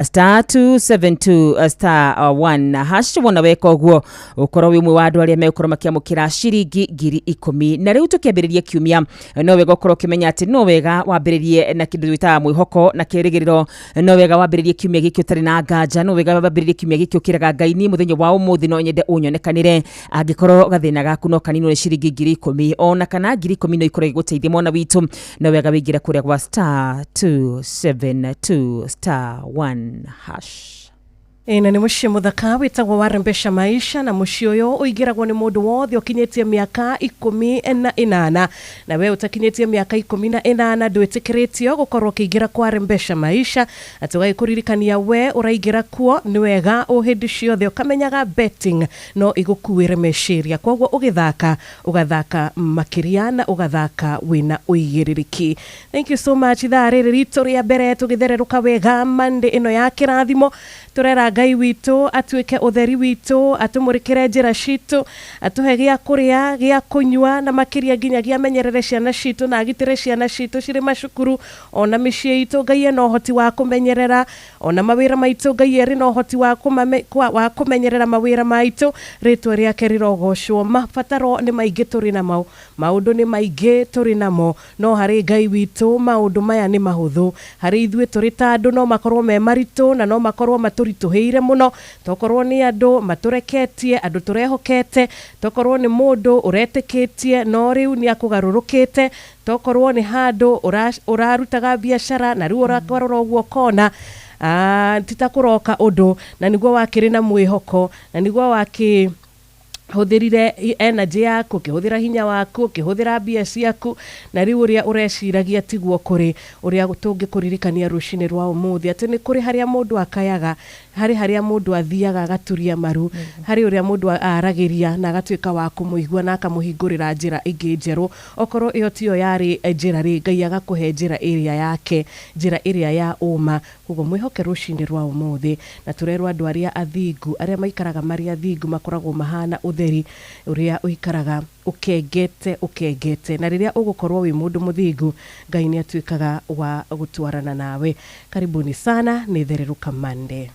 Star 272 star 1 hash. Wona weka ũguo, ũkorwo wĩ ũmwe wa andũ arĩa megũkorwo makĩamũkĩra ciringi 10,000. Na rĩu tũkĩambĩrĩria kiumia, no wega ũkorwo ũkĩmenya atĩ no wega wambĩrĩrie na kĩndũ twĩtaga mwĩhoko na kĩrĩgĩrĩro. No wega wambĩrĩrie kiumia gĩkĩ ũtarĩ na nganja. No wega wambĩrĩrie kiumia gĩkĩ ũkĩraga Ngai, niĩ mũthenya wa ũmũthĩ no nyende ũnyonekanĩre. Angĩkorwo gathĩna gaku no kaninwo nĩ ciringi 10,000, ona kana 10,000 no ikorwo igĩgũteithia, mwana witũ, no wega wĩingĩre kũrĩa gwa star 272 star 1 hash. Ĩ, na nĩ mũciĩ mũthaka wĩtagwo Warembesha Maisha, na mũciĩ ũyũ ũingĩragwo nĩ mũndũ wothe ũkinyĩtie mĩaka 18. Na we ũtakinyĩtie mĩaka 18 ndwĩtĩkĩrĩtio gũkorwo ũkĩingĩra kwa Rembesha Maisha. Na tũgagĩkũririkania, we ũraingĩra kuo, nĩ wega o hĩndĩ ciothe ũkamenyaga betting no ĩgũkuĩre meciria, koguo ũgĩthaka ũgathaka makĩria na ũgathaka wĩna ũigĩrĩrĩki. Thank you so much. Ithaa rĩrĩ ritũ rĩa mbere tũgĩthererũka wega Monday ĩno ya kĩrathimo, tũrera Ngai witũ atuĩke ũtheri witũ, atũmũrĩkĩre njĩra citũ, atũhe gĩa kũrĩa, gĩa kũnyua, na makĩria nginyagia amenyerere ciana citũ na agitĩre ciana citũ cirĩ macukuru ona mĩciĩ itũ. Ngai ena ũhoti wa kũmenyerera ona mawĩra maitũ. Ngai erĩ na ũhoti wa kũmenyerera mawĩra maitũ. Rĩtwa rĩake rĩrogocwo. Mabataro nĩ maingĩ tũrĩ namo, maũndũ nĩ maingĩ tũrĩ namo, no harĩ Ngai witũ maũndũ maya nĩ mahũthũ. Harĩ ithuĩ tũrĩ ta andũ no makorwo me maritũ na no makorwo matũritũhĩire mũno, tokorwo nĩ andũ matũreketie, andũ tũrehokete, tokorwo nĩ mũndũ ũretĩkĩtie no rĩu nĩ akũgarũrũkĩte, tokorwo nĩ handũ ũrarutaga biacara na rĩu ũrakwarora ũguo ũkona ti ta kũroka ũndũ, na nĩguo wakĩrĩ na mwĩhoko na nĩguo wakĩ hũthĩrire energy yaku, ũkĩhũthĩra hinya waku, ũkĩhũthĩra mbia ciaku, na rĩu ũrĩa ũreciragia tiguo kũrĩ. Ũrĩa tũngĩkũririkania rũcinĩ rwa ũmũthĩ atĩ nĩ kũrĩ harĩa mũndũ akayaga, harĩ harĩa mũndũ athiaga agaturia maru, harĩ ũrĩa mũndũ aragĩria na agatuĩka wa kũmũigua na akamũhingũrĩra njĩra ĩngĩ njerũ. Okorwo ĩyo tiyo yarĩ njĩra rĩ, Ngai agakũhe njĩra ĩrĩa yake, njĩra ĩrĩa ya ũma. Koguo mwĩhoke rũcinĩ rwa ũmũthĩ. Na tũrerwo andũ arĩa athingu, arĩa maikaraga marĩ athingu, makoragwo mahana ũtheri ũrĩa ũikaraga ũkengete ũkengete. Na rĩrĩa ũgũkorwo wĩ mũndũ mũthingu, Ngai nĩ atuĩkaga wa gũtwarana nawe. Karibuni sana, nĩ Thererũka Monday.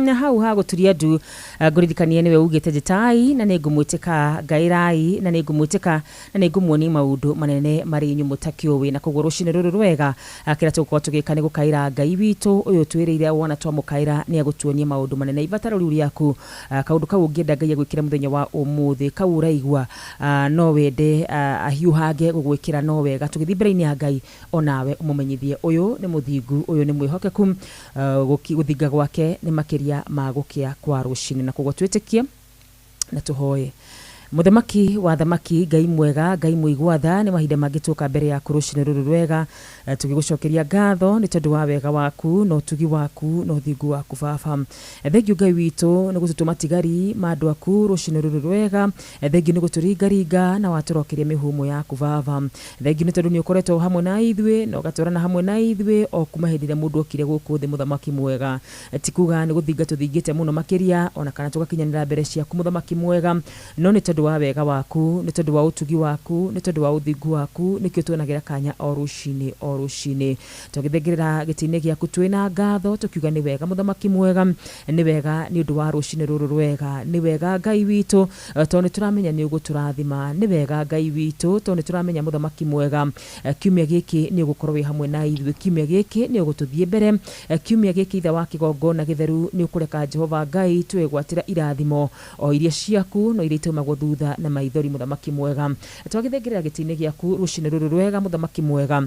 Na hau ha gũturia ndu, ngũririkanie nĩwe ugĩte, "Njĩtai na nĩ ngũmwĩtĩka, ngaĩrai na nĩ ngũmwĩtĩka, na nĩ ngũmuonia maũndũ manene marĩ inyuĩ mũtakĩũĩ." Na koguo rũcinĩ rũrũ rwega, kĩrĩa tũgũkorwo tũgĩka nĩ gũkaĩra Ngai witũ ũyũ twĩrĩire wona twamũkaĩra nĩ agũtuonia maũndũ manene. Ibataro rĩu rĩaku, kaũndũ kau ũngĩenda Ngai agwĩkĩre mũthenya wa ũmũthĩ, kau ũraigua no wende ahiũhange gũgwĩkĩra, no wega tũgĩthiĩ mbere-inĩ ya Ngai onawe ũmũmenyithie. Ũyũ nĩ mũthingu, ũyũ nĩ mwĩhokeku, gũthinga gwake nĩ makĩria ma gũkĩa kwa rũcinĩ. Na koguo twĩtĩkie na tũhoe. Mũthamaki wa thamaki, Ngai mwega, Ngai mũigua tha, nĩ mahinda mangĩ tuoka mbere yaku rũcinĩ rũrũ rwega, tũgĩgũcokeria ngatho nĩ tondũ wa wega waku na ũtugi waku na ũthingu waku. Baba, thengio Ngai witũ nĩ gũtũtũma tigari ma andũ aku rũcinĩ rũrũ rwega. Thengio nĩ gũtũringaringa na watũrokeria mĩhũmũ yaku. Baba, thengio nĩ tondũ nĩ ũkoretwo hamwe na ithuĩ na ũgatwarana hamwe na ithuĩ o kuma hĩndĩ ĩrĩa mũndũ okire gũkũ thĩ. Mũthamaki mwega, ti kuga nĩ gũthinga tũthingĩte mũno makĩria ona kana tũgakinyanĩra mbere ciaku, mũthamaki mwega, no nĩ tondũ wa wega waku, nĩ tondũ wa ũtugi waku, nĩ tondũ wa ũthingu waku, nĩkĩo tuonagĩra kanya o rũcinĩ o rũcinĩ. Twagĩthengerera gĩtĩ-inĩ gĩaku twĩna ngatho, tũkiuga nĩ wega, mũthamaki mwega, nĩ wega nĩ ũndũ wa rũcinĩ rũrũ rwega. Nĩ wega, Ngai witũ, tondũ nĩ tũramenya nĩ ũgũtũrathima. Nĩ wega, Ngai witũ, tondũ nĩ tũramenya, mũthamaki mwega, kiumia gĩkĩ nĩ ũgũkorwo wĩ hamwe na ithuĩ. Kiumia gĩkĩ nĩ ũgũtũthiĩ mbere. Kiumia gĩkĩ, ithe wa kĩgongona gĩtheru, nĩ ũkũreka, Jehova Ngai, twĩgwatĩra irathimo o iria ciaku no iria itaumagwo thutha na maithori. Mũthamaki mwega, twagĩthengerera gĩtĩ-inĩ gĩaku rũcinĩ rũrũ rwega, mũthamaki mwega,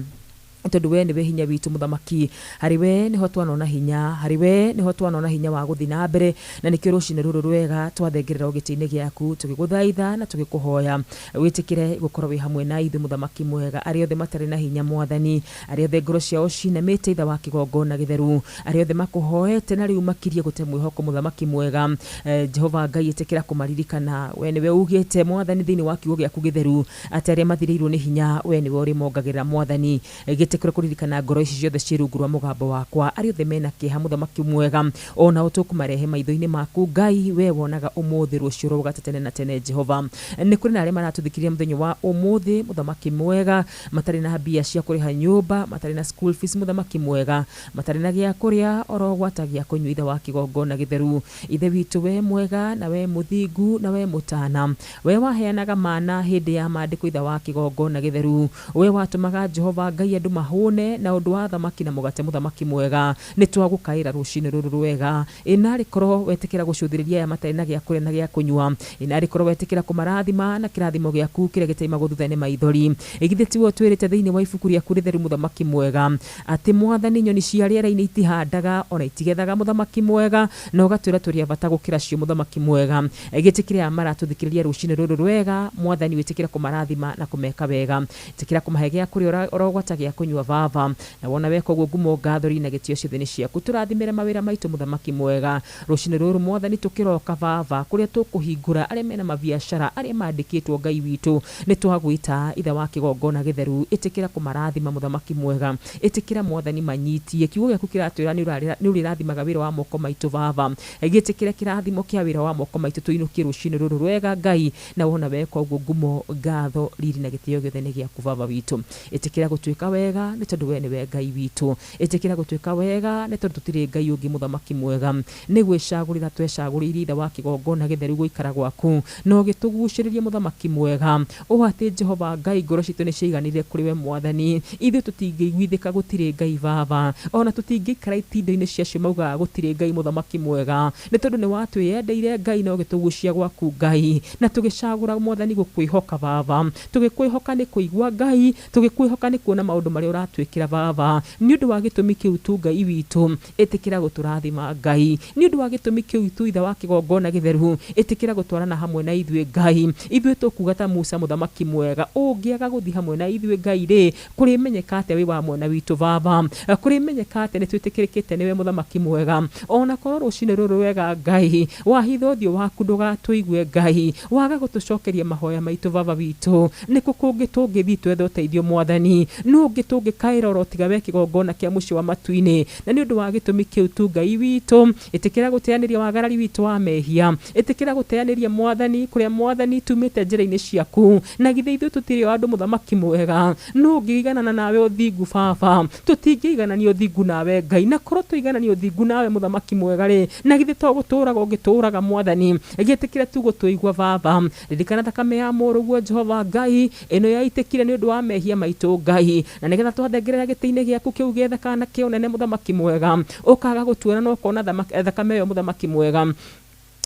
tondũ we nĩwe hinya witũ. Mũthamaki, harĩ we nĩho twanona hinya, harĩ we nĩho twanona hinya wa gũthiĩ na mbere. Na nĩkĩo rũcinĩ rũrũ rwega twathengerera o gĩtĩ-inĩ gĩaku, tũgĩgũthaitha na tũgĩkũhoya wĩtĩkĩre gũkorwo wĩ hamwe na ithuĩ. Mũthamaki mwega, arĩa othe matarĩ na hinya, Mwathani, arĩa othe ngoro ciao cinamĩte, ithe wa kĩgongona gĩtheru, arĩa othe makũhoete na rĩu makirie gũte mwĩhoko, mũthamaki mwega, Jehova Ngai, ĩtĩkĩra kũmaririkana. We nĩwe ugĩte, Mwathani, thĩinĩ wa kiugo gĩaku gĩtheru, atĩ arĩa mathirĩirwo nĩ hinya, we nĩwe ũrĩmongagĩrĩra. Mwathani, gĩtĩ Gĩtĩkĩre kũririkana ngoro ici ciothe ciĩ rungu rwa mũgambo wakwa, arĩa othe mena kĩeha mũthamaki mwega, onao tũkũmarehe maitho-inĩ maku Ngai, we wonaga ũmũthĩ rũciũ rũgata tene na tene Jehova. Nĩ kũrĩ na arĩa maratũthikĩrĩria mũthenya wa ũmũthĩ mũthamaki mwega, matarĩ na mbia cia kũrĩha nyũmba, matarĩ na school fees mũthamaki mwega, matarĩ na gĩa kũrĩa oro gwata gĩa kũnyua ithe wa kĩgongona gĩtheru. Ithe witũ we mwega na we mũthingu na we mũtana, we waheanaga mana hĩndĩ ya maandĩko ithe wa kĩgongona gĩtheru, we watũmaga Jehova Ngai andũ mahũne na ũndũ wa thamaki na mũgate mũthamaki mwega, nĩ twagũkaĩra rũcinĩ rũrũ rwega. Ĩ narĩ korwo wetĩkĩra gũcũthĩrĩria aya matarĩ na gĩa kũrĩa na gĩa kũnyua, ĩ narĩ korwo wetĩkĩra kũmarathima na kĩrathimo gĩaku kĩrĩa gĩtaimagwo thutha nĩ maithori. Ĩ githĩ tiwe ũtwĩrĩte thĩinĩ wa ibuku rĩaku rĩtheru mũthamaki mwega, atĩ mwathani nyoni cia rĩera-inĩ itihandaga ona itigethaga mũthamaki mwega, na ũgatwĩra tũrĩ a bata gũkĩra cio mũthamaki mwega. Gĩtĩkĩre aya maratũthikĩrĩria rũcinĩ rũrũ rwega mwathani, wĩtĩkĩre kũmarathima na kũmeka wega, ĩtĩkĩra kũmahe gĩa kũrĩa oro gwata gĩa kũnyua baba, na wona weka ũguo ngumo ngathori na gĩtĩo ciothe nĩ ciaku. Tũrathimĩre mawĩra maitũ mũthamaki mwega rũcinĩ rũrũ mwathani, tũkĩroka baba kũrĩa tũkũhingũra, arĩa mena mabiacara, arĩa mandĩkĩtwo Ngai witũ, nĩ twagwĩta ithe wa kĩgongona gĩtheru, ĩtĩkĩra kũmarathima mũthamaki mwega, ĩtĩkĩra mwathani manyitie kiugo gĩaku kĩratwĩra nĩ ũrĩrathimaga wĩra wa moko maitũ baba, gĩtĩkĩre kĩrathimo kĩa wĩra wa moko maitũ tũinũkie rũcinĩ rũrũ rwega Ngai, na wona weka ũguo ngumo ngatho riri na gĩtĩo gĩothe nĩ gĩaku baba witũ. Ĩtĩkĩra gũtuĩka wega nĩ tondũ we nĩwe Ngai witũ, ĩtĩkĩra gũtuĩka wega nĩ tondũ tũtirĩ Ngai ũngĩ mũthamaki mwega, nĩ gwĩcagũrĩra twecagũrĩire ithe wa kĩgongona gĩtheru gũikara gwaku, na ũgĩtũgucĩrĩria mũthamaki mwega, ũũ atĩ Jehova Ngai ngoro citũ nĩ ciaiganĩire kũrĩ we mwathani, ithuĩ tũtingĩiguithĩka gũtirĩ Ngai baba, ona tũtingĩikara itindo-inĩ cia acio maugaga gũtirĩ Ngai mũthamaki mwega, nĩ tondũ nĩ watwĩyendeire Ngai na ũgĩtũgucia gwaku Ngai, na tũgĩcagũra mwathani gũkwĩhoka baba, tũgĩkwĩhoka nĩ kũigua Ngai, tũgĩkwĩhoka nĩ kuona maũndũ marĩa ũratwĩkĩra baba, nĩ ũndũ wa gĩtũmi kĩu tu Ngai witũ, ĩtĩkĩra gũtũrathima Ngai, nĩ ũndũ wa gĩtũmi kĩu tu ithe wa kĩgongona gĩtheru, ĩtĩkĩra gũtwarana hamwe na ithuĩ Ngai, ithuĩ tũkuga ta Musa mũthamaki mwega, ũngĩaga gũthiĩ hamwe na ithuĩ Ngai rĩ, kũrĩmenyeka atĩa wĩ wa mwena witũ baba, kũrĩmenyeka atĩa nĩ twĩtĩkĩrĩkĩte nĩwe mũthamaki mwega, ona korwo rũcinĩ rũrũ rwega Ngai, wahitha ũthiũ waku ndũgatũigue Ngai, waga gũtũcokeria mahoya maitũ baba witũ, nĩkũ kũngĩ tũngĩthiĩ twethe ũteithio mwathani, nũ ũngĩ tũngĩkaĩra oro tiga we kĩgongona kĩa mũciĩ wa matu-inĩ, na nĩ ũndũ wa gĩtũmi kĩu tu Ngai witũ, ĩtĩkĩra gũteanĩria wagarari witũ wa mehia, ĩtĩkĩra gũteanĩria mwathani kũrĩa mwathani tumĩte njĩra-inĩ ciaku, na githĩ ithuĩ tũtirĩ o andũ mũthamaki mwega, nũ ũngĩiganana nawe ũthingu baba, tũtingĩiganania ũthingu nawe Ngai, na korwo tũiganania ũthingu nawe mũthamaki mwega rĩ, na githĩ to gũtũraga ũngĩtũraga mwathani, gĩtĩkĩre tu gũtũigua baba, ririkana thakame ya mũrũguo Jehova Ngai, ĩno yaitĩkire nĩ ũndũ wa mehia maitũ Ngai, na nĩgetha twathengerera gĩtĩ-inĩ gĩaku kĩu gĩathaka na kĩa ũnene mũthamaki mwega, ũkaga gũtuona na ũkona thakame ĩyo mũthamaki mwega,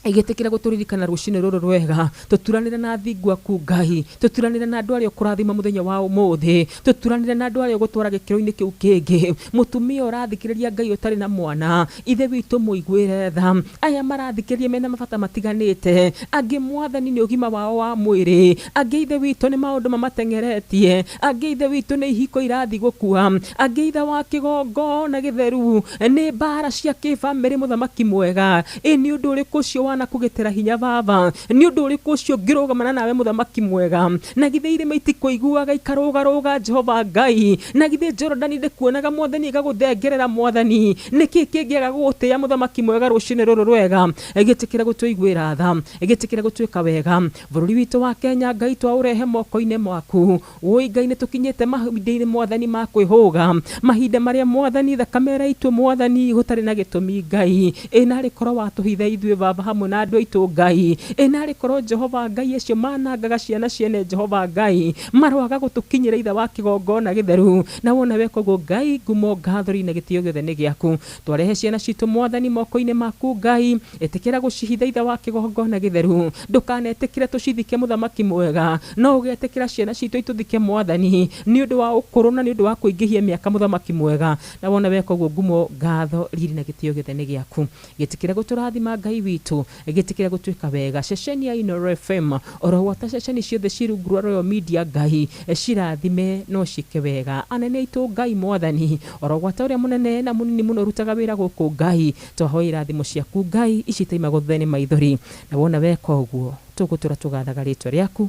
igĩtĩkĩra gũtũririkana rũcinĩ rũrũ rwega, tũturanĩre na thingu aku Ngai, tũturanĩre na andũ arĩa ũkũrathima mũthenya wa ũmũthĩ, tũturanĩre na andũ arĩa ũgũtwara gĩkĩro-inĩ kĩu kĩngĩ, mũtumia ũrathikĩrĩria Ngai ũtarĩ na mwana, ithe witũ mũiguĩre tha, aya marathikĩrĩria mena mabata matiganĩte, angĩ mwathani nĩ ũgima wao wa mwĩrĩ, angĩ ithe witũ nĩ maũndũ mamateng'eretie, angĩ ithe witũ nĩ ihiko irathiĩ gũkua, angĩ ithe wa kĩgongona gĩtheru nĩ mbara cia kĩbamĩrĩ mũthamaki mwega, ĩ nĩ ũndũ ũrĩkũ ũcio wanakũgĩtĩra hinya baba, nĩ ũndũ ũrĩkũ ũcio ũngĩrũgamana nawe mũthamaki mwega, na githĩ irĩma itikũiguaga ikarũgarũga Jehova Ngai, na githĩ Jorodani ndĩkuonaga mwathani ĩgagũthengerera mwathani, nĩkĩ kĩngĩaga gũgũtĩĩa mũthamaki mwega rũcinĩ rũrũ rwega, gĩtĩkĩre gũtũiguĩra tha, gĩtĩkĩre gũtuĩka wega, bũrũri witũ wa Kenya Ngai twaũrehe moko-inĩ maku, wũi Ngai nĩ tũkinyĩte mahinda-inĩ mwathani ma kwĩhũga, mahinda marĩa mwathani thakame ĩraitwo mwathani gũtarĩ na gĩtũmi Ngai, ĩ narĩ korwo watũhitha ithuĩ baba hamwe na andũ aitũ Ngai, ĩ narĩ korwo Jehova Ngai acio manangaga ciana ciene Jehova Ngai, maroaga gũtũkinyĩra ithe wa kĩgongona gĩtheru, na wona weka ũguo Ngai ngumo ngathori na gĩtĩo gĩothe nĩ gĩaku, twarehe ciana citũ mwathani moko-inĩ maku Ngai, ĩtĩkĩra gũcihitha ithe wa kĩgongona gĩtheru, ndũkanetĩkĩre tũcithike mũthamaki mwega, no ũgetĩkĩra ciana citũ itũthike mwathani, nĩ ũndũ wa ũkũrũ na nĩ ũndũ wa kũingĩhia mĩaka mũthamaki mwega, na wona weka ũguo ngumo ngatho riri na gĩtĩo gĩothe nĩ gĩaku, gĩtĩkĩre gũtũrathima Ngai witũ, gĩtĩkĩre gũtuĩka wega, ceceni ya Inooro FM oro gwata ceceni ciothe ciĩ rungu rwa Royal Media Ngai cirathime no ciĩke wega, anene aitũ Ngai mwathani oro gwata ũrĩa mũnene na mũnini mũno ũrutaga wĩra gũkũ Ngai, twahoya irathimo ciaku Ngai ici itaimagwo thutha nĩ maithori, na wona weka ũguo tũgũtũra tũgathaga rĩtwa rĩaku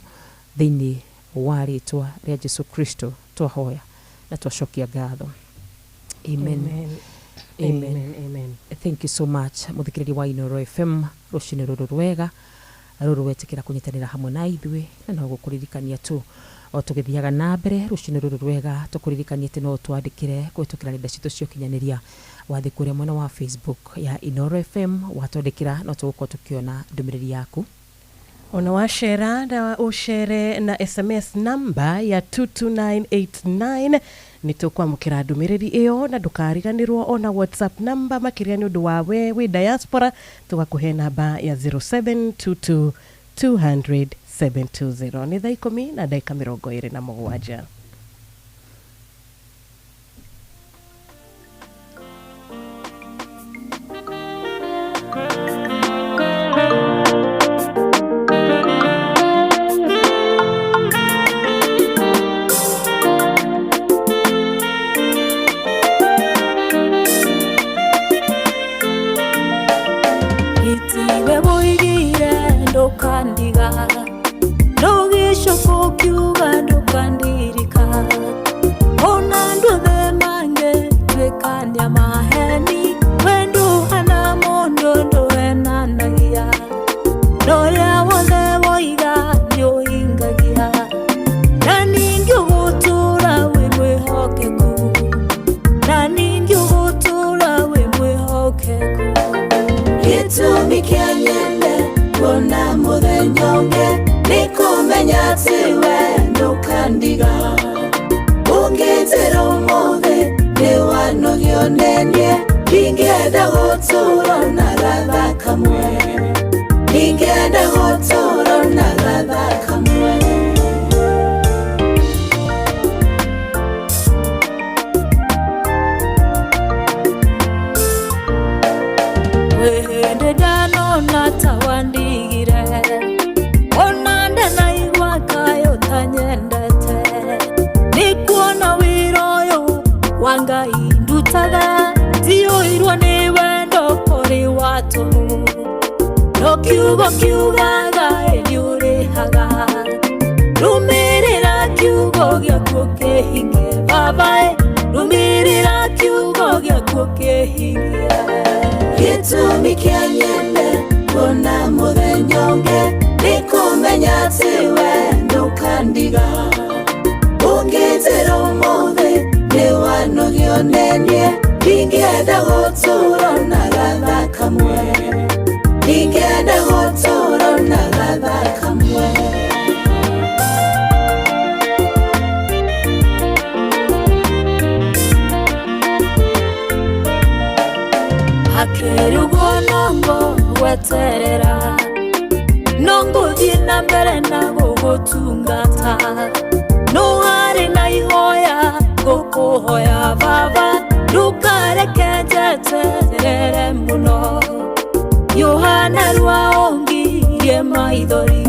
thĩinĩ wa rĩtwa rĩa Jesu Kristo twahoya. Na twacokia ngatho. Amen. Amen. Amen. Amen. Amen. Thank you so much, muthikiriria wa Inooro FM, rucini ruru rwega ruru wetikira kunyitanira hamwe na ithuĩ, na no gũkũririkania tu o tũgĩthiaga na mbere rũcinĩ rũrũ rwega, tũkũririkanie atĩ no twandĩkĩre kũhĩtũkĩra nenda citũ cia ũkinyanĩria. Wathiĩ kũrĩa mwena wa Facebook ya Inooro FM, watwandĩkĩra no tũgũkorwo tũkĩona ndũmĩrĩri yaku. Ona wacera na ũcere na SMS namba ya 22989, nĩ tũkwamũkĩra ndũmĩrĩri ĩyo, na ndũkariganĩrwo ona WhatsApp namba, makĩria nĩ ũndũ wa we wĩ diaspora, tũgakũhe namba ya 0722 200 720. Nĩ thaa 10:27. Itiwe woigire ndũkandiga, ndũgĩcoka ũkiuga ndũkandirika, ona andũ othe mangĩtuĩkania maheni, we ndũhana mũndũ ndũhenanagia, na ũrĩa wothe woiga nĩũhingagia, na ningĩ ũgũtũũra wĩ mwĩhokeku, na ningĩ ũgũtũũra wĩ mwĩhokeku. Gĩtũmi kĩa nyende kuona mũthenya ũngĩ nĩ kũmenya atĩ we ndũkandiga. Ũngĩnjĩra ũmũthĩ nĩ wanogio nĩ niĩ, ndingĩenda gũtũũra na gatha kamwe, ndingĩenda gũtũũra na gatha kamwe. Wĩhĩndĩ ndanona ta wandigire, ona ndanaigua kaĩ ũtanyendete, nĩ kuona wĩra ũyũ wa Ngai ndutaga ndiyũirwo nĩ wendo kũrĩ wa tũhũ, no kiugo kiugaga ĩ nĩũrĩhaga, rũmĩrĩra kiugo gĩaku kĩhingie, baba ĩ, rũmĩrĩra kiugo gĩaku kĩhingie. Gĩtũmi kĩa nyende kuona mũthenya ũngĩ nĩ kũmenya atĩ we ndũkandiga. Ũngĩnjĩra ũmũthĩ nĩ wanogio nĩ niĩ, ndingĩenda gũtũũra na gatha kamwe, ndingĩenda gũtũũra na gatha kamwe. Hakĩrĩ ũguo nongo gweterera, no ngũthiĩ na mbere na gũgũtungata, no harĩ na ihoya ngũkũhoya baba, ndũkareke njeterere mũno, Yohana rwa ongirie maithori,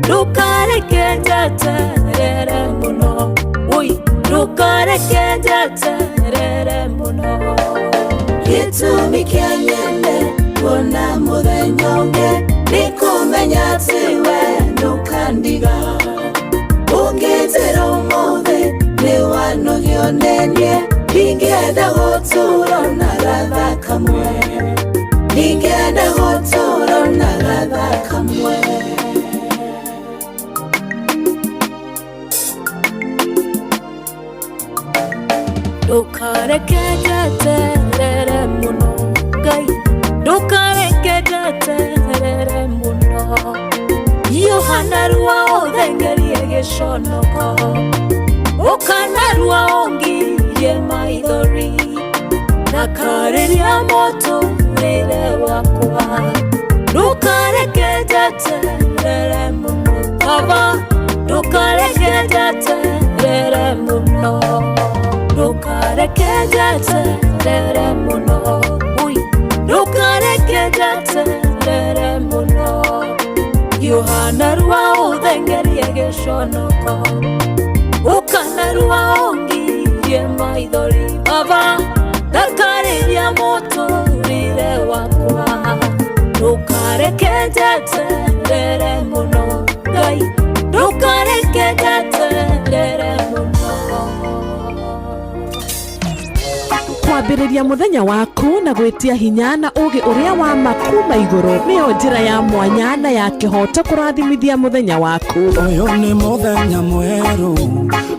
ndũkareke njeterere mũno, oi, ndũkareke njeterere mũno. Gĩtũmi kĩa nyende kuona mũthenya ũngĩ nĩ kũmenya atĩ we ndũkandiga. Ũngĩnjĩra ũmũthĩ nĩ wanogio nĩ niĩ, ndingĩenda gũtũũra na gatha kamwe, ndingĩenda gũtũũra na gatha kamwe. Ndũkareke njeterere mũno, Ngai, ndũkareke njeterere mũno, Yohana rwa ũthengerie gĩconoko, ũkana rwa ũngirie maithori, na karĩria mũtũrĩre wakwa, ndũkareke njeterere mũno, baba, ndũkareke njeterere mũno, ndũkareke njeterere mũno, ui, ndũkareke njeterere mũno, Yohana rwa ũthengerie gĩconoko, ũkana rwa ũngirie maithori, baba, ndakarĩria mũtũrĩre wakwa, ndũkareke njeterere mũno, Ngai, ndũkareke njeterere mũno. Kwambĩrĩria mũthenya waku na gwĩtia hinya na ũũgĩ ũrĩa wa ma kuma igũrũ nĩyo njĩra ya mwanya na ya kĩhooto kũrathimithia mũthenya waku. Ũyũ nĩ mũthenya mwerũ,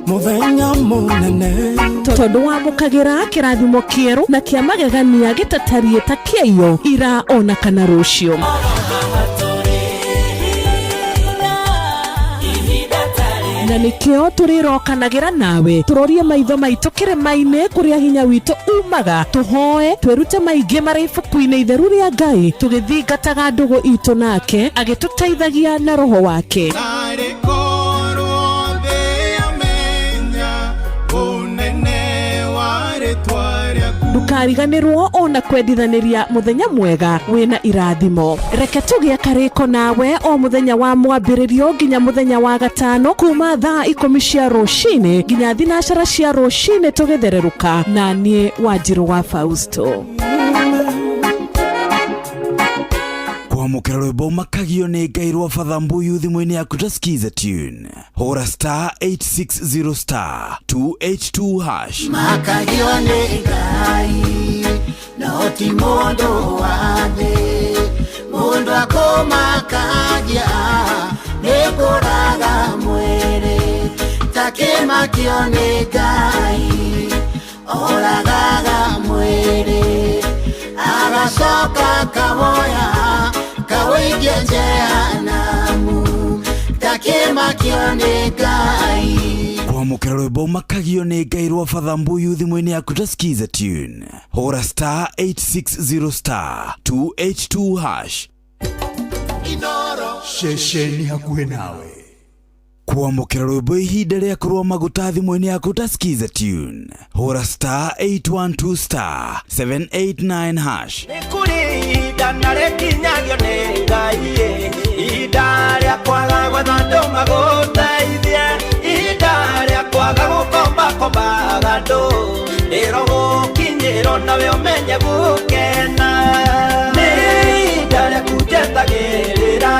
mũthenya mũnene. Tondũ wamũkagĩra kĩrathimo kĩerũ na kĩa magegania gĩtatariĩ ta kĩaiyo ira ona kana rũciũ. Na nĩkĩo tũrĩrokanagĩra nawe tũrorie maitho maitũ kĩrĩma-inĩ kũrĩa hinya witũ umaga, tũhoe twĩrute maingĩ marĩ ibuku-inĩ itheru rĩa Ngai, tũgĩthingataga ndũgũ itũ nake agĩtũteithagia na roho wake. Narĩ korwo thĩ yamenya ũnene wa rĩtwa rĩaku. Ndũkariganĩrwo ona kwendithanĩria mũthenya mwega wĩna irathimo. Reke tũgĩe karĩko nawe o mũthenya wa mwambĩrĩrio nginya mũthenya wa gatano kuma thaa 10 cia rũcinĩ nginya thinacara cia rũcinĩ tũgĩthererũka na niĩ Wanjirũ wa Fausto. Kwamũkĩra rwĩmbo makagio nĩ Ngai rwa Father Mbuyu thimũ-inĩ yaku ta skiza tune, hũra star 860 star 282 hash. Makagio nĩ Ngai no ti mũndũ wa thĩ, mũndũ akũmakagia nĩ kũraga mwĩrĩ, takĩmakio nĩ Ngai oragaga mwĩrĩ, agacoka kawoya kawĩikia jehanamu, takĩmakio nĩ Ngai. Kwamũkĩra rwĩmbo makagio nĩ Ngai rwa Father Mbuyu thimũ-inĩ yaku ta skiza tune, hũra star 860 star 282 hash. Ceceni hakuhĩ nawe. Kwamũkĩra rwĩmbo ihinda rĩa kũrũa maguta thimũ-inĩ yaku ta skiza tune, hũra star 812 star 789 hash. Nĩ kũrĩ ihinda na rĩkinyagio nĩ Ngai, ihinda rĩa kwaga gwetha andũ magũteithie, ihinda rĩa kwaga gũkombakombaga andũ, rĩro gũkinyĩrwo nawe ũmenye gũkena. Nĩ ihinda rĩaku njetagĩrĩra,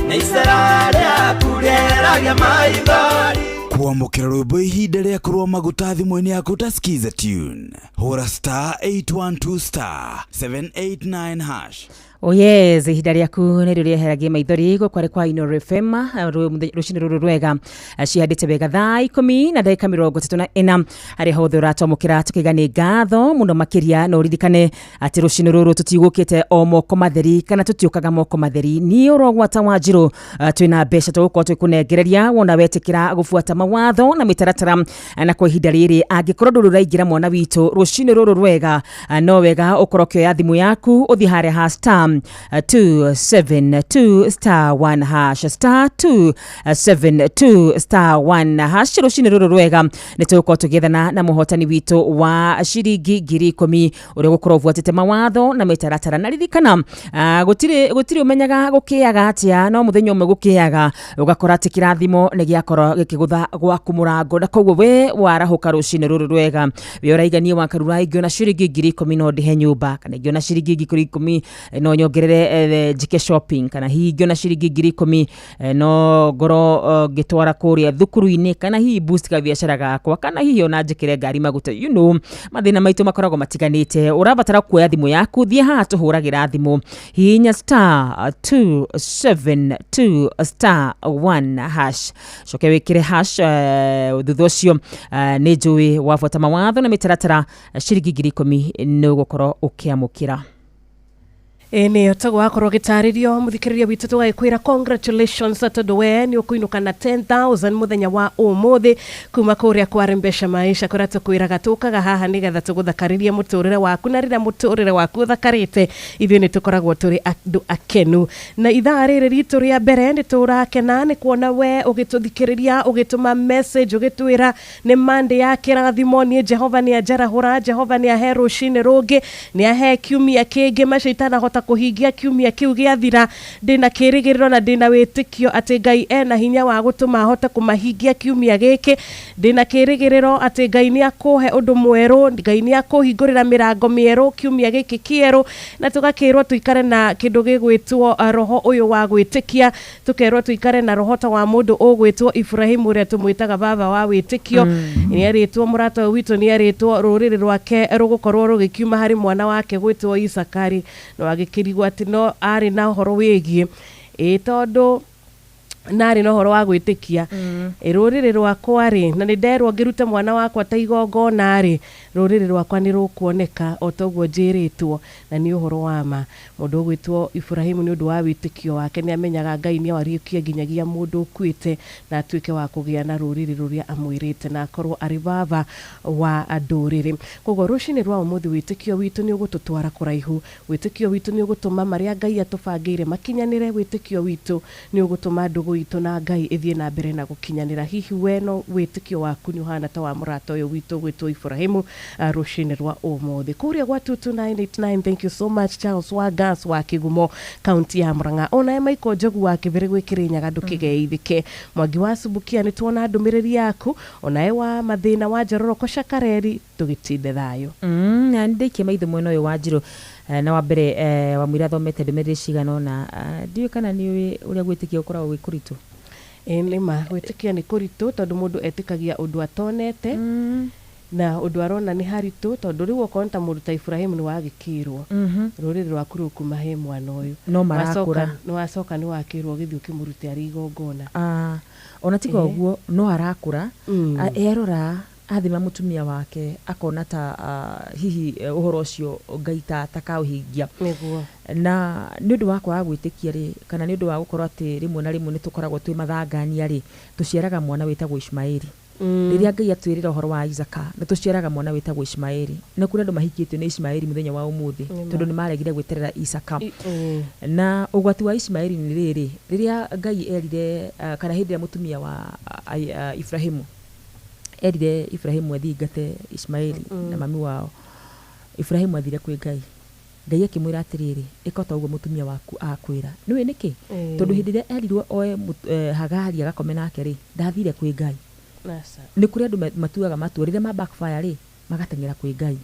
nĩ icera rĩaku rĩeragia maithori. Kwamũkĩra rwĩmbo ihinda rĩa kũrũa maguta thimũ-inĩ yaku ta skiza tune, hũra star 812 star 789 hash. Oh yes, ihinda rĩaku nĩrĩo rĩeheragie maithori gũkũ arĩ kwa Inooro FM rũcinĩ rũrũ rwega, cihandĩte wega thaa 10 na ndagĩka 34 harĩa hothe ũratwamũkĩra tũkĩiga nĩ ngatho mũno makĩria, na ũririkane atĩ rũcinĩ rũrũ tũtigũkĩte o moko matheri kana tũtiũkaga moko matheri. Niĩ ũrogwata Wanjirũ, twĩna mbeca tũgũkorwo twĩkũnengereria wona wetĩkĩra gũbuata mawatho na mĩtaratara, na kwa ihinda rĩrĩ angĩkorwo ndũrĩ ũraingĩra mwana witũ rũcinĩ rũrũ rwega, no wega ũkorwo ũkĩoya thimũ yaku ũthiĩ harĩa ha star 272 star 1 hash, star 272 star 1 hash. Rũcinĩ rũrũ rwega nĩ tũgũkorwo tũgĩethana na mũhotani witũ wa ciringi 10,000 ũrĩa ũgũkorwo ũbuatĩte mawatho na mĩtaratara. Na ririkana, gũtirĩ ũmenyaga gũkĩaga atĩa, no mũthenya ũmwe gũkĩaga ũgakora atĩ kĩrathimo nĩ gĩakorwo gĩkĩgũtha gwaku mũrango, na koguo we warahũka rũcinĩ rũrũ rwega we ũraiga niĩ wa Karura ingĩona ciringi 10,000 no ndĩhe nyũmba, kana ingĩona ciringi 10,000 no nyongerere njike shopping, kana hihi ingĩona ciringi 10,000 no ngorwo ngĩtwara kũrĩa thukuru-inĩ, kana hihi boost ka biacara gakwa, kana hihi ona njĩkĩre ngari maguta. You know, mathĩna maitũ makoragwo matiganĩte. Ũrabatara kuoya thimũ yaku, thiĩ haha tũhũragĩra thimũ, hihinya star 272 star 1 hash, coke wĩkĩre hash. Thutha ũcio nĩ njũĩ wabuata mawatho na mĩtaratara, ciringi 10,000 nĩ ũgũkorwo ũkĩamũkĩra. Ĩ nĩyo taguo wakorwo gĩtarĩrio mũthikĩrĩria witũ, tũgagĩkwĩra congratulations tondũ we nĩ ũkũinũka na 10,000 mũthenya wa ũmũthĩ kuma kũrĩa kwa Mbeca Maisha, kũrĩa tũkwĩraga tũkaga haha nĩgetha tũgũthakarĩrie mũtũrĩre waku, na rĩrĩa mũtũrĩre waku ũthakarĩte ithuĩ nĩ tũkoragwo tũrĩ andũ akenu. Na ithaa rĩrĩ ritũ rĩa mbere nĩ tũrakena nĩ kuona we ũgĩtũthikĩrĩria, ũgĩtũma message ũgĩtwĩra nĩ Monday ya kĩrathimo, niĩ Jehova nĩ anjarahũra, Jehova nĩ ahe rũcinĩ rũngĩ, nĩ ahe kiumia kĩngĩ, macio itanahota kũhingia kiumia kĩu gĩathira. Ndĩna kĩrĩgĩrĩro na ndĩna wĩtĩkio atĩ Ngai ena hinya wa gũtũma hote kũmahingia kiumia gĩkĩ. Ndĩna kĩrĩgĩrĩro atĩ Ngai nĩ akũhe ũndũ mwerũ, Ngai nĩ akũhingũrĩra mĩrango mĩerũ kiumia gĩkĩ kĩerũ, na tũgakĩrwo tũikare na kĩndũ gĩgwĩtwo roho ũyũ wa gwĩtĩkia, tũkerwo tũikare na roho ta wa mũndũ ũgwĩtwo Ibrahimu ũrĩa tũmwĩtaga baba wa wĩtĩkio. Nĩerĩtwo mũrata ũyũ witũ, nĩerĩtwo rũrĩrĩ rwake rũgũkorwo rũgĩkiuma harĩ mwana wake gwĩtwo Isakari, no agĩkĩrigwo atĩ no arĩ na ũhoro wĩgiĩ ĩ tondũ narĩ na ũhoro wa gwĩtĩkia rũrĩrĩ rwakwa rĩ, na nĩ nderwo ngĩrute mwana wakwa ta igongona rĩ, rũrĩrĩ rwakwa nĩ rũkuoneka o ta ũguo njĩrĩtwo, na nĩ ũhoro wa ma. Mũndũ ũgwĩtwo Ibrahimu nĩ ũndũ wa wĩtĩkio wake nĩ amenyaga Ngai nĩ ariũkie nginyagia mũndũ ũkuĩte na atuĩke wa kũgĩa na rũrĩrĩ rũrĩa amwĩrĩte na akorwo arĩ baba wa ndũrĩrĩ. Koguo rũcinĩ rwa ũmũthĩ wĩtĩkio witũ nĩ ũgũtũtwara kũraihu, wĩtĩkio witũ nĩ ũgũtũma marĩa Ngai atũbangĩire makinyanĩre, wĩtĩkio witũ nĩ ũgũtũma ndũgũ itũ na Ngai ĩthiĩ na mbere na gũkinyanĩra. Hihi we no wĩtĩkio waku nĩ ũhana ta wa mũrata ũyũ witũ gwĩtwo Ibrahimu rũcinĩ rwa ũmũthĩ? Kũrĩa gwa 22989, thank you so much Charles wa Gas wa Kĩgumo, kaunti ya Murang'a. Onawe Michael Njogu wa Kĩbĩrĩ gwĩ Kĩrĩnyaga ndũkĩgeithĩke. Mwangi wa Subukia nĩ tuona ndũmĩrĩri yaku, onawe wa mathĩna wa Njororoko Cakareri, tũgĩtinde thayũ. Na nĩ ndaikia maitho mwena ũyũ wa Njirũ, na wa mbere wa mwĩra thomete ndũmĩrĩri cigana ũna, ndiũĩ kana nĩ ũĩ ũrĩa gwĩtĩkia gũkoragwo gwĩ kũritũ. Ĩ nĩma, gwĩtĩkia nĩ kũritũ tondũ mũndũ etĩkagia ũndũ atonete na ũndũ arona nĩ haritũ, tondũ rĩu okorwo nĩ ta mũndũ ta Ibrahimu nĩ wagĩkĩrwo rũrĩrĩ rwaku rũkuma he mwana ũyũ. No marakũra. Nĩ wacoka nĩ wakĩrwo ũgĩthiĩ ũkĩmũrute arĩ igongona. Ona tiga ũguo no arakũra, erora athima mũtumia wake akona ta hihi ũhoro ũcio Ngai ta takaũhingia. Nĩguo. Na nĩ ũndũ wa kwaga gwĩtĩkia rĩ, kana nĩ ũndũ wa gũkorwo atĩ rĩmwe na rĩmwe nĩ tũkoragwo twĩ mathangania rĩ, tũciaraga mwana wĩtagwo Ishmaeli. Rĩrĩa Ngai atwĩrĩra ũhoro wa Isaka, nĩ tũciaraga mwana wĩtagwo Ishmaeli, na kũrĩ andũ mahikĩtio nĩ Ishmaeli mũthenya wa ũmũthĩ tondũ nĩ maregire gwĩterera Isaka. Na ũgwati wa Ishmaeli nĩ rĩrĩ, rĩrĩa Ngai erire kana hĩndĩ ĩrĩa mũtumia wa Ibrahimu erire Ibrahimu athiĩ ingate Ishmaeli na mami wao, Ibrahimu athire kwĩ Ngai. Ngai akĩmwĩra atĩrĩrĩ, ĩka ta ũguo mũtumia waku akwĩra. Nĩũĩ nĩkĩ? Tondũ hĩndĩ ĩrĩa erirwo oe Hagari agakome nake rĩ, ndathire kwĩ Ngai. Nĩ kũrĩ andũ matuaga matua rĩrĩa ma backfire rĩ, magateng'era kwĩ Ngai.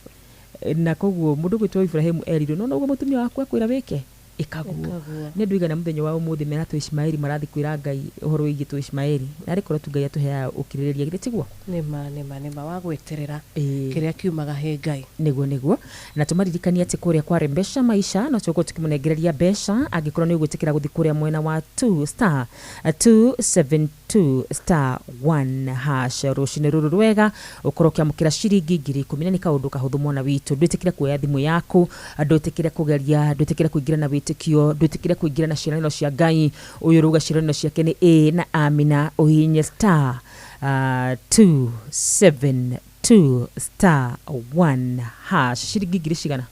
Na koguo mũndũ gwĩtwo Ibrahimu erirwo no noguo mũtumia waku akwĩra wĩke, ĩkaguo. Nĩ andũ aigana mũthenya wa ũmũthĩ mena tũ Ishmaeli marathiĩ kwĩra Ngai ũhoro wĩgiĩ tũ Ishmaeli, na arĩ korwo tu Ngai atũheaga ũkirĩrĩria, githĩ tiguo? Nĩma, nĩma, nĩma, wa gweterera kĩrĩa kiumaga he Ngai. Nĩguo, nĩguo. Na tũmaririkanie atĩ kũrĩa kwa Rembesha Maisha no tũgũkorwo tũkĩmũnengereria mbeca angĩkorwo nĩ ũgwĩtĩkĩra gũthiĩ kũrĩa mwena wa 2 star 272 star 1 hash. Rũcinĩ rũrũ rwega ũkorwo ũkĩamũkĩra ciringi 10,000, na nĩ kaũndũ kahũthũ mwana witũ. Ndwĩtĩkĩre kuoya thimũ yaku, ndwĩtĩkĩre kũgeria, ndwĩtĩkĩre kũingĩra na wĩtĩkio, ndwĩtĩkĩre kũingĩra na ciĩranĩro cia Ngai. Ũyũ ũrauga ciĩranĩro ciake nĩ ĩ na amina. Ũhihinye star 272 star 1 hash. Ciringi ngiri cigana?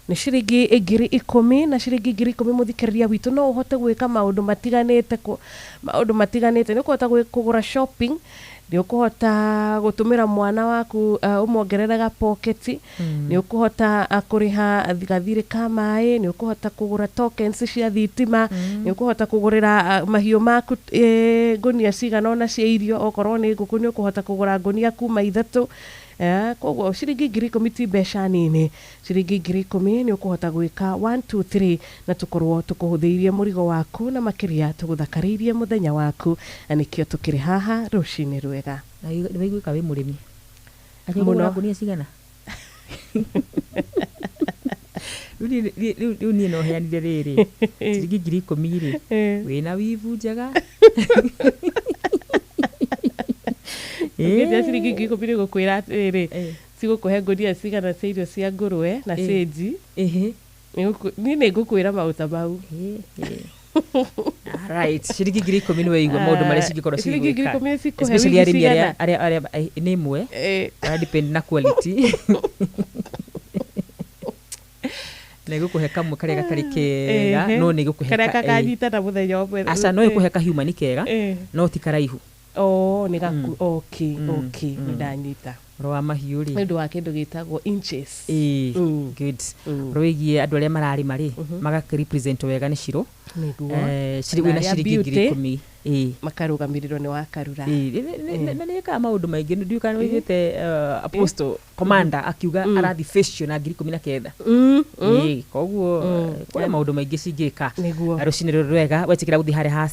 Nĩ ciringi 10,000, na ciringi 10,000 mũthikĩrĩria witũ no ũhote gwĩka maũndũ matiganĩte, maũndũ matiganĩte. Nĩ ũkũhota kũgũra shopping, nĩ ũkũhota gũtũmĩra mwana waku ũmuongerere pocket, nĩ ũkũhota kũrĩha gathirĩ ka maĩ, nĩ ũkũhota kũgũra tokens cia thitima, nĩ ũkũhota kũgũrĩra mahiũ maku ngũnia cigana ũna cia irio, okorwo nĩ ngũkũ nĩ ũkũhota kũgũra ngũnia kuma 3. Koguo ciringi 10,000 ti mbeca nini. Ciringi 10,000 nĩ ũkũhota gwĩka 1 2 3 na tũkorwo tũkũhũthĩirie mũrigo waku na makĩria tũgũthakarĩirie mũthenya waku, na nĩkĩo tũkĩrĩ haha rũcinĩ rwega. Na nĩ waiguĩka wĩ mũrĩmi. Akĩgũra ngũnia cigana? Rĩu niĩ no heanire rĩrĩ ciringi 10,000 rĩ, wĩna wivu njega. Ũngĩtia ciringi 10,000 nĩ gũkwĩra atĩrĩrĩ, cigũkũhe ngũnia cigana cia irio cia ngũrwe na cĩnji. Niĩ nĩ ngũkwĩra maũta mau. Right, ciringi 10,000 nĩ waigua maũndũ marĩa cingĩkorwo Ciringi cigĩka. 10,000 cikũhe Especially wiki arĩmi cigana? arĩa nĩ ĩmwe. Ara depend na quality. Na ĩgũkũhe kamwe karĩa gatarĩ kega, no nĩ ĩgũkũhe Karĩa kakanyitana mũthenya ũmwe. Aca, no ĩkũhe ka human kega, no ti karaihu. Oh, nĩ gaku. Okay, okay, nĩ ndanyita. Ũhoro wa mahiũ nĩ rĩ. Ũndũ wa kĩndũ gĩtagwo inches. Ĩĩ, good. Ũhoro wĩgiĩ andũ arĩa mararĩma rĩ, magakĩrepresent wega nĩ Cirũ. Nĩguo. Wĩna Na arĩa ciringi ngiri beauty, 10. Ĩĩ. Makarũgamĩrĩrwo nĩ Wakarura. Ĩĩ, na nĩ ĩkaga maũndũ maingĩ. Ndiũĩ kana nĩwĩiguĩte Apostle Commander akiuga arathi facial na 19,000. Ĩĩ, koguo kwĩna maũndũ maingĩ cingĩka. Nĩguo. Rũcinĩ rũrũ rwega, wetĩkĩra gũthiĩ harĩa ha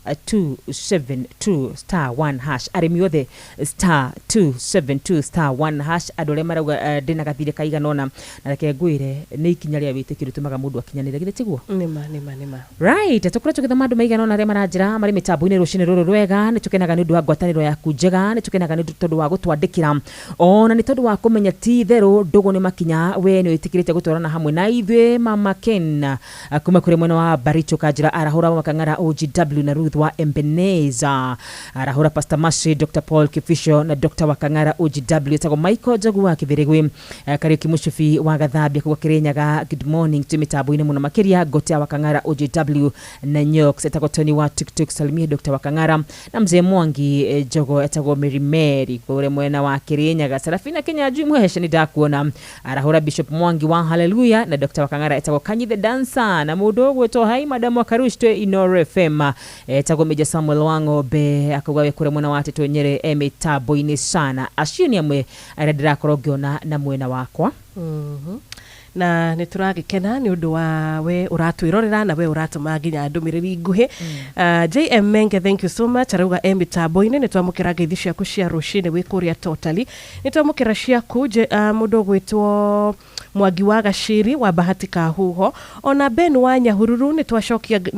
*272 *1#, arĩmi othe, *272 *1#, andũ arĩa marauga ndĩna gathirĩ kaigana ũna, na reke ngwĩre nĩ ikinya rĩa wĩtĩkio rĩtũmaga mũndũ akinyanĩre, githĩ tiguo? Nĩma, nĩma, nĩma. Right, tũkoretwo tũgĩthoma andũ maigana ũna arĩa maranjĩra marĩ mĩtambo-inĩ rũcinĩ rũrũ rwega. Nĩ tũkenaga nĩ ũndũ wa ngwatanĩro yaku njega, nĩ tũkenaga nĩ tondũ wa gũtwandĩkĩra, ona nĩ tondũ wa kũmenya ti itherũ ndũgũ nĩ makinya, we nĩ wĩtĩkĩrĩte gũtwarana hamwe na ithuĩ. Mama Ken kuma kũrĩ mwena wa Baricho Kanjĩra, arahũra Makang'ara OGW na Ruth wa Embeneza, arahũra Pastor Mashi, Dr Paul Kifisho na Dr Wakang'ara OGW, etagwo Michael Njogu wa Kĩbĩrĩgwĩ, Kariũki Mũcubi wa Gathambia kũgwa Kĩrĩnyaga. Good morning, twĩ mĩtambo-inĩ mũno makĩria, Gotea Wakang'ara OGW na Nyox, etagwo Tony wa Tuktuk, salimia Dr Wakang'ara na mzee Mwangi Jogo, etagwo Mary Mary kũrĩa mwena wa Kĩrĩnyaga. Serafina Kenya Muheshe, nĩ ndakuona, arahũra Bishop Mwangi wa Haleluya na Dr Wakang'ara, etagwo Kanyi the Dancer, na mũndũ ũgwĩtwo hai Madamu wa Karush, twĩ Inoro FM, etagwo Meja Samuel wa Ng'ombe, akauga we kũrĩa mwena wa Tetũ Nyerĩ e mĩtambo-inĩ sana. Acio nĩ amwe arĩa ndĩrakorwo ngĩona na mwena wakwa. Na nä tå ragä nä å ndå wa we å ratwä na we å ratå nginya ndå mä rä ri nguhä. JM Menge, thank you so much, arauga e mä tambo-inä. Nä twamå kä ra ngeithi ciaku cia rå cinä wä kå rä a totally, nä twamå kä ra ciaku. Må ndå å gwä two Mwangi wa Gaciri wa Bahati Kahuho, ona Ben wa Nyahururu, nä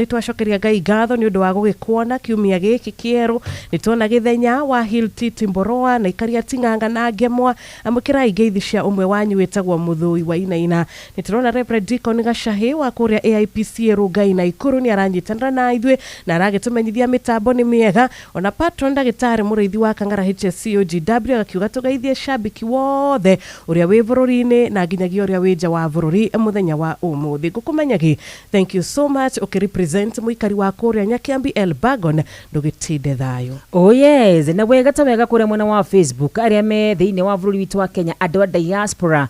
twacokeria Ngai ngatho nä å ndå wa gå gä kuona kiumia gä kä kĩerũ. Nä tuona Gĩthenya wa Hilti Timboroa na Ikaria Ting'ang'a na Ngemwa, amũkĩrai ngeithi cia ũmwe wanyu wĩtagwo Mũthũi wa Inaina. Nĩ tũrona Reverend Deacon Gacahi wa kũrĩa AIPC Rungai na Ikuru nĩ aranyitanĩra na ithuĩ na aragĩtũmenyithia mĩtambo nĩ mĩega. Ona patron ndagĩtarĩ mũrĩithi wa Kang'ara HSC OGW agakiuga tũgeithie shabiki wothe ũrĩa wĩ bũrũri-inĩ na nginyagia ũrĩa wĩ nja wa bũrũri mũthenya wa ũmũthĩ. Ngũkũmenyagi, thank you so much, ũkĩrepresent mũikari wa kũrĩa Nyakiambi Elbagon, ndũgĩtinde thayũ. Oh yes, na wega ta wega kũrĩa mwena wa Facebook, arĩa me thĩinĩ wa bũrũri witũ wa Kenya, andũ a diaspora,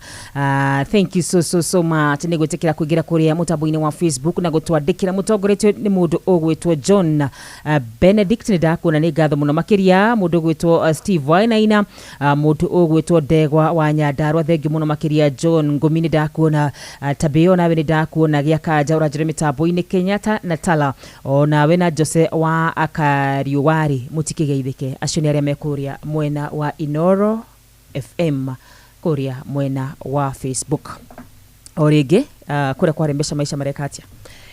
thank you so so so much nĩ gwĩtĩkĩra kũingĩra kũrĩa mũtambo-inĩ wa Facebook na gũtwandĩkĩra, mũtongoretio nĩ mũndũ ũgwĩtwo John Benedict, nĩ ndakuona, nĩ ngatho mũno makĩria. Mũndũ ũgwĩtwo Steve Wainaina, mũndũ ũgwĩtwo Ndegwa wa Nyandarua, thengiũ mũno makĩria. John Ngũmi, nĩ ndakuona. Tabeo, nawe nĩ ndakuona. Gĩakanja ũranjĩra mĩtambo-inĩ, Kenyatta na Tala, onawe na Jose wa Akariũwarĩ, mũtikĩgeithĩke. Acio nĩ arĩa me kũrĩa mwena wa Inoro FM kũrĩa mwena wa Facebook. O rĩngĩ, kũrĩa kwarĩ mbeca maica mareka atĩa?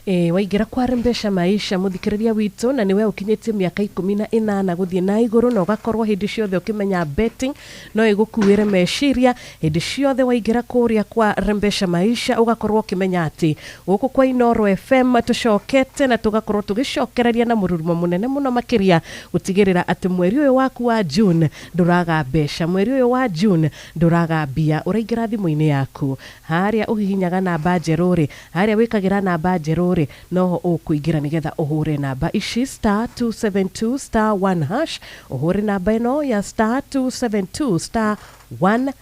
E, waingĩra kwa Mbeca Maisha, mũthikĩrĩria witũ, na nĩwe ũkinyĩtie mĩaka 18 gũthiĩ na igũrũ, na ũgakorwo hĩndĩ ciothe ũkĩmenya betting no ĩgũkuĩre meciria, hĩndĩ ciothe waingĩra kũrĩa kwa Mbeca Maisha ũgakorwo ũkĩmenya atĩ gũkũ kwa Inoro FM tũcokete na tũgakorwo tũgĩcokereria na mũrurumo mũnene mũno makĩria gũtigĩrĩra atĩ mweri ũyũ waku wa June ndũraga mbeca, mweri ũyũ wa June ndũraga mbia. Ũraingĩra thimũ-inĩ yaku harĩa ũhihinyaga namba njerũ rĩ, harĩa wĩkagĩra namba njerũ rĩ, noho ũkũingĩra nĩgetha ũhũre namba ici *272*1#, ũhũre namba ĩno ya *272*1#.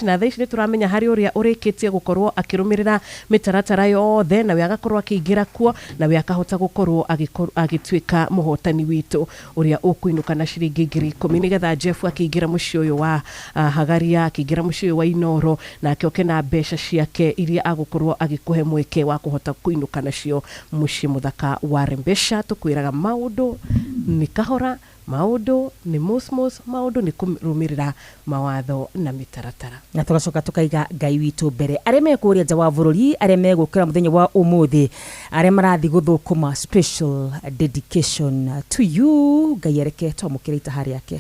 Na thaa ici nĩ tũramenya harĩ ũrĩa ũrĩkĩtie gũkorwo akĩrũmĩrĩra mĩtaratara yothe, nawe agakorwo akĩingĩra kuo, nawe akahota gũkorwo agĩtuĩka mũhotani witũ ũrĩa ũkũinũka na ciringi 10,000, nĩgetha Jeff akĩingĩra mũciĩ ũyũ wa Hagaria, akĩingĩra mũciĩ ũyũ wa Inoro, nake oke na mbeca ciake iria agũkorwo agĩkũhe mweke wa kũhota kũinũka nacio mũciĩ mũthaka wa Rembesha. Tũkwĩraga maũndũ nĩ kahora, maũndũ nĩ mosmos, maũndũ nĩ kũrũmĩrĩra mawatho na mĩtaratara. Na tũgacoka tũkaiga Ngai witũ mbere. Arĩa me kũrĩa nja wa bũrũri, arĩa megũkĩra mũthenya wa ũmũthĩ, arĩa marathiĩ gũthũkũma, special dedication to you. Ngai areke twamũkĩre itaha rĩake.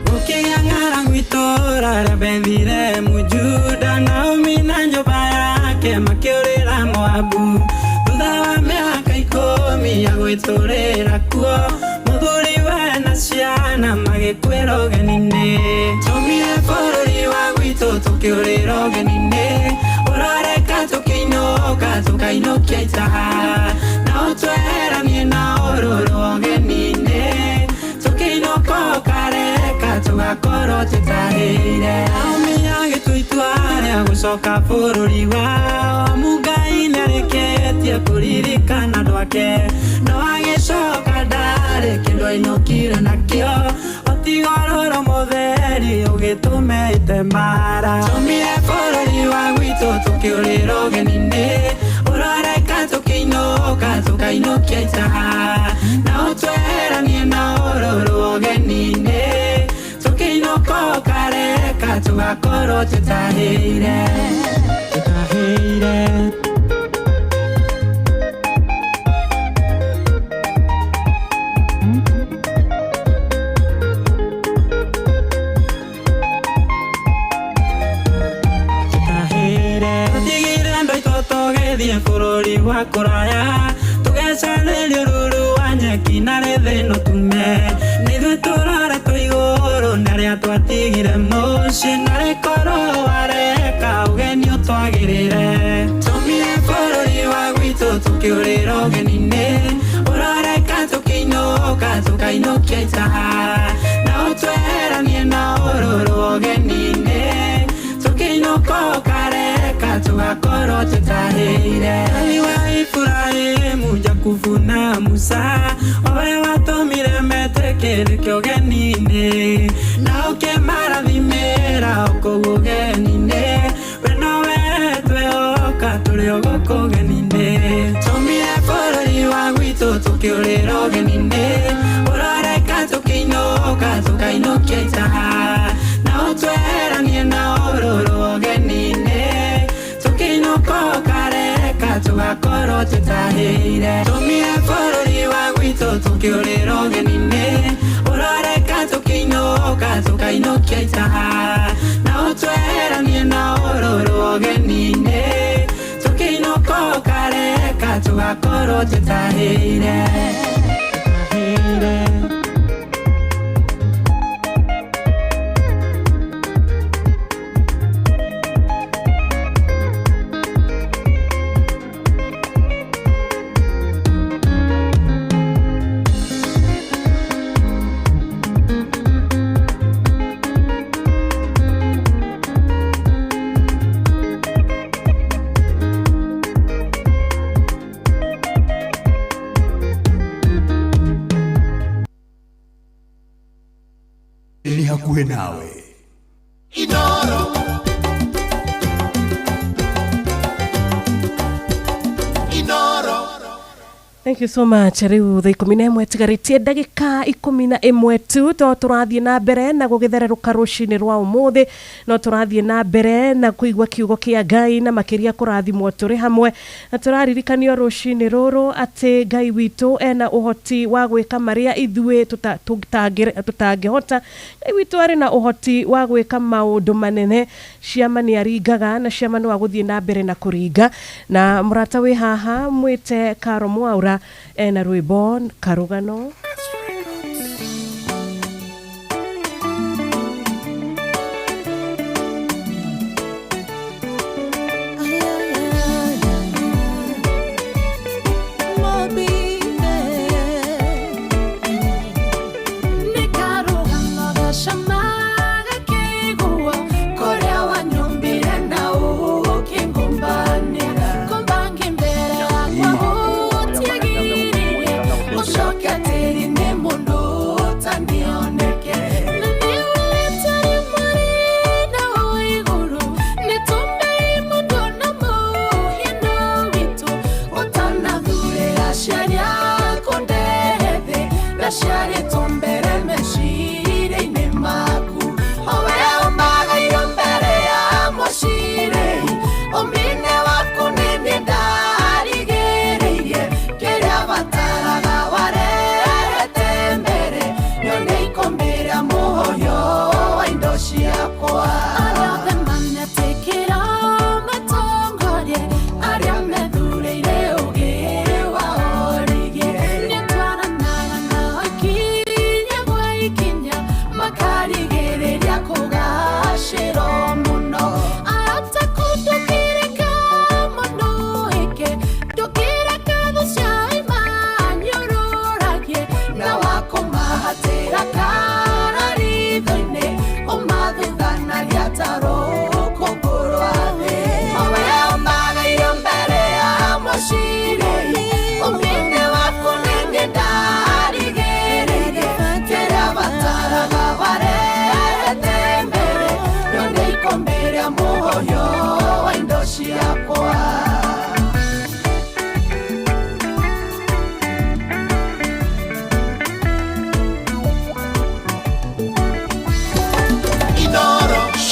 Gũkĩgĩa ng'aragu itũũra rĩa Bethilehemu Juda, Naomi na nyũmba yake makĩũrĩra Moabu. Thutha wa mĩaka 10 ya gwĩtũrĩra kuo, mũthuri we na ciana magĩkuĩra ũgeni-inĩ. Twaumire bũrũri wa gwitũ tũkĩũrĩra ũgeni-inĩ, ũrareka tũkĩinũka tũkainũka. Tũkainũkia itaha na ũtweheranie na ũrũrũ ũgeni-inĩ tũkĩinũka ũkareka tũgakorwo tũtahĩire. Naomi agĩtua itua rĩa gũcoka bũrũri wao amu Ngai nĩarĩkĩtie kũririkana andũ ake no agĩcoka ndarĩ kĩndũ ainũkire nakĩo otiga ũrũrũ mũtheri ũgĩtũmĩte mara. Tũmire bũrũri wa gwitũ tũkĩũrĩra ũgeni-inĩ ũroreka tũkĩinũka tũkainũkia itaha na ũtweheranie na ũrũrũ ũgeni-inĩ tũkĩinũka ũkareka tũgakorwo tũtahĩire tũtahĩire. Tũtigire andũ aitũ tũgĩthiĩ bũrũri wa kũraya tũgecarĩria ũruru wa nyeki na rĩthĩno tume nĩithuĩ tũroretwo igũrũ na arĩa twatigire mũciĩ na rĩkorwo wareka ũgeni ũtwagĩrĩre. Tũmire bũrũri wa gwitũ tũkĩũrĩra ũgeni-inĩ ũroreka tũkĩinũka tũkainũkia itaha na ũtweheranie na ũrũrũ ũgeni-inĩ tũkĩinũka ũkareka tũgakorwo tũtahĩire. Ngai wa Iburahĩmu, Jakubu na Musa o we watũmire metĩkĩrĩke ũgeni-inĩ na ũkĩmarathimĩra o kũu ũgeni-inĩ we nowe twehoka tũrĩ o gũkũ ũgeni-inĩ. Tũmire bũrũri wa gwitũ tũkĩũrĩra ũgeni-inĩ ũroreka tũkĩinũka tũkainũkia itaha na ũtweheranie na ũrũrũ ũgeni-inĩ tũkĩinũka ũkareka tũgakorwo tũtahĩire. Tũmire bũrũri wa gwitũ tũkĩũrĩra ũgeni-inĩ ũroreka tũkĩinũka tũkainũkia itaha na ũtweheranie na ũrũrũ ũgeni-inĩ tũkĩinũka ũkareka tũgakorwo tũtahĩire tũtahĩire. Ni hakuhĩ nawe. Inoro Inoro. Thank you so much. Rĩu thaa 11 tigarĩtie ndagĩka 11 tu to tũrathiĩ na mbere na gũgĩthererũka rũcinĩ rwa ũmũthĩ no tũrathiĩ na mbere na kũigua kiugo kĩa Ngai na makĩria kũrathimwo tũrĩ hamwe na tũraririkanio rũcinĩ rũrũ atĩ Ngai witũ ena ũhoti wa gwĩka marĩa ithuĩ tũtangĩhota. Ngai witũ arĩ na ũhoti wa gwĩka maũndũ manene. Ciama nĩ aringaga na ciama no agũthiĩ na mbere na kũringa. Na mũrata wĩ haha mwĩte Karo Mwaura ena rwĩmbo karũgano. Ucoke atĩrĩ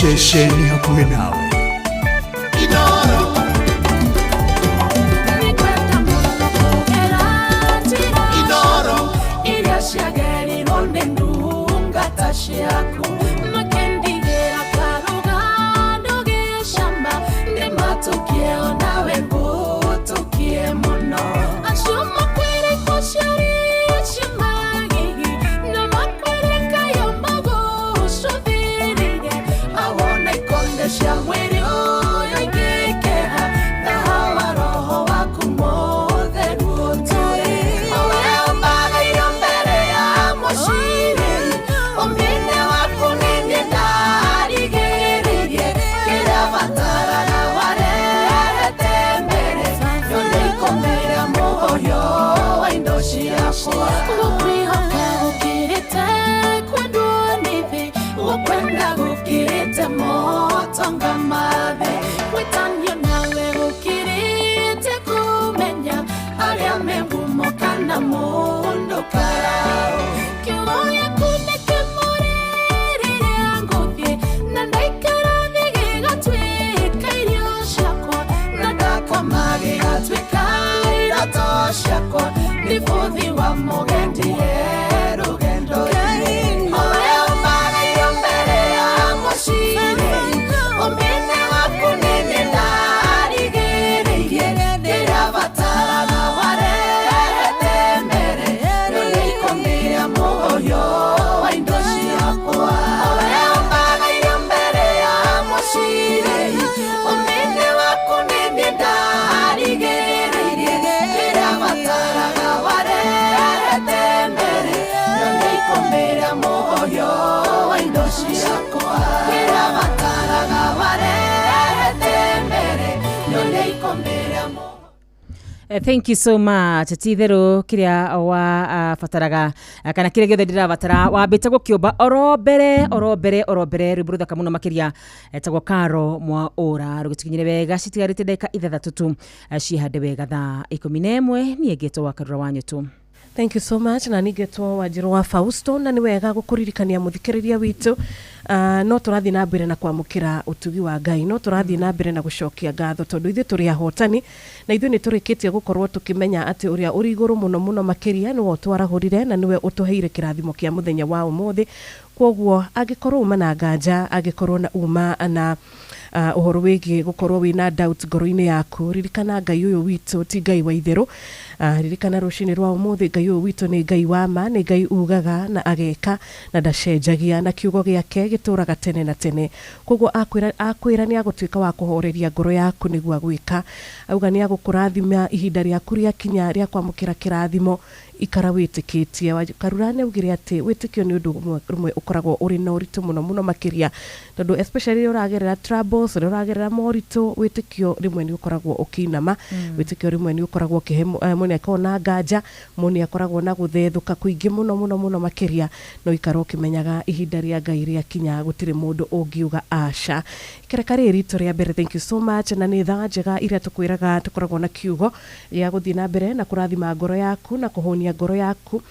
Ceceni hakuhĩ nawe. Inoro. Nĩngwenda mũno kũgera njĩra Inoro. iria ciagerirwo nĩ ndungata ciaku makĩndigĩra karũgano gĩcama nĩmatũkie onawe ngũtũkie mũno acio makwĩre ciaria magigi na makwĩre kayo magũcũthĩrĩrie awona ikonde cia mwĩrĩ ũyũ ingĩkeha tahawa roho waku mũtheru ũtũre owe ũmbaga irio mbere ya mũciri ũmine waku nĩniĩ ndarigĩrĩrie kĩrĩa bataraga warehete mbere nyone ikũmĩra mũhũyũ wa indo ciakwa gũkwĩhoka gũkĩrĩte kwendwo nĩ thĩ gũkwenda gũkĩrĩte motonga ma thĩ gwĩtanio nawe gũkĩrĩte kũmenya arĩa me ngumo kana mũndũ karao kiugo gĩaku nĩ kĩmũrĩ rĩrĩa ngũthiĩ na ndaikara thĩ gĩgatuĩka irio ciakwa na ndakoma gĩgatuĩka iroto ciakwa nĩ bũthi wa mũgendi he rũgendo-inĩ owe ũmbaga irio mbere ya mũciri ũmine waku nĩniĩ ndarigĩrĩirie kĩrĩa bataraga warehete mbere nyone ikũmĩra mũhũyũ wa indo ciakwa owe ũmbaga irio mbere ya mũciri ũmine waku nĩniĩ ndarigĩrĩirie kĩrĩa bataraga warehete mbere nyone ikũmĩra mũhũyũ wa indo ciakwa kĩrĩa bataraga warehete mbere nyone ikũmĩra mũhũyũ. Thank you so much. Ti itherũ kĩrĩa wabataraga kana kĩrĩa gĩothe ndĩrabatara wambĩte gũkĩũmba oro mbere oro mbere oro mbere. Rwĩmbo rũthaka mũno makĩria etagwo Karo mwa ũra rũgĩtũkinyĩre wega citigarĩte ndagĩka 6 tu cihande wega thaa 11. Niĩ ngĩtwo wa Karura wa Nyũtũ. Thank you so much. Na ningetwo Wanjirũ wa Fausto, na nĩ wega gũkũririkania mũthikĩrĩria witũ, no tũrathiĩ na mbere na kwamũkĩra ũtugi wa Ngai, no tũrathiĩ na mbere na gũcokia ngatho tondũ ithuĩ tũrĩ ahotani, na ithuĩ nĩ tũrĩkĩtie gũkorwo tũkĩmenya atĩ ũrĩa ũrĩ igũrũ mũno mũno makĩria nĩwe ũtwarahũrire na nĩwe ũtũheire kĩrathimo kĩa mũthenya wa ũmũthĩ. Kwoguo angĩkorwo uma na nganja, angĩkorwo na uma na ũhoro wĩgiĩ gũkorwo wĩna doubt ngoro-inĩ yaku, ririkana Ngai ũyũ witũ ti Ngai wa itherũ. Ririkana rũcinĩ rwa ũmũthĩ Ngai ũyũ witũ nĩ Ngai wa ma, nĩ Ngai ugaga na ageka na ndacenjagia, na kiugo gĩake gĩtũraga tene na tene. Koguo akwĩra nĩ agũtuĩka wa kũhoreria ngoro yaku nĩguo agwĩka, auga nĩ agũkũrathima ihinda rĩaku rĩakinya rĩa kwamũkĩra kĩrathimo, ikara wĩtĩkĩtie. Karura nĩ augire atĩ wĩtĩkio nĩ ũndũ ũmwe ũkoragwo ũrĩ na ũritũ mũno mũno makĩria, tondũ especially rĩrĩa ũragerera troubles, rĩrĩa ũragerera moritũ, wĩtĩkio rĩmwe nĩ ũkoragwo ũkĩinama, wĩtĩkio rĩmwe nĩ ũkoragwo ũkĩhe mũndũ nĩ akoragwo na nganja, mũndũ nĩ akoragwo na gũthethũka kũingĩ mũno mũno mũno makĩria. No ikara ũkĩmenyaga ihinda rĩa Ngai rĩakinya gũtirĩ mũndũ ũngiuga aca. Ikereka rĩrĩ ritũ rĩa mbere, thank you so much. Na nĩ thaa njega iria tũkwĩraga tũkoragwo na kiugo gĩa gũthiĩ na mbere na kũrathima ngoro yaku na kũhũnia ngoro yaku,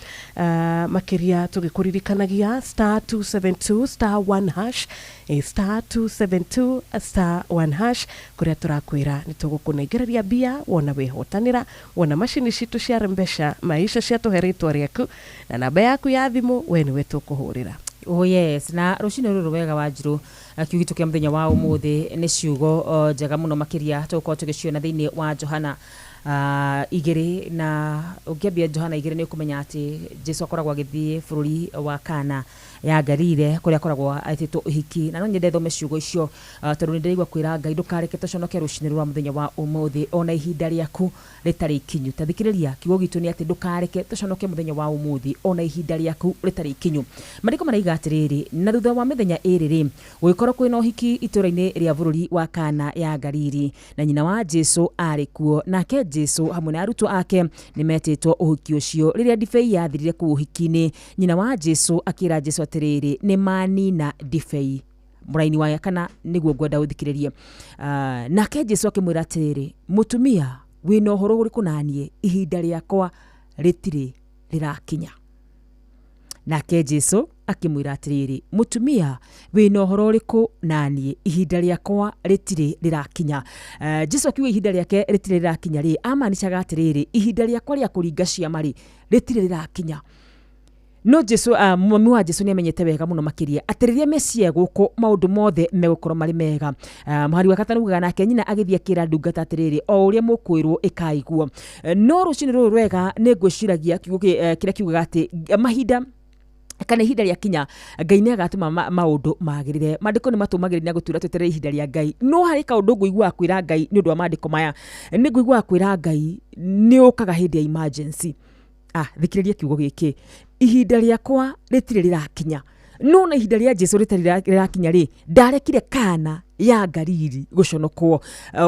makĩria tũgĩkũririkanagia *272*1#, *272*1# kũrĩa tũrakwĩra nĩ tũgũkũnengereria mbia wona wĩhotanĩra, wona macini citũ cia Rembesha Maisha ciatũhe rĩtwa rĩaku na namba yaku ya thimũ, we nĩwe tũkũhũrĩra. Oh yes, na rũcinĩ rũrũ wega wa Njirũ, kiugo gitũ kĩa mũthenya wa ũmũthĩ nĩ ciugo njega mũno makĩria tũgũkorwo tũgĩciona thĩinĩ wa Johana 2. Na ũngĩambia Johana 2 nĩ ũkũmenya atĩ Jesu akoragwo agĩthiĩ bũrũri wa Kana ya Galile kũrĩa akoragwo etĩtwo ũhiki. Na no nyende thome ciugo icio, tondũ nĩ ndĩraigua kwĩra Ngai ndũkareke tũconoke rũcinĩ rwa mũthenya wa ũmũthĩ ona ihinda rĩaku rĩtarĩ ikinyu. Ta thikĩrĩria, kiugo gitũ nĩ atĩ ndũkareke tũconoke mũthenya wa ũmũthĩ ona ihinda rĩaku rĩtarĩ ikinyu. Maandĩko maraiga atĩrĩrĩ, na thutha wa mĩthenya 2 rĩ, gũgĩkorwo kwĩna ũhiki itũũra-inĩ rĩa bũrũri wa Kana ya Galili, na nyina wa Jesu arĩ kuo. Nake Jesu hamwe na arutwo ake nĩ metĩtwo ũhiki ũcio. Rĩrĩa ndibei yathirire kũu ũhiki-inĩ, nyina wa Jesu akĩra Jesu atĩrĩrĩ, nĩ manina ndibei. Mũraini wa kana nĩguo ngwenda ũthikĩrĩrie. Nake Jesu akĩmwĩra atĩrĩrĩ, mũtumia, wĩna ũhoro ũrĩkũ naniĩ? Ihinda rĩakwa rĩtirĩ rĩrakinya. Nake Jesu Akĩmwĩra atĩrĩrĩ, mũtumia, wĩna ũhoro ũrĩkũ na niĩ? Ihinda rĩakwa rĩtirĩ rĩrakinya. Jesu akiuga ihinda rĩake rĩtirĩ rĩrakinya rĩ, amanicaga atĩrĩrĩ, ihinda rĩakwa rĩa kũringa ciama rĩ, rĩtirĩ rĩrakinya. No Jesu, mami wa Jesu nĩ amenyete wega mũno makĩria atĩ rĩrĩa Mesia egũkũ maũndũ mothe megũkorwo marĩ mega. Mũhari wa gatano ugaga, nake nyina agĩthiĩ akĩra ndungata atĩrĩrĩ, o ũrĩa mũkwĩrwo ĩkaiguo. No rũcinĩ rũrũ rwega nĩ ngwĩciragia kiugo kĩrĩa kiugaga atĩ mahinda kana ihinda rĩa kinya Ngai nĩ agatũma maũndũ magĩrĩre. Maandĩko nĩ matũmagĩrĩria na gũtwĩra tweterere ihinda rĩa Ngai. No harĩ kaũndũ ngũiguaga kwĩra Ngai nĩ ũndũ wa maandĩko maya, nĩ ngũiguaga kwĩra Ngai nĩ ũkaga hĩndĩ ya emergency. Thikĩrĩria kiugo gĩkĩ, ihinda rĩakwa rĩtirĩ rĩrakinya. No na ihinda rĩa Jesu rĩtarĩ rĩrakinya rĩ, ndarekire Kana ya Galili gũconokwo.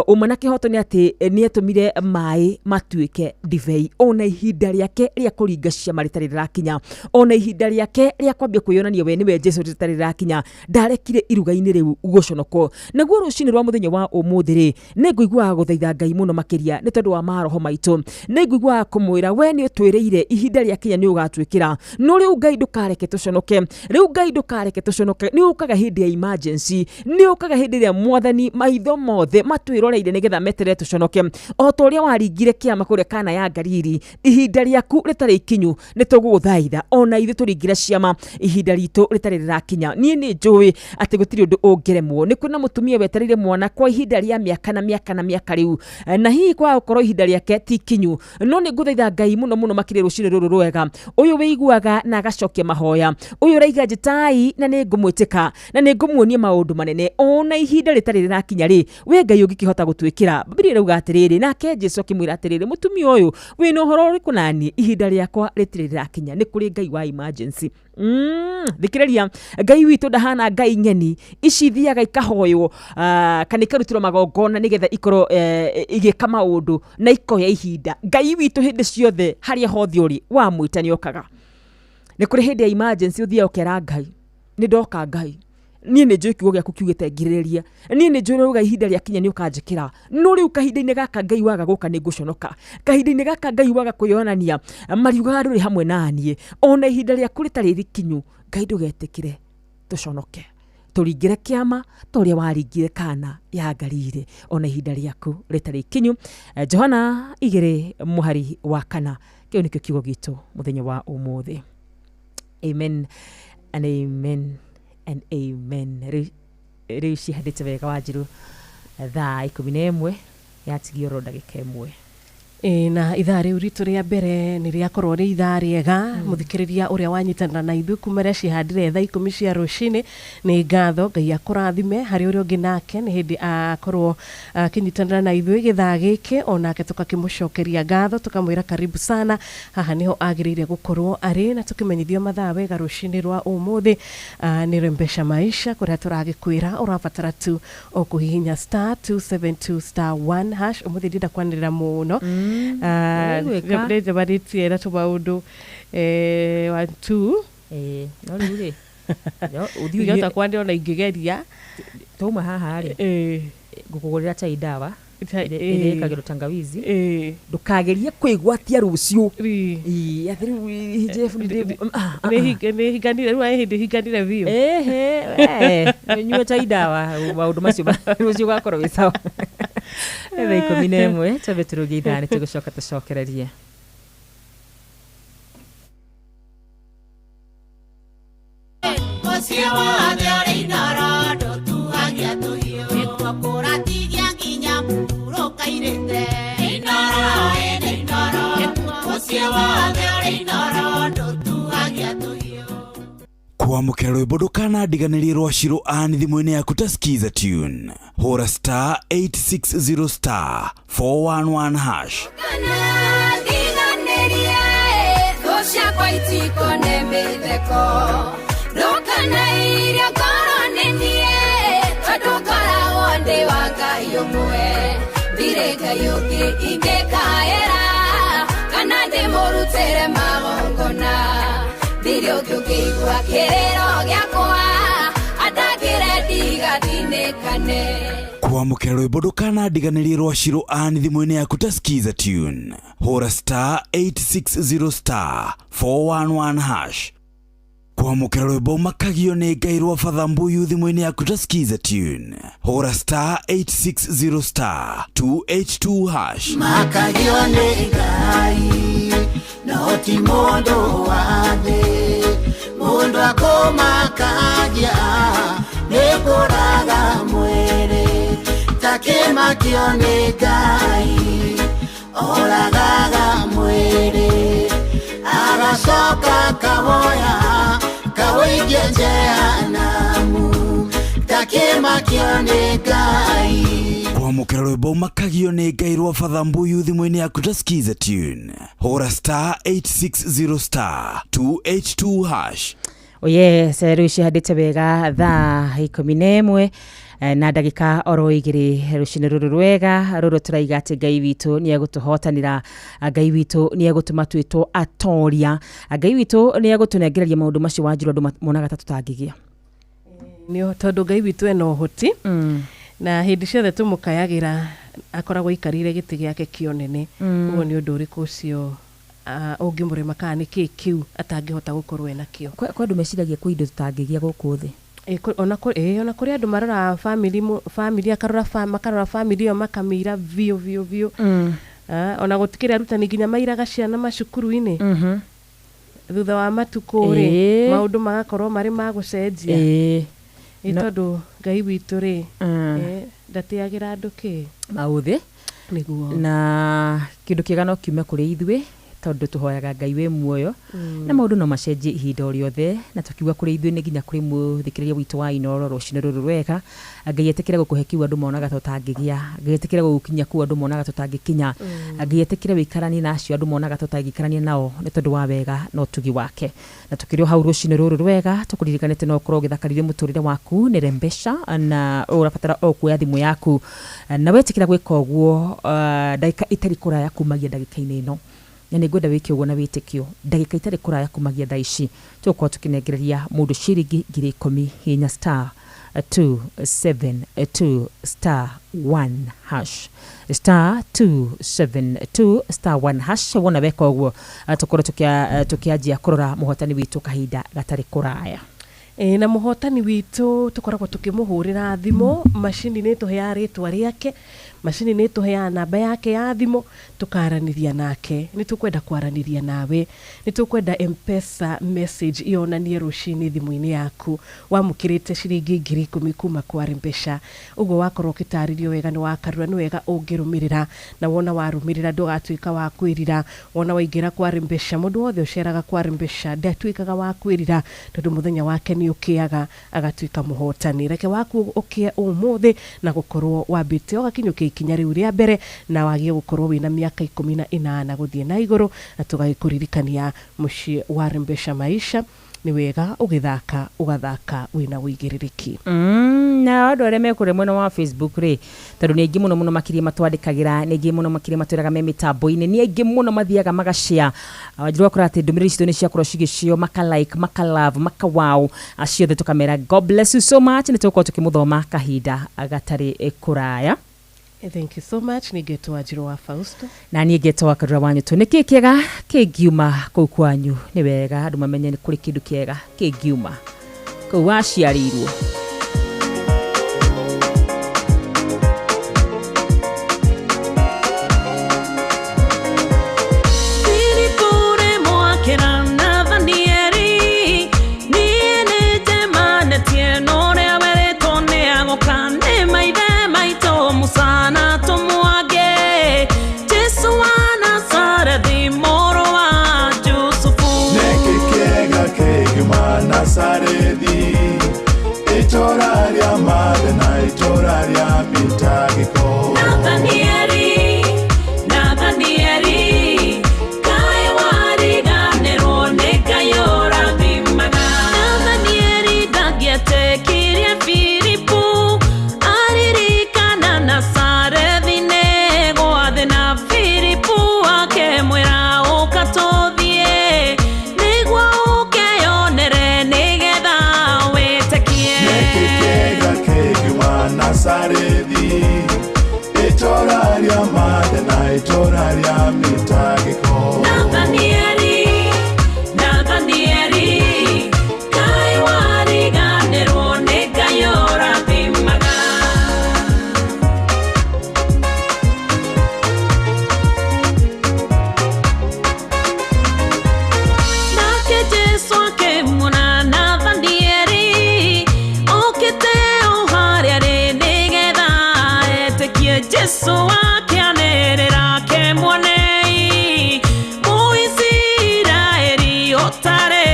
Ũma na kĩhoto nĩ atĩ nĩ etũmire maĩ matuĩke ndibei. Ona ihinda rĩake rĩa kũringa ciama rĩtarĩ rĩrakinya, ona ihinda rĩake rĩa kwambia kwĩyonania we nĩwe Jesu rĩtarĩ rĩrakinya, ndarekire iruga-inĩ rĩu gũconokwo. Naguo rũcinĩ rwa mũthenya wa ũmũthĩ rĩ, nĩ ngũiguaga gũthaitha Ngai mũno makĩria nĩ tondũ wa maroho maitũ. Nĩ ngũiguaga kũmwĩra we nĩ ũtwĩrĩire ihinda rĩa kinya nĩ ũgatwĩkĩra. No rĩu Ngai ndũkareke tũconoke, rĩu Ngai ndũkareke tũconoke. Nĩ ũkaga hĩndĩ ya emergency, nĩ ũkaga hĩndĩ ĩrĩa Mwathani maitho mothe matwĩroreire nĩgetha meterere tũconoke. O ta ũrĩa waringire kĩama kũrĩa Kana ya Galili, ihinda rĩaku rĩtarĩ ikinyu nĩ tũgũgũthaitha ona ithuĩ tũringire ciama ihinda ritũ rĩtarĩ rĩrakinya. Niĩ nĩ njũĩ atĩ gũtirĩ ũndũ ũngĩremwo. Nĩ kwĩna mũtumia wetereire mwana kwa ihinda rĩa mĩaka na mĩaka na mĩaka rĩu, na hihi kwaga gũkorwo ihinda rĩake ti ikinyu. No nĩ ngũthaitha Ngai mũno mũno makĩria rũcinĩ rũrũ rwega, ũyũ wĩiguaga na agacokia mahoya, ũyũ ũraiga njĩtai na nĩ ngũmwĩtĩka na nĩ ngũmuonia maũndũ manene ona ihinda rĩtarĩ rĩrakinya rĩ, we Ngai ũngĩkĩhota gũtwĩkĩra. Bibilia ĩrauga atĩrĩrĩ, nake Jesu akĩmwĩra atĩrĩrĩ, mũtumia ũyũ wĩna ũhoro ũrĩkũ na niĩ? Ihinda rĩakwa rĩtirĩ rĩrakinya. Nĩ kũrĩ Ngai wa emergency. Thikĩrĩria, Ngai witũ ndahana ngai ng'eni ici ithiaga ikahoywo, kana ikarutĩrwo magongona nĩgetha ikorwo igĩka maũndũ na ikoya ihinda. Ngai witũ hĩndĩ ciothe harĩa hothe ũrĩ wamwĩta nĩ okaga. Nĩ kũrĩ hĩndĩ ya emergency ũthiaga ũkera Ngai, nĩ ndoka Ngai, niĩ nĩ njũĩ kiugo gĩaku kiugĩte ngirĩrĩria, niĩ nĩ njũĩ ũrauga ihinda rĩakinya nĩ ũkanjĩkĩra. No rĩu kahinda-inĩ gaka Ngai waga gũka nĩ ngũconoka, kahinda-inĩ gaka Ngai waga kwĩyonania mariugaga ndũrĩ hamwe na niĩ. Ona ihinda rĩaku rĩtarĩ rĩkinyu, Ngai ndũgetĩkĩre tũconoke, tũringĩre kĩama ta ũrĩa waringire Kana ya Galili, ona ihinda rĩaku rĩtarĩ ikinyu. Johana 2 mũhari wa 4, kĩu nĩkĩo kiugo gitũ mũthenya wa ũmũthĩ. Amen and amen and amen. Rĩu cihandĩte wega Wanjiru, thaa 11 yatigio oro ndagĩka 1. Ĩĩ, na ithaa rĩu ritũ rĩa mbere nĩ rĩakorwo rĩ ithaa rĩega. Mũthikĩrĩria ũrĩa wanyitanĩra na ithuĩ kuma rĩa cihandire thaa 10 cia rũcinĩ, nĩ ngatho, Ngai akũrathime. Harĩ ũrĩa ũngĩ nake nĩ hĩndĩ akorwo akĩnyitanĩra na ithuĩ gĩthaa gĩkĩ, onake tũgakĩmũcokeria ngatho, tũkamwĩra karibu sana, haha nĩho agĩrĩire gũkorwo arĩ. Na tũkĩmenyithio mathaa wega rũcinĩ rwa ũmũthĩ, nĩ Rembesha Maisha, kũrĩa tũragĩkwĩra ũrabatara tu o kũhihinya star 272 star 1 hash. Ũmũthĩ ndĩrenda kwanĩrĩra mũno. Nĩgwĩka. Nĩnjemanĩtie na tũmaũndũ, 1 2. No rĩu rĩ, no, ũthiĩ Ingĩhota kwanĩrĩra ona ingĩgeria. Twauma haha rĩ, ngũkũgũrĩra chai dawa ĩrĩa ĩkagĩrwo tangawizi. Ndũkagerie kwĩgwatia rũciũ. Ĩĩ, atĩ rĩu, ĩ, Jeff, nĩ ndĩ- Nĩ hinganire, rĩu hĩndĩ hinganire biũ. Ehe, we, nyua chai dawa, maũndũ macio rũciũ ũgakorwo wĩ sawa. Thaa 11, twambe tũrũgie ithaa, nĩ tũgũcoka tũcokererie. Mũciĩ wothe ũrĩ Inooro ndũtuhagia tũhiũ. Nĩkuo kũratigia nginya mũhurũka irĩte. Inooro, ĩnĩ Inooro. Mũciĩ wothe ũrĩ Inooro ndũtuhagia tũhiũ. Kwamũkĩra rwĩmbo ndũkanandiganĩrie rwa Shiro Ann thimũ-inĩ yaku ta Skiza Tune. Hũra star 860 star 411 hash. Ndũkanandiganĩrie, thũ ciakwa itikone mĩtheko. Ndũkanairie ngoro nĩ niĩ, tondũ ngoragwo ndĩ wa Ngai ũmwe. Ndirĩ Ngai ũngĩ ingĩkaĩra, kana ndĩmũrutĩre magongona. Ndirĩ ũngĩ ũngĩigua kĩrĩro gĩakwa, andangĩre ndigathinĩkane. Kwamũkĩra rwĩmbo ndũkanandiganĩrie rwa Shiro Ann thimũ-inĩ yaku ta Skiza Tune. Hũra star 860 star 411 hash. Kwamũkĩra rwĩmbo makagio nĩ Ngai rwa Father Mbuyu thimũ-inĩ yaku ta skiza tune, hũra star 860 star 282 hash. Makagio nĩ Ngai no ti mũndũ wa thĩ, mũndũ akũmakagia nĩ kũraga mwĩrĩ, takĩmakio nĩ Ngai oragaga mwĩrĩ, agacoka kawoya kawĩikie jehanamu, takĩmakio nĩ Ngai. Kwamũkĩra rwĩmbo makagio nĩ Ngai rwa Father Mbuyu thimũ-inĩ yaku ta skiza tune, hũra star 860 star 282 hash. Oye rĩu cihandĩte wega thaa 11 na ndagĩka oro 2 rũcinĩ rũrũ rwega rũrũ tũraiga atĩ Ngai witũ nĩ egũtũhotanĩra, Ngai witũ nĩ egũtũma twĩtwo atoria, Ngai witũ nĩ egũtũnengereria maũndũ macio Wanjiru andũ monaga ta tũtangĩgĩa. Nĩ tondũ Ngai witũ ena ũhoti na hĩndĩ ciothe tũmũkayagĩra akoragwo aikarĩire gĩtĩ gĩake kĩonene. Ũguo nĩ ũndũ ũrĩkũ ũcio ũngĩmũrema kana nĩ kĩĩ kĩu atangĩhota gũkorwo enakĩo? Kwa andũ meciragia kwĩ indo tũtangĩgĩa gũkũ thĩ. Ona kũrĩ andũ maroraga family akarora makarora family ĩyo makamĩira biũ biũ biũ. Ona gũtikĩrĩ arutani nginya mairaga ciana macukuru-inĩ. Thutha wa matukũ rĩ maũndũ magakorwo marĩ ma gũcenjia. Nĩ tondũ Ngai witũ rĩ ndatĩagĩra andũ kĩ maũthĩ nĩguo, na kĩndũ kĩega no kiume kũrĩ ithuĩ tondũ tũhoyaga Ngai wĩ muoyo na maũndũ no macenjie ihinda o rĩothe, na tũkiuga kũrĩ ithuĩ nĩ nginya kũrĩ mũthikĩrĩria witũ wa Inooro rũcinĩ rũrũ rwega. Ngai etĩkĩre gũkũhe kiu andũ monaga tũtangĩgĩa, Ngai etĩkĩre gũgũkinyia kũu andũ monaga tũtangĩkinya, Ngai etĩkĩre wĩikaranie na acio andũ monaga tũtangĩikarania nao nĩ tondũ wa wega na ũtugi wake. Na tũkĩrĩ o hau rũcinĩ rũrũ rwega tũkũririkanĩte no ũkorwo ũgĩthakarĩria mũtũrĩre waku nĩ Rembesha, na ũrabatara o kuoya thimũ yaku na wetĩkĩra gwĩka ũguo ndagĩka itarĩ kũraya kumagia ndagĩka-inĩ ĩno, na nĩ ngwenda wĩke ũguo na wĩtĩkio ndagĩka itarĩ kũraya kumagia thaa ici tũgũkorwo tũkĩnengereria mũndũ ciringi 10,000 hinya star 272 star 1 hash, star 272 star 1 hash. Wona weka ũguo tũkorwo tũkĩanjia kũrora mũhotani witũ kahinda gatarĩ kũraya. Na mũhotani witũ tũkoragwo tũkĩmũhũrĩra thimũ, macini nĩ ĩtũheaga rĩtwa rĩake, macini nĩ ĩtũheaga namba yake ya thimũ, tũkaranĩria nake. Nĩ tũkwenda kwaranĩria nawe, nĩ tũkwenda M-Pesa message yonanie rũcinĩ thimũ-inĩ yaku wamũkĩrĩte ciringi 10,000 kuma kwa Rembesha. Ũguo wakorwo ũkĩtarĩrio wega nĩ wakarura, nĩ wega ũngĩrũmĩrĩra, na wona warũmĩrĩra ndũgatuĩka wa kwĩrira. Wona waingĩra kwa Rembesha, mũndũ wothe ũceraga kwa Rembesha ndatuĩkaga wa kwĩrira, tondũ mũthenya wake nĩ ũkĩaga agatuĩka mũhotani. Reke waku ũkĩe ũmũthĩ na gũkorwo wambĩte ũgakinyũkia ikinya rĩu rĩa mbere na wagie gũkorwo wĩna mĩaka 18 gũthiĩ na igũrũ, na tũgagĩkũririkania mũciĩ wa Rembesha Maisha nĩ wega ũgĩthaka ũgathaka wĩna ũigĩrĩrĩki. Na andũ arĩa mekũrĩa mwena wa Facebook rĩ, tondũ nĩ aingĩ mũno mũno makĩria matwandĩkagĩra, nĩ aingĩ mũno makĩria matwĩraga me mĩtambo-inĩ, nĩ aingĩ mũno mathiaga magashare. Wanjiru wakora atĩ ndũmĩrĩri citũ nĩ ciakorwo cigĩcio, maka like, maka love, maka wow, acio othe tũkamera God bless you so much. Nĩ tũgũkorwo tũkĩmũthoma kahinda gatarĩ kũraya. Thank you so much. Nĩngetwo Wanjiru wa Fausto na niĩ ngetwo Wakarura wa Nyũtũ. Nĩ kĩĩ kĩega kĩngiuma kũu kwanyu? Nĩ wega andũ mamenye nĩ kũrĩ kĩndũ kĩega kĩngiuma kũu waciarĩirwo. Nazareti, itora rĩa Jesu akĩanĩrĩra kĩmuonei Mũisiraeli ũtarĩ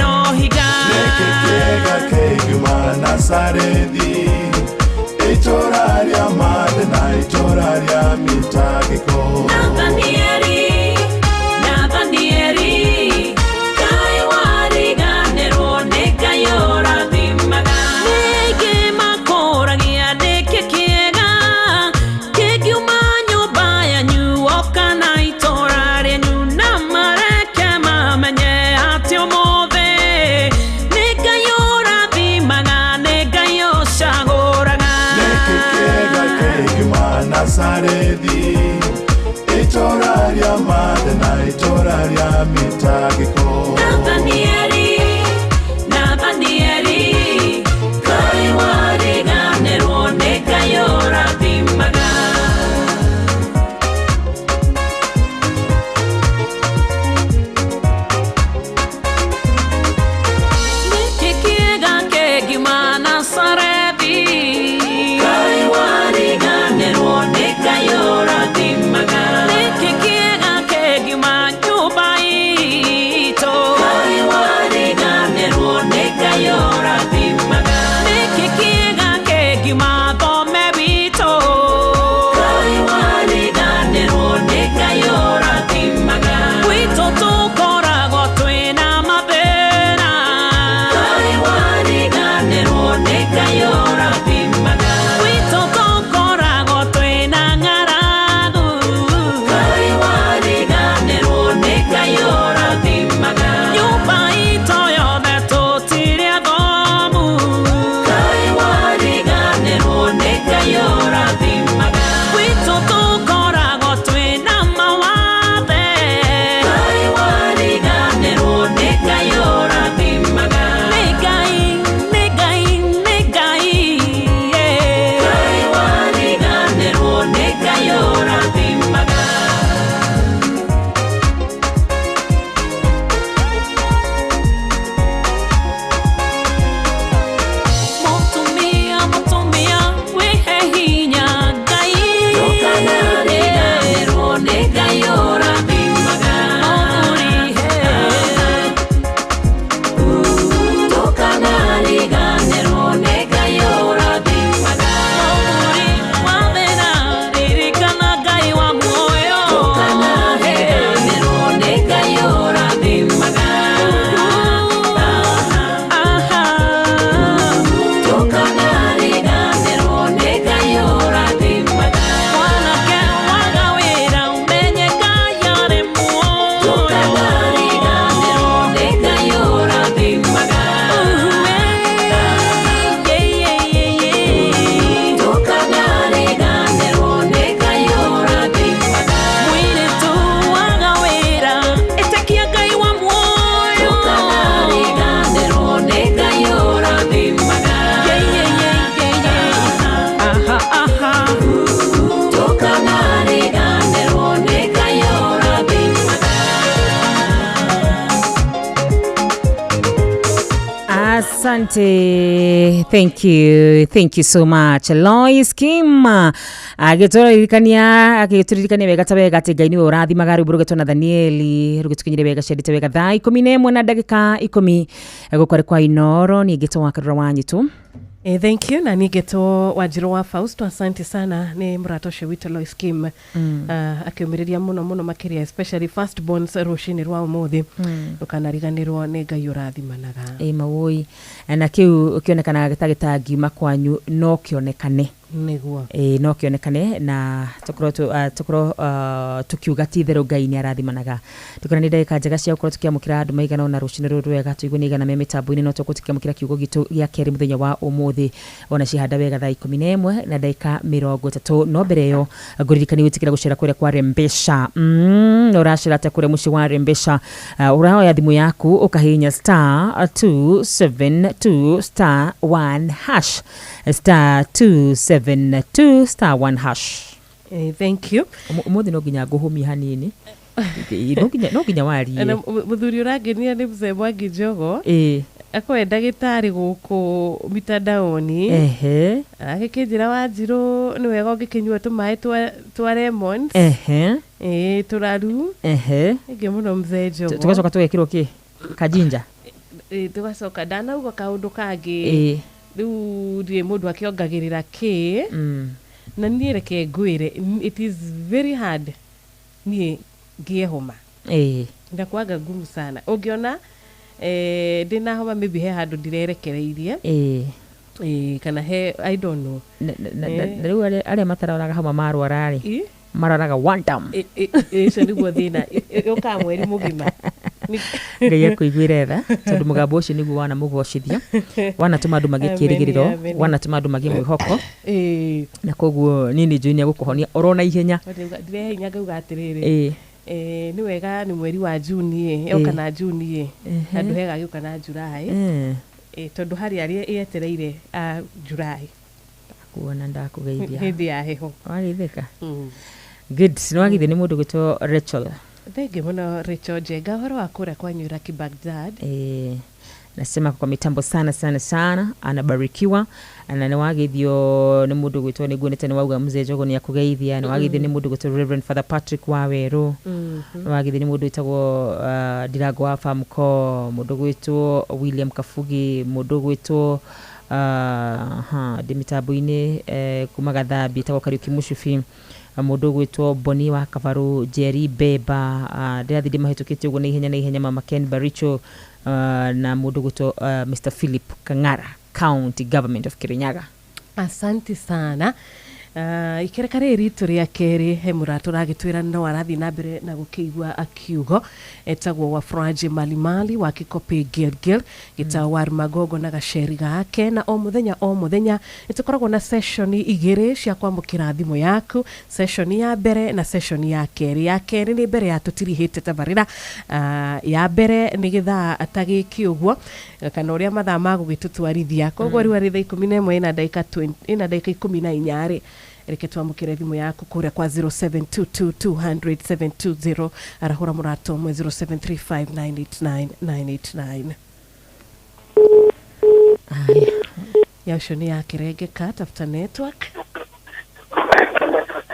na ũhiga. Nĩkĩ kĩega kĩngiuma Nazarethi, itũũra rĩa mathĩna, itũũra rĩa mĩtangĩko? Nathanieli, Nathanieli, kaĩ wariganĩrwo nĩ Ngai ũrathimaga. Nĩ aingĩ makũragia nĩkĩ kĩega kĩngiuma nyũmba yanyu o kana itũũra rĩanyu, na mareke mamenye atĩ ũmũthĩ nĩ Ngai ũrathimaga, nĩ Ngai ũcagũraga. Nĩkĩ kĩega kĩngiuma Nazarethi, itũũra rĩa mathĩna, itũũra rĩa mĩtangĩko? Nathanieli, Nathanieli, kaĩ wariganĩrwo nĩ Ngai ũrathimaga. Nĩkĩ kĩega kĩngiuma Nazarethi? Kaĩ wariganĩrwo nĩ Ngai ũrathimaga. Nĩkĩ kĩega kĩngiuma nyũmba itũ? Kaĩ wariganĩrwo nĩ Ngai ũrathimaga. Nĩkĩ kĩega kĩngiuma thome witũ? Kaĩ wariganĩrwo nĩ Ngai ũrathimaga. Gwitũ tũkoragwo twĩna mathĩna. Kaĩ wariganĩrwo nĩ Ngai ũrathimaga. Gwitũ tũkoragwo twĩna ng'aragu. Kaĩ wariganĩrwo nĩ Ngai ũrathimaga. Nyũmba itũ yothe tũtirĩ athomu. Kaĩ wariganĩrwo nĩ Ngai ũrathimaga. Gwitũ tũkoragwo twĩna mawathe. Kaĩ wariganĩrwo nĩ Ngai ũrathimaga. Nĩ Ngai, nĩ Ngai, nĩ Ngai, yeah. Kaĩ wariganĩrwo nĩ Ngai ũrathimaga. Mũtumia, mũtumia, wĩhe hinya Ngai. Ndũkanariganĩrwo nĩ Ngai ũrathimaga. Mũthuri, he. Ndũkanariganĩrwo nĩ Ngai ũrathimaga. Mũthuri wa thĩna, ririkana Ngai wa muoyo. Ndũkanariganĩrwo nĩ Ngai ũrathimaga. Aha. Ndũkanariganĩrwo nĩ Ngai ũrathimaga. Mwanake waga wĩra ũmenye Ngai arĩ muoyo. Ndũkanariganĩrwo nĩ Ngai ũrathimaga. Ndũkanariganĩrwo nĩ Ngai ũrathimaga. Mũirĩtu waga wĩra ĩtĩkia Ngai wa muoyo. Ndũkanariganĩrwo nĩ Ngai ũrathimaga. Aha, aha. Ndũkanariganĩrwo nĩ Ngai ũrathimaga. Asante, thank you so much, Lois Kim agĩtũririkania agĩtũririkania wega ta wega atĩ Ngai nĩwe ũrathimaga. Rwĩmbo rũgetwo Nathanieli rũgĩtũkinyĩre wega ciendete wega thaa 11 na ndagĩka 10 gũkwarĩ kwa Inoro. Niĩ ngĩtwo wa Karura wa Nyitũ. Thank you na nigetwo Wanjiru wa Fausto. Asante sana nĩ mũrata ũcio witũ Lois Kim, akĩũmĩrĩria mũno mũno makĩria, especially first borns, rũcinĩ rwa ũmũthĩ, ndũkanariganĩrwo nĩ Ngai ũrathimanaga. Ĩ mawũi, na kĩu kĩonekanaga ta gĩtangiuma kwanyu no kĩonekane. Nĩguo. Ĩ no kĩonekane na tũkorwo tũkorwo tũkiuga ti itherũ Ngai nĩ arathimanaga. Tũkona nĩ ndagĩka njega cia gũkorwo tũkĩamũkĩra andũ maigana ũna rũcinĩ rũrũ rwega, tũigue nĩ igana me mĩtambo-inĩ, no tũkorwo tũkĩamũkĩra kiugo gitũ gĩa kerĩ mũthenya wa ũmũthĩ ona cihanda wega thaa 11 na ndagĩka 30. No mbere ĩyo ngũririkania gwĩtĩkĩra gũcera kũrĩa kwa Rembesha. Ũracera atĩa kũrĩa mũciĩ wa Rembesha? Ũraoya thimũ yaku ũkahihinya *272 *1 hash, *272 *1 hash. Thank you. Ũmũthĩ no nginya ngũhũmie hanini. No nginya warie. Na mũthuri ũrangenia nĩ mzee Mwangi Njogo. Akoe ndagĩtarĩ gũkũ mitandaoni. Ehe. Agĩkĩnjĩra Wanjirũ nĩ wega ũngĩkĩnyua tũmaĩ twa lemons. Ehe. Ĩĩ tũraru. Ehe. Ĩngĩ mũno mzee Njogo. Tũgacoka tũgekĩrwo kĩ kajinja. Ĩĩ tũgacoka ndanauga kaũndũ kangĩ. Ĩĩ. Rĩu ndirĩ mũndũ akĩongagĩrĩra kĩ. Na niĩ reke ngwĩre it is very hard niĩ ngĩe homa. Ĩĩ. Ndakwanga ngumu sana. Ũngĩona ndĩna homa maybe he handũ ndirerekereirie. Ĩĩ. Ĩĩ kana he I don't know. Na rĩu arĩa mataroraga homa marwara rĩ maroraga one time. Ũcio nĩguo thĩna ũkaga mweri mũgima. Ngai akũiguĩre tha tondũ mũgambo ũcio nĩguo wanamũgocithia, wanatũma andũ magĩe kĩrĩgĩrĩro, wanatũma andũ magĩe mwĩhoko. Na koguo niĩ nĩ njũĩ nĩ egũkũhonia oro na ihenya. Ndirehinya ngauga atĩrĩrĩ, nĩ wega nĩ mweri wa Juni ĩ, yoka na Juni ĩ, handũ hega gĩũka na July, tondũ harĩ arĩa ĩetereire a July. Kuona ndakũgeithia hĩndĩ ya heho. Wageithĩka? Good. Nĩ wageithio nĩ mũndũ gwĩtwo Rachel. Thengi mũno Rachel Njenga, ũhoro wa kũrĩa kwanyu Iraki Baghdad. Nasema kwa mitambo sana sana sana, anabarikiwa. Na nĩ wageithio nĩ mũndũ gwĩtwo nĩ nguonete nĩ wauga mzee Njogo nĩ akũgeithia. Nĩ wageithio nĩ mũndũ gwĩtwo Reverend Father Patrick Wawerũ. Nĩ wageithio nĩ mũndũ wĩtagwo Ndirango wa Famco, mũndũ gwĩtwo William Kabugi, mũndũ gwĩtwo ndĩ mitambo-inĩ kuma Gathambi etagwo Kariuki Mũcubi, mũndũ gwĩtwo Boni wa Kabaru, Jerry Beba, ndĩrathiĩ ndĩmahĩtũkĩte ũguo na ihenya na ihenya, Mama Ken Baricho, na mũndũ gwĩtwo Mr Philip Kang'ara, County Government of Kirinyaga. Asante sana. Ikereka rĩrĩ ritũ rĩa kerĩ he mũrata ũragĩtwĩra no arathiĩ na mbere na gũkĩigua akiugo etagwo Wafranji Malimali wa Kikopĩ Gilgil gĩtagwo Waru Magongo na gaceri gake. Na o mũthenya nĩtũkoragwo na session igĩrĩ cia kwamũkĩra thimũ yaku, session ya mbere na session ya kerĩ. Ya kerĩ nĩ mbere ya tũtirihĩte tabarĩra. Ya mbere nĩ gĩthaa ta gĩkĩ ũguo kana ũrĩa mathaa magũgĩtũtwarithia. Koguo rĩu arĩ thaa 11 ĩna ndagĩka 20 ĩna ndagĩka 14 rĩ, reke twamũkĩre thimũ yaku kũrĩa kwa 0722200720 arahũra mũrata ũmwe 0735989989. Aya ya ũcio nĩ yakĩrengeka, tafuta network.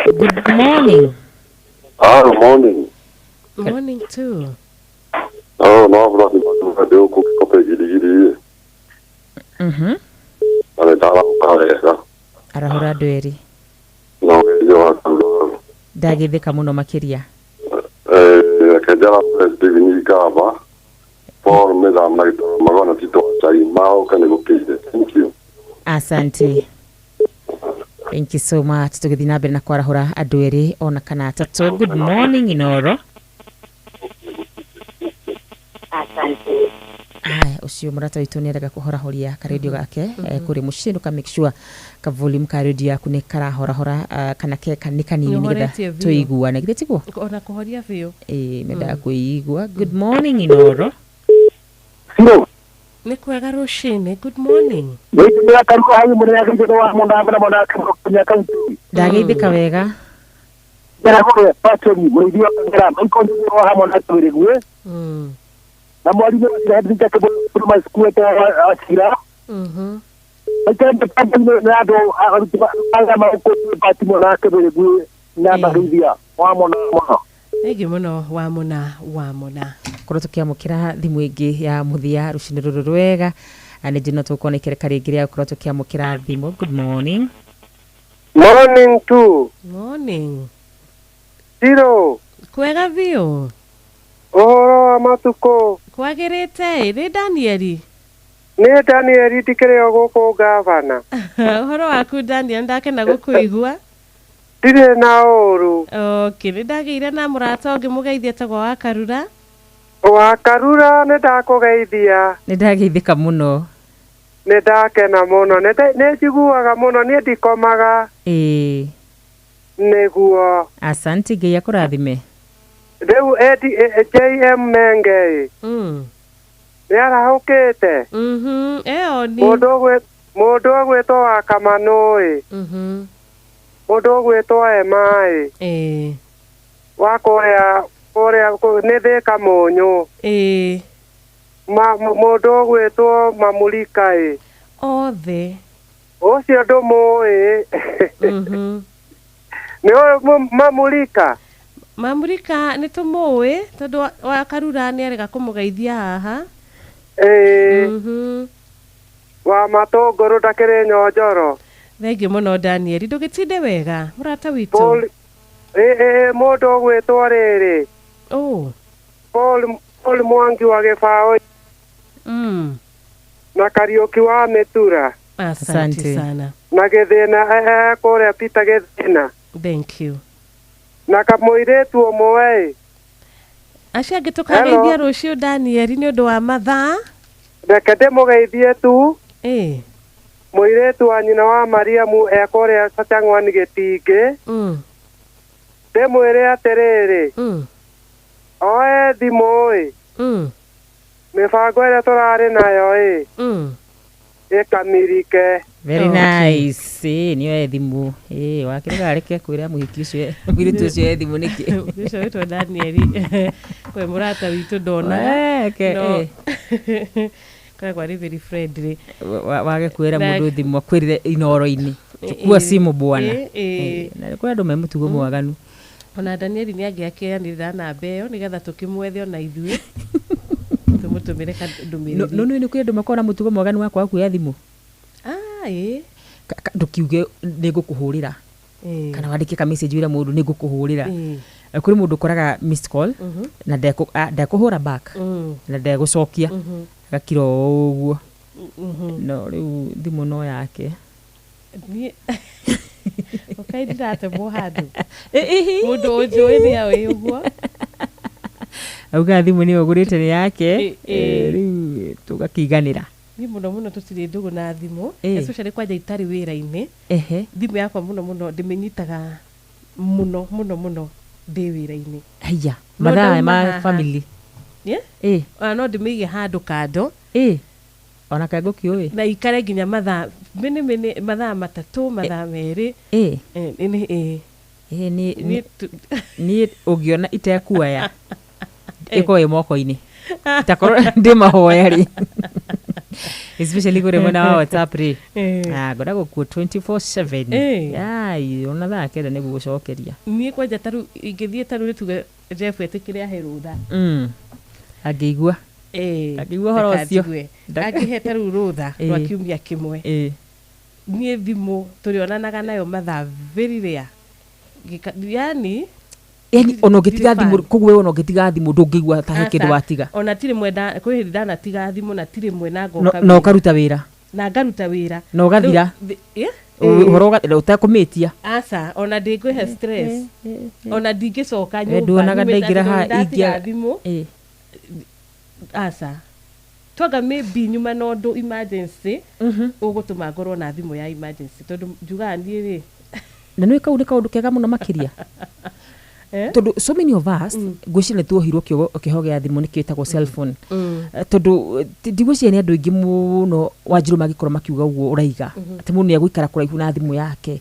Good morning. Good morning. Morning too. Oh, no, no, Kikopĩ Giligili. Na ndarahũka wega. Arahũra andũ erĩ. No, yo ndagĩthĩka mũno makĩria. Reke njara Stephen Igaba, Paul Metham na Gĩtoro Magona Tito Chai maũka nĩ gũkĩire. Thank you. Asante. Thank you so much. Tũgĩthiĩ na mbere na kwarahũra andũ erĩ ona kana atatũ. Good morning Inoro. Asante. Aya, ũcio mũrata witũ nĩ arega kũhorahoria karedio gake kũrĩ mũciĩ, ndũka make sure ka volume ka radio yaku nĩ karahorahora kana ke nĩ kanini nĩgetha tũiguane. Githĩ tiguo? Ona kũhoria biũ. Ĩĩ, mendaga kũigua. Good morning Inoro. Nĩ kwega rũcinĩ. Good morning. Ndageithĩka wega. Na mwarimu wa primary school acira. Thengi mũno Wamũna Wamũna. Korwo tũkĩamũkĩra thimũ ĩngĩ ya mũthia rũcinĩ rũrũ rwega, na nĩ no tũkorwo na ikereka rĩngĩ rĩa gũkorwo tũkĩamũkĩra thimũ. Good morning. Morning too. Morning. Zero. Kwega biũ. Ũhoro wa matukũ. Kwagĩrĩte. Nĩ Danieli. Nĩ Danieli ndikĩrĩ o gũkũ gavana. Ũhoro waku Daniel, ndakena gũkũigua. Ndirĩ na ũru. Okay, nĩ ndagĩire na mũrata ũngĩ mũgeithie etagwo wa Karura. Wa Karura nĩ ndakũgeithia. Nĩ ndageithĩka mũno. Nĩ ndakena mũno. Nĩ njiguaga mũno, niĩ ndikomaga. Ĩĩ. Nĩguo. Asante, Ngai akũrathime. Rĩu JM Menge nĩ arahũkĩte. Ĩyo ni Mũndũ ũgwĩtwo wa Kamanũ ĩ, mũndũ ũgwĩtwo Emma ĩ, wa kũrĩa kũrĩa nĩ Thĩka Mũnyũ. Ĩĩ. Mũndũ ũgwĩtwo Mamulika ĩ. Othe. Ũcio ndũmũĩ. Nĩ ũĩ Mamulika? Mamulika nĩ tũmũĩ tondũ wa Karura nĩ arega kũmũgeithia haha. Ĩĩ. Wa matũngũrũ ndakĩrĩ nyonjoro. Thengiũ mũno Daniel, ndũgĩtinde wega mũrata witũ. Ĩĩ mũndũ ũgwĩtwo rĩrĩ. Oh. Paul Mwangi wa Gĩbaũ. Na Kariũki wa Mĩtura. Asante sana. Na Gĩthĩna kũrĩa Peter Gĩthĩna. Thank you. Na kamũirĩtu ũmwe. Acio angĩ tũkageithia rũciũ Daniel nĩ ũndũ wa mathaa. Reke ndĩmũgeithie tu. Ĩĩ. Mũirĩtu wa nyina wa Mariamu ekũrĩa Sachang'wani Gĩtingĩ. Ndĩmwĩre atĩrĩrĩ. Oe thimũ ĩ. Mĩbango ĩrĩa tũrarĩ nayo ĩ. Ĩkamirike. Very nice. Nĩ oe thimũ. Wakĩrega areke kwĩra mũhiki ũcio mũirĩtu ũcio oe thimũ nĩkĩ? Ũcio wĩtwo Daniel. Kwĩ mũrata witũ ndonaga. No. Koragwo arĩ very friendly. Wage kwĩra mũndũ thimũ akwĩrire inoro-inĩ. Chukua simu bwana. Na kwĩ andũ me mũtugo mwaganu. Ona Daniel nĩ angĩakĩanĩrĩra namba ĩyo nĩgetha tũkĩmwethe ona ithuĩ. Tũmũtũmĩre ndũmĩrĩri. No nĩ kwĩ andũ makoragwo na mũtugo mwaganu wa kwaga kuoya thimũ. Ĩĩ. Ndũkiuge nĩ ngũkũhũrĩra. Kana wandĩke ka message wĩre mũndũ nĩ ngũkũhũrĩra. Kũrĩ mũndũ ũkoraga missed call na ndekũhũra back na ndegũcokia. Agakira o ũguo. No rĩu thimũ no yake. Niĩ ũkai ndiratemwo handũ. Mũndũ ũnjũĩ nĩ oĩ ũguo. Auga thimũ nĩyo ũgũrĩte nĩ yake. Rĩu tũgakĩiganĩra. Niĩ mũno mũno tũtirĩ ndũgũ na thimũ. Especially kwanja itarĩ wĩra-inĩ. Thimũ yakwa mũno mũno ndĩmĩnyitaga mũno mũno mũno ndĩ wĩra-inĩ. Haiya, mathaa ma family. Ona no ndĩmĩige handũ kando. Ona kaĩ ngũkĩũĩ. Na ikare nginya mathaa mene mathaa matatũ mathaa merĩ. Niĩ ũngĩona itekuoya ĩkorwo ĩ moko-inĩ. Takorwo ndĩ mahoya rĩ. Especially kũrĩ mwena wa WhatsApp rĩ. Ngoragwo kuo 24/7. Ai, ona thaa kenda nĩguo gũcokeria. Niĩ kwanja tarĩu ingĩthiĩ tarĩu nĩtuge Jeff etĩkĩre ahe rũtha. Angĩigua. Angĩigua ũhoro ũcio. Angĩhe tarĩu rũtha rwa kiumia kĩmwe. Niĩ thimũ tũrĩonanaga nayo mathaa very rare. Yani yani ona ũngĩtiga thimũ koguo we ona ũngĩtiga thimũ ndũngĩigua ta he kĩndũ watiga. Ona tirĩ mwenda kwĩ hĩndĩ ndanatiga thimũ na tirĩ mwe na ngoka. Na ũkaruta wĩra. Na ngaruta wĩra. Na ũgathira. Ũhoro ũtekũmĩtia. Aca, ona ndĩngwĩhe stress. Ona ndingĩcoka nyũmba. Nduonaga ndaingĩra haha ingĩa thimũ. Aca. Twanga maybe nyuma na ũndũ emergency ũgũtũma ngorwo na thimũ ya emergency tondũ njugaga niĩ rĩ. Na nĩ kau nĩ kaũndũ kega mũno makĩria. Tondũ so many of us ngwĩciria nĩ tuohirwo kĩoho gĩa thimũ nĩkĩo ĩtagwo cell phone. Tondũ ndigwĩciria nĩ andũ aingĩ mũno Wanjirũ mangĩkorwo makiuga ũguo ũraiga atĩ mũndũ nĩ egũikara kũraihu na thimũ yake.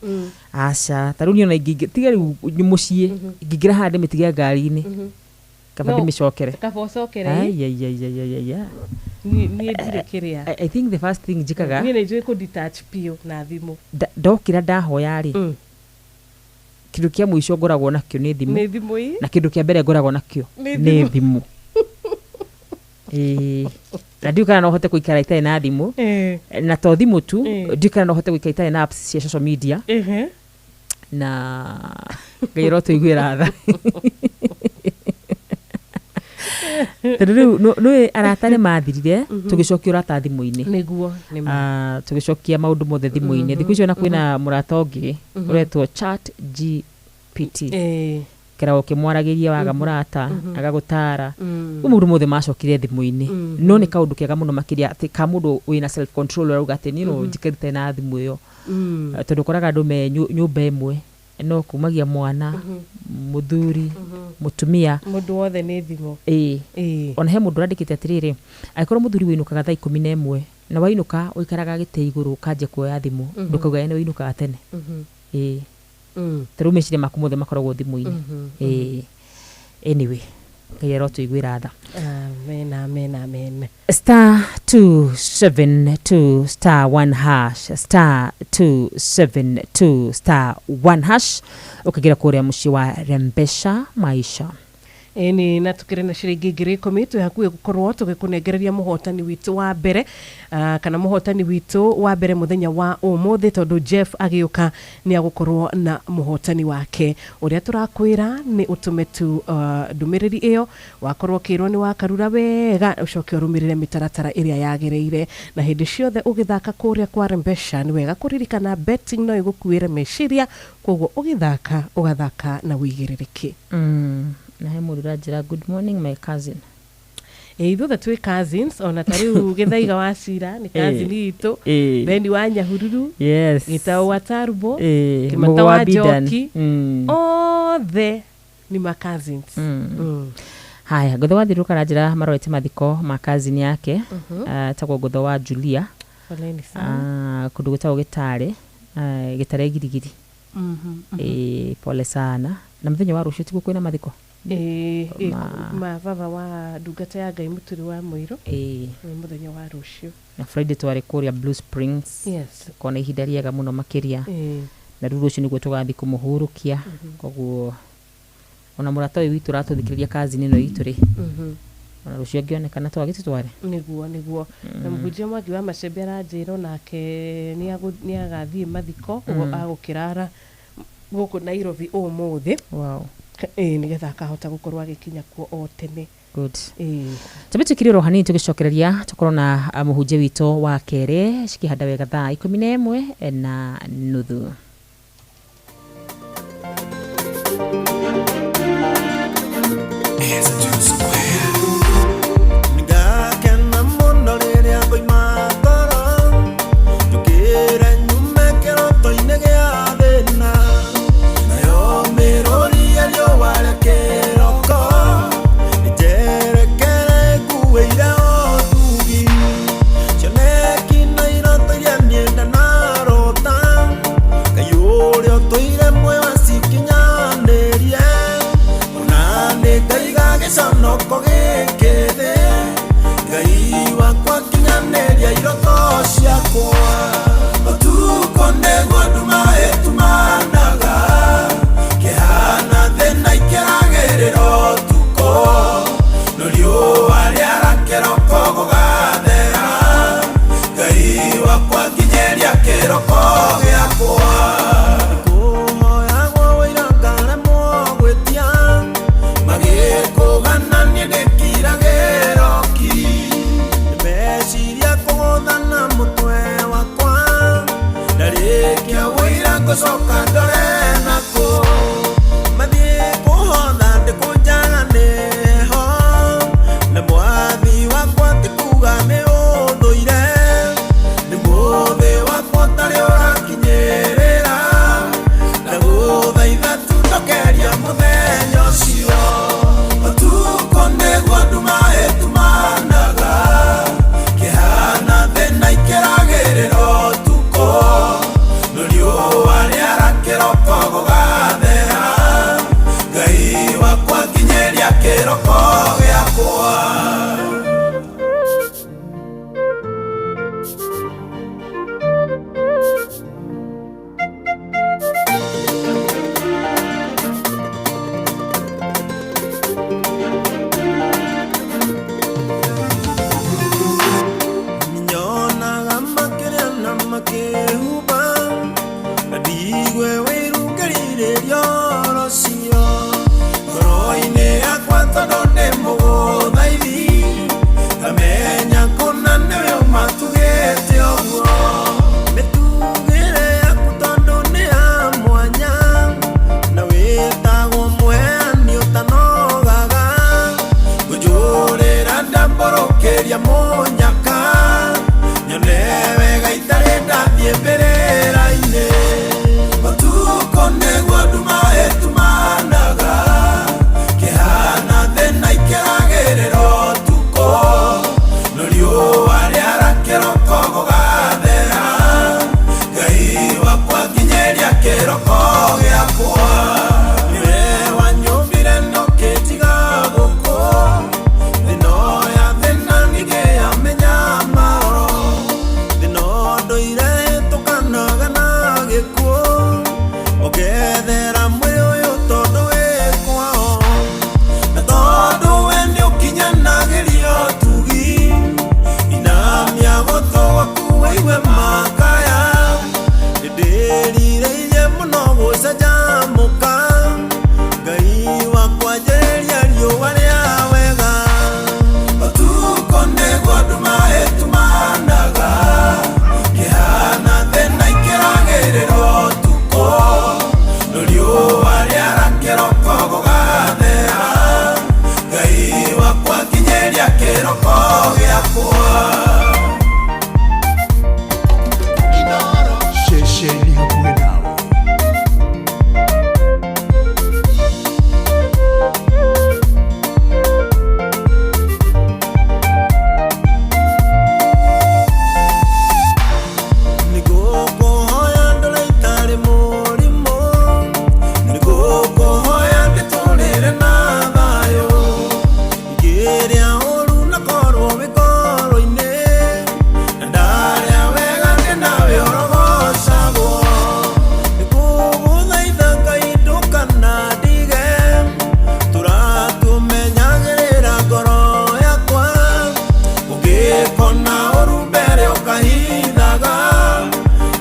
Aca, ta rĩu niĩ ona tiga rĩu mũciĩ ingĩingĩra haha ndĩmĩtige ngari-inĩ kaba ndĩmĩcokere. Kaba ũcokere. Ai. Niĩ ndirĩ kĩrĩa. I think the first thing njĩkaga. Niĩ nĩ njũĩ kũ detach biũ na thimũ. Ndokĩra ndahoya rĩ. Kĩndũ kĩa mũico ngoragwo nakĩo nĩ thimũ. Nĩ thimũ ĩ. Na kĩndũ kĩa mbere ngoragwo nakĩo nĩ thimũ. Na ndiũĩ kana no hote gũikara itarĩ na thimũ. Na to thimũ tu, ndiũĩ kana no hote gũikara itarĩ na apps cia social media. Na Ngai arotũiguĩra tha. Tondũ rĩu nĩũĩ arata nĩ mathirire tũgĩcokia ũrata thimũ-inĩ. Nĩguo nĩ ma. Tũgĩcokia maũndũ mothe thimũ-inĩ. Thikũ icio ona kwĩna mũrata ũngĩ ũretwo Chat GPT. Keragwo ũkĩmwaragĩria waga mũrata agagũtara. Rĩu maũndũ mothe macokire thimũ-inĩ. No nĩ kaũndũ kega mũno makĩria atĩ ka mũndũ wĩna self control ũrauga atĩ niĩ no njikare itarĩ na thimũ ĩyo. Tondũ ũkoraga andũ me nyũmba ĩmwe no kumagia mwana mũthuri mũtumia mũndũ wothe nĩ thimũ. Ona he mũndũ ũrandĩkĩte atĩrĩrĩ, angĩkorwo mũthuri wĩinũkaga thaa 11 na wainũka ũikaraga gĩtĩ igũrũ ũkanjia kuoya thimũ ndũkauga nĩ wĩinũkaga tene. Ta rĩu meciria maku mothe makoragwo thimũ-inĩ. Anyway. Ngai arotũiguĩra tha. Amen, amen, amen. Star 272 star 1 hash, star 272 star 1 hash, ũkĩingĩra kũrĩa mũciĩ wa Rembesha Maisha. Ĩni, na tukĩrĩ na ciringi 10,000, twĩ hakuhĩ gũkorwo tũgĩkũnengereria mũhotani witũ wa mbere, kana mũhotani witũ wa mbere mũthenya wa ũmũthĩ, tondũ Jeff agĩũka nĩ agũkorwo na mũhotani wake. Ũrĩa tũrakwĩra nĩ ũtũme tu ndũmĩrĩri ĩyo, wakorwo ũkĩrwo nĩ wakarura wega, ũcoke ũrũmĩrĩre mĩtaratara ĩrĩa yagĩrĩire. Na hĩndĩ ciothe ũgĩthaka kũrĩa kwa Rembesha, nĩ wega kũririkana betting no ĩgũkuĩre meciria, koguo ũgĩthaka ũgathaka na wĩigĩrĩrĩki. Na he mũndũ ũranjĩra, "Good morning, my cousin." Ĩ, ithuothe twĩ cousins, ona ta rĩu Gĩthaiga wa Cira nĩ cousin itũ, Beni wa Nyahururu, Gĩtaũ wa Tarbo, Kĩmata Mũgo wa Bidan. Njoki, othe nĩ ma cousins. Haya, Ngotho wa Thiũrũrũka aranjĩra marorete mathiko ma cousin yake, etagwo Ngotho wa Julia. Poleni sana. Kũndũ gwĩtagwo Gĩtare, Gĩtare Girigiri. Ĩ, pole sana. Na mũthenya wa rũciũ tiguo kwĩna mathiko? Ĩ, ma baba wa ndungata ya Ngai Mũturi wa Mũirũ. Nĩ mũthenya wa rũciũ. Na Friday twarĩ kũrĩa Blue Springs. Kona ihinda rĩega mũno makĩria. Na rĩu rũciũ nĩguo tũgathiĩ kũmũhurũkia. Koguo ona mũrata ũyũ witũ ũratũthikĩrĩria, cousin ĩno itũ rĩ, ona rũciũ angĩonekana twagĩtũtware. Nĩguo na mũhunjia Mwangi wa Macembe aranjĩra onake nĩ agathiĩ mathiko, ũguo agũkĩrara gũkũ Nairobi ũmũthĩ. Ĩ, nĩgetha akahota gũkorwo agĩkinya kuo o tene. Good. Twambe twĩkire oro hanini, tũgĩcokereria tũkorwo na mũhunjia witũ wa kerĩ cikĩhanda wega thaa 11:30. Nĩngakena mũno rĩrĩa ngoima toro, njũkĩre nyume kĩroto-inĩ gĩa thĩna, nayo mĩrũri ya riũa rĩa kĩroko ĩnjerekere nguĩire ũtugi, cioneki na iroto iria niĩ ndanarota, Ngai ũrĩa ũtũire muoyo acikinyanĩrie, ona nĩ ngaiga gĩconoko gĩkĩ thĩ, Ngai wakwa kinyanĩria iroto ciakwa. Ũtukũ nĩguo nduma ĩtumanaga, kĩhana thĩna ikĩragĩrĩra ũtukũ, no riũa rĩara kĩroko gũgathera, Ngai wakwa nginyĩria kĩroko gĩakwa. Kũhoyagwo wũira ngaremwo gwĩtia, magĩkũgana niĩ ndĩkiragĩra ki, meciria kũgũthana mũtwe wakwa, ndarĩkia wũira ngũcoka ndore nakũ, mathiĩ kũhotha ndĩkũnjaga nĩho, na mwathi wakwa ti kuga nĩ ũthũire, nĩ mũthĩ wakwa ũtarĩ ũrakinyĩrĩra, ndagũthaitha tu ndokeria mũthenya ũcio. Ũtukũ nĩguo nduma ĩtumanaga, kĩhana thĩna ikĩragĩrĩra ũtukũ, no riũa rĩara kĩroko gũgathera, Ngai wakwa nginyĩria kĩroko gĩakwa. Nyonaga makĩrĩa na makĩhuba, na ndigue wĩiru ngĩrirĩria rũcio ngoro-inĩ yakwa, tondũ ndĩ mũgũthaithi, ngamenya kũna nĩwe ũmatugĩte ũguo, mĩtugĩre yaku tondũ nĩ ya mwanya, na wĩtagwo mũheani ũtanogaga, ngũnjũrĩra ndambũrũkĩria mũnyaka, nyone wega itarĩ ndathiĩ mbere. Ndĩrirĩirie mũno gũcanjamũka Ngai wakwa njĩrĩria riũa rĩa wega Ũtukũ nĩguo nduma ĩtumanaga Kĩhana thĩna ikĩragĩrĩra ũtukũ Riũa rĩara kĩroko gũgathera Ngai wakwa nginyĩria kĩroko gĩakwa. Ceceni hakuhĩ nawe. Nĩngũkũhoya ndore itarĩ mũrimũ Nĩngũkũhoya ndĩtũrĩre na thayũ Ingĩrĩa ũru na korwo wĩ ngoro-inĩ Na ndarĩa wega ndĩ nawe ũrogocagwo Nĩngũgũthaitha Ngai ndũkanandige Tũratũmenyagĩrĩra ngoro yakwa Ũngĩkona ũru mbere ũkahithaga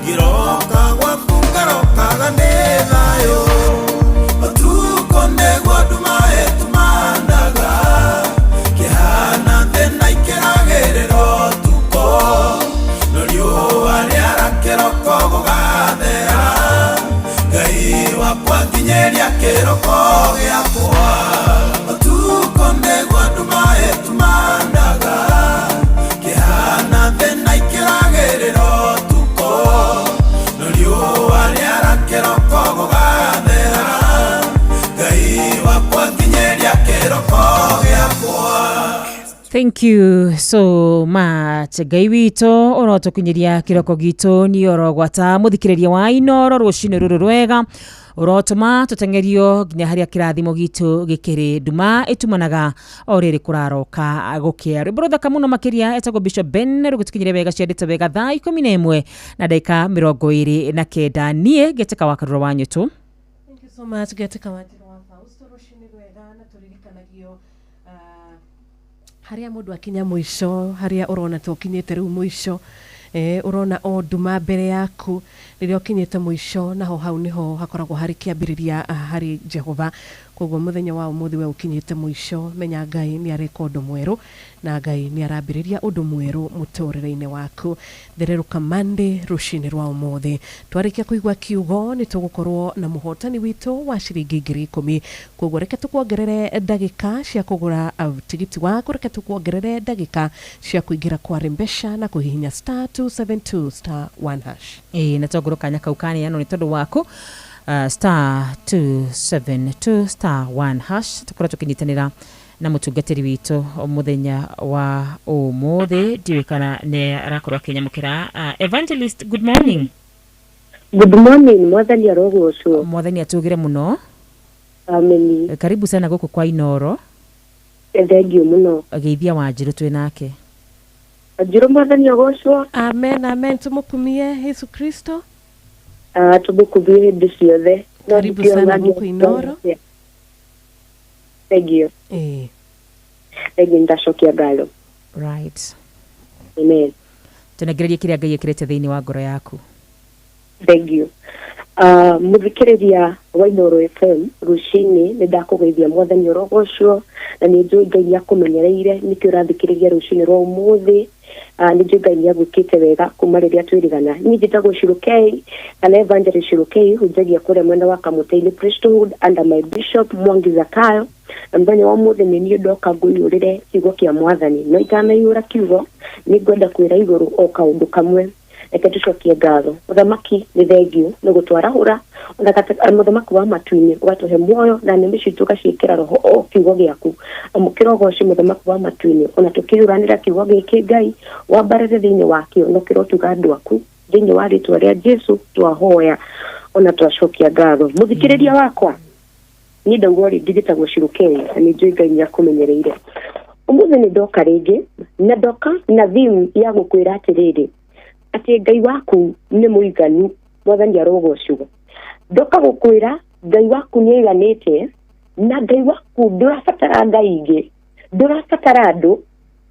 Ngĩroka gwaku ngarokaga ndĩ thayũ Ũtukũ nĩguo nduma ĩtumanaga Kĩhana thĩna ikĩragĩrĩra ũtukũ No riũa rĩara kĩroko gũgathera Ngai wakwa nginyĩria kĩroko gĩakwa Ũtukũ nĩguo nduma ĩtumanaga Kĩhana thĩna ikĩragĩrĩra ũtukũ No riũa rĩara kĩroko gũgathera Ngai wakwa nginyĩria kĩroko gĩakwa. Thank you so much Ngai witũ ũrotũkinyĩria kĩroko gitũ nĩ orogwata mũthikĩrĩria wa Inoro rũcinĩ rũrũ rwega ũrotũma tũteng'erio nginya harĩa kĩrathimo gitũ gĩkĩrĩ nduma ĩtumanaga o rĩrĩ kũraroka gũkĩa rwĩmbo rũthaka mũno makĩria etagwo Bishop Ben rũgĩtũkinyĩria wega ciandĩte wega thaa 11 na ndagĩka 29 niĩ ngĩtĩka wa Karura wa Nyũtũ. Thank you so much Getika Wanjiru wa Fausto rũcinĩ rwega na tũririkanagio harĩa mũndũ akinya mũico harĩa ũrona ta ũkinyĩte rĩu mũico ũrona o nduma mbere yaku rĩrĩa ũkinyĩte mũico naho hau nĩho hakoragwo harĩ kĩambĩrĩria harĩ Jehova koguo mũthenya wa ũmũthĩ we ũkinyĩte mũico menya Ngai nĩ areka ũndũ mwerũ na Ngai nĩ arambĩrĩria ũndũ mwerũ mũtũrĩre-inĩ waku thererũka Monday rũcinĩ rwa ũmũthĩ twarĩkia kũigua kiugo nĩ tũgũkorwo na mũhotani witũ wa ciringi 10,000 koguo reke tũkuongerere ndagĩka cia kũgũra tigiti waku reke tũkuongerere ndagĩka cia kũingĩra kwa Rembesha na kũhihinya star 272 star 1 hash. Ĩĩ na tongorwo kanya kau kaneanwo nĩ tondũ waku star 272 star 1 hash tũkorwo tũkĩnyitanĩra na mũtungatĩri witũ mũthenya wa ũmũthĩ ndiũĩ kana nĩ arakorwo akĩnyamũkĩra. Evangelist, good morning. Good morning, mwathani arogocwo. Mwathani atũgĩre mũno. Ameni. Karibu sana gũkũ kwa Inoro. Thengiũ mũno. Geithia Wanjirũ twĩ nake. Wanjirũ mwathani agocwo. Amen, amen tũmũkumie Yesu Kristo. Tũmũkumie hĩndĩ ciothe. Karibu sana gũkũ Inoro. Thengiũ. Thengiũ nĩndacokia ngatho. Right. Amen. Tũnengererie kĩrĩa Ngai ekĩrĩte thĩinĩ wa ngoro yaku. Thengiũ. Mũthikĩrĩria wa Inoro FM rũcinĩ nĩ ndakũgeithia mwathani ũrogocwo na nĩ njũĩ Ngai nĩ akũmenyereire nĩkĩo ũrathikĩrĩria rũcinĩ rwa ũmũthĩ. Nĩ njũĩ Ngai nĩ agwĩkĩte wega kuma rĩrĩa twĩrĩgana. Niĩ njĩtagwo Shirokei kana Evangelist Shirokei hunjagia kũrĩa mwena wa Kamũtĩ-inĩ Priesthood under my Bishop Mwangi Zakayo. Na mũthenya wa ũmũthĩ nĩ niĩ ndoka ngũiyũrĩre kiugo kĩa mwathani no itanaiyũra kiugo nĩ ngwenda kwĩra igũrũ o kaũndũ kamwe. Reke tũcokie ngatho. Mũthamaki nĩ thengiũ nĩ gũtwarahũra mũthamaki wa matu-inĩ ũgatũhe muoyo na nĩmĩ citũ ũgaciĩkĩra roho o kiugo gĩaku. Amũkĩra ũgoci mũthamaki wa matu-inĩ ona tũkĩyũranĩra kiugo gĩkĩ Ngai wambarĩre thĩinĩ wakĩo na ũkĩrotuga andũ aku thĩinĩ wa rĩtwa rĩa Jesu twahoya ona twacokia ngatho. Mũthikĩrĩria wakwa niĩ ndauga rĩngĩ njĩtagwo Shirokei na nĩ njũĩ Ngai nĩ akũmenyereire. Ũmũthĩ nĩ ndoka rĩngĩ na ndoka na theme ya gũkwĩra atĩrĩrĩ atĩ Ngai waku nĩ mũiganu mwathani arogocwo. Ndoka gũkwĩra Ngai waku nĩ aiganĩte na Ngai waku ndũrabatara Ngai ingĩ, ndũrabatara andũ,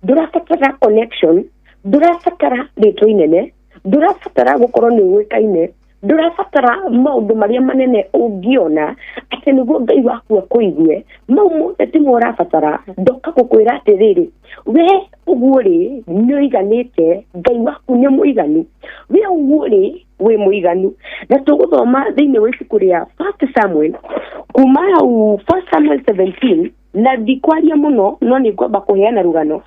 ndũrabatara connection, ndũrabatara rĩtwa inene, ndũrabatara gũkorwo nĩ ũĩkaine. Ndũrabatara maũndũ marĩa manene ũngĩona atĩ nĩguo Ngai waku akũigue. Mau mothe timo ũrabatara. Ndoka gũkwĩra atĩrĩrĩ, we ũguo rĩ nĩ ũiganĩte, Ngai waku nĩ mũiganu, we ũguo rĩ wĩ mũiganu. Na tũgũthoma thĩinĩ wa ibuku rĩa First Samuel, kuma hau First Samuel 17, na ndikwaria mũno no nĩ ngwamba kũheana rũgano,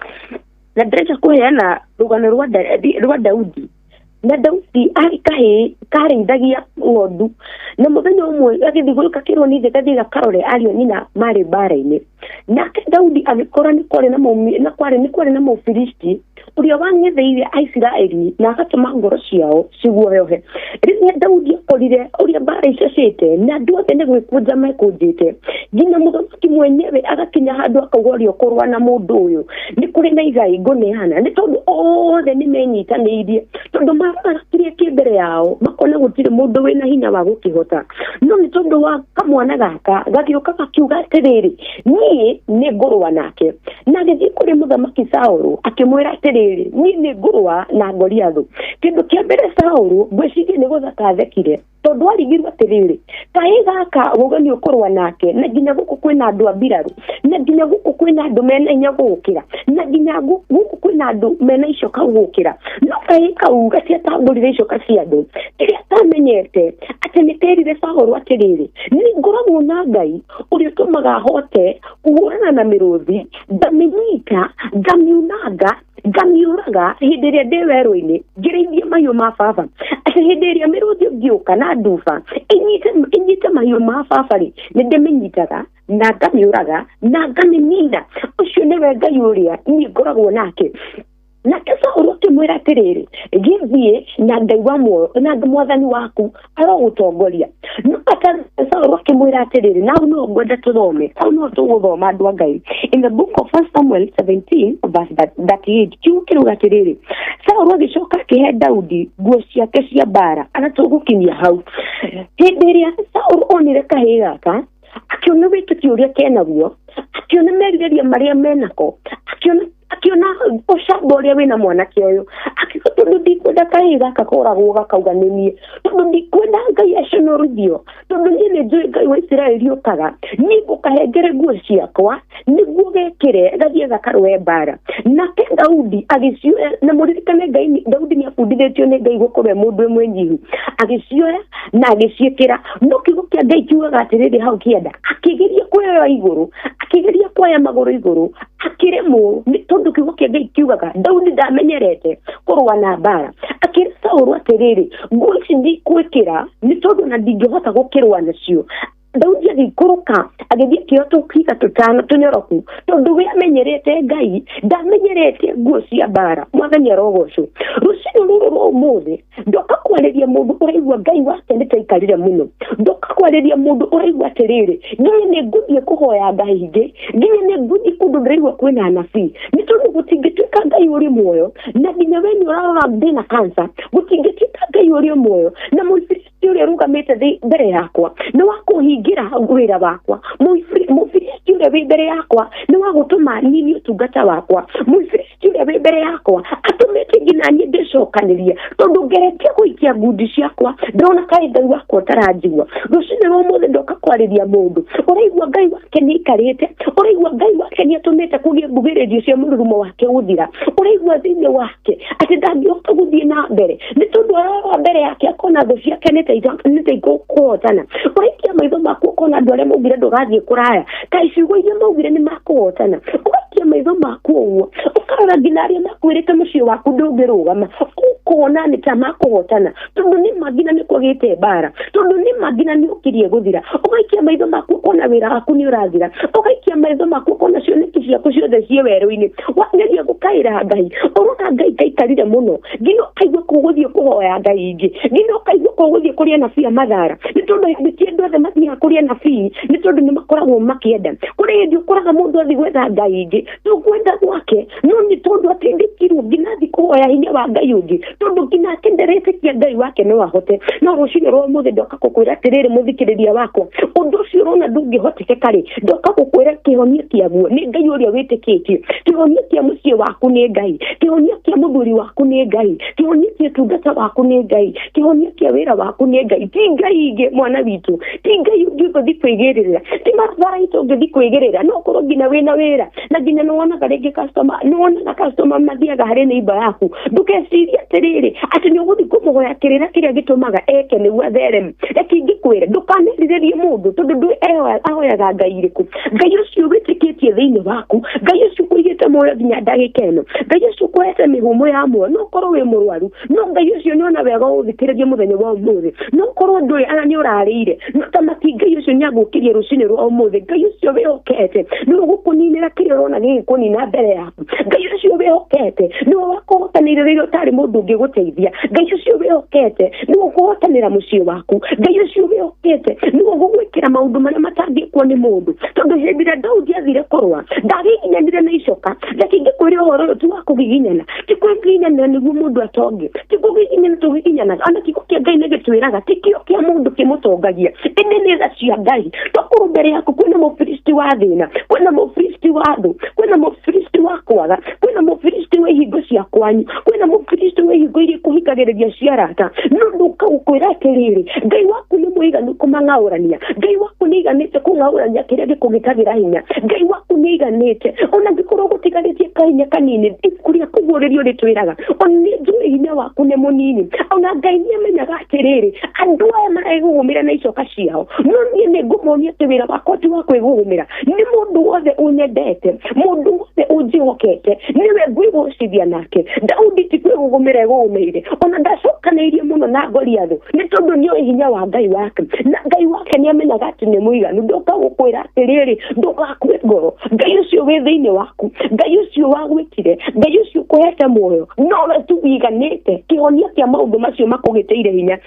na ndĩrenda kũheana rũgano rwa Daudi. Na Daudi arĩ kahĩĩ karĩithagia ng'ondu, na mũthenya ũmwe gagĩthiĩ gũka kĩrwo nĩ ithe gathiĩ gakarore ariũ a nyina marĩ mbara-inĩ. Nake Daudi agĩkora nĩ kwarĩ na maumi na kwarĩ nĩ kwarĩ na Mũfilisti ũrĩa wang'etheire Aisiraeli na agatũma ngoro ciao ciguoyohe. Rĩrĩa Daudi akorire ũrĩa mbara icacĩte na andũ othe nĩ gwĩkũnja mekũnjĩte, nginya mũthamaki mwenyewe agakinya handũ akauga ũrĩa ũkũrũa na mũndũ ũyũ nĩ kũrĩ na igai ngũneana, nĩ tondũ othe nĩ menyitanĩirie, tondũ maroraga kĩrĩa kĩ mbere yao makona gũtirĩ mũndũ wĩna hinya wa gũkĩhota. No nĩ tondũ wa kamwana gaka gagĩũka gakiuga atĩrĩrĩ, niĩ nĩ ngũrũa nake. Na agĩthiĩ kũrĩ mũthamaki Saũlũ akĩmwĩra atĩrĩrĩ, niĩ nĩ ngũrũa na Goliathũ. Kĩndũ kĩa mbere Saũlũ ngwĩciria nĩ gũtheka athekire, tondũ arigirwo atĩrĩrĩ, kaĩ gaka uga nĩ ũkũrũa nake, na nginya gũkũ kwĩna andũ a mbirarũ, na nginya gũkũ kwĩna andũ mena hinya gũgũkĩra, na nginya gũkũ kwĩna andũ mena icoka gũgũkĩra. No kaĩ kau gatiatambũrire icoka cia andũ. Kĩrĩa atamenyete atĩ nĩ kerire Saũlũ atĩrĩrĩ, nĩ ngoragwo na Ngai ũrĩa ũtũmaga hote kũhũrana na mĩrũthi, ngamĩnyita, ngamiunanga, ngamiũraga hĩndĩ ĩrĩa ndĩ werũ-inĩ ngĩrĩithia mahiũ ma baba. Atĩ hĩndĩ ĩrĩa mĩrũthi ĩngĩũka na nduba ĩnyite mahiũ ma baba rĩ, nĩ ndĩmĩnyitaga na ngamĩũraga na ngamĩnina. Ũcio nĩwe Ngai ũrĩa niĩ ngoragwo nake. Nake Saũlũ akĩmwĩra atĩrĩrĩ, gĩthiĩ na Ngai wa muoyo na mwathani waku arogũtongoria. No Saũlũ akĩmwĩra atĩrĩrĩ, na hau no ngwenda tũthome, hau no tũgũthoma andũ a Ngai. In the book of First Samuel 17 verse 38, kiugo kĩrauga atĩrĩrĩ, Saũlũ agĩcoka akĩhe Daudi nguo ciake cia mbara, ana tũgũkinyia hau. Hĩndĩ ĩrĩa Saũlũ onire kahĩĩ gaka, akĩona wĩtĩkio ũrĩa kenaguo, akĩona merirĩria marĩa menako, akĩona ũcamba ũrĩa wĩna mwanake ũyũ, akiuga tondũ ndikwenda kahĩĩ gaka koragwo gakauga nĩ niĩ, tondũ ndikwenda Ngai aconorithio, tondũ niĩ nĩ njũĩ Ngai wa Isiraeli ũkaga, niĩ ngũkahengere nguo ciakwa nĩguo gekĩre gathiĩ gakarũe mbara. Nake Daudi agĩcioya, na mũririkane Ngai, Daudi nĩ abundithĩtio nĩ Ngai gũkorwo e mũndũ mwĩnyihu, agĩcioya na agĩciĩkĩra. No kiugo kĩa Ngai kiugaga atĩrĩrĩ hau kĩanda, akĩgeria kuoya igũrũ, akĩgeria kuoya magũrũ igũrũ, akĩremwo, nĩ tondũ kiugo kĩa Ngai kiugaga Daudi ndamenyerete kũrũa na mbara. Akĩra Saũlũ atĩrĩrĩ, nguo ici ndikwĩkĩra nĩ tondũ na ndingĩhota gũkĩrũa nacio. Daudi agĩikũrũka agĩthiĩ akĩoya tũhiga tũtano tũnyoroku, tondũ we amenyerete Ngai, ndamenyerete nguo cia mbara. Mwathani arogocwo. Rũcinĩ rũrũ rwa ũmũthĩ ndoka kwarĩria mũndũ ũraigua Ngai wake nĩ taikarire mũno, ndoka kwarĩria mũndũ ũraigua atĩrĩrĩ, nginya nĩ ngũthiĩ kũhoya Ngai ingĩ, nginya nĩ ngũthiĩ kũndũ ndĩraigua kwĩna anabii, nĩ tondũ gũtingĩtuĩka Ngai ũrĩ muoyo, na nginya we nĩ ũrarora ndĩna cancer, gũtingĩtuĩka Ngai ũrĩ muoyo, na Mũfilisti ũrĩa ũrũgamĩte mbere yakwa nĩ wa kũhingĩra wĩra wakwa, Mũfilisti ũrĩa wĩ mbere yakwa nĩ wa gũtũma nini ũtungata wakwa, Mũfilisti ũrĩa wĩ mbere yakwa atũmĩte nginya niĩ ndĩcokanĩrie, tondũ ngeretie gũikia ngundi ciakwa ndĩrona kaĩ Ngai wakwa ũtaranjigua. Rũcinĩ rwa ũmũthĩ ndoka kwarĩria mũndũ ũraigua Ngai wake nĩ aikarĩte, ũraigua Ngai wake nĩ atũmĩte kũgĩe mbugĩrĩrio cia mũrurumo wake gũthira, ũraigua thĩinĩ wake atĩ ndangĩhota gũthiĩ na mbere nĩ tondũ ararora mbere yake akona thũ ciake nĩ ta ikũhotana. Ũraikia maitho maku ũkona andũ arĩa maugire ndũgathiĩ kũraya, kaĩ ciugo iria maugire nĩ makũhotana. Ũgaikia maitho maku ũguo ũkarora nginya arĩa makwĩrĩte mũciĩ waku ndũngĩrũgama, ũkona nĩ ta makũhotana, tondũ nĩ ma nginya nĩ kwagĩte mbara, tondũ nĩ ma nginya nĩ ũkirie gũthira. Ũgaikia maitho maku ũkona wĩra waku nĩ ũrathira, ũgaikia maitho maku ũkona cioneki ciaku ciothe ciĩ werũ-inĩ. Wageria gũkaĩra Ngai, ũrona Ngai taikarire mũno, nginya ũkaigua kũgũthiĩ kũhoya Ngai ingĩ, nginya ũkaigua kũgũthiĩ kũrĩ anabii a mathara, nĩ tondũ hĩndĩ ti andũ othe mathiaga kũrĩ anabii nĩ tondũ nĩ makoragwo makĩenda. Kũrĩ hĩndĩ ũkoraga mũndũ athiĩ gwetha Ngai ingĩ tũkwenda gwake, no nĩ tondũ atindĩkirwo nginya athiĩ kũhoya hinya wa Ngai ũngĩ, tondũ nginya ake nderetĩkia Ngai wake no ahote. No rũcinĩ rwa ũmũthĩ ndoka gũkwĩra atĩrĩrĩ, mũthikĩrĩria wakwa, ũndũ ũcio ũrona ndũngĩhotekeka rĩ, ndoka gũkwĩra kĩhonia kĩaguo nĩ Ngai ũrĩa wĩtĩkĩtie. Kĩhonia kĩa mũciĩ waku nĩ Ngai, kĩhonia kĩa mũthuri waku nĩ Ngai, kĩhonia kĩa ũtungata waku nĩ Ngai, kĩhonia kĩa wĩra waku nĩ Ngai. Ti Ngai ingĩ mwana witũ, ti Ngai ũngĩ ũngĩthiĩ kwĩgĩrĩra, ti matharaita ũngĩthiĩ kwĩgĩrĩra. No ũkorwo nginya wĩna wĩra na nginya nĩ wonaga rĩngĩ customer, nĩ wonaga customer mathiaga harĩ neighbor yaku, ndũkecirie atĩrĩrĩ atĩ nĩ ũgũthiĩ kũmũhoya kĩrĩra kĩrĩa gĩtũmaga eke nĩguo athereme. Reke ingĩkwĩre, ndũkanerirĩrie mũndũ tondũ ndũĩ ahoyaga Ngai irĩkũ. Ngai ũcio wĩtĩkĩtie thĩinĩ waku, Ngai ũcio ũkũigĩte muoyo nginya ndagĩka ĩno, Ngai ũcio ũkũhete mĩhũmũ ya muoyo, no ũkorwo wĩ mũrwaru, no Ngai ũcio nĩ ona wega ũthikĩrĩrie mũthenya wa ũmũthĩ. No ũkorwo ndũĩ ana nĩ ũrarĩire, no ta mati Ngai ũcio nĩ agũkĩria rũcinĩ rwa ũmũthĩ. Ngai ũcio wĩhokete nĩwe ũgũkũninĩra kĩrĩa ũrona gĩgĩkũnina mbere yaku. Ngai ũcio wĩhokete nĩwe wakũhotanĩire rĩrĩa ũtarĩ mũndũ ũngĩgũteithia. Ngai ũcio wĩhokete nĩwe ũkũhotanĩra mũciĩ waku. Ngai ũcio wĩhokete nĩwe ũgũgwĩkĩra maũndũ marĩa matangĩkwo nĩ mũndũ. Tondũ hĩndĩ ĩrĩa Daudi athire kũrũa, ndagiginyanire na icoka. Reke ingĩkwĩra ũhoro ũyũ ti wa kũgiginyana, ti kũgiginyana nĩguo mũndũ atonge, ti kũgiginyana tũgiginyanaga. Ona kiugo kĩa Ngai nĩ gĩtwĩraga ti kĩo kĩa mũndũ kĩmũtongagia, ĩndĩ nĩ tha cia Ngai. Tokorwo mbere yaku kwĩna mũfilisti wa thĩna, kwĩna mũfilisti wa thũ, kwĩna mũfilisti wa kwaga, kwĩna mũfilisti wa ihingo cia kwanyu, kwĩna mũfilisti wa ihingo iria ikũhingagĩrĩria cia arata. No ndũka gũkwĩra atĩrĩrĩ, Ngai waku nĩ mũiganu kũmang'aũrania, Ngai waku nĩ aiganĩte kũng'aũrania kĩrĩa gĩkũgĩkagĩra hinya, Ngai waku nĩ aiganĩte ona angĩkorwo gũtigarĩtie kahinya kanini. Ibuku rĩa kũguũrĩrio rĩtwĩraga ona nĩ njũĩ hinya waku nĩ mũnini. Ona Ngai nĩ amenyaga atĩrĩrĩ, andũ aya maregũgũmĩra na icoka ciao, no niĩ nĩ ngũmonia atĩ wĩra wakwa ti wa kwĩgũgũmĩra. Nĩ mũndũ wothe ũnyendete, mũndũ wothe ũnjĩhokete, nĩwe ngwĩgocithia nake. Daudi ti kwĩgũgũmĩra egũgũmĩire, ona ndacokanĩirie mũno na Goliathũ, nĩ tondũ nĩoĩ hinya wa Ngai wake, na Ngai wake nĩ amenyaga atĩ nĩ mũiganu. Ndoka gũkwĩra atĩrĩrĩ, ndũgakue ngoro. Ngai ũcio wĩ thĩinĩ waku, Ngai ũcio wagwĩtire, Ngai ũcio ũkũhete muoyo, nowe tu wiganĩte kĩhonia kĩa maũndũ macio makũgĩtĩire hinya.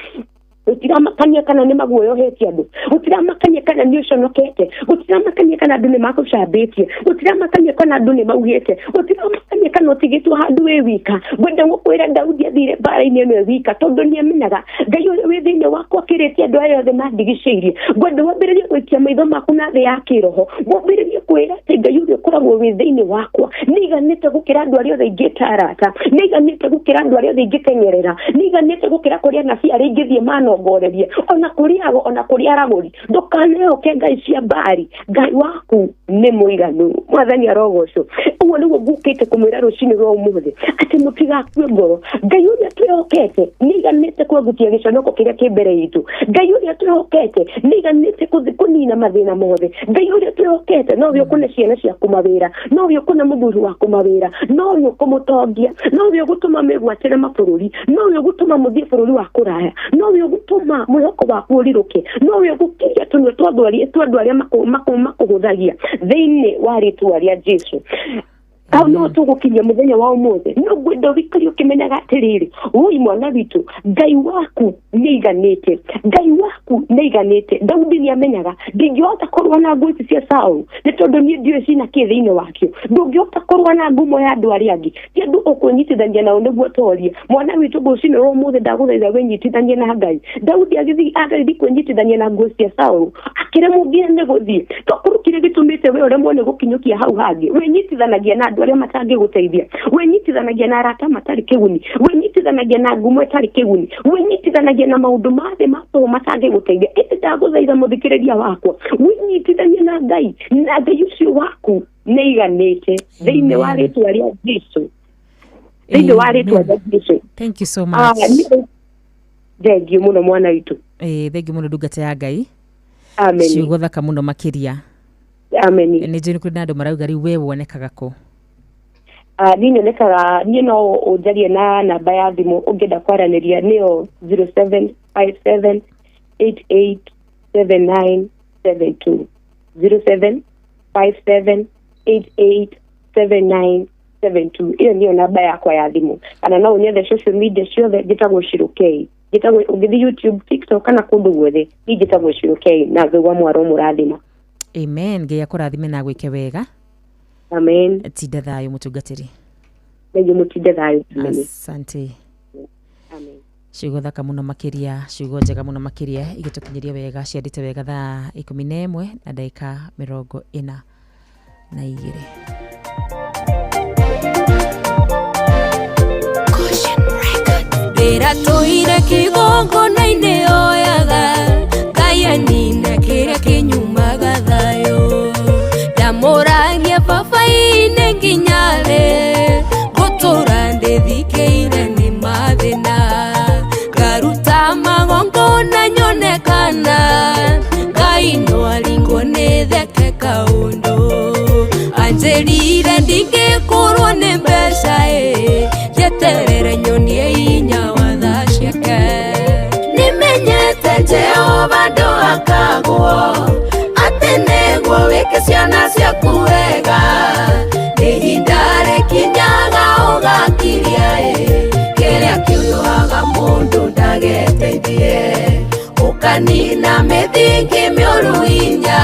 Gũtiramakania kana nĩ maguoyohetie andũ, gũtiramakania kana nĩ ũconokete, gũtiramakania kana andũ nĩ makũcambĩtie, gũtiramakania kana andũ nĩ maugĩte, gũtiramakania kana ũtigĩtwo handũ wĩ wika. Ngwenda gũkwĩra Daudi athire mbara-inĩ ĩno e wika, tondũ nĩ amenyaga Ngai ũrĩa wĩ thĩinĩ wakwa akĩrĩtie andũ aya othe mandigicĩirie. Ngwenda wambĩrĩrie gũikia maitho maku na thĩ ya kĩroho, wambĩrĩrie kwĩra atĩ Ngai ũrĩa ũkoragwo wĩ thĩinĩ wakwa nĩ aiganĩte gũkĩra andũ arĩa othe ingĩta arata, nĩ aiganĩte gũkĩra andũ arĩa othe ingĩteng'erera, nĩ aiganĩte gũkĩra kũrĩ anabii arĩa ingĩthiĩ manongorerie, ona kũrĩ ago, ona kũrĩ aragũri. Ndũkanehoke ngai cia Baali, Ngai waku nĩ mũiganu. Mwathani arogocwo. Ũguo nĩguo ngũkĩte kũmwĩra rũcinĩ rwa ũmũthĩ, atĩ mũtigakue ngoro. Ngai ũrĩa twĩhokete nĩ aiganĩte kwengutia gĩconoko kĩrĩa kĩ mbere itũ. Ngai ũrĩa twĩhokete nĩ aiganĩte kũnina mathĩna mothe. Ngai ũrĩa twĩhokete nowe ũkũne ciana ciaku mawĩra, nowe ũkũne mũthuri waku mawĩra, nowe ũkũmũtongia, nowe ũgũtũma mĩgwatĩre mabũrũri, nowe ũgũtũma mũthiĩ bũrũri wa kũraya, nowe ũgũtũma mwĩhoko waku ũrirũke, nowe ũgũkiria tũnua twa andũ arĩa makũhũthagia thĩinĩ wa rĩtwa rĩa Jesu. Hau no tũgũkinyia mũthenya wa ũmũthĩ. No ngwenda ũikare ũkĩmenyaga atĩrĩrĩ, woi mwana witũ, Ngai waku nĩ aiganĩte, Ngai waku nĩ aiganĩte. Daudi nĩ amenyaga ndingĩhota kũrũa na nguo ici cia Saũlũ nĩ tondũ niĩ ndiũĩ cina kĩ thĩinĩ wakĩo. Ndũngĩhota kũrũa na ngumo ya andũ arĩa angĩ, ti andũ ũkwĩnyitithania nao nĩguo ũtorie. Mwana witũ, rũcinĩ rwa ũmũthĩ ndagũthaitha wĩnyitithanie na Ngai. Daudi agĩthiĩ kwĩnyitithania na nguo cia Saũlũ, akĩremwo nginya nĩ gũthiĩ. Tokorwo kĩrĩa gĩtũmĩte we ũremwo nĩ gũkinyũkia hau hangĩ, wĩnyitithanagia na andũ arĩa matangĩgũteithia, wĩnyitithanagia na arata matarĩ kĩguni, wĩnyitithanagia na ngumo ĩtarĩ kĩguni, wĩnyitithanagia na maũndũ ma thĩ ma tũhũ matangĩgũteithia. Ĩndĩ ndagũthaitha mũthikĩrĩria wakwa, wĩnyitithanie na Ngai, na Ngai ũcio waku nĩ aiganĩte thĩinĩ wa rĩtwa rĩa Jesu, thĩinĩ wa rĩtwa rĩa Jesu. Thank you so much. Thengiũ mũno mwana witũ. Thengiũ mũno ndungata ya Ngai. Amen. Ciugo thaka mũno makĩria. Amen. Nĩ njũĩ nĩ kũrĩ na andũ marauga rĩu we wonekaga kũ? Niĩ nyonekaga, niĩ no ũnjarie na namba ya thimũ ũngĩenda kwaranĩria, nĩyo 0757 88 79 72, 0757 88 79 72. Ĩyo nĩyo namba yakwa ya thimũ. Kana no ũnyethe social media ciothe, njĩtagwo Shirokei. Njĩtagwo, ũngĩthiĩ YouTube, TikTok kana kũndũ guothe, niĩ njĩtagwo Shirokei, na Ngai wa mwaro mũrathima. Amen. Ngai akũrathime na agwĩke wega. Amen. Tinda thayũ mũtungatĩri. Thengiũ, mũtinde thayũ. Amen. Asante. Amen. Ciugo thaka mũno makĩria, ciugo njega mũno makĩria, igĩtũkinyĩria wega ciandĩte wega thaa 11 na ndagĩka 42. Ndĩra tũire kĩgongona-inĩ oyaga Ngai anine kĩrĩa kĩnyumaga thayũ. Ndamũragia baba-inĩ nginya rĩ, ngũtũra ndĩthikĩire nĩ mathĩna. Ngaruta magongona nyone kana Ngai no aringwo nĩ theke kaũndũ. Anjĩrire ndingĩkũrwo nĩ mbeca ĩ, njeterere nyonie hinya wa tha ciake. Nĩmenyete Jehova ndũhakagwo, atĩ nĩguo wĩke ciana ciaku wega. Nĩ ihinda rĩkinyaga ũgakiria ĩ, kĩrĩa kĩũnũhaga mũndũ ndageteithie. Ũkanina mĩthingi mĩũru hinya,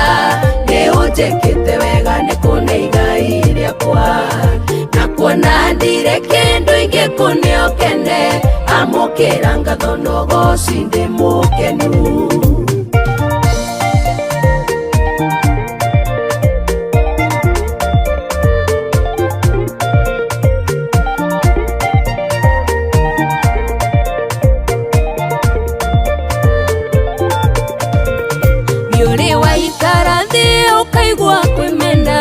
nĩũnjĩkĩte wega nĩ kũne igai rĩakwa. Na kuona ndirĩ kĩndũ ingĩkũne ũkene, amũkĩra ngatho na ũgooci ndĩ mũkenu. Nĩũrĩ waikara thĩ ũkaigua kwĩmena,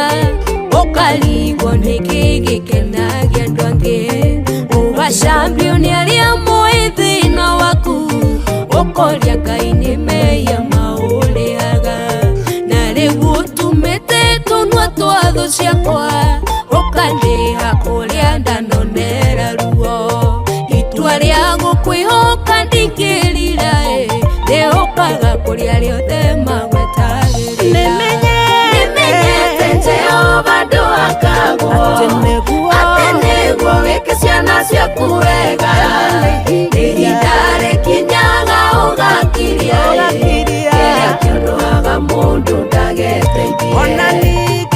ũkarigwo nĩkĩ gĩkenagia andũ angĩ. Ũgacambio nĩ arĩa moĩ thĩna waku, ũkoria Ngai nĩ mehia maũrĩhaga. Na rĩu ũtumĩte tũnua twa thũ ciakwa, ũkandĩha kũrĩa ndanonera ruo. Itua rĩa gũkwĩhoka ndingĩrira ĩ, ndĩhokaga kũrĩa rĩothe magwetagĩrĩra. Nĩmenyete Jehova ndũhakagwo, atĩ nĩguo wĩke ciana ciaku wega. Nĩ ihinda rĩkinyaga ũgakiria ĩ, kĩrĩa kĩũnũhaga mũndũ ndageteithie.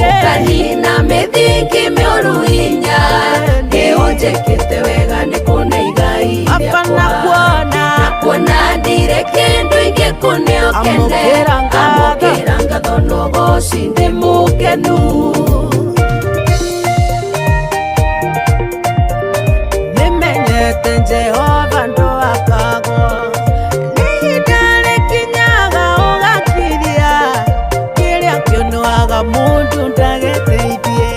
Ũkanina mĩthingi mĩũru hinya, nĩũnjĩkĩte wega nĩ kũne igai rĩakwa. Na kuona ndirĩ kĩndũ ingĩkũne ũkene, amũkĩra ngatho na ũgooci ndĩ mũkenu. Nĩmenyete Jehova ndũhakagwo, nĩ ihinda rĩkinyaga ũgakiria, kĩrĩa kĩũnũhaga mũndũ ndageteithie.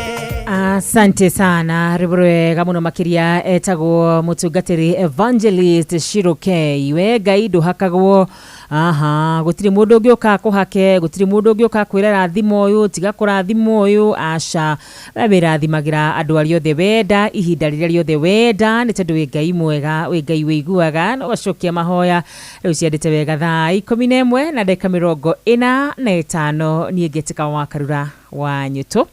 Asante sana, rwĩmbo rwega mũno makĩria, etagwo mũtungatĩri Evangelist Shirokei. We Ngai ndũhakagwo, aha, gũtirĩ mũndũ ũngĩũka kũhake, gũtirĩ mũndũ ũngĩũka kwĩra rathima ũyũ, tiga kũrathima ũyũ, aca. We wĩrathimagĩra andũ arĩa othe wenda, ihinda rĩrĩa rĩothe wenda, nĩ tondũ wĩ Ngai mwega, wĩ Ngai wĩiguaga, na ũgacokia mahoya. Rĩu ciandĩte wega thaa 11 na ndagĩka 45, niĩ ngĩtĩka wa Karura wa Nyũtũ.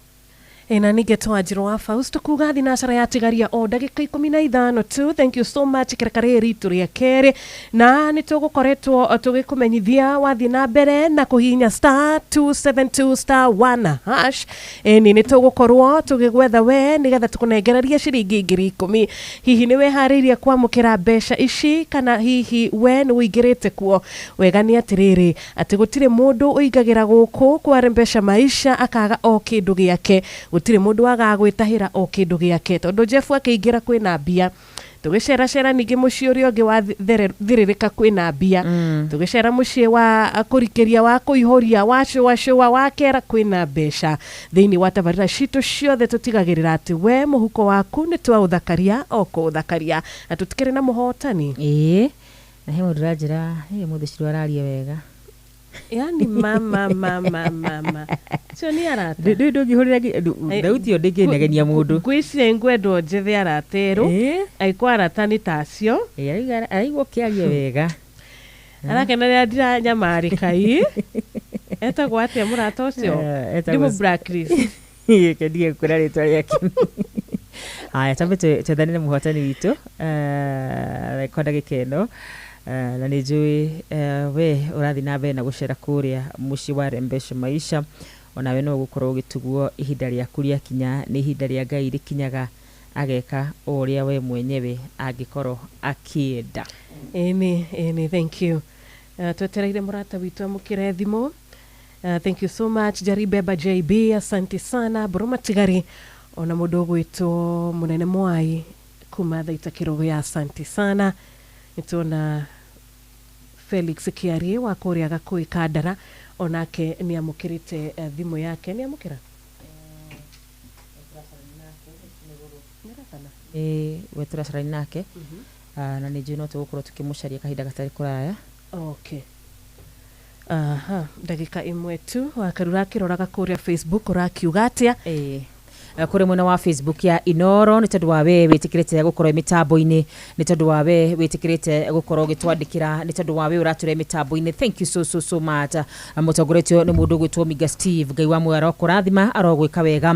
Ĩna ningĩ twanjirwo wa Faust kuga thinacara yatigaria o ndagĩka 15 tu. Thank you so much kĩreka rĩrĩ ritũ rĩa kerĩ, na nĩ tũgũkoretwo tũgĩkũmenyithia wathiĩ na mbere na kũhihinya star 272 star 1 hash. Ĩni nĩ tũgũkorwo tũgĩgwetha we nĩgetha tũkũnengererie ciringi 10,000. Hihi nĩ wĩharĩirie kwamũkĩra mbeca ici, kana hihi we nĩ ũingĩrĩte kuo? Wega nĩ atĩrĩrĩ, atĩ gũtirĩ mũndũ ũingagĩra gũkũ kwa Rembesha Maisha akaga o kĩndũ gĩake. Gũtirĩ mũndũ wagaga gwĩtahĩra o kĩndũ gĩake, tondũ Jeff akĩingĩra kwĩna mbia. Tũgĩceracera ningĩ mũciĩ ũrĩa ũngĩ wa thĩrĩrĩka kwĩna mbia. Tũgĩcera mũciĩ wa kũrikĩria, wa kũihũria, wa cũa cũa, wa kera kwĩna mbeca. Thĩinĩ wa tabarĩra citũ ciothe tũtigagĩrĩra atĩ we mũhuko waku nĩ twaũthakaria o kũũthakaria, na tũtikĩrĩ na mũhotani. Ĩĩ, na he mũndũ ũranjĩra, ĩ mũthĩ Shiro araria wega. Yani mama mama mama cio nĩ arata. Ndũngĩhũrĩra thauti ĩyo ndĩngĩnegenia mũndũ. Ngwĩciria ngwendwo njethe arata erũ, angĩkorwo arata nĩ ta acio. Araigua ũkĩaria wega. Arakena rĩrĩa ndiranyamarĩka ĩ. Etagwo atĩa mũrata ũcio? Etagwo Ndĩ blacklist. Reke ndige kwĩra rĩtwa rĩake. Haya, twambe twethanĩre mũhotani witũ kwa ndagĩka ĩno. Na nĩ njũĩ we ũrathiĩ na mbere na gũcera kũrĩa mũciĩ wa Rembesha Maisha, onawe no ũgũkorwo ũgĩtugwo ihinda rĩaku rĩakinya, nĩ ihinda rĩa Ngai rĩkinyaga Ageka o ũrĩa we mwenyewe angĩkorwo akĩenda. Ĩni, ĩni, thank you. Twetereire mũrata witũ amũkĩre thimũ. Thank you so much Jaribeba JB, asante sana Boro Matigari, ona mũndũ ũgwĩtwo Mũnene Mwai kuma Thaita Kĩrũgũya, asante sana. Nĩtuona Felix Kiarie wa kũrĩa Gakũĩ Kandara, onake nĩ amũkĩrĩte thimũ yake. Nĩ amũkĩra? Ĩĩ, we tũracarania nake. Na nĩ njũĩ no tũgũkorwo tũkĩmũcaria kahinda gatarĩ kũraya. Okay. Aha, ndagĩka ĩmwe tu. Wakarura akĩroraga kũrĩa Facebook ũrakiuga atĩa? Ĩĩ. Kũrĩ mwena wa Facebook ya Inoro, nĩ tondũ wa we wĩtĩkĩrĩte gũkorwo mĩtambo-inĩ, nĩ tondũ wa we wĩtĩkĩrĩte gũkorwo ũgĩtwandĩkĩra, nĩ tondũ wa we ũratũre mĩtambo-inĩ, thank you so so so much. Mũtongoretio nĩ mũndũ ũgwĩtwo Miga Steve, Ngai wa muoyo arokũrathima, arogwĩka wega.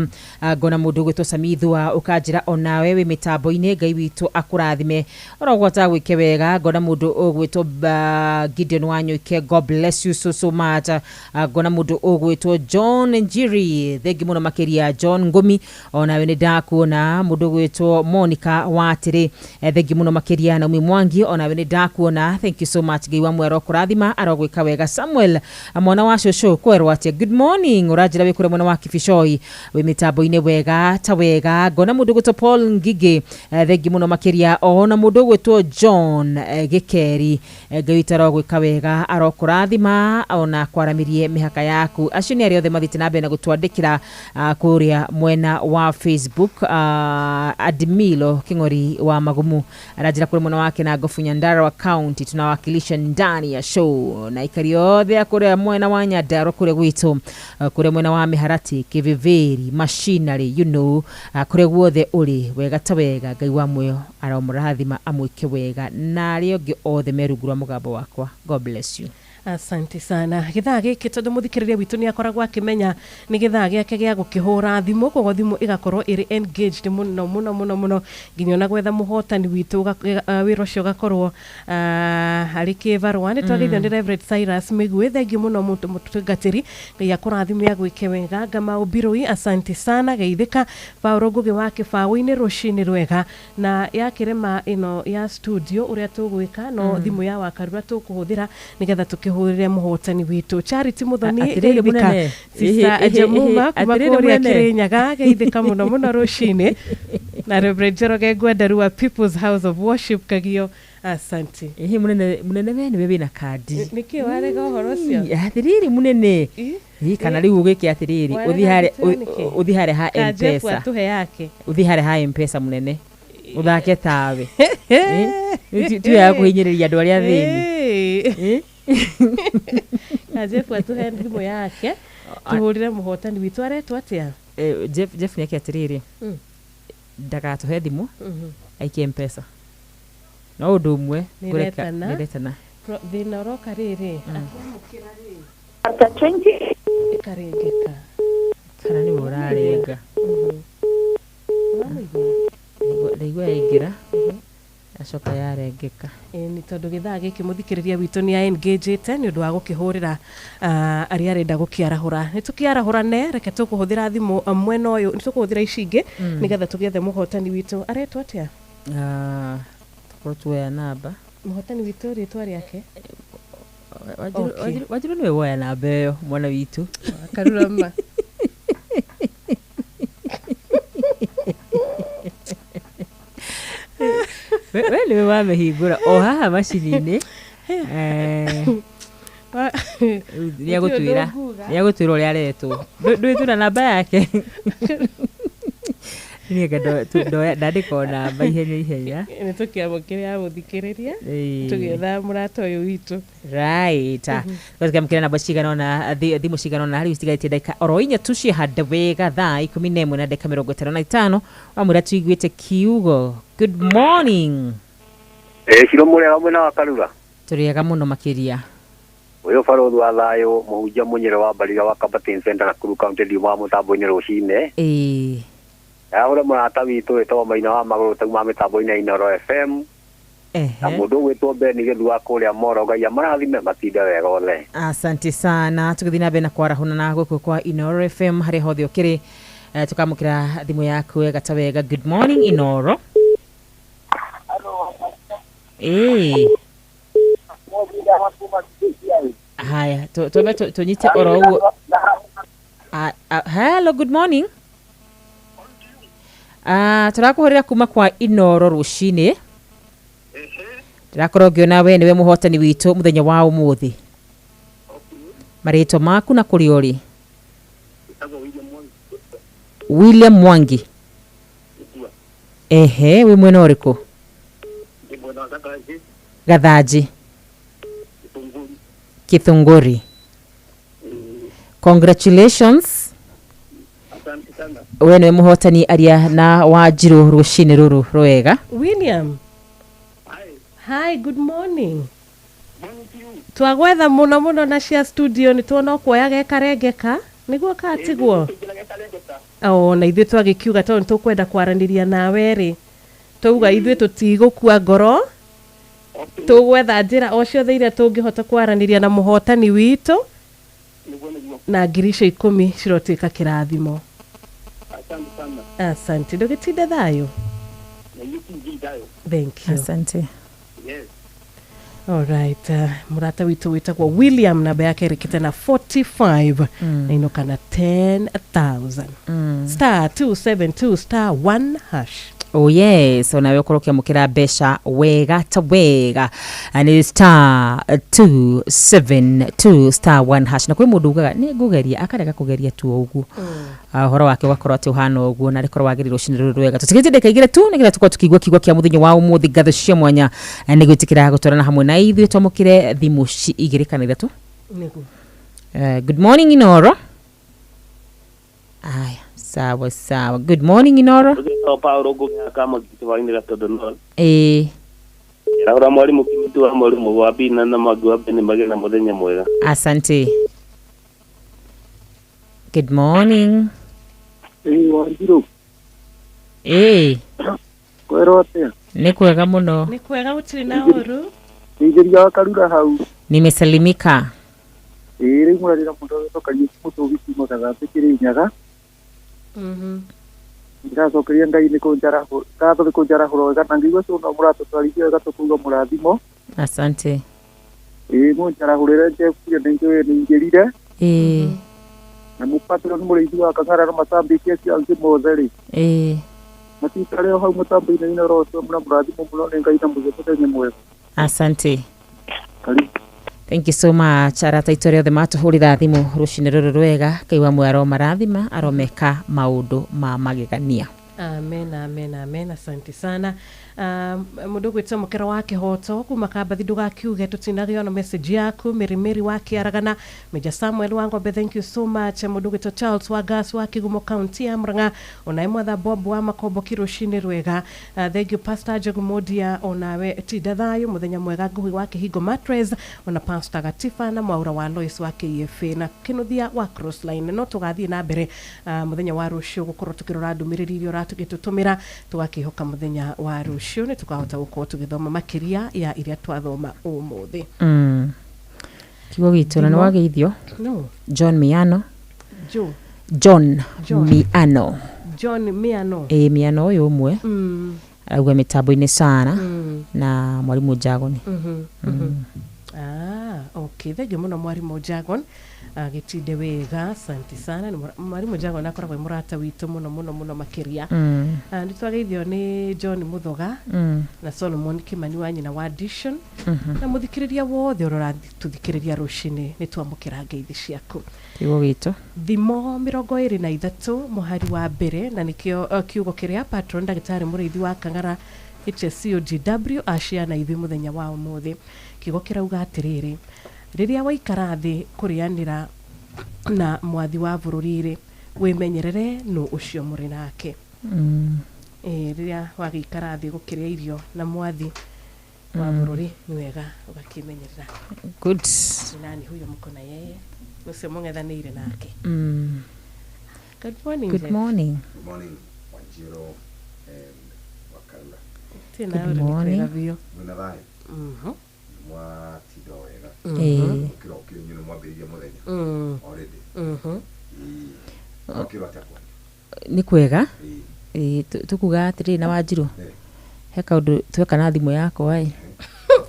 Ngona mũndũ ũgwĩtwo Samithua, ũkanjĩra onawe wĩ mĩtambo-inĩ, Ngai witũ akũrathime, orogwata gwĩke wega. Ngona mũndũ ũgwĩtwo Gideon Wanyuike, God bless you so so much. Ngona mũndũ ũgwĩtwo John Njiri, thengi mũno makĩria. John Ngũmi, onawe nĩ ndakuona. Mũndũ ũgwĩtwo Monica Watĩrĩ, thengi mũno makĩria. Naomi Mwangi, onawe nĩ ndakuona, thank you so much. Ngai wa muoyo arokũrathima, arogwĩka wega. Samuel mwana wa cũcũ, kwerwo atĩa? Good morning. Ũranjĩra wĩ kũrĩa mwena wa Kibicoi, wĩ mĩtambo-inĩ wega ta wega. Ngona mũndũ ũgwĩtwo Paul Ngigĩ, thengi mũno makĩria. Ona mũndũ ũgwĩtwo John Gĩkeri, Ngai witũ arogwĩka wega, arokũrathima, ona kwaramirie mĩhaka yaku. Acio nĩ arĩa othe mathiĩte na mbere na gũtwandĩkĩra kũrĩa mwena wa Facebook. Admilo King'ori wa Magumu aranjĩra kũrĩ mwena wake na Ngobu Nyandarua County, tunawakilisha ndani ya show, na ikari othe a kũrĩa mwena wa Nyandarua, kũrĩa gwitũ, kũrĩa mwena wa Mĩharati, Kĩvĩvĩri, machinery, kũrĩa guothe ũrĩ, wega ta wega. Ngai wa muoyo aromũrathima, amwĩke wega, na arĩa angĩ othe me rungu rwa mũgambo wakwa, God bless you. Asante sana. Gĩthaa gĩkĩ, tondũ mũthikĩrĩria witũ nĩ akoragwo akĩmenya nĩ gĩthaa gĩake gĩa gũkĩhũra thimũ, koguo thimũ ĩgakorwo ĩrĩ engaged mũno mũno mũno mũno, nginya ona gwetha mũhotani witũ wĩra ũcio ũgakorwo arĩ kĩbarũa. Nĩ twageithio nĩ Reverend Cyrus Mĩguĩ, thengiũ mũno mũtungatĩri, Ngai akũrathime, agwĩke wega. Ngama Ũmbirũi, asante sana. Geithĩka Paũlũ Ngũgĩ wa Kĩbaũ-inĩ, rũcinĩ rwega. Na yakĩrema ĩno ya studio, ũrĩa tũgwĩka no thimũ ya Wakarura tũkũhũthĩra nĩgetha tũkĩhũrĩre mũhotani witũ Charity Mũthoni. Atĩrĩrĩ Geithĩka mũnene. Sister Ĩhĩ, ĩhĩ, Jemuma ĩhĩ, kuma atĩrĩrĩ kũrĩa mũnene. Kĩrĩnyaga, geithĩka mũno mũno rũcinĩ. Na Reverend Njoroge Ngwendaru wa People's House of Worship Kagio, asante. Ĩhĩ mũnene, mũnene, we nĩwe wĩna kandi. Nĩkĩ warega ũhoro ũcio? Ĩ, atĩrĩrĩ mũnene. Ĩ? Ĩ, kana rĩu ũgĩke atĩrĩrĩ, Warega ũthiĩ harĩa gĩtĩo nĩkĩ? Ũthiĩ harĩa ha Ka Jeff M-Pesa. atũhe yake. Ũthiĩ harĩa ha M-Pesa mũnene, ũthake tawe. Tuyaga kũhinyĩrĩria andũ arĩa athĩni. Ĩ. Ka Jeff atũhe thimũ yake tũhũrĩre mũhotani witũ. Aretwo atĩa? Jeff nĩ ake atĩrĩrĩ, ndagatũhe thimũ, aikie M-Pesa, no ũndũ ũmwe Nĩ ngũreka- retana. nĩ retana. Thĩna ũroka rĩrĩ, akĩamũkĩra rĩ, ĩkarengeka. Kana nĩwe ũrarenga? Ũramũigua? Ndaigua yaingĩra, acoka yarengeka. Ĩ, nĩ tondũ gĩthaa gĩkĩ mũthikĩrĩria witũ nĩ aengagĩte nĩ ũndũ wa gũkĩhũrĩra arĩa arenda gũkĩarahũra. Nĩ tũkĩarahũrane, reke tũkũhũthĩra thimũ mwena ũyũ, nĩ tũkũhũthĩra ici ingĩ nĩgetha tũgĩethe mũhotani witũ. Aretwo atĩa? Tũkorwo tuoya namba. Mũhotani witũ, rĩtwa rĩake? Wanjiru. Okay. Wanjiru nĩwe woya namba ĩyo, mwana witũ. Karurama. We nĩwe wamĩhingũra o haha macini-inĩ. Rĩu nĩegũtwĩra. Gũtirĩ ũndũ nguga. Nĩegũtwĩra ũrĩa aretwo. Ndũĩtwĩra namba yake. Niĩ anga ndandĩka o namba ihenya ihenya. Nĩ tũkĩamũkĩre ya mũthikĩrĩria tũgĩetha mũrata ũyũ witũ. Right, tũkamũkĩra namba cigana ona thimũ cigana ona rĩu citigarĩtie ndagĩka oro 4 tu ciahanda wega thaa 11 na ndagĩka 55. Wamwĩra tuiguĩte kiugo good morning. Ĩ, Ciro, mũrĩega mwena wa Karura? Tũrĩega mũno makĩria. Ũyũ barũthi wa thayũ, mũhunjia mũnyĩrĩ wa Mbariga wa Kabatin Center, Nakuru County, ndiuma mũtambo-inĩ rũcinĩ. Ndahũra mũrata witũ wĩtagwo Maina wa Magũrũ, tauma mĩtambo-inĩ ya Inoro FM, na mũndũ ũgwĩtwo Beni Gĩthu wa kũrĩa Moro. Ngai amarathime, matinde wega othe. Asante sana. Tũgĩthiĩ na mbere na kwarahũna na gũkũ kwa Inoro FM, harĩa hothe ũkĩrĩ. Tukamukira thimu yaku wega ta wega. Good morning Inoro. Haya, tuombe tunyite oro uguo. Hello, good morning. Turakuhurira kuma kwa Inoro rucini. Ndirakorwo ngiona we niwe muhotani witu muthenya wa umuthi. Marĩtwa maku na kũrĩa ũrĩ? William Mwangi. Ehe, wĩ mwena ũrĩkũ? Gathanji. Kithunguri. Congratulations. We niwe muhotani aria na Wanjiru rucini ruru rwega. William. Hi, good morning. Twagwetha muno muno na cia studio ni tuona kuoya gekarengeka niguo katiguo. O na ithuĩ twagikiuga tondu tukwenda kwaraniria nawe ri twauga ithuĩ tutigũkua ngoro, tugwetha njĩra o ciothe iria tũngĩhota kwaraniria na mũhotani witũ na 10,000 cirotuĩka kĩrathimo. Asante. Ndũgĩtinde thayũ. Thank you. Asante. Yes. All right. Murata witu witagwo William namba yake ĩrĩkĩte na 45 na inoka na 10,000. Star 272 star 1 hash. Oh yes, onawe ukorwo ũkĩamũkĩra mbeca wega ta wega. Ni star 272 star 1 hash. Na kwĩ mũndũ ugaga nĩ ngũgeria akarega kũgeria tu o ũguo. Ũhoro wake ũgakorwo atĩ ũhana ũguo na rĩkorwo wagĩrĩirwo rũcinĩ rũrũ rwega. Tũtigĩte ndagĩka igĩrĩ tu nĩgetha tũkorwo tũkĩigua kiugo kĩa mũthenya wa ũmũthĩ. Ngatho cia mwanya nĩ gwĩtĩkĩra gũtwarana hamwe na ithuĩ twamũkĩre thimũ igĩrĩ kana ithatũ. Nĩguo. Good morning Inoro. Aya, sawa sawa. Good morning Inoro. Paulo kama mwalimu kimitu wa mwalimu wa bina na magwa bene magena muthenya mwega. Asante. Good morning. Wanjiru. Kwero atia? Ni kwega muno. Ni kwega gutiri na uru. Nigeria karura hau. Nimesalimika. Riu murarira mundu wetokaria mutugi kuma Gathanji Kirinyaga. Ndiracokeria Ngai nĩ kũnjarahũra ngatho nĩ kũnjarahũra wega na ngĩigua cũna mũratũtwarithia wega tũkauga mũrathimo. Asante. Mũnjarahũrĩre njekuire nĩ njũĩ nĩ ingĩrire. Na mũpatĩro nĩ mũrĩithi wa Kang'ara na macambĩki acio angĩ mothe rĩ. Matikare o hau mũtambo-inĩ Inoro ũcio na mũrathimo mũno nĩ Ngai na mũgĩe mũthenya mwega. Asante. Karibu. Thank you so much. Arata itũ arĩa othe matũhũrĩra thimũ rũcinĩ rũrũ rwega Ngai wa muoyo aromarathima aromeka maũndũ ma magegania. Amen, amen, amen. Asante sana. Mundu gwitwo mukero wa kihoto kuma Kambathi ndugakiuge tutinagio na message yaku. Mirimiri wa Kiaragana, Major Samuel wa Ngombe, thank you so much. Mundu gwitwo Charles wa Gas wa Kigumo County ya Murang'a, onae mwatha Bob wa Makombo kirucini rwega. Thank you Pastor Jagumodia, onawe tinda thayu muthenya mwega. Nguhi wa Kihingo Mattress, ona Pastor Gatifa na Mwaura wa Lois wa KFA na Kinuthia wa Crossline. No tugathie na mbere muthenya wa rucio gukorwo tukirora ndumiriri iria ũratũgĩtũtũmĩra, tugakihoka muthenya wa rucio nĩ tukahota gukorwo tugithoma makiria ya iria twathoma umuthi. Kiugo gitũ na nĩwageithio. No. John Miano. John Miano. John Miano. Miano ũyũ ũmwe. Arauga mĩtambo-inĩ sana na mwalimu Jagon. Okay, thank you muno mwalimu Jagon. Gitinde wega, asante sana. Mwalimu Jagon akoragwo e mũrata witũ mũno mũno mũno makiria. Nĩ twageithio nĩ John Muthoga na Solomon Kimani wa nyina wa Dishon na mũthikĩrĩria wothe ũrĩa ũratũthikĩrĩria rũcinĩ nĩ twamũkĩra ngeithi ciaku. Kiugo gitũ Thimo 23 mũhari wa mbere na nĩkĩo kiugo kĩrĩa patron ndagĩtarĩ mũrĩithi wa Kang'ara HSCOGW aciana ithuĩ mũthenya wa ũmũthĩ. Kiugo kĩrauga atĩrĩrĩ, rĩrĩa waikara thĩ kũrĩanĩra na mwathi wa bũrũri-rĩ, wĩmenyerere nũ ũcio mũrĩ nake. Rĩrĩa wagĩikara thĩ gũkĩrĩa irio na mwathi wa bũrũri nĩ wega ũgakĩmenyerera. Good. Ni nani huyo mko na yeye? Ũcio mũng'ethanĩire nake. Good morning. Good morning. Good morning, Wanjiru and Wakarura. Good morning. Mwĩna thayũ? Mwatinda wega. Ũkĩrokire inyuĩ nĩ mwambĩrĩria mũthenya. Already. Ũkĩrwo atĩa kwanyu? Nĩ kwega. Tukuga atĩrĩrĩ na Wanjirũ, he kaũndũ tweka na thimũ yakwa ĩ.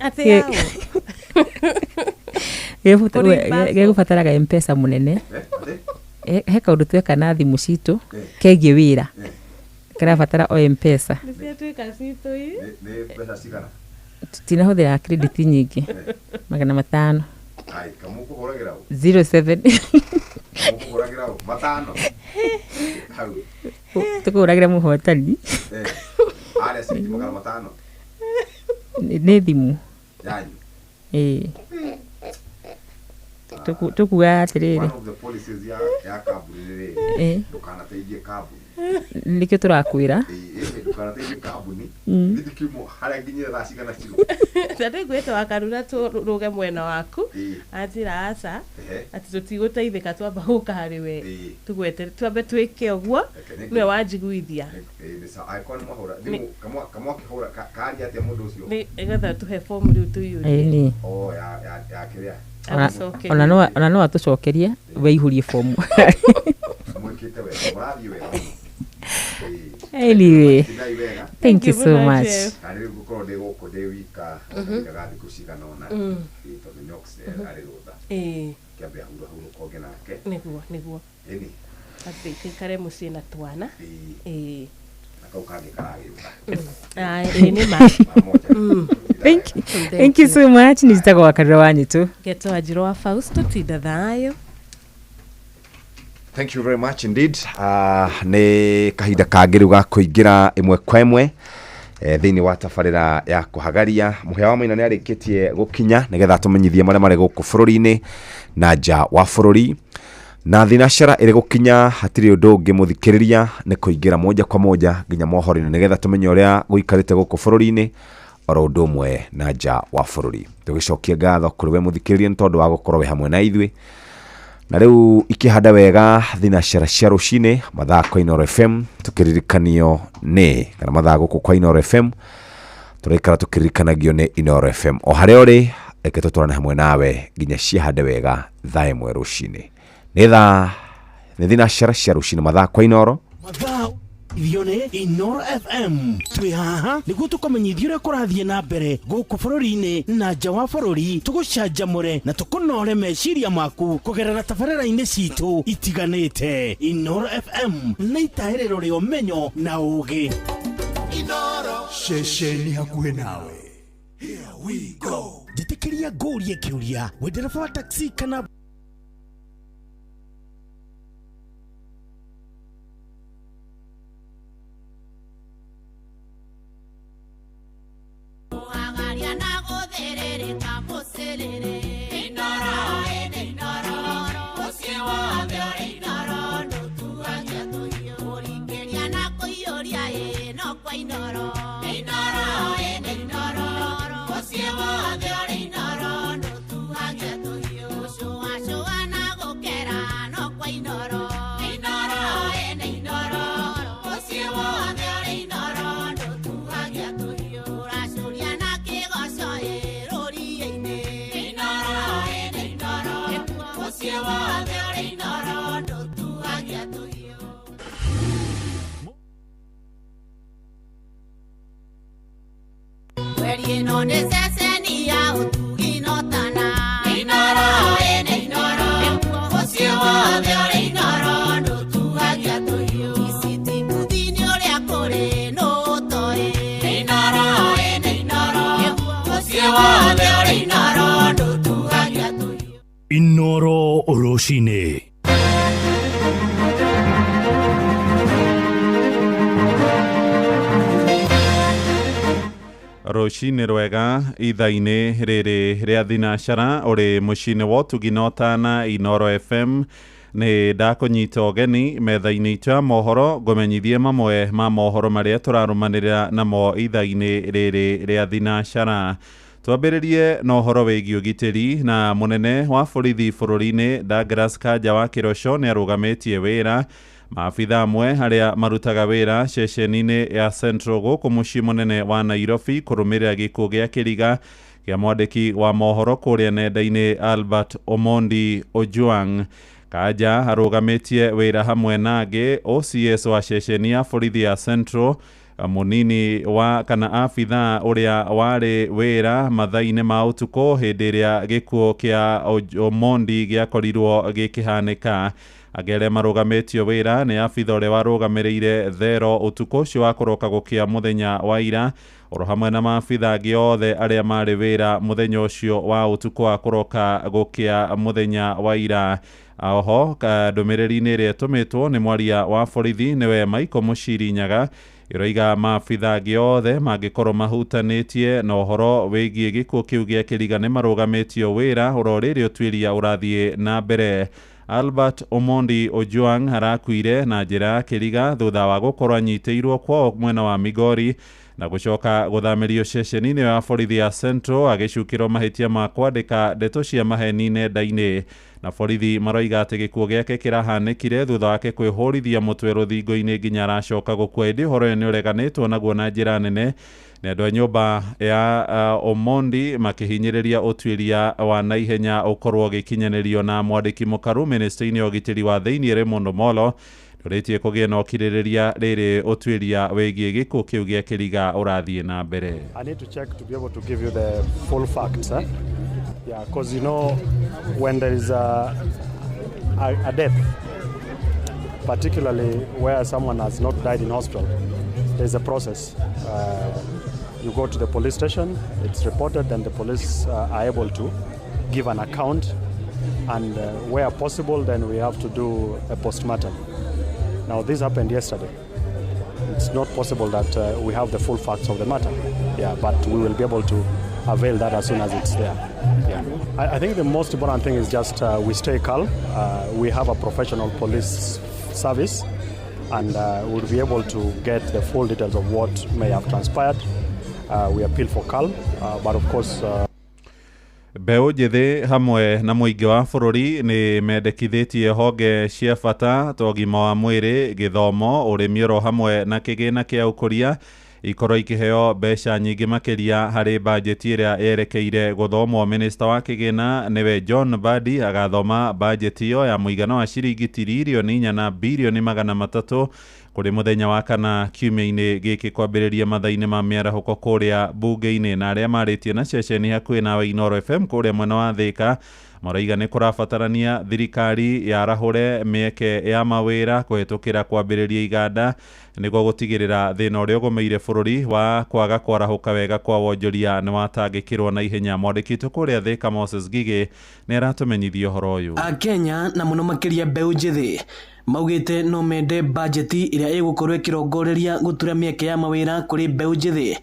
Atĩ yaũ? Gegũbataraga M-Pesa mũnene. He kaũndũ tweka na thimũ citũ kegiĩ wĩra. Karabatara o M-Pesa. Nĩ ciatuĩka citũ ii. Nĩ mbeca cigana? Tutinahũthĩra credit nyingĩ. 500. Ai, kamũkũhũragĩra ũ? 07. Kamũkũhũragĩra ũ? 5. Hau. Tũkũhũragĩra mũhotani. Arĩa ciringi 500. Nĩ thimũ. Yanyu. Ĩĩ. Tũkuga atĩrĩrĩ. One of the policies ya kambuni nĩ rĩrĩ, ndũkanateithie kambuni. Nĩkĩo tũrakwĩra. Ndũkanateithie kambuni. Gĩthiĩ kiumo harĩa nginyire thaa cigana ciro. Na nĩngwĩte Wakarura tũrũge mwena waku. Anjĩra aca atĩ tũtigũteithĩka twamba gũka harĩ we. Tũgwete twambe twĩke ũguo nĩwe wanjiguithia. Angĩkorwo nĩ mwahũra thimũ kamwakĩhũra karia atĩa mũndũ ũcio? Nĩgetha tũhe fomu rĩu tũiyũrie. Oh, ya kĩrĩa? Ona no atũcokerie weihũrie fomu. Mwĩkĩte wega, mũrathiĩ wega. Anyway, thank you so much. Na rĩu ngũkorwo ndĩ gũkũ ndĩ wika kahinda ga thikũ cigana ũna, tondũ Nyox arĩ rũtha. Kĩambe ahurahurũka ũngĩ nake. Nĩguo, nĩguo. Ĩni. Atĩ tũikare mũciĩ na twana. Na kau kangĩ karagĩũka. Ĩĩ nĩ ma. Thank you so much. Nĩ njĩtagwo Wakarura wa Nyitũ. Ngetwo Wanjirũ wa Fausto, tinda thayũ. Thank you very much indeed. Nĩ kahinda kangĩ rĩu ga kũingĩra ĩmwe kwa ĩmwe thĩinĩ wa tabarĩra ya kũhagaria. Mũhĩa wa Maina nĩ arĩkĩtie gũkinya nĩgetha atũmenyithie marĩa marĩ gũkũ bũrũri-inĩ na nja wa bũrũri. Na thinacara ĩrĩ gũkinya hatirĩ ũndũ ũngĩ mũthikĩrĩria nĩ kũingĩra moja kwa moja nginya mohoro-inĩ nĩgetha tũmenye ũrĩa gũikarĩte gũkũ bũrũri-inĩ oro ũndũ ũmwe na nja wa bũrũri. Tũgĩcokia ngatho kũrĩ we mũthikĩrĩria nĩ tondũ wa gũkorwo wĩ hamwe na ithuĩ. Na rĩu ikĩhanda wega thinacara cia rũcinĩ mathaa kwa Inooro FM tũkĩririkanio nĩ kana mathaa gũkũ kwa Inooro FM tũraikara tũkĩririkanagio nĩ Inooro FM. O harĩa ũrĩ reke tũtwarane hamwe nawe nginya ciahande wega thaa 1 rũcinĩ. Nĩ thaa nĩ thinacara cia rũcinĩ mathaa kwa Inooro. Mathaa ithio nĩ Inooro FM. Twĩ haha nĩguo tũkũmenyithie ũrĩa kũrathiĩ na mbere gũkũ bũrũri-inĩ na nja wa bũrũri, tũgũcanjamũre na tũkũnore meciria maku kũgerera tabarĩra-inĩ citũ itiganĩte. Inooro FM nĩ itahĩrĩro rĩa ũmenyo na ũũgĩ. Inooro ceceni hakuhĩ nawe. Here we go. Njĩtĩkĩria ngũrie kĩũria, wĩ ndereba wa taxi kana Inooro rũcinĩ. Rũcinĩ rwega ithaa-inĩ rĩrĩ rĩa thinacara ũrĩ mũciĩ-inĩ wa ũtugi na ũtana Inooro FM. Nĩ ndakũnyita ũgeni metha-inĩ itũ ya mohoro ngũmenyithie mamwe ma mohoro marĩa tũrarũmanĩrĩra namo ithaa-inĩ rĩrĩ rĩa thinacara. Twambĩrĩrie na ũhoro wĩgiĩ ũgitĩri na mũnene wa borithi bũrũri-inĩ Douglas Kanja wa Kĩroco nĩ arũgamĩtie wĩra maabitha amwe arĩa marutaga wĩra ceceni-inĩ ya Central gũkũ mũciĩ mũnene wa Nairobi kũrũmĩrĩra gĩkuũ gĩa kĩriga kĩa mwandĩki wa mohoro kũrĩa nenda-inĩ Albert Omondi Ojwang. Kanja arũgamĩtie wĩra hamwe na angĩ OCS wa ceceni ya borithi ya Central, munini wa kana abithaa ũrĩa warĩ wĩra mathaa-inĩ ma ũtukũ hĩndĩ ĩrĩa gĩkuũ kĩa Omondi gĩakorirwo gĩkĩhanĩka. Angĩ arĩa marũgamĩtio wĩra nĩ abitha ũrĩa warũgamĩrĩire Thero ũtukũ ũcio wa kũroka gũkĩa mũthenya wa ira, oro hamwe na maabitha angĩ othe arĩa marĩ wĩra mũthenya ũcio wa ũtukũ wa kũroka gũkĩa mũthenya wa ira. Oho ndũmĩrĩri-inĩ ĩrĩa ĩtũmĩtwo nĩ mwaria wa borithi nĩwe Michael Muchiri Nyaga, ĩroiga maabitha angĩ othe mangĩkorwo mahutanĩtie na ũhoro wĩgiĩ gĩkuũ kĩu gĩa Kĩriga nĩ marũgamĩtio wĩra oro rĩrĩ ũtuĩria ũrathiĩ na mbere. Albert Omondi Ojwang arakuire na njĩra ya Kĩriga thutha wa gũkorwo anyitĩirwo kwao mwena wa Migori na gũcoka gũthamĩrio ceceni-inĩ ya borithi ya Central agĩcukĩrwo mahĩtia ma kwandĩka ndeto cia maheni nenda-inĩ. Na borithi maroiga atĩ gĩkuũ gĩake kĩrahanĩkire thutha wake kwĩhũrithia mũtwe rũthingo-inĩ nginya aracoka gũkua. Ĩndĩ ũhoro ũyũ nĩ ũreganĩtwo naguo na njĩra nene nĩ andũ a nyũmba ya Omondi makĩhinyĩrĩria ũtuĩria wa naihenya ũkorwo ũgĩkinyanĩrio na mwandĩki mũkaru ministry-inĩ ya ũgitĩri wa thĩinĩ Raymond Omolo ndũrĩtie kũgĩe na ũkirĩrĩria rĩrĩ ũtuĩria wĩgiĩ gĩkuũ kĩu gĩa Kĩriga ũrathiĩ na mbere. I need to check to be able to give you the full facts. Eh? Yeah, because you know, when there is a death, particularly where someone has not died in hospital, there's a process. You go to the police station, it's reported, then the police are able to give an account, and where possible, then we have to do a postmortem. Now, this happened yesterday. It's not possible that we have the full facts of the matter. Yeah, but we will be able to avail that as soon as it's there. Yeah. I think the most important thing is just we stay calm. We have a professional police service, and we'll be able to get the full details of what may have transpired. We appeal for calm, but of course... Mbeũ njĩthĩ hamwe na mũingĩ wa bũrũri nĩ mendekithĩtie honge cia bata ta ũgima wa mwĩrĩ, gĩthomo, ũrĩmi oro hamwe na kĩgĩna kĩa ũkũria ikorwo ikĩheo mbeca nyingĩ makĩria harĩ bajeti ĩrĩa yerekeire gũthomwo. Minista wa kĩgĩna nĩwe John Mbadi agathoma bajeti ĩyo ya mũigana wa ciringi tiririoni 4 na birioni 300 kũrĩ mũthenya wa kana kiumia-inĩ gĩkĩ kwambĩrĩria mathaa-inĩ ma mĩarahũko kũrĩa bunge-inĩ. Na arĩa marĩtie na ceceni hakuhĩ nawe Inooro FM kũrĩa mwena wa Thĩka marauga nĩ kũrabatarania thirikari yarahũre mĩeke ya mawĩra kũhĩtũkĩra kwambĩrĩria iganda nĩguo gũtigĩrĩra thĩna ũrĩa ũgũmĩire bũrũri wa kwaga kwarahũka wega kwa wonjoria nĩ watangĩkĩrwo na ihenya. Mwandĩki witũ kũrĩa Thĩka Moses Ngigĩ nĩ aratũmenyithia ũhoro ũyũ. Akenya na mũno makĩria mbeũ njĩthĩ maugĩte no mende bajeti ĩrĩa ĩgũkorwo ĩkĩrongoreria gũtura mĩeke ya mawĩra kũrĩ mbeũ njĩthĩ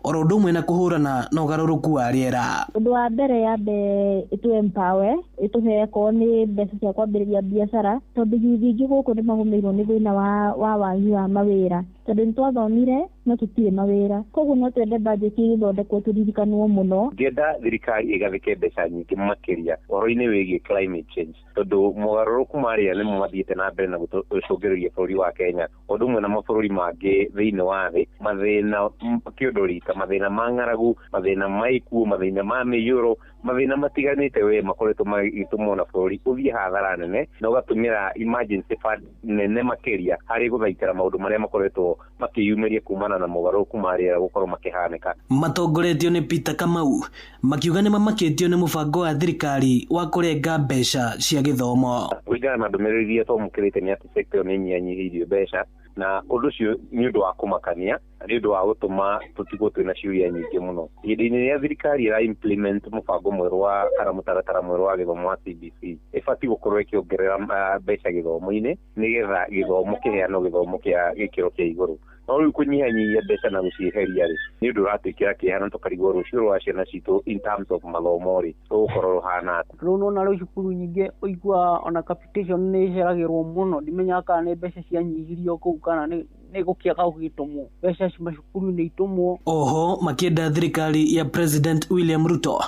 oro ũndũ ũmwe na kũhũrana na ũgarũrũku wa rĩera. Ũndũ wa mbere yambe ĩtũ empower, ĩtũhe korwo nĩ mbeca cia kwambĩrĩria biacara, tondũ yuthi aingĩ gũkũ nĩ magũmĩirwo nĩ thĩna wa wagi wa mawĩra, tondũ nĩ twathomire no tũtirĩ mawĩra, koguo no twende bajeti ĩgĩthondekwo tũririkanwo mũno. Ngĩenda thirikari ĩgathĩke mbeca nyingĩ makĩria ũhoro-inĩ wĩgiĩ climate change, tondũ mogarũrũku ma rĩera nĩmo mathiĩte na mbere na gũcũngĩrĩria bũrũri wa Kenya ũndũ ũmwe na mabũrũri mangĩ thĩinĩ wa thĩ, mathĩna kĩũndũrika, mathĩna ma ng'aragu, mathĩna ma ikuũ, mathĩna ma mĩiyũro, mathĩna matiganĩte we makoretwo magĩtũmwo na bũrũri ũthiĩ hathara nene na ũgatũmĩra emergency fund nene makĩria harĩ gũthaitĩra maũndũ marĩa makoretwo makĩyumĩria kumana na mogarũrũku ma rĩera gũkorwo makĩhanĩka. Matongoretio nĩ Peter Kamau makiuga nĩ mamakĩtio nĩ mũbango wa thirikari wa kũrenga mbeca cia gĩthomo. Kũringana na ndũmĩrĩri iria twamũkĩrĩte nĩ atĩ sector ĩyo nĩ ĩnyihanyihĩirio mbeca, na ũndũ ũcio nĩ ũndũ wa kũmakania, nĩ ũndũ wa gũtũma tũtigwo twĩna ciũria nyingĩ mũno. Ihinda-inĩ rĩrĩa thirikari ĩra implement mũbango mwerũ wa kana mũtaratara mwerũ wa gĩthomo wa CBC, ĩbatiĩ gũkorwo ĩkĩongerera mbeca gĩthomo-inĩ nĩgetha gĩthomo kĩheanwo gĩthomo kĩa gĩkĩro kĩa igũrũ. No rĩu kũnyihanyihia mbeca na gũcieheria rĩ, nĩ ũndũ ũratwĩkĩra kĩeha na tũkarigwo rũciũ rwa ciana citũ in terms of mathomo rĩ, rũgũkorwo rũhana atĩa. Rĩu nĩwona rĩu cukuru nyingĩ ũiguaga ona capitation nĩ ĩceragĩrwo mũno, ndimenyaga kana nĩ mbeca cianyihirio kũu kana nĩ gũkĩaga gũgĩtũmwo mbeca macukuru-inĩ itũmwo. Oho makĩenda thirikari ya President William Ruto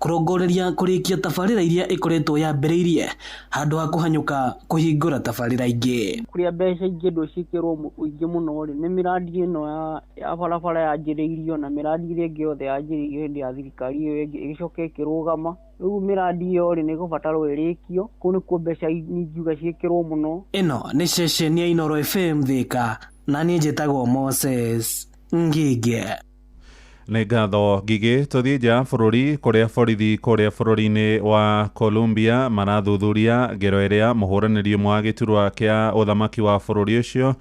kũrongoreria kũrĩkia tabarĩra iria ĩkoretwo yambĩrĩirie handũ ha kũhanyũka kũhingũra tabarĩra ingĩ. Kũrĩa mbeca ingĩendwo ciĩkĩrwo ũingĩ mũno rĩ, nĩ mĩradi ĩno ya barabara yanjĩrĩirio na mĩradi ĩrĩa ĩngĩ yothe yanjĩrĩirio hĩndĩ ya thirikari ĩyo ĩngĩ ĩgĩcoka ĩkĩrũgama. Rĩu mĩrandi ĩyo rĩ nĩ ĩgũbatarwo ĩrĩkio, kũu nĩkuo mbeca ingiuga ciĩkĩrwo mũno. Ĩno nĩ ceceni ya Inooro FM Thika na niĩ njĩtagwo Moses Ngige. Nĩ ngatho Ngigĩ. Tũthiĩ nja ya bũrũri kũrĩa borithi kũrĩa bũrũri-inĩ wa Colombia marathuthuria ngero ĩrĩa mũhũranĩri ũmwe wa gĩturwa kĩa ũthamaki wa bũrũri ũcio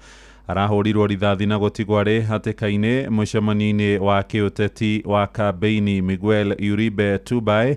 arahũrirwo rithathi na gũtigwo arĩ hatĩka-inĩ mũcemanio-inĩ wa kĩũteti wa kambeini. Miguel Uribe Turbay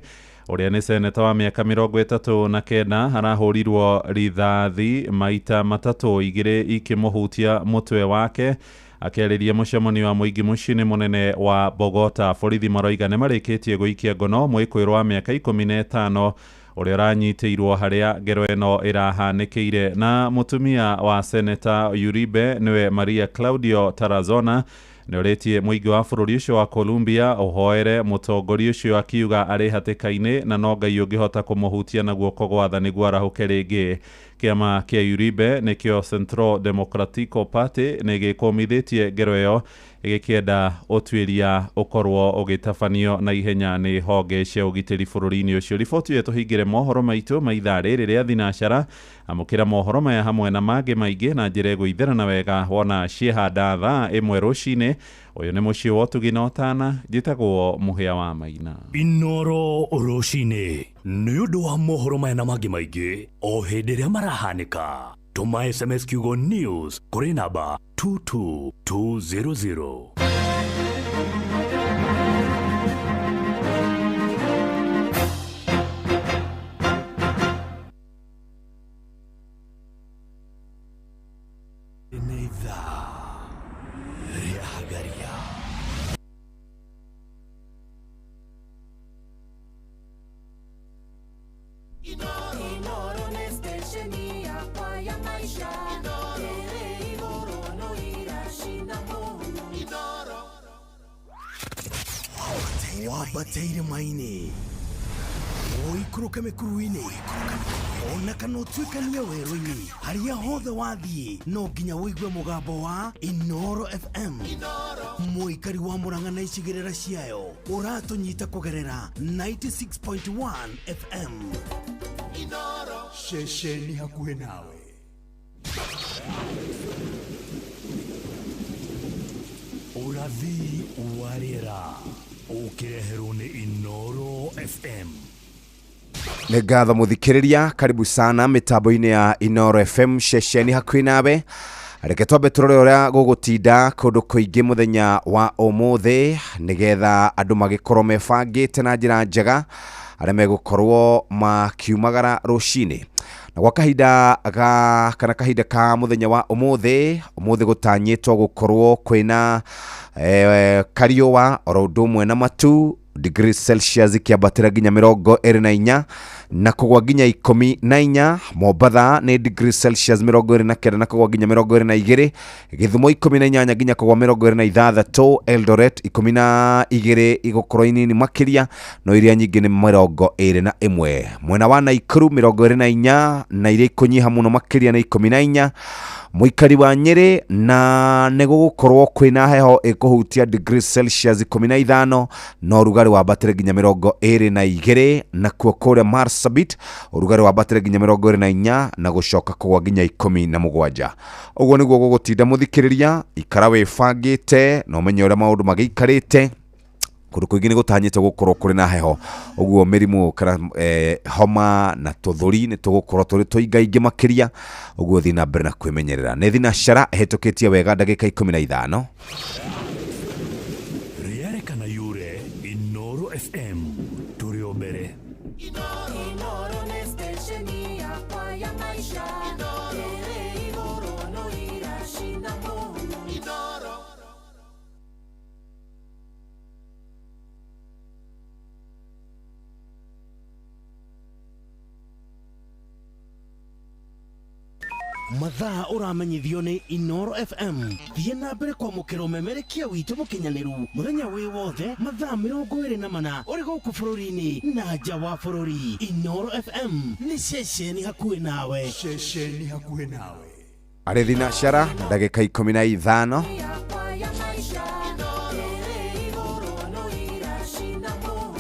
ũrĩa nĩ seneta wa mĩaka 39 arahũrirwo rithathi maita matatũ, igĩrĩ ikĩmũhutia mũtwe wake akĩarĩria mũcemanio wa mũingĩ mũciĩ-inĩ mũnene wa Bogota. Borithi maroiga nĩ marĩkĩtie gũikia ngono mwĩkũĩrwo wa mĩaka 15 ũrĩa ũranyitĩirwo harĩa ngero ĩno ĩrahanĩkĩire. Na mũtumia wa seneta Uribe nĩwe Maria Claudio Tarazona nĩ ũrĩtie mũingĩ wa bũrũri ũcio wa Colombia ũhoere mũtongoria ũcio akiuga arĩ hatĩka-inĩ na no Ngai ũngĩhota kũmũhutia na guoko gwa tha nĩguo arahũke rĩngĩ. Kĩama kĩa Uribe nĩkĩo Centro Democratico Party nĩ gĩkũmithĩtie ngero ĩyo ĩgĩkĩenda ũtuĩria ũkorwo ũgĩtabanio na ihenya nĩ honge cia ũgitĩri bũrũri-inĩ ũcio. Riboti ĩyo tũhingĩre mohoro maitũ ma ithaa rĩrĩ rĩa thinacara. Amũkĩra mohoro maya hamwe na mangĩ maingĩ na njĩra ĩgũitherana wega wona ciehanda thaa 1 rũcinĩ. Ũyũ nĩ mũciĩ wa ũtugi na ũtana, njĩtagwo Mũhĩa wa Maina. Inooro rũcinĩ nĩ ũndũ wa mohoro maya na mangĩ maingĩ o hĩndĩ ĩrĩa marahanĩka. Tũma SMS kiugo news kũrĩ namba 22200. Nĩ ithaa rĩa Hagaria. Inooro nĩ stesheni yakwa ya maisha. Ĩrĩ igũrũ no iracina mũhu. Wambateire maini ũikũrũke mĩkuru-inĩ ona kana ũtuĩkanie werũ-inĩ, harĩa hothe wathiĩ no nginya ũigue mũgambo wa Inooro FM. Mũikari wa Murang'a na icigĩrĩra ciayo ũratũnyita kũgerera 96.1 FM. Ceceni hakuhĩ nawe. Ũrathi wa rĩera ũkĩreherwo nĩ Inooro FM. Nĩ ngatho mũthikĩrĩria, karibu sana mĩtambo-inĩ ya Inooro FM ceceni hakuhĩ nawe. Reke twambe tũrore ũrĩa gũgũtinda kũndũ kũingĩ mũthenya wa ũmũthĩ nĩgetha andũ magĩkorwo mebangĩte na njĩra njega arĩa megũkorwo makiumagara rũcinĩ. Na gwa kahinda ga kana kahinda ka mũthenya wa ũmũthĩ, ũmũthĩ gũtanyĩtwo gũkorwo kwĩna kariũa oro ũndũ ũmwe na matu, degrees Celsius ikiambatĩra nginya 24 na kũgwa nginya 14. Mombatha nĩ degrees Celsius 29 na kũgwa nginya 22, Gĩthumo 18 nginya kũgwa 26, Eldoret 12 igũkorwo inini makĩria no iria nyingĩ nĩ 21. Mwena wa Nakuru 24 na iria ikũnyiha mũno makĩria nĩ 14. Mũikari wa Nyĩrĩ na nĩ gũgũkorwo kwĩna heho ĩkũhutia degrees Celsius 15 no ũrugarĩ wambatĩre nginya 22, nakuo kũrĩa Marsabit ũrugarĩ wambatĩre nginya 24 na gũcoka kũgwa nginya 17. Ũguo nĩguo gũgũtinda mũthikĩrĩria, ikara wĩbangĩte na ũmenye ũrĩa maũndũ magĩikarĩte. Kũndũ kũingĩ nĩ gũtanyĩtwo gũkorwo kũrĩ na heho, ũguo mĩrimũ kana homa na tũthũri nĩ tũgũkorwo tũrĩ tũingaingĩ makĩria, ũguo thiĩ na mbere na kwĩmenyerera. Nĩ thinacara ĩhĩtũkĩtie wega ndagĩka 15. Rĩere kana yure, Inooro FM tũrĩ o mbere. Inooro nĩ stesheni yakwa ya maisha. Ĩrĩ igũrũ no iracina mũhu. Mathaa ũramenyithio nĩ Inooro FM. Thiĩ na mbere kwamũkĩra ũmemerekia witũ mũkinyanĩru mũthenya wĩ wothe mathaa 24 ũrĩ gũkũ bũrũri-inĩ na nja wa bũrũri. Inooro FM nĩ ceceni hakuhĩ nawe. Ceceni hakuhĩ nawe. Arĩ thinacara na ndagĩka 15. Yakwa ya maisha. Ĩrĩ igũrũ no iracina mũhu.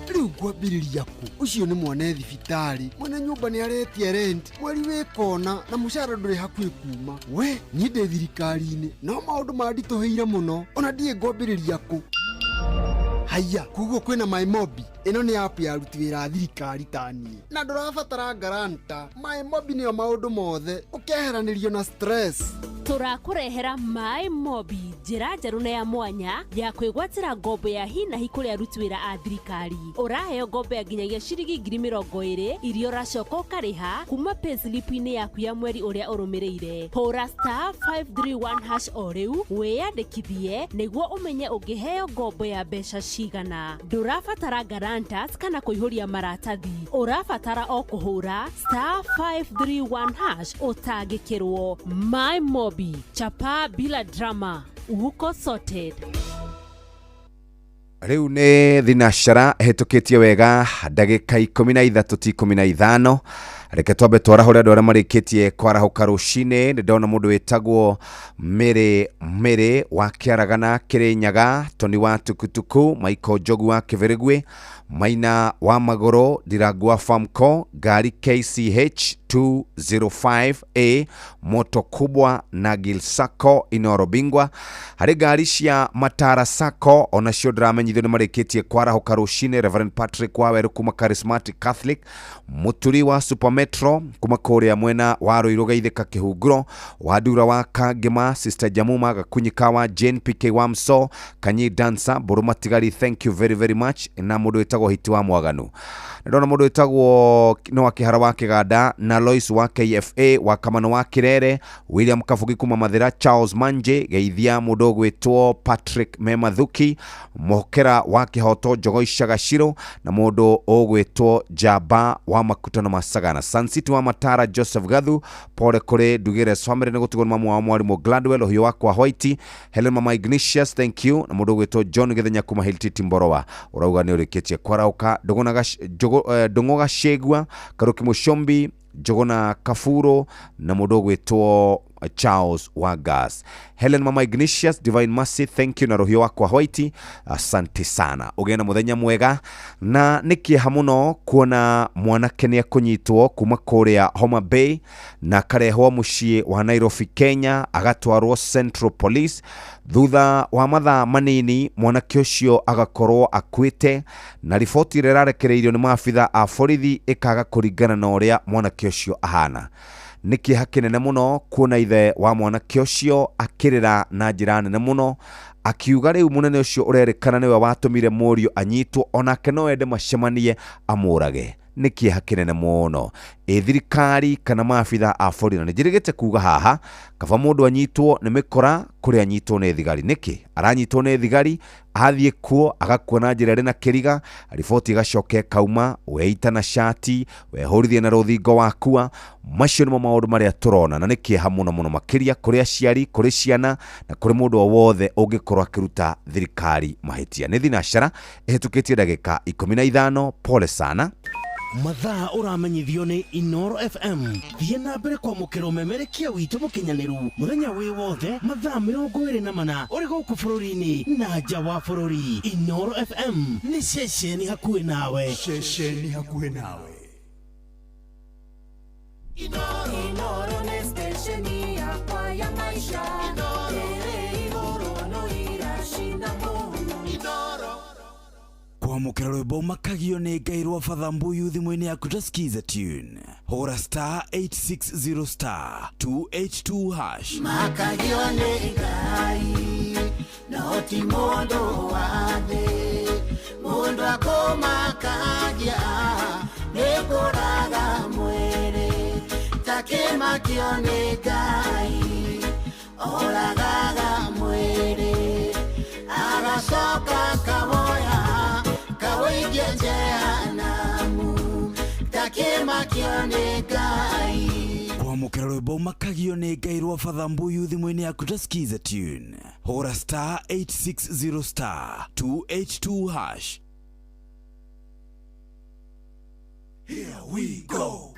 Rĩu ngwambĩrĩria kũ? Ũcio nĩ mwana thibitarĩ, mwene nyũmba nĩ aretia rent, mweri wĩ kona na mũcara ndũrĩ hakuhĩ kuma. We niĩ ndĩ thirikari-inĩ no maũndũ manditũhĩire mũno, ona ndiĩ ngwambĩrĩria kũ. Haiya, koguo kwĩna MyMobi. Ĩno nĩ app ya aruti wĩra a thirikari ta niĩ, na ndũrabatara guarantor. MyMobi nĩyo maũndũ mothe, ũkeheranĩrio na stress. Tũrakũrehera My Mobi, njĩra njerũ na ya mwanya ya kwĩgwatĩra ngombo ya hinahi kũrĩ aruti wĩra a thirikari. Ũraheo ngombo ya nginyagia ciringi 20,000 iria ũracoka ũkarĩha kuma payslip-inĩ yaku ya mweri ũrĩa ũrũmĩrĩire. Hũra *531# o rĩu wĩyandĩkithie nĩguo ũmenye ũngĩheo ngombo ya mbeca cigana. Ndũrabatara guarantors kana kũihũria maratathi, ũrabatara o kũhũra *531# ũtangĩkĩrwo. My Mobi, chapa bila drama, uko sorted. Rĩu nĩ thinacara ĩhĩtũkĩtie wega ndagĩka 13 ti 15. Reke twambe twarahũre andũ arĩa marĩkĩtie kwarahũka rũcinĩ. Nĩ ndona mũndũ wĩtagwo Mĩrĩ Mĩrĩ wa Kĩaragana Kĩrĩnyaga, Toni wa Tukutuku, Michael Njogu wa Kĩbĩrĩgwĩ, Maina wa Magũrũ, Ndirangu wa Famco, ngari KCH 205A, Moto Kubwa na Gil Sacco Inoro Bingwa. Harĩ ngari cia Matara Sacco onacio ndĩramenyithio nĩ marĩkĩtie kwarahũka rũcinĩ. Reverend Patrick Waweru kuma Charismatic Catholic, Mũturi wa Super Metro kuma kũrĩa mwena wa Ruiru Geithĩka Kĩhunguro, Wandura wa Kangema, Sister Jamuma Gakunyika wa Jane PK wa Mso, Kanyi Dancer Mbũrũ Matigari, thank you very very much, na mũndũ wĩtagwo Hiti wa Mwaganu. Ndona mũndũ wĩtagwo Noah Kĩhara wa Kĩganda na Lois wa KFA wa Kamano wa Kirere, William Kabugi kuma Mathira, Charles Manje geithia mũndũ ũgwĩtwo Patrick Memathuki, Mũhokera wa Kĩhoto Njogo Icagaciro na mũndũ ũgwĩtwo Jaba wa Makutano ma Sagana, Sun City wa Matara Joseph Gathu, pole kũrĩ Ndugĩre family nĩ gũtigwo nĩ mamu wao mwarimũ Gladwell ũhiũ wakwa White, Helen Mama Ignatius, thank you, na mũndũ ũgwĩtwo John Gĩthenya kuma Hiltiti Mborowa ũrauga nĩ ũrĩkĩtie kwarahũka. Ndũng'ũ Gacĩgua, Karuki Mũcombi, Njũgũna Kaburo na mũndũ ũgwĩtwo Charles Wagas, Helen Mama Ignatius, Divine Mercy, thank you, na rũhiũ wakwa White, asante sana. Ũgĩe na mũthenya mwega. Na nĩ kĩeha mũno kuona mwanake nĩ ekũnyitwo kuma kũrĩa Homa Bay na akarehwo mũciĩ wa Nairobi Kenya, agatwarwo Central Police. Thutha wa mathaa manini mwanake ũcio agakorwo akuĩte, na riboti ĩrĩa ĩrarekereirio nĩ maabitha a borithi ĩkaga kũringana na ũrĩa mwanake ũcio ahana. Nĩ kĩeha kĩnene mũno kuona ithe wa mwanake ũcio akĩrĩra na njĩra nene mũno, akiuga rĩu mũnene ũcio ũrerĩkana nĩwe watũmire mũriũ anyitwo, onake no ende macemanie amũrage. Nĩ kĩeha kĩnene mũno ĩ thirikari kana maabitha a borithi. Na nĩ njĩrĩgĩte kuga haha, kaba mũndũ anyitwo nĩ mĩkora kũrĩ anyitwo nĩ thigari. Nĩkĩ aranyitwo nĩ thigari? Athiĩ kuo agakua na njĩra ĩrĩ na kĩriga, riboti ĩgacoka ĩkauma, weita na cati, wehũrithie na rũthingo wakua. Macio nĩmo maũndũ marĩa tũrona, na nĩ kĩeha mũno mũno makĩria kũrĩ aciari, kũrĩ ciana na kũrĩ mũndũ o wothe ũngĩkorwo akĩruta thirikari mahĩtia. Nĩ thinacara ĩhĩtũkĩtie ndagĩka 15. Pole sana. Mathaa ũramenyithio nĩ Inoro FM. Thiĩ na mbere kwamũkĩra ũmemerekia witũ mũkinyanĩru mũthenya wĩ wothe mathaa 24 ũrĩ gũkũ bũrũri-inĩ na nja wa bũrũri. Inoro FM nĩ ceceni hakuhĩ nawe. Ceceni hakuhĩ nawe. Inoro nĩ stesheni yakwa ya maisha. Ĩrĩ igũrũ no iracina mũno. Kwamũkĩra rwĩmbo makagio nĩ Ngai rwa Father Mbuyu thimũ-inĩ yaku ta skiza tune. Hũra *860 *282#. Makagio nĩ Ngai no ti mũndũ wa thĩ, mũndũ akũmakagia nĩ kũraga mwĩrĩ, takĩmakio nĩ Ngai oragaga mwĩrĩ, agacoka kawoya kawĩigie jehanamu, takĩmakio nĩ Ngai. Kwamũkĩra rwĩmbo makagio nĩ Ngai rwa Father Mbuyu thimũ-inĩ yaku ta skiza tune. Hũra *860 *282#.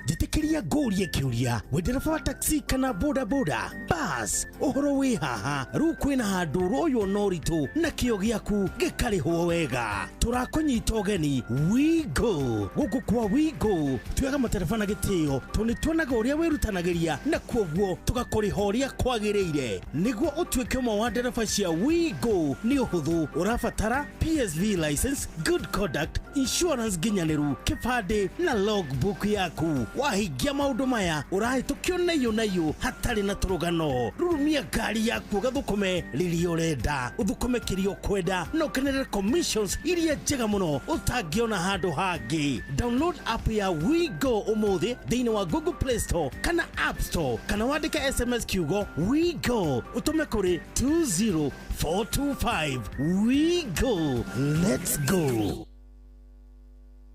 Njĩtĩkĩria ngũrie kĩũria, wĩ ndereba wa taxi kana bodaboda bas, ũhoro wĩ haha rĩu kwĩna handũ ũroywo na ũritũ na kĩo gĩaku gĩkarĩhwo wega. Tũrakũnyita ũgeni Wigo. Gũkũ kwa Wigo tuoyaga matereba na gĩtĩo tondũ nĩ tuonaga ũrĩa wĩrutanagĩria na kuoguo tũgakũrĩha ũrĩa kwagĩrĩire. Nĩguo ũtuĩke ũmwe wa ndereba cia Wigo nĩ ũhũthũ, ũrabatara PSV license, good conduct, insurance nginyanĩru, kĩbandĩ na logbook yaku. Wahingia maũndũ maya ũrahĩtũkio naiyũ naiyũ hatarĩ na tũrũgano. Rurumia ngari yaku ũgathũkũme rĩrĩa ũrenda, ũthũkũme kĩrĩa ũkwenda na ũkenerere commissions iria njega mũno ũtangĩona handũ hangĩ. Download app ya WeGo ũmũthĩ thĩinĩ wa Google Play Store kana App Store, kana wandĩke SMS kiugo WeGo ũtũme kũrĩ 20425. WeGo, let's go.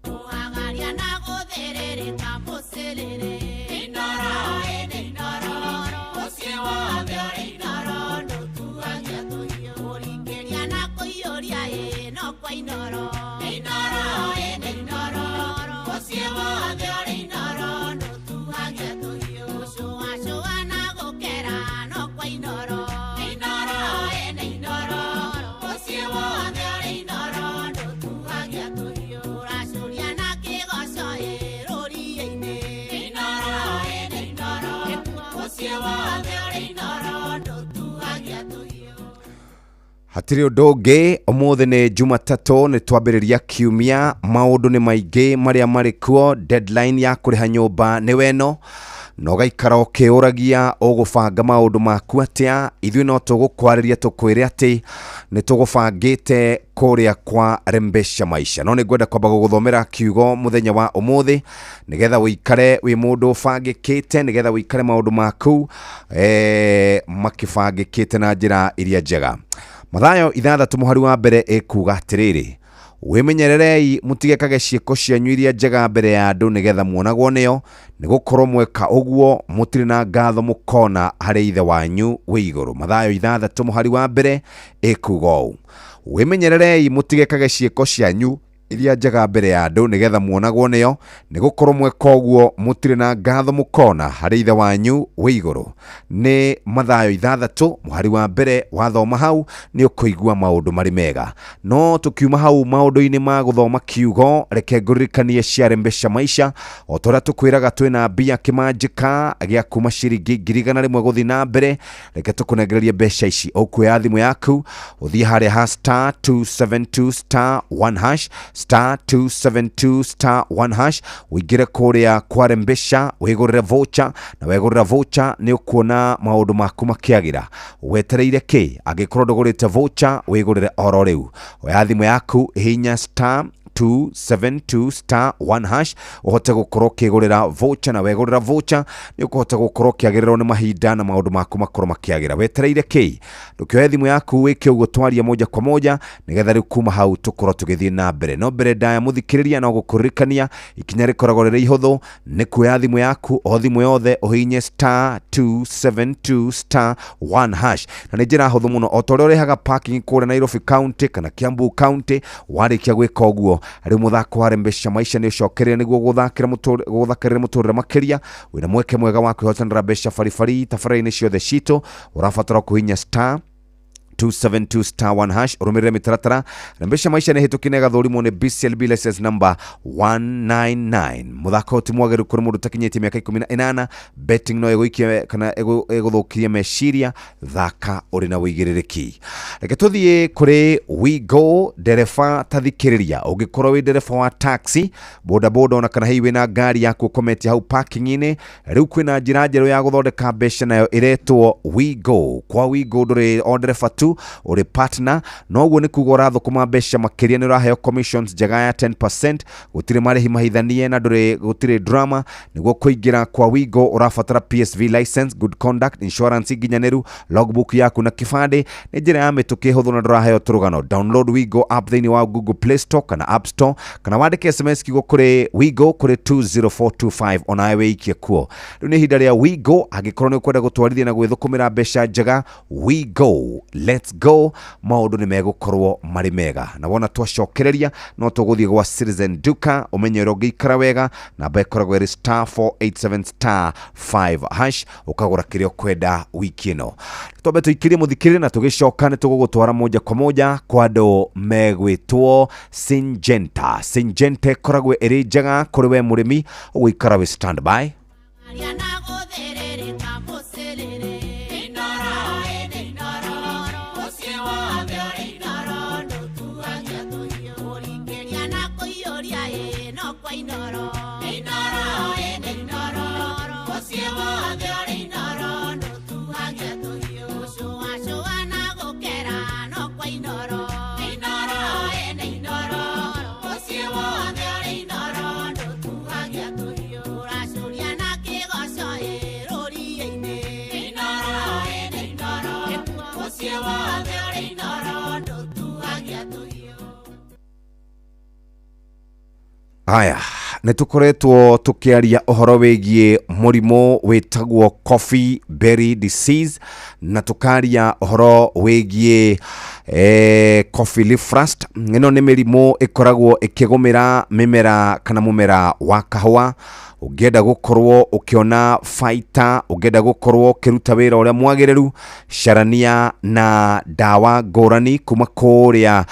Kũhagaria na gũthĩrĩrĩka mũcĩrĩrĩ. Inoro ĩnĩ inoro, mũciĩ wothe ũrĩ inoro, ndũtuagia tũhiũ. Kũringĩria na kũiyũria ĩ no kwa inoro. Inoro ĩnĩ inoro, mũciĩ wothe ũrĩ inoro, ndũtuagia tũhiũ. Gũcũacũa na gũkera no kwa inoro. Inoro ĩnĩ inoro, mũciĩ wothe ũrĩ inoro, ndũtuagia tũhiũ. Ũracũria na kĩgoco ĩ rũriĩ-inĩ. Inoro ĩnĩ inoro, mũciĩ wothe ũrĩ inoro, ndũtuagia tũhiũ. Hatirĩ ũndũ ũngĩ, ũmũthĩ nĩ Jumatatũ, nĩ twambĩrĩria kiumia, maũndũ nĩ maingĩ marĩa marĩ kuo, deadline ya kũrĩha nyũmba nĩ weno, na ũgaikara ũkĩũragia ũgũbanga maũndũ maku atĩa. Ithuĩ no tũgũkwarĩria tũkwĩre atĩ nĩ tũgũbangĩte kũrĩa kwa Rembesha Maisha. No nĩ ngwenda kwamba gũgũthomera kiugo mũthenya wa ũmũthĩ nĩgetha ũikare wĩ mũndũ ũbangĩkĩte, nĩgetha ũikare maũndũ maku makĩbangĩkĩte na njĩra iria njega. Mathayo 6 mũhari wa mbere ĩkuga atĩrĩrĩ, wĩmenyererei mũtigekage ciĩko cianyu iria njega mbere ya andũ nĩgetha muonagwo nĩo, nĩgũkorwo mweka ũguo mũtirĩ na ngatho mũkona harĩ ithe wanyu wĩ igũrũ. Mathayo 6 mũhari wa mbere ĩkuga ũũ, wĩmenyererei mũtigekage ciĩko cianyu iria njega mbere ya andũ nĩgetha muonagwo nĩo, nĩgũkorwo mweka ũguo mũtirĩ na ngatho mũkona harĩ ithe wanyu wĩ igũrũ. Nĩ Mathayo 6 mũhari wa mbere, wathoma hau nĩ ũkũigua maũndũ marĩ mega. No tũkiuma hau maũndũ-inĩ ma gũthoma kiugo, reke ngũririkanie cia Rembesha Maisha. O ta ũrĩa tũkwĩraga twĩna mbia kĩmanjĩka gĩa kuma ciringi 100,000 gũthiĩ na mbere, reke tũkũnengererie mbeca ici. Ũkuoya thimũ yaku ũthiĩ harĩa ha star 272 star 1 hash, star 272 star 1 hash, ũingĩre kũrĩa kwa Rembesha wĩgũrĩre voucher, na wegũrĩra voucher nĩ ũkuona maũndũ maku makĩagĩra. Wetereire kĩ? Angĩkorwo ndũgũrĩte voucher wĩgũrĩre oro rĩu. Oya thimũ yaku, hihinya star 272 star 1 hash ũhote gũkorwo ũkĩgũrĩra voucher, na wegũrĩra voucher nĩ ũkũhota gũkorwo ũkĩagĩrĩrwo nĩ mahinda na maũndũ maku makorwo makĩagĩra. Wetereire kĩ? Ndũkĩoye thimũ yaku wĩke ũguo twaria moja kwa moja nĩgetha rĩu kuma hau tũkorwo tũgĩthiĩ na mbere. No mbere ndaya mũthikĩrĩria, no gũkũririkania ikinya rĩkoragwo rĩrĩ ihũthũ, nĩ kuoya thimũ yaku o thimũ yothe ũhihinye star 272 star 1 hash, na nĩ njĩra hũthũ mũno. O ta ũrĩa ũrĩhaga parking kũrĩa Nairobi County kana Kiambu County, warĩkia gwĩka ũguo rĩu mũthako wa Rembesha Maisha nĩ ũcokereire nĩguo gũthakarĩra mũtũrĩre makĩria. Wĩna mweke mwega wa kwĩhotanĩra mbeca baribari tabarĩra-inĩ ciothe citũ. Ũrabatara kũhihinya star 272 star 1 hash ũrũmĩrĩre mĩtaratara. Rembesha Maisha nĩ hĩtũkie na ĩgathũrimwo nĩ BCLB license number 199. Mũthako ũyũ ti mwagĩrĩru kũrĩ mũndũ ũtakinyĩtie mĩaka 18. Betting no ĩgũikie kana ĩgũthũkirie meciria. Thaka ũrĩ na ũigĩrĩrĩki. Reke tũthiĩ kũrĩ Wigo ndereba tathikĩrĩria. Ũngĩkorwo wĩ ndereba wa taxi, bodaboda ona kana hihi wĩna ngari yaku ũkometie hau parking-inĩ, rĩu kwĩna njĩra njerũ ya gũthondeka mbeca nayo ĩretwo Wigo. Kwa Wigo ndũrĩ o ndereba tu, ũrĩ partner, noguo nĩ kuga ũrathũkũma mbeca makĩria, nĩ ũraheo commissions njega ya 10%, gũtirĩ marĩhi mahithanie na ndũrĩ gũtirĩ drama. Nĩguo kũingĩra kwa Wigo ũrabatara PSV license, good conduct, insurance nginyanĩru, logbook yaku na kĩbandĩ. Nĩ njĩra ya mĩtũkĩ hũthũ na ndũraheo tũrũgano. Download Wigo app thĩinĩ wa Google Play Store kana App Store, kana wandĩke SMS kiugo kũrĩ Wigo kũrĩ 20425 onawe wĩikie kuo. Rĩu nĩ ihinda rĩa Wigo. Angĩkorwo nĩ ũkwenda gũtwarithia na gwĩthũkũmĩra mbeca njega, Wigo, let's Let's go, maũndũ nĩ megũkorwo marĩ mega. Na wona twacokereria no tũgũthiĩ gwa Citizen Duka, ũmenye ũrĩa ũngĩikara wega. Namba ĩkoragwo ĩrĩ star 487 star 5 hash, ũkagũra kĩrĩa ũkwenda wiki ĩno. Twambe tũikĩrie mũthikĩrĩria, na tũgĩcoka nĩ tũgũgũtwara moja kwa moja kwa andũ megwĩtwo Syngenta. Syngenta ĩkoragwo ĩrĩ njega kũrĩ we mũrĩmi, ũgũikara wĩ standby. Haya, nĩ tũkoretwo tũkĩaria ũhoro wĩgiĩ mũrimũ wĩtagwo coffee berry disease, na tũkaria ũhoro wĩgiĩ coffee leaf rust. Ĩno nĩ mĩrimũ ĩkoragwo ĩkĩgũmĩra mĩmera kana mũmera wa kahũa. Ũngĩenda gũkorwo ũkĩona baita, ũngĩenda gũkorwo ũkĩruta wĩra ũrĩa mwagĩrĩru, carania na ndawa ngũrani kuma kũrĩa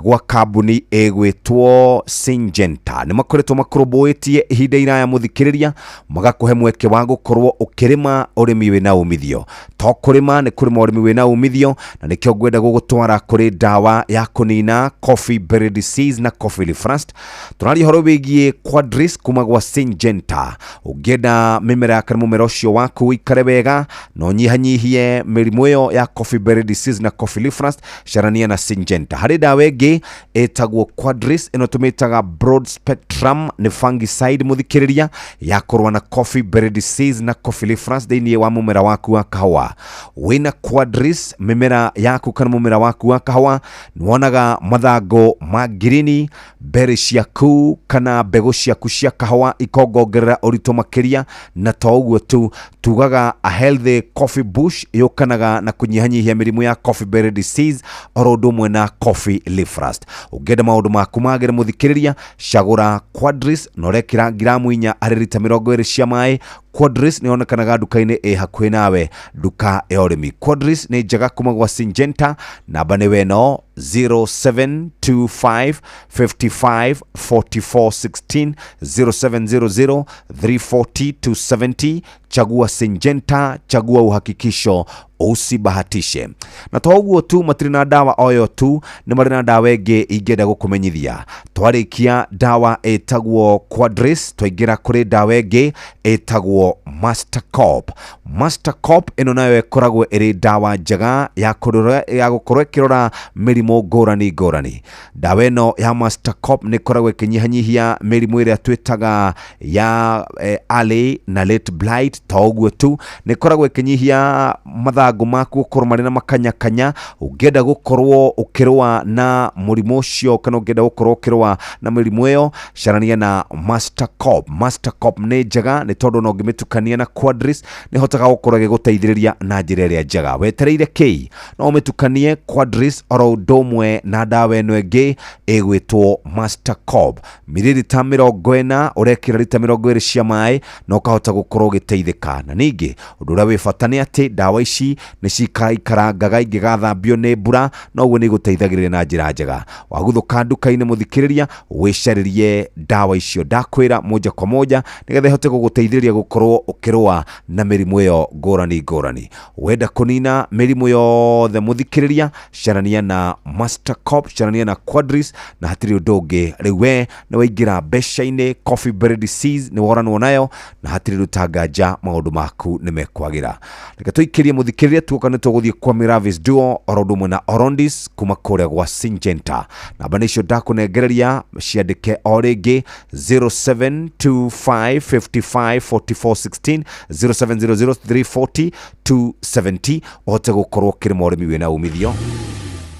gwa kambuni ĩgwĩtwo Syngenta. Nĩ makoretwo makũrũmbũĩtie ihinda iraya mũthikĩrĩria, magakũhe mweke wa gũkorwo ũkĩrĩma ũrĩmi wĩna umithio. To kũrĩma, nĩ kũrĩma ũrĩmi wĩna umithio, na nĩkĩo ngwenda gũgũtwara kũrĩ ndawa ya kũnina coffee berry disease na coffee leaf rust. Tũraria ũhoro wĩgiĩ Quadris kuma gwa Syngenta. Ũngĩenda mĩmera kana mũmera ũcio waku ũikare wega na ũnyihanyihie mĩrimũ ĩyo ya coffee berry disease na coffee leaf rust, carania na Syngenta. Harĩ ndawa ĩngĩ ĩtagwo Quadris, ĩno tũmĩtaga broad spectrum, nĩ fungicide mũthikĩrĩria, ya kũrũa na coffee berry disease na coffee leaf rust thĩinĩ wa mũmera waku wa kahũa. Wĩna Quadris, mĩmera yaku kana mũmera waku wa kahũa nĩwonaga mathangũ ma ngirini, berry ciaku kana mbegũ ciaku cia kahũa ikongongerera ũritũ makĩria. Na to ũguo tu, tugaga a healthy coffee bush yũkanaga na kũnyihanyihia mĩrimũ ya coffee berry disease oro ũndũ ũmwe na coffee leaf rust. Ũngĩenda maũndũ maku magĩre mũthikĩrĩria, cagũra Quadris na ũrekĩra ngiramu 4 harĩ rita 20 cia maĩ. Quadris nĩ yonekanaga nduka-inĩ ĩ hakuhĩ nawe, nduka ya ũrĩmi. Quadris nĩ njega kuma gwa Syngenta. Namba nĩ weno 0725 55 44 16, 0700 340 270. Chagua Syngenta, chagua uhakikisho, usibahatishe. Na to ũguo tu, matirĩ na ndawa oyo tu, nĩ marĩ na ndawa ĩngĩ ingĩenda gũkũmenyithia. Twarĩkia ndawa ĩtagwo Quadris, twaingĩra kũrĩ ndawa ĩngĩ ĩtagwo Mastercop. Mastercop ĩno nayo ĩkoragwo ĩrĩ ndawa njega ya gũkorwo ĩkĩrora mĩrimũ ngũrani ngũrani. Ndawa ĩno ya Mastercop nĩ ĩkoragwo ĩkĩnyihanyihia mĩrimũ ĩrĩa twĩtaga ya early na late blight. To ũguo tu, nĩ ĩkoragwo ĩkĩnyihia mathangũ maku gũkorwo marĩ na makanyakanya. Ũngĩenda gũkorwo ũkĩrũa na mũrimũ ũcio kana ũngĩenda gũkorwo ũkĩrũa na mĩrimũ ĩyo, carania na Mastercop. Mastercop nĩ njega nĩ tondũ no ũngĩmĩtukania na Quadris nĩ ĩhotaga gũkorwo ĩgĩgũteithĩrĩria na njĩra ĩrĩa njega. Wetereire kĩ? No ũmĩtukanie Quadris oro ũndũ ũmwe na ndawa ĩno ĩngĩ ĩgwĩtwo Mastercop. Mililita 40 ũrekĩra rita 20 cia maĩ na ũkahota gũkorwo ũgĩteithĩka. Na ningĩ ũndũ ũrĩa wĩ bata nĩ atĩ ndawa ici nĩ cikaikarangaga ingĩgathambio nĩ mbura, na ũguo nĩ igũteithagĩrĩria na njĩra njega. Waguthũka nduka-inĩ mũthikĩrĩria, wĩcarĩrie ndawa icio ndakwĩra moja kwa moja, nĩgetha ihote gũgũteithĩrĩria gũkorwo ũkĩrũa na mĩrimũ ĩyo ngũrani ngũrani. Wenda kũnina mĩrimũ yothe mũthikĩrĩria, carania na Mastercop, carania na Quadris, na hatirĩ ũndũ ũngĩ. Rĩu we nĩ waingĩra mbeca-inĩ, coffee berry disease nĩ woranwo nayo, na hatirĩ rũtanganja, maũndũ maku nĩ mekwagĩra. Reke tũikĩrie mũthikĩrĩria, tuoka nĩ tũgũthiĩ kwa Miravis Duo oro ũndũ ũmwe na Orondis kuma kũrĩa gwa Syngenta. Namba nĩ icio ndakũnengereria, ciandĩke o rĩngĩ 0725 55 44 16, 0700 340 270, ũhote gũkorwo ũkĩrĩma ũrĩmi wĩna umithio.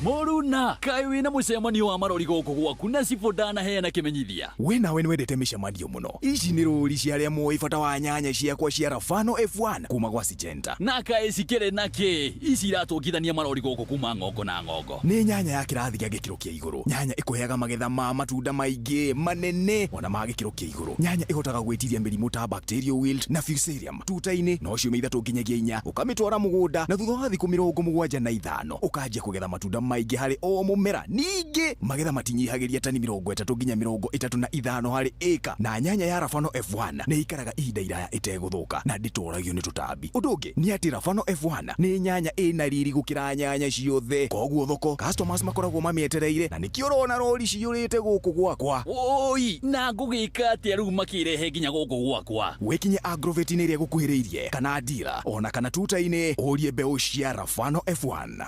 Mũru Kũna kaĩ wĩna mũcemanio wa marori gũkũ gwaku na cibũ ndanaheana kĩmenyithia. We nawe nĩwendete mĩcemanio mũno. Ici nĩ rũri cia arĩa moĩ bata wa nyanya ciakwa cia Rafano F1 kuma gwa Syngenta. Na kaĩ cikĩrĩ na kĩ? Ici iratũngithania marori gũkũ kuma ng'ongo na ng'ongo. Nĩ nyanya ya kĩrathi gĩa gĩkĩro kĩa igũrũ. Nyanya ĩkũheaga magetha ma matunda maingĩ, manene ona ma gĩkĩro kĩa igũrũ. Nyanya ĩhotaga gwĩtiria mĩrimũ ta bacterial wilt na fusarium. Tuta-inĩ no ciumia ithatũ nginyagia inya ũkamĩtwara mũgũnda na thutha wa thikũ 75 ũkanjia kũgetha matunda maingĩ harĩ o mũmera. Ningĩ magetha matinyihagĩria tani 30 nginya 35 harĩ ĩka, na nyanya ya Rafano F1 nĩ ĩikaraga ihinda iraya ĩtegũthũka na ndĩtoragio nĩ tũtambi. Ũndũ ũngĩ nĩ atĩ Rafano F1 nĩ nyanya ĩna riri gũkĩra nyanya ciothe, koguo thoko customers makoragwo mamĩetereire, na nĩkĩo ũrona rori ciyũrĩte gũkũ gwakwa. Oi, na ngũgĩka atĩa rĩu makĩrehe nginya gũkũ gwakwa? Wĩkinye agrovet-inĩ ĩrĩa ĩgũkuhĩrĩirie kana dealer ona kana tuta-inĩ ũrie mbeũ cia Rafano F1.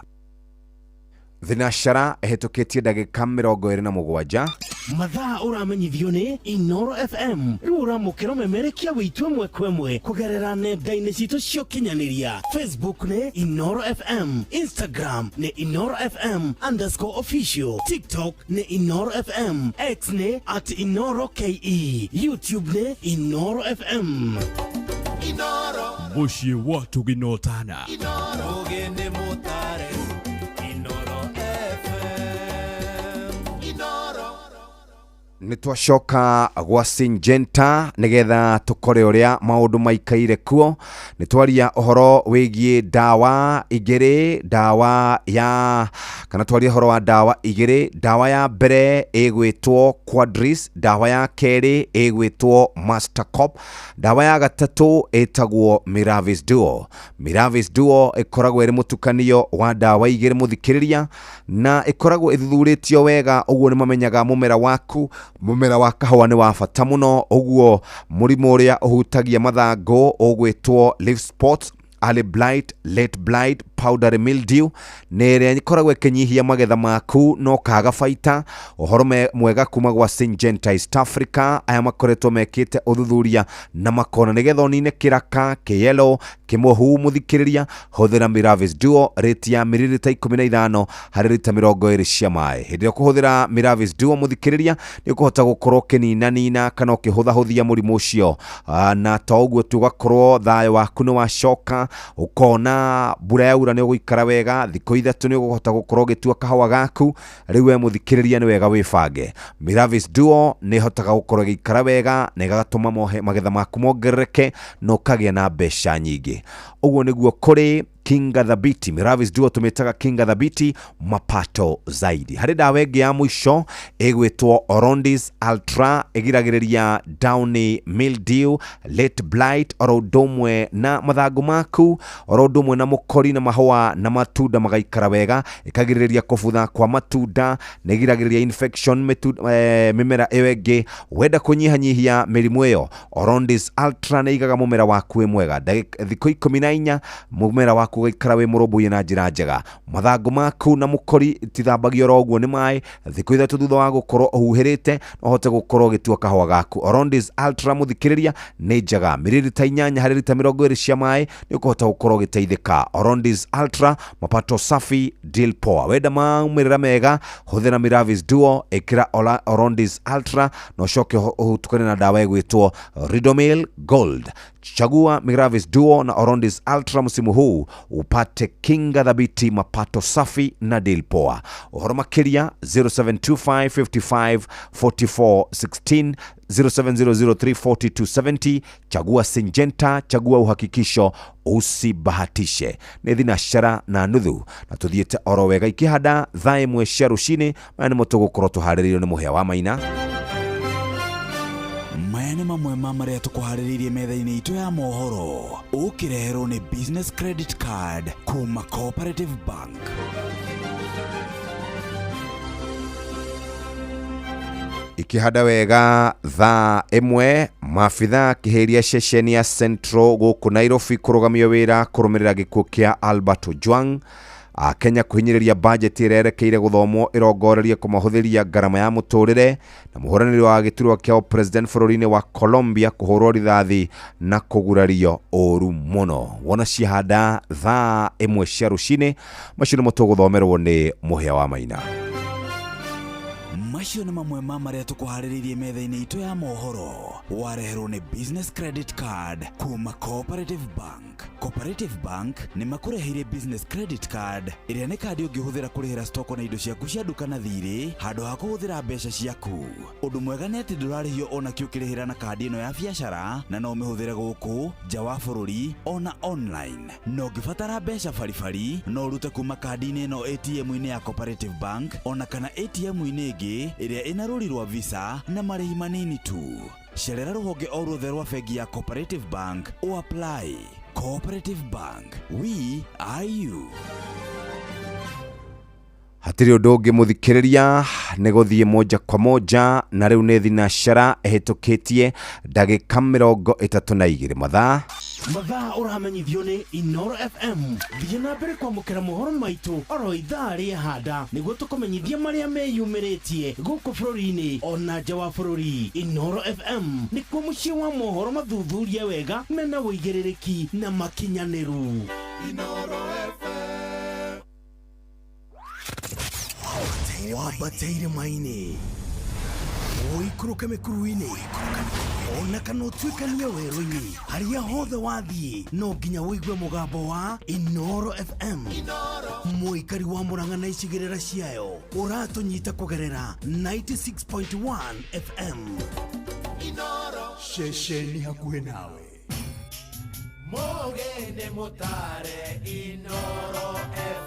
Thinacara ĩhĩtũkĩtie ndagĩka 27. Mathaa ũramenyithio nĩ Inoro FM. Rĩu ũramũkĩra ũmemerekia witũ ĩmwe kwa ĩmwe kũgerera nenda-inĩ citũ cia ũkinyanĩria. Facebook nĩ Inoro FM, Instagram nĩ Inoro FM underscore official, TikTok nĩ Inoro FM, X nĩ at Inoro KE, YouTube nĩ Inoro FM. Inoro. Mũciĩ wa Tũginotana. Ũgĩ nĩ mũtare. Inoro FM. Inoro. Nĩ twacoka gwa Syngenta nĩgetha tũkore ũrĩa maũndũ maikaire kuo. Nĩ twaria ũhoro wĩgiĩ ndawa igĩrĩ, ndawa ya kana twaria ũhoro wa ndawa igĩrĩ. Ndawa ya mbere ĩgwĩtwo Quadris, ndawa ya kerĩ ĩgwĩtwo Mastercop, ndawa ya gatatũ ĩtagwo Miravis Duo. Miravis Duo ĩkoragwo ĩrĩ mũtukanio wa ndawa igĩrĩ mũthikĩrĩria, na ĩkoragwo ĩthuthurĩtio wega, ũguo nĩ mamenyaga mũmera waku. Mũmera wa kahũa nĩ wa bata mũno, ũguo mũrimũ ũrĩa ũhutagia mathangũ ũgwĩtwo leaf spots, early blight, late blight, powdery mildew, nĩ ĩrĩa ĩkoragwo ĩkĩnyihia magetha maku no kaga baita. Ũhoro mwega kuma gwa Syngenta East Africa, aya makoretwo mekĩte ũthuthuria na makona nĩgetha ũnine kĩraka kĩyelo kĩmohu mũthikĩrĩria, hũthĩra Miravis Duo rĩti ya miririta 15 harĩ rita 20 cia maĩ. Hĩndĩ ĩrĩa ũkũhũthĩra Miravis Duo mũthikĩrĩria, nĩ ũkũhota gũkorwo ũkĩninanina kana ũkĩhũthahũthia mũrimũ ũcio, na to ũguo tu ũgakorwo thayũ waku nĩ wacoka, ũkona mbura yaura nĩ ũgũikara wega, thikũ ithatũ nĩ ũkũhota gũkorwo ũgĩtua kahũa gaku. Rĩu we mũthikĩrĩria nĩ wega wĩbange. Miravis Duo nĩ ĩhotaga gũkorwo ĩgĩikara wega na ĩgatũma magetha maku mongerereke na ũkagĩa na mbeca nyingĩ. Ũguo nĩguo kũrĩ kinga thabiti. Miravis Duo tũmĩtaga kinga thabiti, mapato zaidi. Harĩ ndawa ĩngĩ ya mũico ĩgwĩtwo Orondis Ultra, ĩgiragĩrĩria downy mildew, late blight, oro ũndũ ũmwe na mathangũ maku, oro ũndũ ũmwe na mũkori na mahũa na matunda magaikara wega, ĩkagirĩrĩria kũbutha kwa matunda, na ĩgiragĩrĩria infection mĩmera ĩyo ĩngĩ. Wenda kũnyihanyihia mĩrimũ ĩyo, Orondis Ultra nĩ ĩigaga mũmera waku wĩ mwega. Thikũ 14 mũmera waku ũgaikara wĩ mũrũmbũiye na njĩra njega. Mathangũ maku na mũkori tithambagio oro ũguo nĩ maĩ. Thikũ ithatũ thutha wa gũkorwo ũhuhĩrĩte, no ũhote gũkorwo ũgĩtua kahũa gaku. Orondis Ultra mũthikĩrĩria nĩ njega, miririta 8 harĩ rita 20 cia maĩ nĩ ũkũhota gũkorwo ũgĩteithĩka. Orondis Ultra, mapato safi, deal poa. Wenda maumĩrĩra mega, hũthĩra Miravis Duo, ĩkĩra Orondis Ultra na ũcoke ũtukane na ndawa ĩgwĩtwo Ridomil Gold. Chagua Miravis Duo na Orondis Ultra msimu huu upate kinga thabiti, mapato safi na deal poa. Ũhoro makĩria 0725 55 44 16, 0700340270. Chagua Syngenta, chagua uhakikisho, usibahatishe. Nĩ thinacara na nuthu na tuthiĩte oro wega ikĩhanda thaa ĩmwe cia rũcinĩ. Maya nĩmo tũgũkorwo tũharĩrĩirio nĩ mũhĩa wa Maina. Maya nĩ mamwe ma marĩa tũkũharĩrĩirie metha-inĩ itũ ya mohoro, ũkĩreherwo nĩ Business Credit Card kuma Cooperative Bank. Ikĩhanda wega thaa ĩmwe, maabitha akĩhĩria ceceni ya Central gũkũ Nairobi kũrũgamio wĩra kũrũmĩrĩra gĩkuũ kĩa Albert Ojwang. Akenya kũhinyĩrĩria bajeti ĩrĩa yerekeire gũthomwo ĩrongorerie kũmahũthĩria ngarama ya mũtũrĩre, na mũhũranĩri wa gĩturwa kĩa president bũrũri-inĩ wa Colombia kũhũrwo rithathi na kũgurario ũru mũno. Wona ciahanda thaa 1 cia rũcinĩ, macio nĩmo tũgũthomerwo nĩ Mũhĩa wa Maina. Macio nĩ mamwe ma marĩa tũkũharĩrĩirie metha-inĩ itũ ya mohoro. Wareherwo nĩ Business Credit Card kuma Cooperative Bank. Cooperative Bank nĩ makũreheire Business Credit Card ĩrĩa nĩ kandi ũngĩhũthĩra kũrĩhĩra stoko na indo ciaku cia nduka na thirĩ handũ ha kũhũthĩra mbeca ciaku. Ũndũ mwega nĩ atĩ ndũrarĩhio ona kĩ ũkĩrĩhĩra na kandi ĩno ya biacara, na no ũmĩhũthĩre gũkũ nja wa bũrũri ona online. Na ũngĩbatara mbeca baribari no ũrute kuma kandi-inĩ ĩno ATM-inĩ ya Cooperative Bank ona kana ATM-inĩ ĩngĩ ĩrĩa ĩna rũri rwa Visa na marĩhi manini tu. Cerera rũhonge o ruothe rwa bengi ya Cooperative Bank o apply. Cooperative Bank, we are you. Hatirĩ ũndũ ũngĩ mũthikĩrĩria, nĩ gũthiĩ moja kwa moja, na rĩu nĩ thinacara ĩhĩtũkĩtie ndagĩka 32 mathaa. Mathaa ũramenyithio nĩ Inoro FM. Thiĩ na mbere kwamũkĩra mohoro maitũ oro ithaa rĩahanda nĩguo tũkũmenyithie marĩa meyumĩrĩtie gũkũ bũrũri-inĩ ona nja wa bũrũri. Inoro FM nĩkuo mũciĩ wa mohoro mathuthurie wega mena ũigĩrĩrĩki na makinyanĩru. Inoro FM. Wambate irĩma-inĩ, ũikũrũke mĩkuru-inĩ, ona kana ũtuĩkanie werũ-inĩ, harĩa hothe wathiĩ no nginya ũigue mũgambo wa Inoro FM. Mũikari wa Murang'a na icigĩrĩra ciayo ũratũnyita kũgerera 96.1 FM. Ceceni hakuhĩ nawe. Mũgeni mũtare Inoro FM.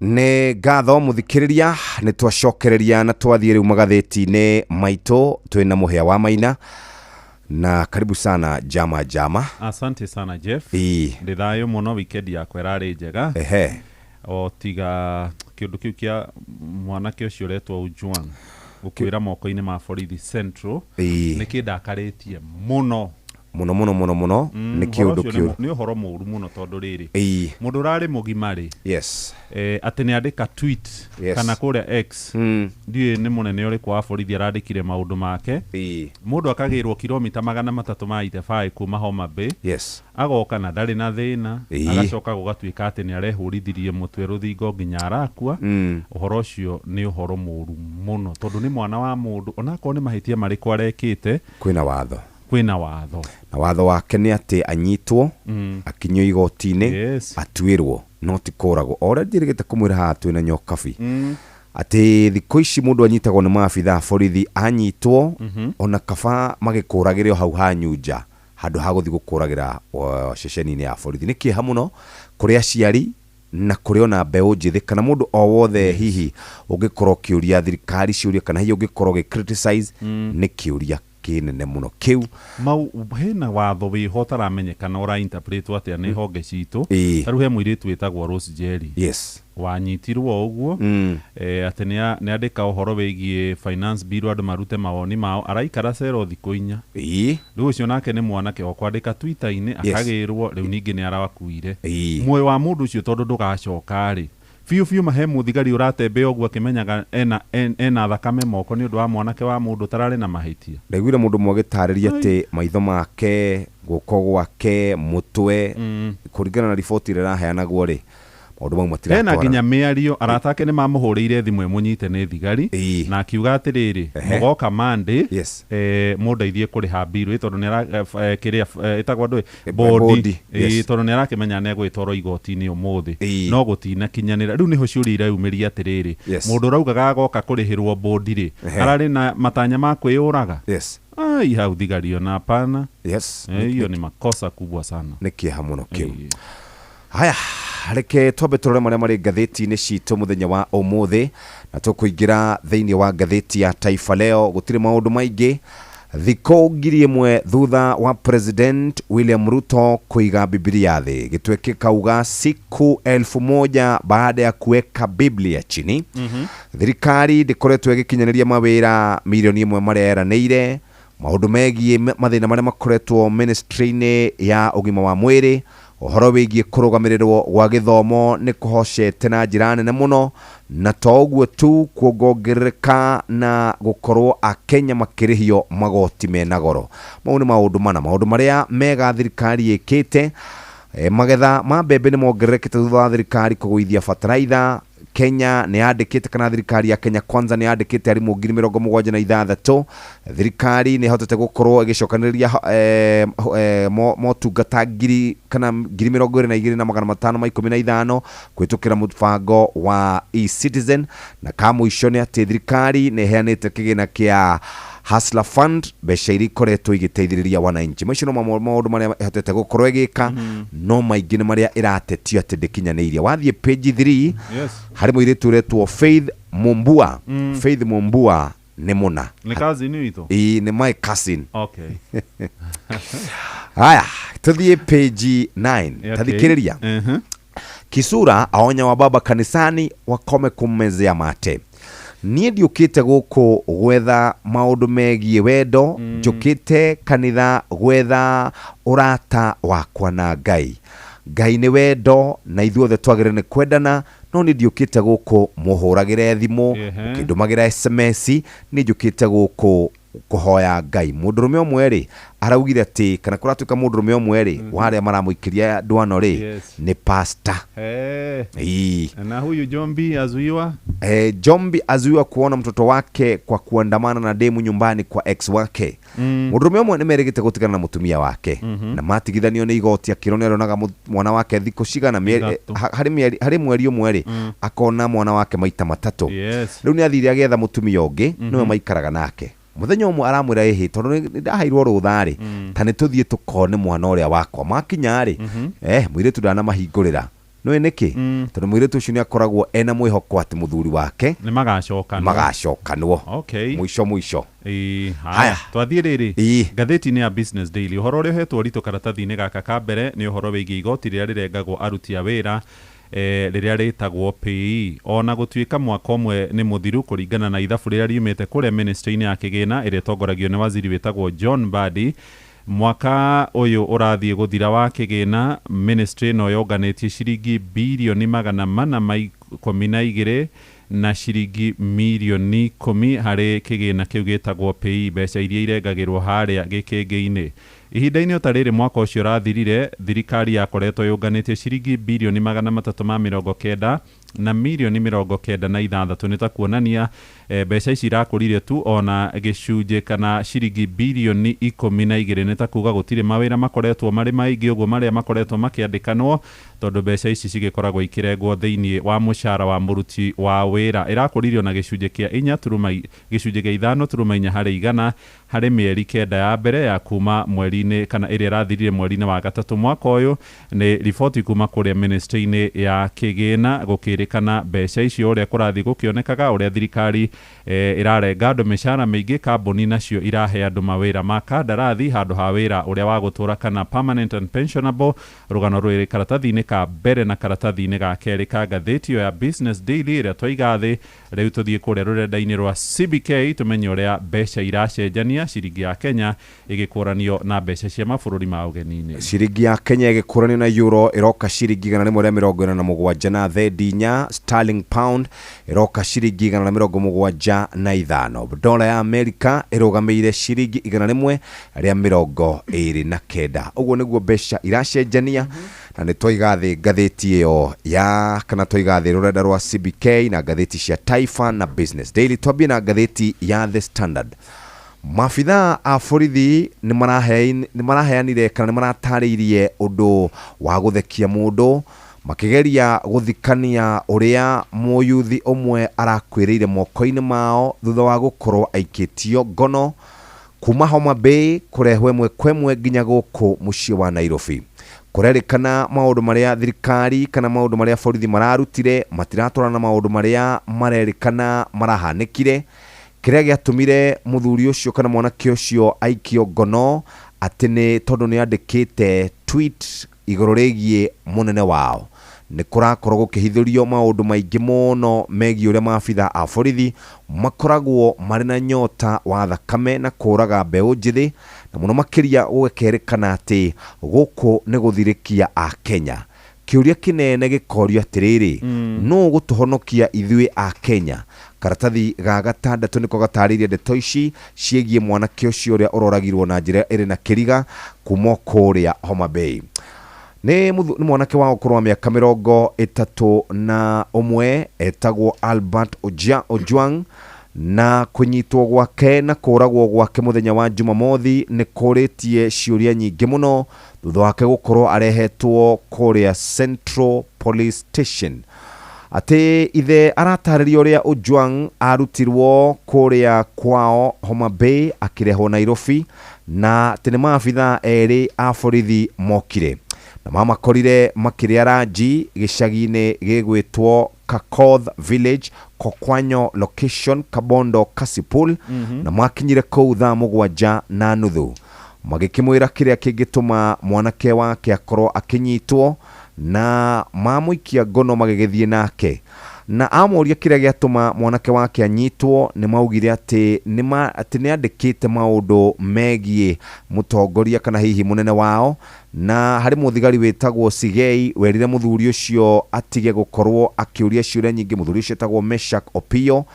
Nĩ ngatho mũthikĩrĩria, nĩ twacokereria na twathiĩ rĩu magathĩti-inĩ maitũ twĩna Mũhĩa wa Maina, na karibu sana Jama Jama. Asante sana Jeff. Ii. Ndĩ thayũ mũno, weekend yakwa ĩrarĩ njega. O tiga kĩũndũ kĩu kĩa mwanake ũcio ũretwo Ujwang gũkuĩra moko-inĩ ma borithi Central. Ii. Nĩ kĩndakarĩtie mũno. Mũno mũno mũno mũno. Nĩ Ũhoro kĩũndũ ũcio kĩũru. nĩ ũhoro mũũru mũno tondũ rĩrĩ. Ii. Mũndũ ũrarĩ mũgima rĩ. Yes. Atĩ nĩ andĩka tweet Yes. kana kũrĩa X. Ndiũĩ nĩ mũnene ũrĩkũ wa borithi arandĩkire maũndũ make. Ii. Mũndũ akagĩrwo kilomita 300 ma Itebai kuma Homa Bay. Yes. Agoka na ndarĩ na thĩna. Ii. Agacoka gũgatuĩka atĩ nĩ arehũrithirie mũtwe rũthingo nginya arakua. Ũhoro ũcio nĩ ũhoro mũũru mũno tondũ nĩ mwana wa mũndũ, onakorwo nĩ mahĩtia marĩkũ arekĩte. Kwĩna watho. Kwĩna watho. Na watho wake nĩ atĩ anyitwo, akinyio igoti-inĩ, Yes. atuĩrwo, no ti kũragwo. O ũrĩa njĩrĩgĩte kũmwĩra haha twĩna nyokabi. Atĩ thikũ ici mũndũ anyitagwo nĩ maabitha a borithi, anyitwo, ona kaba magĩkũragĩre o hau hanyu nja, handũ ha gũthiĩ gũkũragĩra ceceni-inĩ ya borithi. Nĩ kĩeha mũno kũrĩ aciari na kũrĩ ona mbeũ njĩthĩ kana mũndũ o wothe hihi ũngĩkorwo ũkĩũria thirikari ciũria kana hihi ũngĩkorwo ũgĩ criticize, nĩ kĩũria kĩnene mũno kĩu. Mau hena watho wĩho ũtaramenyekana ũra interpret atĩa nĩ honge citũ. Ĩĩ. Ta rĩu he mũirĩtu wĩtagwo Rose Jerry. Yes. Wanyitirwo ũguo, atĩ nĩ andĩka ũhoro wĩgiĩ finance bill andũ marute mawoni mao, araikara cero thikũ 4. Ĩĩ. Rĩu ũcio nake nĩ mwanake o kwandĩka Twitter-inĩ, Yes. akagĩrwo, rĩu ningĩ nĩ arakuire. Ĩĩ. Muoyo wa mũndũ ũcio tondũ ndũgacoka rĩ. Biũ biũ mahe mũthigari ũratembea ũguo akĩmenyaga ena thakame moko nĩ ũndũ wa mwanake wa mũndũ ũtararĩ na mahĩtia. Ndaiguire mũndũ ũmwe agĩtarĩria atĩ maitho make, guoko gwake, mũtwe, kũringana na riboti ĩrĩa ĩraheanagwo rĩ, maũndũ mau matiratwarana. Hena nginya mĩario, arata ake nĩ mamũhũrĩire thimũ ĩmũnyite nĩ thigari, na akiuga atĩrĩrĩ, mũgoka Monday, Yes. Mũndeithie kũrĩha bill ĩ, tondũ nĩ ara kĩrĩa, ĩtagwo ndũĩ? Bodi. Bodi, yes. Tondũ nĩ arakĩmenya nĩ egũgĩtwarwo igoti-inĩ ũmũthĩ. No gũtinakinyanĩra. Rĩu nĩho ciũria ireyumĩria atĩrĩrĩ, Yes. mũndũ ũraugaga agoka kũrĩhĩrwo bodi rĩ, ararĩ na matanya ma kwĩyũraga? Yes. Ai, hau thigari ona hapana. Yes. Hiyo ni makosa kubwa sana. Nĩ kĩeha mũno kĩu. Haya, reke twambe tũrore marĩa marĩ ngathĩti-inĩ citũ mũthenya wa ũmũthĩ, na tũkũingĩra thĩinĩ wa ngathĩti ya Taifa Leo. Gũtirĩ maũndũ maingĩ. Thikũ 1000 thutha wa President William Ruto kũiga Biblia thĩ, gĩtwe kĩkauga siku 1000 baada ya kuweka Biblia chini. Thirikari ndĩkoretwo ĩgĩkinyanĩria mawĩra 1,000,000 marĩa yeranĩire. Maũndũ megiĩ mathĩna marĩa makoretwo ministry-inĩ ya ũgima wa mwĩrĩ, ũhoro wĩgiĩ kũrũgamĩrĩrwo gwa gĩthomo nĩ kũhocete na njĩra nene mũno, na to ũguo tu, kuongongerereka na gũkorwo Akenya makĩrĩhio magoti mena goro. Mau nĩ maũndũ mana, maũndũ marĩa mega thirikari ĩkĩte. Magetha ma mbembe nĩ mongererekete thutha wa thirikari kũgũithia bataraitha. Kenya nĩ yandĩkĩte, kana thirikari ya Kenya Kwanza nĩ yandĩkĩte arimũ 76,000. Thirikari nĩ ĩhotete gũkorwo ĩgĩcokanĩrĩria motungata ngiri kana 22,515 kũhĩtũkĩra mũbango wa eCitizen. Na ka mũico nĩ atĩ thirikari nĩ ĩheanĩte kĩgĩna kĩa Hustler Fund, mbeca iria ikoretwo igĩteithĩrĩria wananchi. Macio no mamwe maũndũ marĩa ĩhotete gũkorwo ĩgĩka, no maingĩ nĩ marĩa ĩratetio atĩ ndĩkinyanĩirie. Wathiĩ page 3, harĩ mũirĩtu ũretwo Faith Mumbua. Faith Mumbua nĩ mũna Nĩ cousin witũ? Ĩĩ, nĩ my cousin. Okay. Haya, tuthiĩ page 9. Tathikĩrĩria. Kisura aonya wa baba kanisani wakome kummezea mate. Niĩ ndiũkĩte gũkũ gwetha maũndũ megiĩ wendo, njũkĩte kanitha gwetha ũrata wakwa na Ngai. Ngai nĩ wendo na ithuothe twagĩrĩire nĩ kwendana, no niĩ ndiũkĩte gũkũ mũhũragĩre thimũ, mũkĩndũmagĩra SMS, niĩ njũkĩte gũkũ kũhoya Ngai. Mũndũrũme ũmwe rĩ araugire atĩ, kana kũratuĩka mũndũrũme ũmwe rĩ, wa arĩa maramũikĩria ndwano rĩ, nĩ pastor. Ii. Na huyu Jombi azuiwa? Jombi azuiwa kuona mtoto wake kwa kuandamana na demu nyumbani kwa ex wake. Mũndũrũme ũmwe nĩ merĩgĩte gũtigana na mũtumia wake, na matigithanio nĩ igoti akĩrwo nĩ aronaga mwana wake thikũ cigana 3. Harĩ mweri ũmwe rĩ, akona mwana wake maita 3. Rĩu nĩ athire agĩetha mũtumia ũngĩ, nĩwe maikaraga nake. Mũthenya ũmwe aramwĩra, ĩhĩ, tondũ nĩ ndaheirwo rũtha rĩ, ta nĩ tũthiĩ tũkone mwana ũrĩa wakwa. Makinya rĩ, mũirĩtu ndanamahingũrĩra. Nĩũĩ nĩkĩ? Tondũ mũirĩtu ũcio nĩ akoragwo ena mwĩhoko atĩ mũthuri wake nĩ magacokanwo. Magacokanwo. Mũico mũico. Haya. Haya. Twathiĩ rĩrĩ ngathĩti-inĩ ya Business Daily, ũhoro ũrĩa ũhetwo ũritũ karatathi-inĩ gaka ka mbere nĩ ũhoro wĩgiĩ igoti rĩrĩa rĩrengagwo aruti a wĩra, rĩrĩa rĩtagwo PAYE. Ona gũtuĩka mwaka ũmwe nĩ mũthiru kũringana na ithabu rĩrĩa riumĩte kũrĩa ministry-inĩ ya kĩgĩna ĩrĩa ĩtongoragio nĩ waziri wĩtagwo John Mbadi, mwaka ũyũ ũrathiĩ gũthira wa kĩgĩna, ministry ĩno yonganĩtie ciringi birioni 412 na ciringi mirioni 10 harĩ kĩgĩna kĩu gĩtagwo PAYE, mbeca iria irengagĩrwo harĩa gĩkĩngĩ-inĩ. Ihinda-inĩ o ta rĩrĩ mwaka ũcio ũrathirire, thirikari yakoretwo yũnganĩtie ciringi birioni 390 na mirioni 96, nĩ ta kuonania mbeca ici irakũrire tu ona gĩcunjĩ kana ciringi birioni 12, nĩ ta kuga gũtirĩ mawĩra makoretwo marĩ maingĩ ũguo marĩa makoretwo makĩandĩkanwo, tondũ mbeca ici cigĩkoragwo ikĩrengwo thĩinĩ wa mũcara wa mũruti wa wĩra. Ĩrakũririo na gĩcunjĩ kĩa inya turuma gĩcunjĩ kĩa 5.4 harĩ igana harĩ mĩeri 9 ya mbere ya kuma mweri-inĩ kana ĩrĩa ĩrathirire mweri-inĩ wa 3 mwaka ũyũ. Nĩ riboti kuma kũrĩa ministry-inĩ ya kĩgĩna gũkĩrĩkana mbeca icio ũrĩa kũrathiĩ gũkĩonekaga ũrĩa thirikari ĩrarenga andũ mĩcara mĩingĩ, kambuni nacio irahe andũ mawĩra ma kandarathi handũ ha wĩra ũrĩa wa gũtũra kana permanent and pensionable. Rũgano rwĩrĩ karatathi-inĩ ka mbere na karatathi-inĩ ga kerĩ ka ngathĩti ĩyo ya Business Daily ĩrĩa twaiga thĩ. Rĩu tũthiĩ kũrĩa rũrenda-inĩ rwa CBK tũmenye ũrĩa mbeca iracenjania, ciringi ya Kenya ĩgĩkũranio na mbeca cia mabũrũri ma ũgeni-inĩ. Ciringi ya Kenya ĩgĩkũranio na euro ĩroka ciringi 187 na thendi 4, sterling pound ĩroka ciringi 175, dola ya Amerika ĩrũgamĩire ciringi 129. Ũguo nĩguo mbeca iracenjania, na nĩ twaiga thĩ ngathĩti ĩyo ya kana twaiga thĩ rũrenda rwa CBK na ngathĩti cia Taifa na Business Daily. Twambie na ngathĩti ya The Standard. Maabithaa a borithi nĩ maraheanire kana nĩ maratarĩirie ũndũ wa gũthekia mũndũ makĩgeria gũthikania ũrĩa mũyuthi ũmwe arakuĩrĩire moko-inĩ mao thutha wa gũkorwo aikĩtio ngono kuma Homa Bay kũrehwo ĩmwe kwa ĩmwe nginya gũkũ mũciĩ wa Nairobi. Kũrerĩkana maũndũ marĩa thirikari kana maũndũ marĩa borithi mararutire matiratwarana na maũndũ marĩa marerĩkana marahanĩkire. Kĩrĩa gĩatũmire mũthuri ũcio kana mwanake ũcio aikio ngono atĩ nĩ tondũ nĩ andĩkĩte tweet igũrũ rĩgiĩ mũnene wao, Nĩ kũrakorwo gũkĩhithũrio maũndũ maingĩ mũno megiĩ ũrĩa maabitha a borithi makoragwo marĩ na nyota wa thakame na kũraga mbeũ njĩthĩ, na mũno makĩria gũgĩkerĩkana atĩ gũkũ nĩ gũthirĩkia a Kenya. Kĩũria kĩnene gĩkorio atĩrĩrĩ, nũ gũtũhonokia ithuĩ a Kenya? Karatathi ga gatandatũ nĩko gatarĩirie ndeto ici ciĩgiĩ mwanake ũcio ũrĩa ũroragirwo na njĩra ĩrĩ na kĩriga kuma kũrĩa Homa Bay. Nĩ mwanake wa ũkũrũ wa mĩaka 31 etagwo Albert Ojwang, na kũnyitwo gwake na kũragwo gwake mũthenya wa Jumamothi nĩ kũrĩtie ciũria nyingĩ mũno thutha wake gũkorwo arehetwo kũrĩa Central Police Station. Atĩ ithe aratarĩria ũrĩa Ojwang arutirwo kũrĩa kwao Homa Bay akĩrehwo Nairobi, na atĩ nĩ maabitha erĩ a borithi mokire na mamakorire makĩrĩa ranji gĩcagi-inĩ gĩgwĩtwo Kakoth Village, Kokwanyo location, Kabondo, Kasipul. Na makinyire kũu thaa 7:30 magĩkĩmwĩra kĩrĩa kĩngĩtũma mwanake wake akorwo akĩnyitwo, na mamũikia ngono magĩgĩthiĩ nake. Na amũria kĩrĩa gĩatũma mwanake wake anyitwo, nĩ maugire atĩ nĩ andĩkĩte maũndũ megiĩ mũtongoria kana hihi mũnene wao, na harĩ mũthigari wĩtagwo Sigei werire mũthuri ũcio atige gũkorwo akĩũria ciũria nyingĩ. Mũthuri ũcio etagwo Meshak Opio,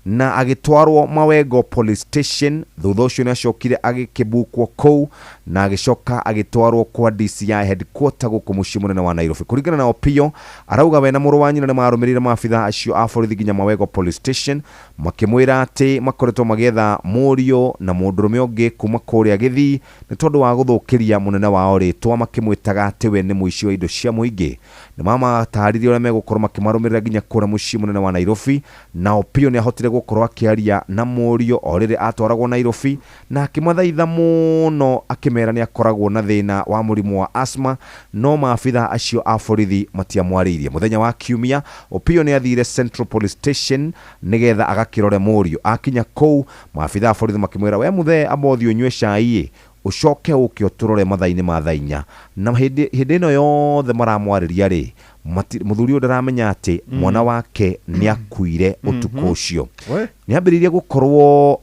na agĩtwarwo Mawego Police Station. Thutha ũcio nĩ acokire agĩkĩbukwo kũu na agĩcoka agĩtwarwo kwa DCI headquarter gũkũ mũciĩ mũnene wa Nairobi. Kũringana na Opio, arauga we na mũrũ wa nyina nĩ marũmĩrĩire maabitha acio a borithi nginya Mawego Police Station, makĩmwĩra atĩ makoretwo magĩetha mũriũ na mũndũrũme ũngĩ kuma kũrĩa Gĩthii nĩ tondũ wa gũthũkĩria mũnene wao rĩtwa, makĩmwĩtaga atĩ we nĩ mũici wa indo cia mũingĩ. Nĩ mamatarĩrie ũrĩa megũkorwo makĩmarũmĩrĩra nginya kũrĩa mũciĩ mũnene wa Nairobi, na Opio nĩ ahotire gũkorwo akĩaria na mũriũ o rĩrĩa atwaragwo Nairobi, na akĩmathaitha mũno akĩmera nĩ akoragwo na thĩna wa mũrimũ wa asthma, no maabitha acio a borithi matiamwarĩirie. Mũthenya wa Kiumia, Opio nĩ athire Central Police Station nĩgetha agakĩrore mũriũ. Akinya kũu, maabitha a borithi makĩmwĩra, we mũthee ambothi ũnyue cai ũcoke ũke ũtũrore mathaa-inĩ ma thaa 4. Na hĩndĩ ĩno yothe maramwarĩria rĩ, mũthuri ũyũ ndaramenya atĩ mwana wake nĩ akuire ũtukũ ũcio. Nĩ ambĩrĩirie gũkorwo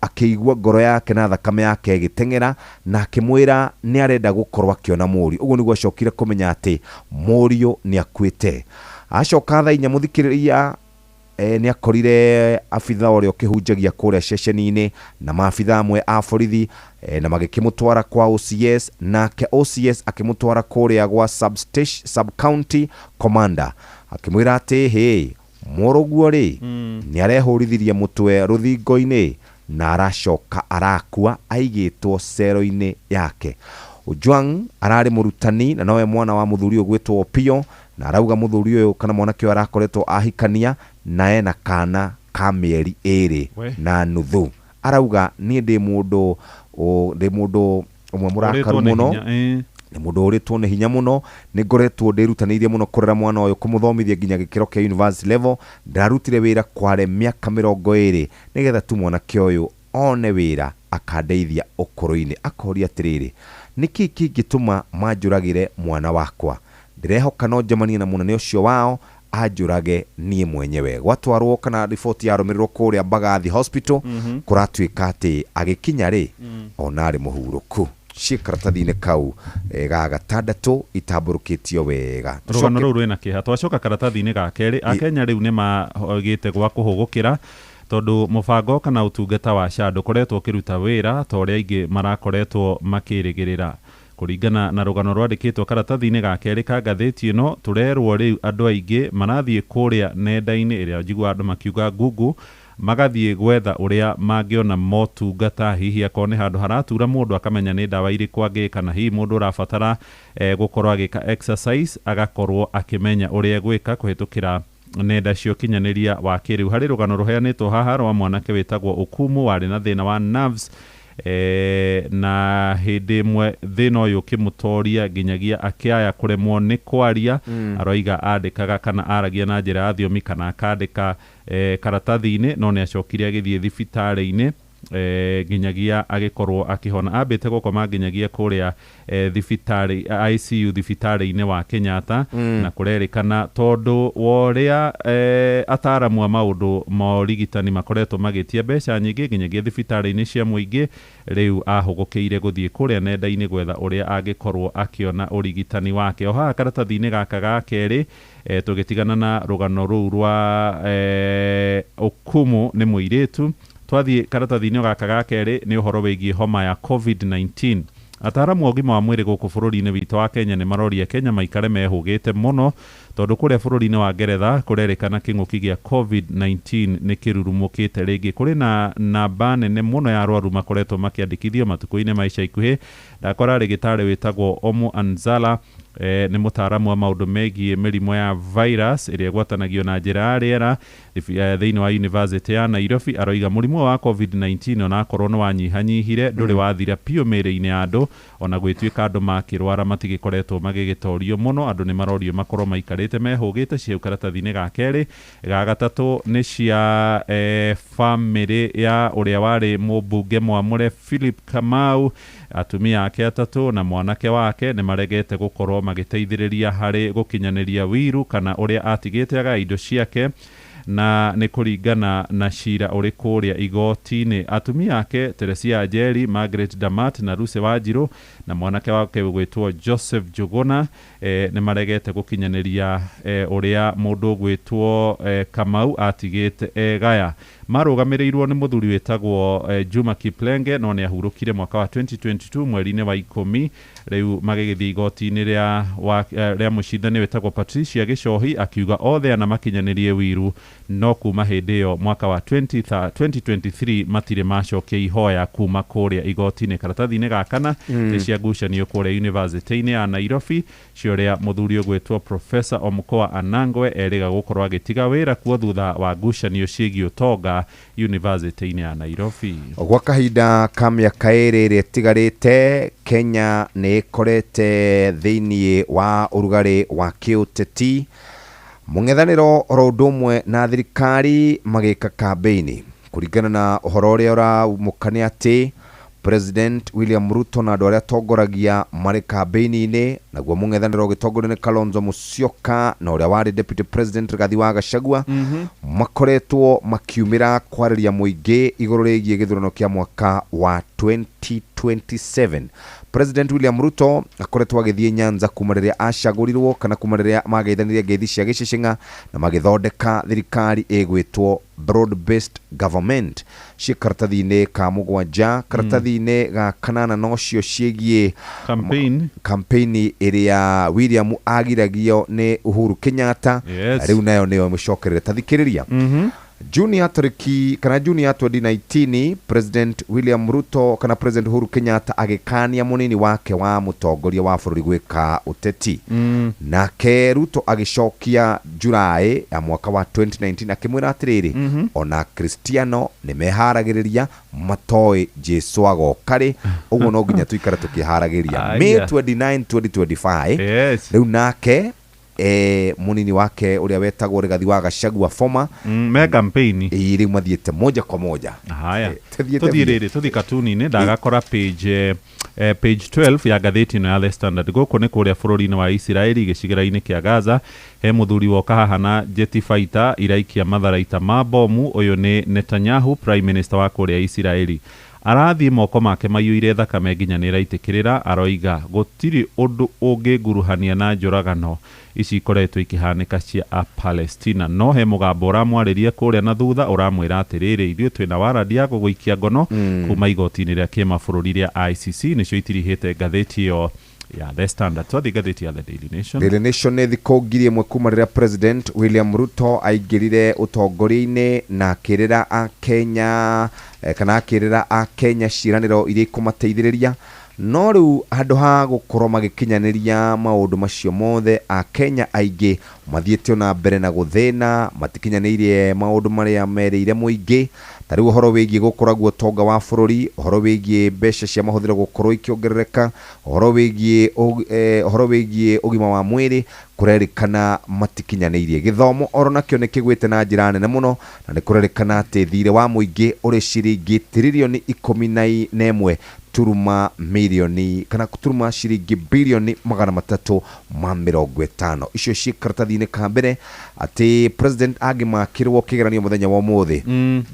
akĩigua ngoro yake na thakame yake ĩgĩteng'era, na akĩmwĩra nĩ arenda gũkorwo akĩona mũriũ. Ũguo nĩguo acokire kũmenya atĩ mũriũ nĩ akuĩte. Acoka thaa 4 mũthikĩrĩria nĩ akorire abitha ũrĩa ũkĩhunjagia kũrĩa ceceni-inĩ na maabitha amwe a borithi, na magĩkĩmũtwara kwa OCS, nake OCS akĩmũtwara kũrĩa gwa sub county commander, akĩmwĩra atĩ hĩ mũrũguo rĩ nĩ arehũrithirie mũtwe rũthingo-inĩ na aracoka arakua aigĩtwo cero-inĩ yake. Ojwang ararĩ mũrutani na nowe mwana wa mũthuri ũyũ gwĩtwo Opio, na arauga mũthuri ũyũ kana mwanake ũyũ arakoretwo ahikania na ena kana ka mĩeri 2.5. Arauga niĩ ndĩ mũndũ ũmwe mũrakaru mũno, nĩ mũndũ ũrĩtwo nĩ hinya mũno, nĩ ngoretwo ndĩrutanĩirie mũno kũrera mwana ũyũ, kũmũthomithia nginya gĩkĩro kĩa university level. Ndarutire wĩra kware mĩaka 20 nĩgetha tu mwanake ũyũ one wĩra akandeithia ũkũrũ-inĩ. Akoria atĩrĩrĩ, nĩkĩ kĩngĩtũma manjũragĩre mwana wakwa? Ndĩrehoka no njemanie na mũnene ũcio wao anjũrage niĩ mwenyewe. Gwatwarwo kana riboti yarũmĩrĩrwo kũrĩa Mbagathi Hospital, kũratuĩka atĩ agĩkinya rĩ, ona arĩ mũhurũku. Ciĩ karatathi-inĩ kau ga gatandatũ itambũrũkĩtio wega. Rũgano rũu rwĩna kĩeha. Twacoka karatathi-inĩ ga kerĩ, Akenya rĩu nĩ magĩte gwa kũhũgũkĩra tondũ mũbango kana ũtungata wa SHA ndũkoretwo ũkĩruta wĩra ta ũrĩa aingĩ marakoretwo makĩrĩgĩrĩra. Kũringana na rũgano rwandĩkĩtwo karatathi-inĩ ga kerĩ ka ngathĩti ĩno, tũrerwo rĩu andũ aingĩ marathiĩ kũrĩa nenda-inĩ ĩrĩa njiguaga andũ makiuga Google, magathiĩ gwetha ũrĩa mangĩona motungata, hihi akorwo nĩ handũ haratura mũndũ akamenya nĩ ndawa irĩkũ angĩka, na hihi mũndũ ũrabatara gũkorwo agĩka exercise agakorwo akĩmenya ũrĩa egwĩka kũhĩtũkĩra nenda cia ũkinyanĩria wa kĩrĩu. Harĩ rũgano rũheanĩtwo haha rwa mwanake wĩtagwo Okumu warĩ na thĩna wa nerves, na hĩndĩ ĩmwe thĩna ũyũ ũkĩmũtoria nginyagia akĩaya kũremwo nĩ kwaria. Aroiga andĩkaga kana aragia na njĩra ya thiomi kana akandĩka karatathi-inĩ, no nĩ acokire agĩthiĩ thibitarĩ-inĩ Nginyagia agĩkorwo akĩhona. Ambĩte gũkoma nginyagia kũrĩa thibitarĩ ICU thibitarĩ-inĩ wa Kenyatta. Na kũrerĩkana tondũ wa ũrĩa ataramu a maũndũ ma ũrigitani makoretwo magĩtia mbeca nyingĩ nginyagia thibitarĩ-inĩ cia mũingĩ, rĩu ahũgũkĩire gũthiĩ kũrĩa nenda-inĩ gwetha ũrĩa angĩkorwo akĩona ũrigitani wake. O haha karatathi-inĩ gaka ga kerĩ, tũgĩtigana na rũgano rũu rwa Okumu nĩ mũirĩtu, twathiĩ karatathi-inĩ gaka ga kerĩ nĩ ũhoro wĩgiĩ homa ya COVID-19. Ataramu a ũgima wa mwĩrĩ gũkũ bũrũri-inĩ witũ wa Kenya nĩ maroria Kenya maikare mehũgĩte mũno tondũ kũrĩa bũrũri-inĩ wa Ngeretha kũrerĩkana kĩng'ũki gĩa COVID-19 nĩ kĩrurumũkĩte rĩngĩ. Kũrĩ na namba nene mũno ya arwaru makoretwo makĩandĩkithio matukũ-inĩ ma ica ikuhĩ. Ndakora rĩgĩtarĩ wĩtagwo Omo Anzala, nĩ mũtaaramu wa maũndũ megiĩ mĩrimũ ya virus ĩrĩa ĩgwatanagio na njĩra ya rĩera thĩinĩ wa University ya Nairobi. Aroiga mũrimũ wa COVID-19 onakorwo nĩ wanyihanyihire, ndũrĩ wathira piũ mĩĩrĩ-inĩ ya andũ. Ona gwĩtuĩka andũ makĩrwara matigĩkoretwo magĩgĩtorio mũno, andũ nĩ marorio makorwo maikarĩte mehũgĩte. Ciau karatathi-inĩ ga kerĩ. Ga gatatũ nĩ cia famĩlĩ ya ũrĩa warĩ mũmbunge mwamũre Philip Kamau. Atumia ake atatũ na mwanake wake nĩ maregete gũkorwo magĩteithĩrĩria harĩ gũkinyanĩria wiru kana ũrĩa atigĩte aga indo ciake, na nĩ kũringana na cira ũrĩ kũrĩa igoti-inĩ. Atumia ake Teresia Njeri, Margaret Damat na Lucy Wanjiru na mwanake wake ũgwĩtwo Joseph Njuguna nĩ maregete gũkinyanĩria ũrĩa mũndũ ũgwĩtwo Kamau atigĩte egaya. Marũgamĩrĩirwo nĩ mũthuri wĩtagwo Juma Kiplenge, no nĩ ahurũkire mwaka wa 2022 mweri-inĩ wa 10. Rĩu magĩgĩthiĩ igoti-inĩ rĩa mũcindani wĩtagwo Patricia Gĩcohi akiuga othe ana makinyanĩrie wiru, no kuma hĩndĩ ĩyo mwaka wa 2023 matirĩ macokia ihoya kuma kũrĩa igoti-inĩ. Karatathi-inĩ ga kana nĩ cia ngucanio kũrĩa University-inĩ ya Nairobi cia ũrĩa mũthuri ũgwĩtwo Professor Omukoa Anangwe erĩga gũkorwo agĩtiga wĩra kuo thutha wa ngucanio ciĩgiĩ ũtonga University-inĩ ya Nairobi. Gwa kahinda ka mĩaka ĩrĩ ĩrĩa ĩtigarĩte, Kenya nĩ ĩkorete thĩinĩ wa ũrugarĩ wa kĩũteti, mũng'ethanĩro oro ũndũ ũmwe na thirikari magĩka kambĩini. Kũringana na ũhoro ũrĩa ũraumũka nĩ atĩ President William Ruto na andũ arĩa atongoragia marĩ kambĩini-inĩ, naguo mũng'ethanĩro ũgĩtongorio nĩ Kalonzo Musyoka na ũrĩa warĩ Deputy President Rigathi wa Gachagua, makoretwo makiumĩra kwarĩria mũingĩ igũrũ rĩgiĩ gĩthurano kĩa mwaka wa 2027. President William Ruto akoretwo agĩthiĩ Nyanza kuma rĩrĩa acagũrirwo kana kuma rĩrĩa mageithanirie ngeithi cia gĩcĩcĩng'a na magĩthondeka thirikari ĩgwĩtwo broad based government. Ciĩ karatathi-inĩ ka mũgwanja, karatathi-inĩ ga kanana nocio ciĩgiĩ campaign, campaign ĩrĩa William agiragio nĩ Uhuru Kenyatta. Rĩu nayo nĩyo ĩmũcokerere. Ta thikĩrĩria. Juni ya tarĩki kana Juni ya 2019, President William Ruto kana President Uhuru Kenyatta agĩkania mũnini wake wa mũtongoria wa bũrũri gwĩka ũteti. Nake Ruto agĩcokia July ya mwaka wa 2019 akĩmwĩra atĩrĩrĩ, ona Kristiano nĩ meharagĩrĩria matoĩ Jesu agoka rĩ, ũguo no nginya tũikare tũkĩharagĩria. May 29 2025, rĩu nake munini wake uria wetagwo Rigathi wa Gachagua former me campaign rĩu mathiĩte moja kwa moja. Haya, Tũthiĩte tũthiĩ biũ. Rĩrĩ tũthiĩ katuni-inĩ ndagakora page page 12 ya ngathĩti ĩno ya The Standard. Gũkũ nĩ kũrĩa bũrũri-inĩ wa Isiraeli gĩcigĩrĩra-inĩ kĩa Gaza, he mũthuri woka haha na jet fighter iraikia matharaita ma bomu. Ũyũ nĩ Netanyahu, prime minister wa kũrĩa Isiraeli. Arathiĩ moko make maiyũire thakame nginya nĩ ĩraitĩkĩrĩra. Aroiga gũtirĩ ũndũ ũngĩnguruhania na njũragano ici ikoretwo ikĩhanĩka cia a Palestina. No he mũgambo ũramwarĩria kũrĩa na thutha ũramwĩra atĩrĩrĩ, ithuĩ twĩna warandi ya gũgũikia ngono kuma igoti-inĩ rĩa kĩmabũrũri rĩa ICC. Nĩcio itirihĩte ngathĩti ĩyo ya The Standard. Twathiĩ ngathĩti ya The Daily Nation. Daily Nation nĩ thikũ 1000 kuma rĩrĩa President William Ruto aingĩrire ũtongoria-inĩ na akĩrĩra Akenya kana akĩrĩra Akenya ciĩranĩro iria ikũmateithĩrĩria, no rĩu handũ ha gũkorwo magĩkinyanĩria maũndũ macio mothe, Akenya aingĩ mathiĩte ona mbere na gũthĩna, matikinyanĩirie maũndũ marĩa merĩire mũingĩ. Ta rĩu ũhoro wĩgiĩ gũkũraguo ũtonga wa bũrũri, ũhoro wĩgiĩ mbeca cia mahũthĩro gũkorwo ikĩongerereka, ũhoro wĩgiĩ ũgima wa mwĩrĩ kũrerĩkana matikinyanĩirie. Gĩthomo oro nakĩo nĩ kĩgwĩte na njĩra nene mũno, na nĩ kũrerĩkana atĩ thirĩ wa mũingĩ ũrĩ ciringi tiririoni 11 turuma milioni kana turuma ciringi bilioni 350. Icio ciĩ karatathi-inĩ ka mbere atĩ president angĩmakĩrwo kĩgeranio mũthenya wa ũmũthĩ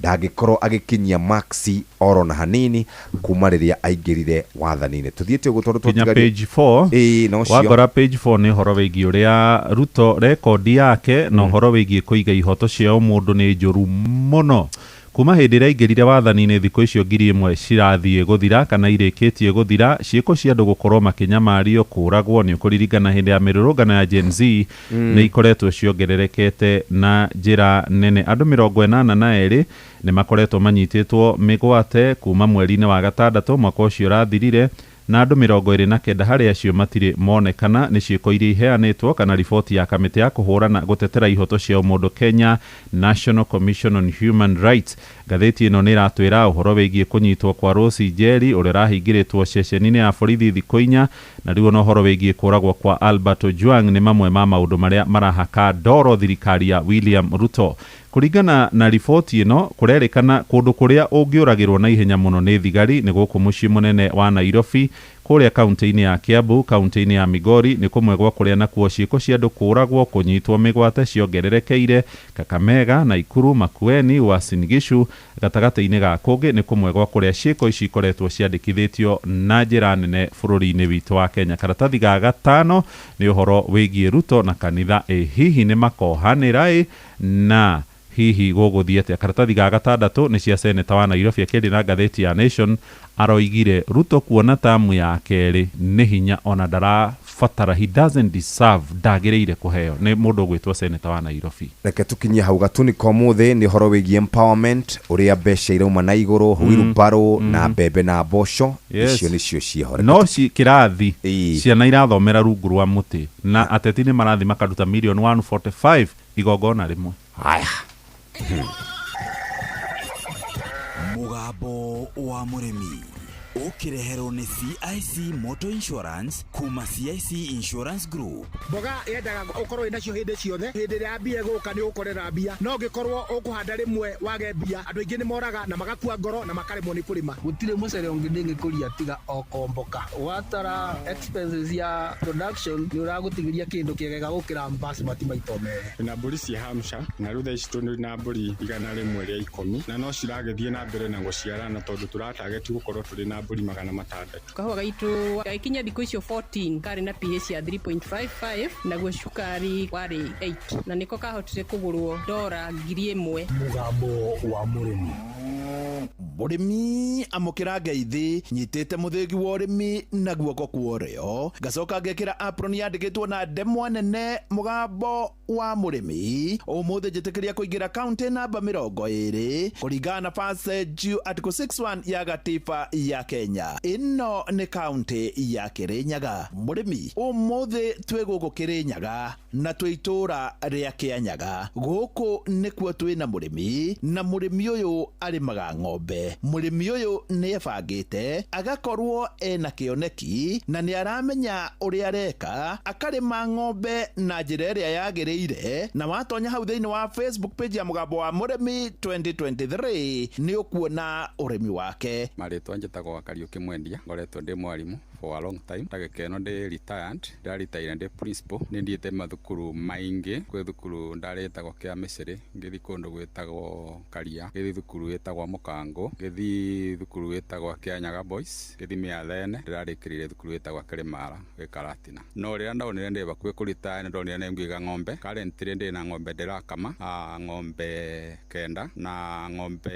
ndangĩkorwo agĩkinyia maxi oro na hanini kuma rĩrĩa aingĩrire wathani-inĩ. Tũthiĩte ũguo tondũ kinya page 4 no cio wangora page 4 nĩ ũhoro wĩgiĩ ũrĩa Ruto rekondi yake na ũhoro wĩgiĩ kũiga ihoto cia ũmũndũ nĩ njũru mũno. Kuma hĩndĩ ĩrĩa aingĩrire wathani-inĩ thikũ icio 1000 cirathiĩ gũthira kana irĩkĩtie gũthira, ciĩko cia andũ gũkorwo makĩnyamario, kũũragwo nĩ ũkũririkana hĩndĩ ya mĩrũrũngano ya Gen Z nĩ ikoretwo ciongererekete na njĩra nene. Andũ 82 nĩ makoretwo manyitĩtwo mĩgwate kuma mweri-inĩ wa gatandatũ mwaka ũcio ũrathirire, na andũ 29 harĩ acio matirĩ monekana. Nĩ ciĩko iria iheanĩtwo kana riboti ya kamĩtĩ ya kũhũrana gũtetera ihoto cia ũmũndũ Kenya National Commission on Human Rights. Ngathĩti ĩno nĩ ĩratwĩra ũhoro wĩgiĩ kũnyitwo kwa Rose Njeri ũrĩa ũrahingĩrĩtwo ceceni-inĩ ya borithi thikũ 4, na rĩu ona ũhoro wĩgiĩ kũragwo kwa Albert Ojwang nĩ mamwe ma maũndũ marĩa marahaka ndoro thirikari ya William Ruto. Kũringana na riboti ĩno, kũrerĩkana kũndũ kũrĩa ũngĩũragĩrwo na ihenya mũno nĩ thigari nĩ gũkũ mũciĩ mũnene wa Nairobi, kũrĩa kaunti-inĩ ya Kiambu, kaunti-inĩ ya Migori nĩ kũmwe gwa kũrĩa nakuo ciĩko cia andũ kũũragwo, kũnyitwo mĩgwate ciongererekeire. Kakamega, Naikuru, Makueni, Uasin Gishu gatagatĩ-inĩ ga kũngĩ nĩ kũmwe gwa kũrĩa ciĩko ici ikoretwo ciandĩkithĩtio na njĩra nene bũrũri-inĩ witũ wa Kenya. Karatathi ga gatano nĩ ũhoro wĩgiĩ Ruto na kanitha, ĩ hihi nĩ makohanĩra ĩ na hihi gũgũthiĩ atĩa. Karatathi ga gatandatũ nĩ cia seneta wa Nairobi akĩaria na ngathĩti ya Nation aroigire Ruto kuona tamu ya kerĩ nĩ hinya ona ndarabatara, he doesn't deserve, ndagĩrĩire kũheo nĩ mũndũ ũgwĩtwo seneta wa Nairobi. Reke tũkinyie hau gatuni ka ũmũthĩ nĩ ũhoro wĩgiĩ empowerment, ũrĩa mbeca irauma na igũrũ, wheelbarrow na mbembe na mboco, icio nĩcio ciĩho. No kĩrathi ciana irathomera rungu rwa mũtĩ na ateti nĩ marathi makaruta milioni 145 igongona rĩmwe. Haya. Mũgambo wa mũrĩmi ũkĩreherwo nĩ CIC Motor Insurance kuma CIC Insurance Group. Mboga yendaga ũkorwo wĩnacio hĩndĩ ciothe, hĩndĩ ĩrĩa mbia ĩgũka nĩ ũgũkorera mbia, no ũngĩkorwo ũkũhanda rĩmwe wage mbia, andũ aingĩ nĩ moraga na magakua ngoro na makaremwo nĩ kũrĩma. Gũtirĩ mũcere ũngĩ ndĩngĩkũria tiga o komboka. Watara expenses ya production nĩ ũragũtigĩria kĩndũ kĩega gũkĩra basmati maita merĩ. Na mbũri cia Hampshire na rĩu thaa ici tũrĩ na mbũri 110 na no ciragĩthiĩ na mbere na gũciarana tondũ tũratageti gũkorwo tũrĩ na mbũri 600. Kahũa gaitũ gagĩkinya thikũ icio 14 karĩ na pH ya 3.55 naguo cukari warĩ 8 na nĩko kahotire kũgũrwo $1,000. Mũgambo wa mũrĩmi. Mũrĩmi amũkĩra ngeithi nyitĩte mũthĩgi wa ũrĩmi na guoko kwa ũrĩo, ngacoka ngekĩra apron yandĩkĩtwo na ndemwa nene mũgambo wa mũrĩmi. Ũmũthĩ njĩtĩkĩria kũingĩra kaunti namba 20 kũringana na passage article 61 ya gatiba ya Kenya. Ĩno nĩ kaunti ya Kĩrĩnyaga. Mũrĩmi, ũmũthĩ twĩ gũkũ Kĩrĩnyaga na twĩ itũũra rĩa Kĩanyaga. Gũkũ nĩkuo twĩna mũrĩmi, na mũrĩmi ũyũ arĩmaga ng'ombe. Mũrĩmi ũyũ nĩ ebangĩte agakorwo ena kĩoneki na nĩ aramenya ũrĩa areka, akarĩma ng'ombe na njĩra ĩrĩa yagĩrĩire. Na watonya hau thĩinĩ wa Facebook page ya mũgambo wa mũrĩmi 2023 nĩ ũkuona ũrĩmi wake. Marĩtwa njĩtagwo Kariũki Mwendia, ngoretwo ndĩ mwarimũ for a long time. Ndagĩka ĩno ndĩ retired, ndĩraritaire ndĩ principal. Nĩ thiĩte mathukuru maingĩ, kwĩ thukuru ndarĩtagwo kĩa Mĩcĩrĩ, ngĩthiĩ kũndũ gwĩtagwo Karia, ngĩthiĩ thukuru ĩtagwo Mũkangũ, ngĩthiĩ thukuru ĩtagwo Kĩanyaga Boys, ngĩthiĩ Mĩathene, ndĩrarĩkĩrire thukuru ĩtagwo Kĩrĩmara gwĩ Karatina. No rĩrĩa ndonire ndĩ hakuhĩ kũritaya nĩ ndonire nĩ ngũiga ng'ombe. Currently ndĩ na ng'ombe ndĩrakama, ng'ombe 9, na ng'ombe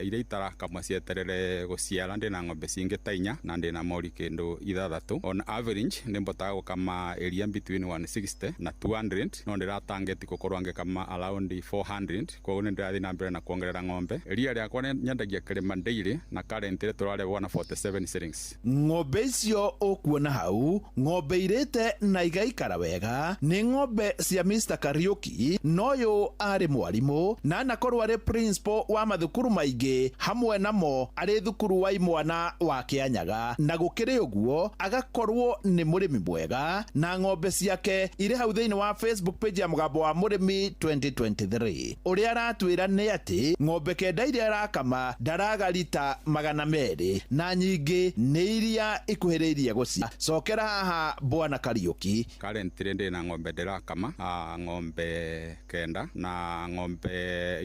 iria itarakamwo cieterere gũciara ndĩ na ng'ombe cingĩ ta 4 na ndĩ na mori kĩndũ Ithathatũ. On average nĩ mbotaga gũkama iria between 160 na 200, no ndĩratangeti gũkorwo ngĩkama around 400. Koguo nĩ ndĩrathiĩ na mbere na kuongerera ng'ombe. Iria rĩakwa nyendagia Kĩrĩma Dairy na currently tũrarĩhwo na 47 shillings. Ng'ombe icio ũkuona hau, ng'ombe irĩte na igaikara wega, nĩ ng'ombe cia Mr Kariuki. Na ũyũ arĩ mwarimũ na anakorwo arĩ principal wa mathukuru maingĩ, hamwe namo arĩ thukuru wa imwana wa Kĩanyaga, na gũkĩrĩ ũguo agakorwo nĩ mũrĩmi mwega, na ng'ombe ciake irĩ hau thĩinĩ wa Facebook page ya Mũgambo wa Mũrĩmi 2023. Ũrĩa aratwĩra nĩ atĩ ng'ombe 9 iria arakama ndaraga rita 200, na nyingĩ nĩ iria ikuhĩrĩirie gũcia. Cokera haha, bwana Kariuki. Currently ndĩ na ng'ombe ndĩrakama, ng'ombe 9, na ng'ombe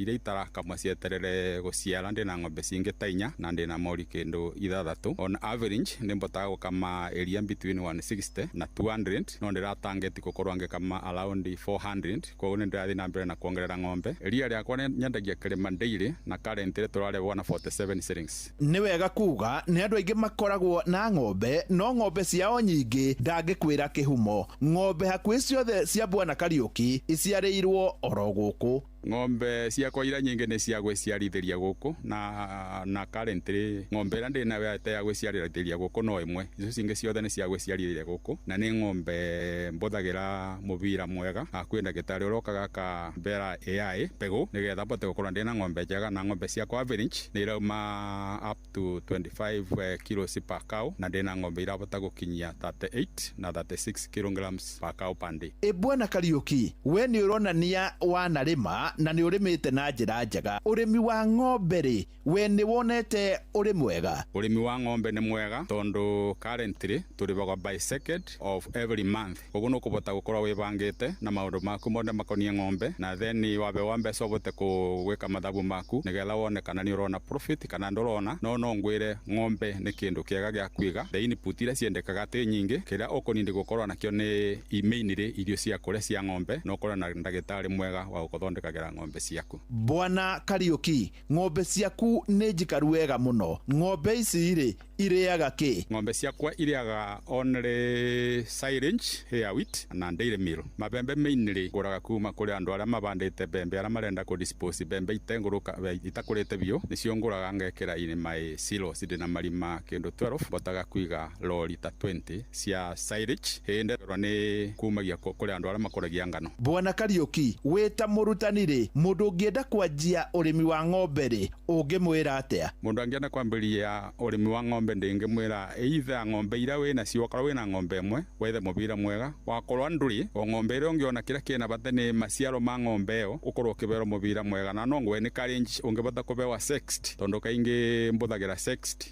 iria itarakamwa cieterere gũciara ndĩ na ng'ombe cingĩ ta 4, na ndĩ na mori kĩndũ 6. On average nĩ mbotaga gũkama iria between 160 na 200, no ndĩratangeti gũkorwo ngĩkama around 400. Koguo nĩ ndĩrathiĩ na mbere na kuongerera ng'ombe. Iria rĩakwa nyendagia Kĩrĩma Dairy na currently tũrarĩhwo na 47 shillings. Nĩ wega kuga nĩ andũ aingĩ makoragwo na ng'ombe, no ng'ombe ciao nyingĩ ndangĩkwĩra kĩhumo. Ng'ombe hakuhĩ ciothe cia bwana Kariuki iciarĩirwo oro gũkũ. Ng'ombe ciakwa iria nyingĩ nĩ cia gwĩciarithĩria gũkũ, na currently ng'ombe ĩrĩa ndĩ nayo ĩte ya gwĩciarithĩria gũkũ no ĩmwe. Icio cingĩ ciothe nĩ cia gwĩciarithĩria gũkũ, na nĩ ng'ombe mbũthagĩra mũbira mwega. Kwĩ ndagĩtarĩ ũrokaga akambera AI mbegũ nĩgetha mbote gũkorwo ndĩ na ng'ombe njega, na ng'ombe ciakwa average nĩ irauma up to 25 kilos per cow, na ndĩ na ng'ombe irabota gũkinyia 38 na 36 kilograms per cow per day. Ĩ bwana Kariuki, we nĩ ũronania wanarĩma na nĩ ũrĩmĩte na njĩra njega. Ũrĩmi wa ng'ombe rĩ, we nĩ wonete ũrĩ mwega? Ũrĩmi wa ng'ombe nĩ mwega tondũ currently tũrĩhagwo by second of every month, koguo nĩ ũkũbota gũkorwo wĩbangĩte na maũndũ maku mothe makonie ng'ombe, na then wabewa mbeca ũbote gwĩka mathabu maku nĩgetha wone kana nĩ ũrona profit kana ndũrona. No ngwĩre ng'ombe nĩ kĩndũ kĩega gĩa kũiga. The input iria ciendekaga ti nyingĩ, kĩrĩa ũkũnindi gũkorwo nakĩo nĩ mainly irio cia kũrĩa cia ng'ombe, na ũkorwo na ndagĩtarĩ mwega wa gũkũthondekagĩra ng'ombe ciaku. Bwana Kariuki, ng'ombe ciaku nĩ njikaru wega mũno. Ng'ombe ici rĩ, irĩaga kĩ? Ng'ombe ciakwa irĩaga only silage ya wheat na dairy meal. Mabembe mainly ngũraga kuma kũrĩ andũ arĩa mabandĩte mbembe, arĩa marenda kũ dispose mbembe itengũrũka itakũrĩte biũ, nĩcio ngũraga ngekĩra in my silos. Ndĩ na marima kĩndũ 12, botaga kũiga lori ta 20 cia silage. Hĩndĩ nĩ kumagia kũrĩ andũ arĩa makũragia ngano. Bwana Kariuki, wĩ ta mũrutani rĩ, mũndũ ũngĩenda kwanjia ũrĩmi wa ng'ombe rĩ, ũngĩmwĩra atĩa? Mũndũ angĩenda kwambĩrĩria ũrĩmi wa ng'ombe, ndĩngĩmwĩra either ng'ombe iria wĩ nacio, wakorwo wĩna ng'ombe ĩmwe wethe mũbira mwega, wakorwo ndũrĩ o ng'ombe ĩrĩa ũngĩona kĩrĩa kĩna bata nĩ maciaro ma ng'ombe ĩyo, ũkorwo ũkĩberwo mũbira mwega. Na no ngwe nĩ challenge ũngĩbota kũbewa sexed, tondũ kaingĩ mbũthagĩra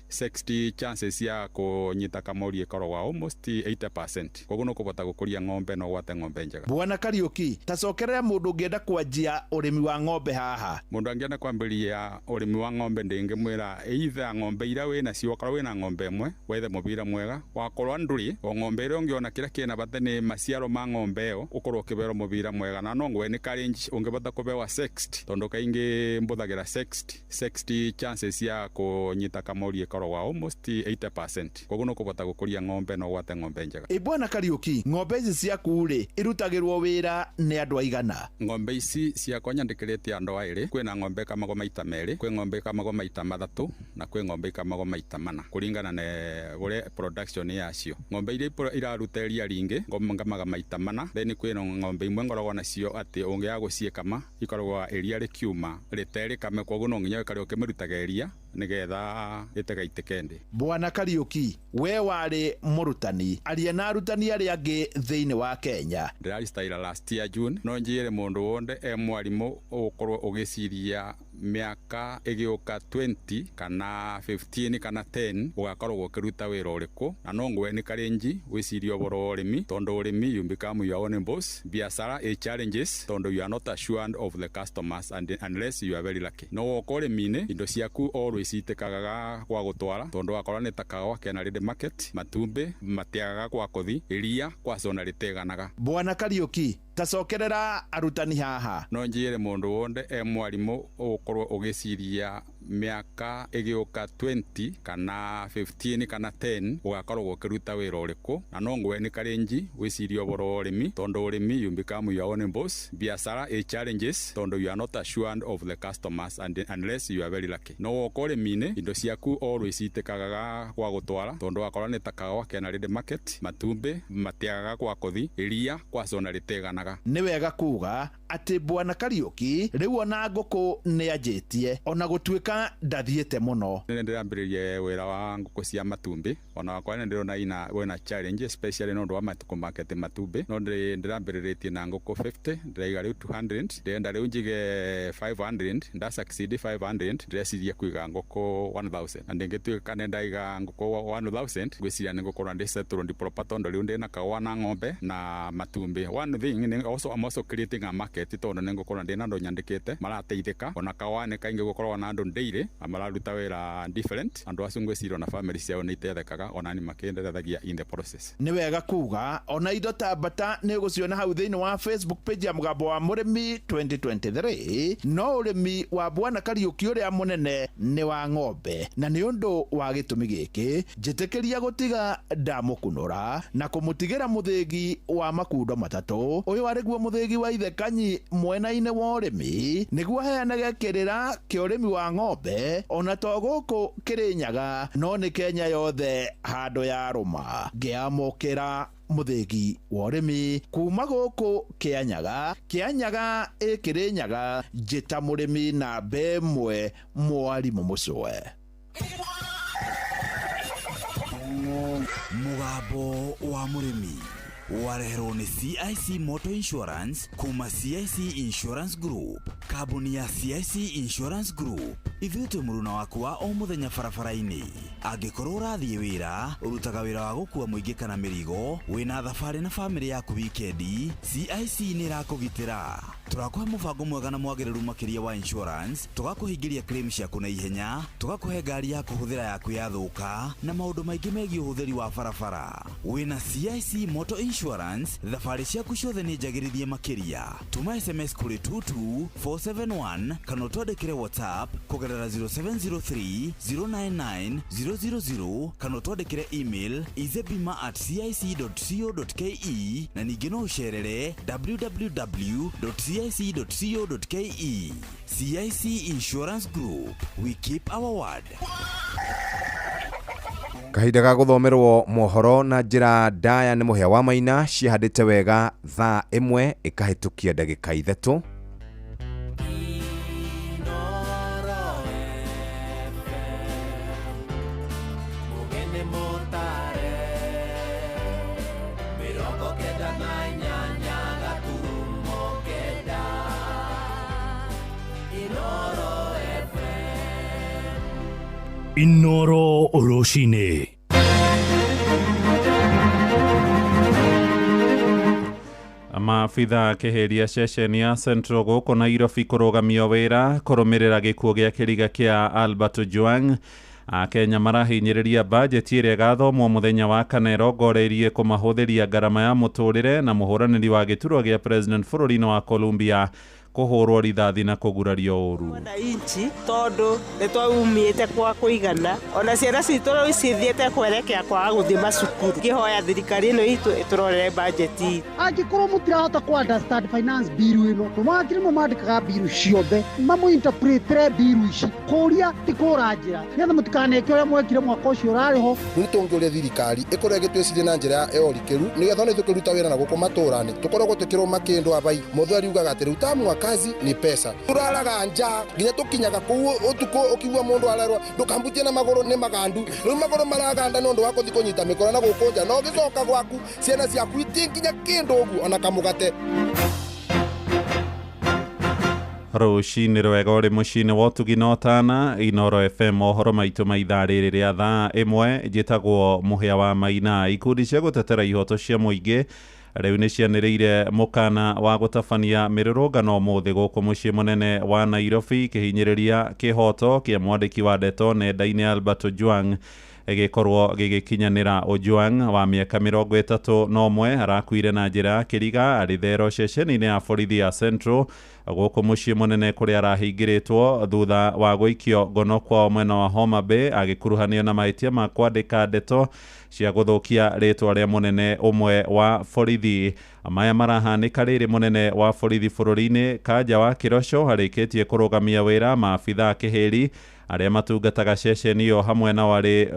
sexed, chances cia kũnyita kamori ĩkoragwo almost 80%, koguo nĩ ũkũbota gũkũria ng'ombe na ũgwate ng'ombe njega. Bwana Kariuki, ta cokerera mũndũ ũngĩenda kwanjia ũrĩmi wa ng'ombe haha. Mũndũ angĩenda kwambĩrĩria ũrĩmi wa ng'ombe, ndĩngĩmwĩra either ng'ombe iria wĩ nacio, wakorwo wĩna ng'ombe ĩmwe wethe mũbira mwega, wakorwo ndũrĩ o ng'ombe ĩrĩa ũngĩona kĩrĩa kĩna bata nĩ maciaro ma ng'ombe ĩyo, ũkorwo ũkĩberwo mũbira mwega. Na no ngwe nĩ challenge ũngĩbota kũbewa sexed, tondũ kaingĩ mbũthagĩra sexed, chances cia kũnyita kamori ĩkoragwo almost 80%, koguo nĩ ũkũbota gũkũria ng'ombe na ũgwate ng'ombe njega. Ĩ bwana Kariuki, ng'ombe ici ciaku rĩ, irutagĩrwo wĩra nĩ andũ aigana? Ng'ombe ici ciakwa nyandĩkĩrĩte andũ 2. Kwĩna ng'ombe ĩkamagwo maita 2, kwĩ ng'ombe ĩkamagwo maita 3, na kwĩ ng'ombe ĩkamagwo maita 4, kũringana na ũrĩa production yacio. Ng'ombe iria iraruta iria ringĩ ngamaga maita 4. Then kwĩna ng'ombe imwe ngoragwo nacio atĩ ũngĩaga gũciĩkama ikoragwo iria rĩkiuma rĩterĩkame, koguo no nginya ũikare ũkĩmĩrutaga iria nĩgetha ĩtegaitĩke ndĩ. Bwana Kariuki, we warĩ mũrutani, aria na arutani arĩa angĩ thĩinĩ wa Kenya. Ndĩraritaira last year June. No njĩre mũndũ wothe e mwarimũ ũgũkorwo ũgĩciria mĩaka ĩgĩũka 20 kana 15 kana 10 ũgakorwo ũkĩruta wĩra ũrĩkũ, na no ngwe nĩ karenji wĩcirie ũhoro wa ũrĩmi, tondũ ũrĩmi you become your own boss. Biacara ĩ challenges tondũ you are not assured of the customers and unless you are very lucky. No woka ũrĩmi-inĩ indo ciaku always itĩkagaga gwa gũtwara, tondũ wakorwo nĩ ta kahũa kena ready market, matumbĩ matiagaga gwa kũthi, iria kwacona rĩteganaga. Bwana Kariuki, ta cokerera arutani haha. No njĩre mũndũ wothe e mwarimũ ũgũkorwo ũgĩciria Mĩaka ĩgĩũka 20 kana 15 kana 10 ũgakorwo ũkĩruta wĩra ũrĩkũ, na no ngwe nĩ karenji wĩcirie ũhoro wa ũrĩmi, tondũ ũrĩmi you become your own boss. Biacara ĩ challenges tondũ you are not assured of the customers and unless you are very lucky. No woka ũrĩmi-inĩ, indo ciaku always itĩkagaga gwa gũtwara, tondũ wakorwo nĩ ta kahũa kena ready market, matumbĩ matiagaga gwa kũthi, iria kwacona rĩteganaga. Nĩ wega kuga atĩ Bwana Kariuki rĩu ona ngũkũ nĩ anjĩtie, ona gũtuĩka ndathiĩte mũno. Nĩ ndĩrambĩrĩrie wĩra wa ngũkũ cia matumbĩ, ona wakwa nĩ ndĩrona ina wĩna challenge, especially nĩ ũndũ wa matukũ market matumbĩ, no ndĩrambĩrĩrĩtie na ngũkũ 50, ndĩraiga rĩu 200, ndĩrenda rĩu njige 500, nda succeed 500, ndĩreciria kũiga ngũkũ 1000, na ndĩngĩtuĩka nĩ ndaiga ngũkũ 1000, ngwĩciria nĩ ngũkorwo ndĩ settled proper, tondũ rĩu ndĩna kahũa na ng'ombe na matumbĩ. One thing nĩ also, I'm also creating a market, tondũ nĩ ngũkorwo ndĩna andũ nyandĩkĩte marateithĩka, ona kahũa nĩ kaingĩ gũkorwo na andũ daily mararuta wĩra different, andũ acio ngwĩciria ona family ciao nĩ iteithĩkaga, ona nĩ makĩndeithagia in the process. Nĩ wega kuga ona indo ta mbata nĩ ũgũciona hau thĩinĩ wa Facebook page ya Mũgambo wa Mũrĩmi 2023. No ũrĩmi wa Bwana Kariuki ũrĩa mũnene nĩ wa ng'ombe, na nĩ ũndũ wa gĩtũmi gĩkĩ njĩtĩkĩria gũtiga ndamũkunũra na kũmũtigĩra mũthĩgi wa makundo matatũ. Ũyũ arĩ guo mũthĩgi wa ithe Kanyi mwena-inĩ wa ũrĩmi, nĩguo aheanage kĩrĩra kĩa ũrĩmi wa ng'ombe, ona to gũkũ Kĩrĩnyaga no nĩ Kenya yothe handũ ya rũma. Ngĩamũkĩra mũthĩgi wa ũrĩmi kuma gũkũ Kĩanyaga, Kĩanyaga ĩ Kĩrĩnyaga, njĩta mũrĩmi namba ĩmwe mwarimũ mũcwe. Mũgambo wa Mũrĩmi wareherwo nĩ CIC Motor Insurance kuma CIC Insurance Group. Kambuni ya CIC Insurance Group ithuĩ twĩ mũruna waku wa o mũthenya barabara-inĩ. Angĩkorwo ũrathiĩ wĩra, ũrutaga wĩra wa gũkua mũingĩ kana mĩrigo, wĩna thabarĩ na bamĩrĩ yaku wikendi, CIC nĩ ĩrakũgitĩra. Tũrakũhe mũbango mwega na mwagĩrĩru makĩria wa insurance, tũgakũhingĩria claim ciaku na ihenya, tũgakũhe ngari ya kũhũthĩra yaku yathũka, na maũndũ maingĩ megiĩ ũhũthĩri wa barabara. Wĩna CIC Motor Insurance, thabarĩ ciaku ciothe nĩ njagĩrithie makĩria. Tũma SMS kũrĩ 22471 kana ũtwandĩkĩre WhatsApp kũgerera 0703 099 000 kana ũtwandĩkĩre email izebima@cic.co.ke, na ningĩ no ũcerere www.cic.co.ke. CIC Insurance Group, we keep our word. Kahinda ga gũthomerwo mohoro na njĩra ndaya nĩ Mũhĩa wa Maina cihandĩte wega thaa 1 ĩkahĩtũkia ndagĩka 3. Inoro rũcinĩ. Maabitha kĩhĩria ceceni ya Central gũkũ Nairobi kũrũgamio wĩra kũrũmĩrĩra gĩkuũ gĩa kĩriga kĩa Albert Ojwang. Akenya marahinyĩrĩria bajeti ĩrĩa ĩgathomwo mũthenya wa kana ĩrongoreirie kũmahũthĩria ngarama ya mũtũrĩre, na mũhũranĩri wa gĩturwa gĩa president bũrũri-inĩ wa Colombia kũhũrwo rithathi na kũgurario ũru. Wananchi tondu nĩ twaumĩte kwa kũigana, ona ciana citũ rĩu cithiĩte kwerekea kwaga gũthiĩ macukuru. Ngĩhoya thirikari ĩno itũ ĩtũrorere bajeti. Angĩkorwo mũtirahota kũ understand finance bill ĩno, mawakiri nĩmo mandĩkaga bill ciothe, mamũinterpretere bill ici. Kũria ti kũra njĩra, nĩgetha mũtikaneke ũrĩa mwekire mwaka ũcio ũrarĩ ho. Rĩu tũngĩũria thirikari ĩkorwo ĩgĩtwĩciria na njĩra ya ũrikĩru, nĩgetha ona ithuĩ tũkĩruta wĩra na gũkũ matũra-inĩ tũkoragwo tũkĩrũma kĩndũ abai. Mũthweri ugaga atĩ rĩu ta mwaka kazi ni pesa. Turaraga nja nginya tukinyaga kuu utuku ukigua mundu arerwo ndukambutie na maguru ni magandu. Riu maguru maraganda ni undu wa kuthi kunyita mikora na guku nja, no gicoka gwaku ciana ciaku itinginya kindu uguo ona kamugate. Rũcinĩ rwega ũrĩ mũciĩ-inĩ wa ũtugi na ũtana Inoro FM mohoro maitũ ma ithaa rĩrĩ rĩa thaa 1. Njĩtagwo Mũhĩa wa Maina. Ikundi cia gũtetera ihoto cia mũingĩ rĩu nĩ cianĩrĩire mũkana wa gũtabania mĩrũrũngano ũmũthĩ gũkũ mũciĩ mũnene wa Nairobi, kĩhinyĩrĩria kĩhoto kĩa mwandĩki wa ndeto nenda-inĩ Albert Ojwang gĩkorwo gĩgĩkinyanĩra. Ojwang wa mĩaka 31 arakuire na njĩra ya kĩriga arĩ thero ceceni-inĩ ya borithi ya Central Gũkũ mũciĩ mũnene kũrĩa arahingĩrĩtwo thutha wa gũikio ngono kwao mwena wa Homa Bay agĩkuruhanio na mahĩtia ma kwandĩka ndeto cia gũthũkia rĩtwa rĩa mũnene ũmwe wa borithi. Maya marahanĩka rĩrĩ mũnene wa borithi bũrũri-inĩ Kanja wa Kĩroco arĩkĩtie kũrũgamia wĩra maabithaa kĩhĩri arĩa matungataga ceceni ĩyo hamwe na warĩ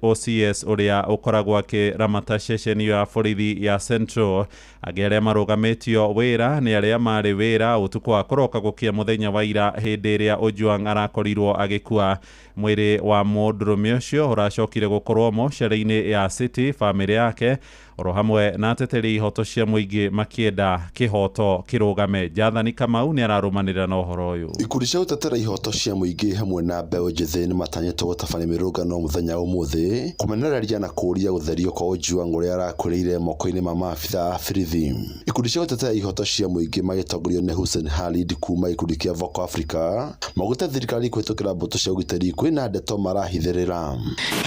OCS ũrĩa ũkoragwo akĩramata ceceni ĩyo ya borithi ya Central. Angĩ arĩa marũgamĩtio wĩra nĩ arĩa marĩ wĩra ũtukũ wa kũroka gũkia mũthenya wa ira hĩndĩ ĩrĩa Ojwang arakorirwo agĩkua. Mwĩrĩ wa mũndũrũme ũcio ũracokire gũkorwo mocarĩ-inĩ ya City, bamĩrĩ yake oro hamwe na ateteri ihoto cia mũingĩ makĩenda kĩhoto kĩrũgame. Jathani Kamau nĩ ararũmanĩrĩra na ũhoro ũyũ. Ikundi cia gũtetera ihoto cia mũingĩ hamwe na mbeũ njĩthĩ nĩ matanyĩtwo gũtabania mĩrũngano mũthenya ũmũthĩ kũmenereria na kũũria gũtherio kwa Ojwang ũrĩa arakuĩrĩire moko-inĩ ma maabitha a borithi. Ikundi cia gũtetera ihoto cia mũingĩ magĩtongorio nĩ Hussein Khalid kuma gĩkundi kĩa Vocal Africa maugĩte thirikari kũhĩtũkĩra mbũtũ cia ũgitĩri kwĩna ndeto marahithĩrĩra.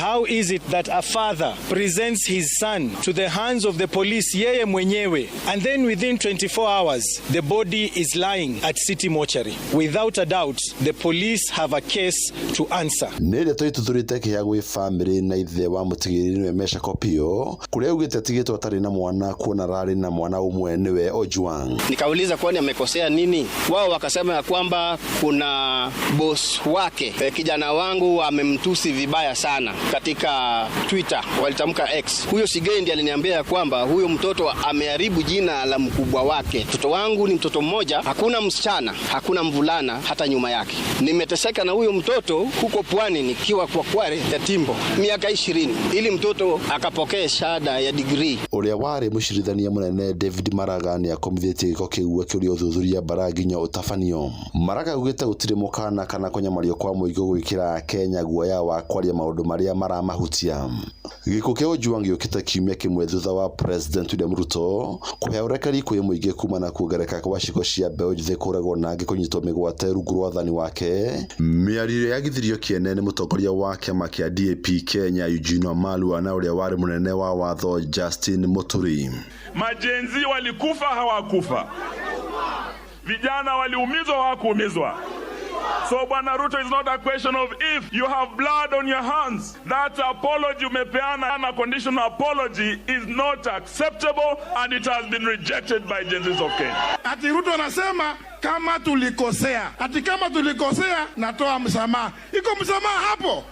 How is it that a father presents his son to the hands of the police yeye mwenyewe and then within 24 hours the body is lying at City Mortuary? Without a doubt, the police have a case to answer. Nĩ ndeto ituthũrĩte kĩeha gwĩ bamĩrĩ na ithe wa mũtigĩrĩri nĩwe Mesha Kopio kũrĩa augĩte atigĩtwo atarĩ na mwana kuona ararĩ na mwana ũmwe nĩwe Ojwang. Nikauliza kwani amekosea nini? Wao wakasema ya kwamba kuna boss wake kijana wangu amemtusi vibaya sana katika Twitter, walitamka X. Huyo Sigendi aliniambia ya kwamba huyo mtoto ameharibu jina la mkubwa wake. Mtoto wangu ni mtoto mmoja, hakuna msichana, hakuna mvulana hata nyuma yake. Nimeteseka na huyo mtoto huko pwani nikiwa kwa Kware ya Timbo miaka 20 ili mtoto akapokee shahada ya degree. Ũrĩa warĩ mũcirithania mũnene David Maraga nĩ akomithĩtie gĩko kĩu akĩũria ũthuthuria mbara nginya ũtabanio. Maraga augĩte gũtirĩ mũkana kana kũnyamario kwa mũingĩ gwĩkĩra Kenya guoya wa kwaria maũndũ marĩa maramahutia. Gĩkuũ kĩa Ojwang gĩũkĩte kiumia kĩmwe thutha wa President William Ruto kũhe ũrekeri kwĩ mũingĩ kumana na kuongerereka kwa ciĩko cia mbeũ njĩthĩ kũragwo na angĩ kũnyitwo mĩgwate rungu rwa wathani wake. Mĩario ĩrĩa yagithirio kĩene nĩ mũtongoria wa kĩama kĩa DAP Kenya Eugene Wamalwa na ũrĩa warĩ mũnene wa watho Justin Muturi. Majenzi walikufa hawakufa, vijana waliumizwa hawakuumizwa. So Bwana Ruto, is not a question of if you have blood on your hands. That apology umepeana, a conditional apology, is not acceptable and it has been rejected by Gen Zs of Kenya. Ati Ruto anasema kama tulikosea, ati kama tulikosea natoa msamaha. Iko msamaha hapo?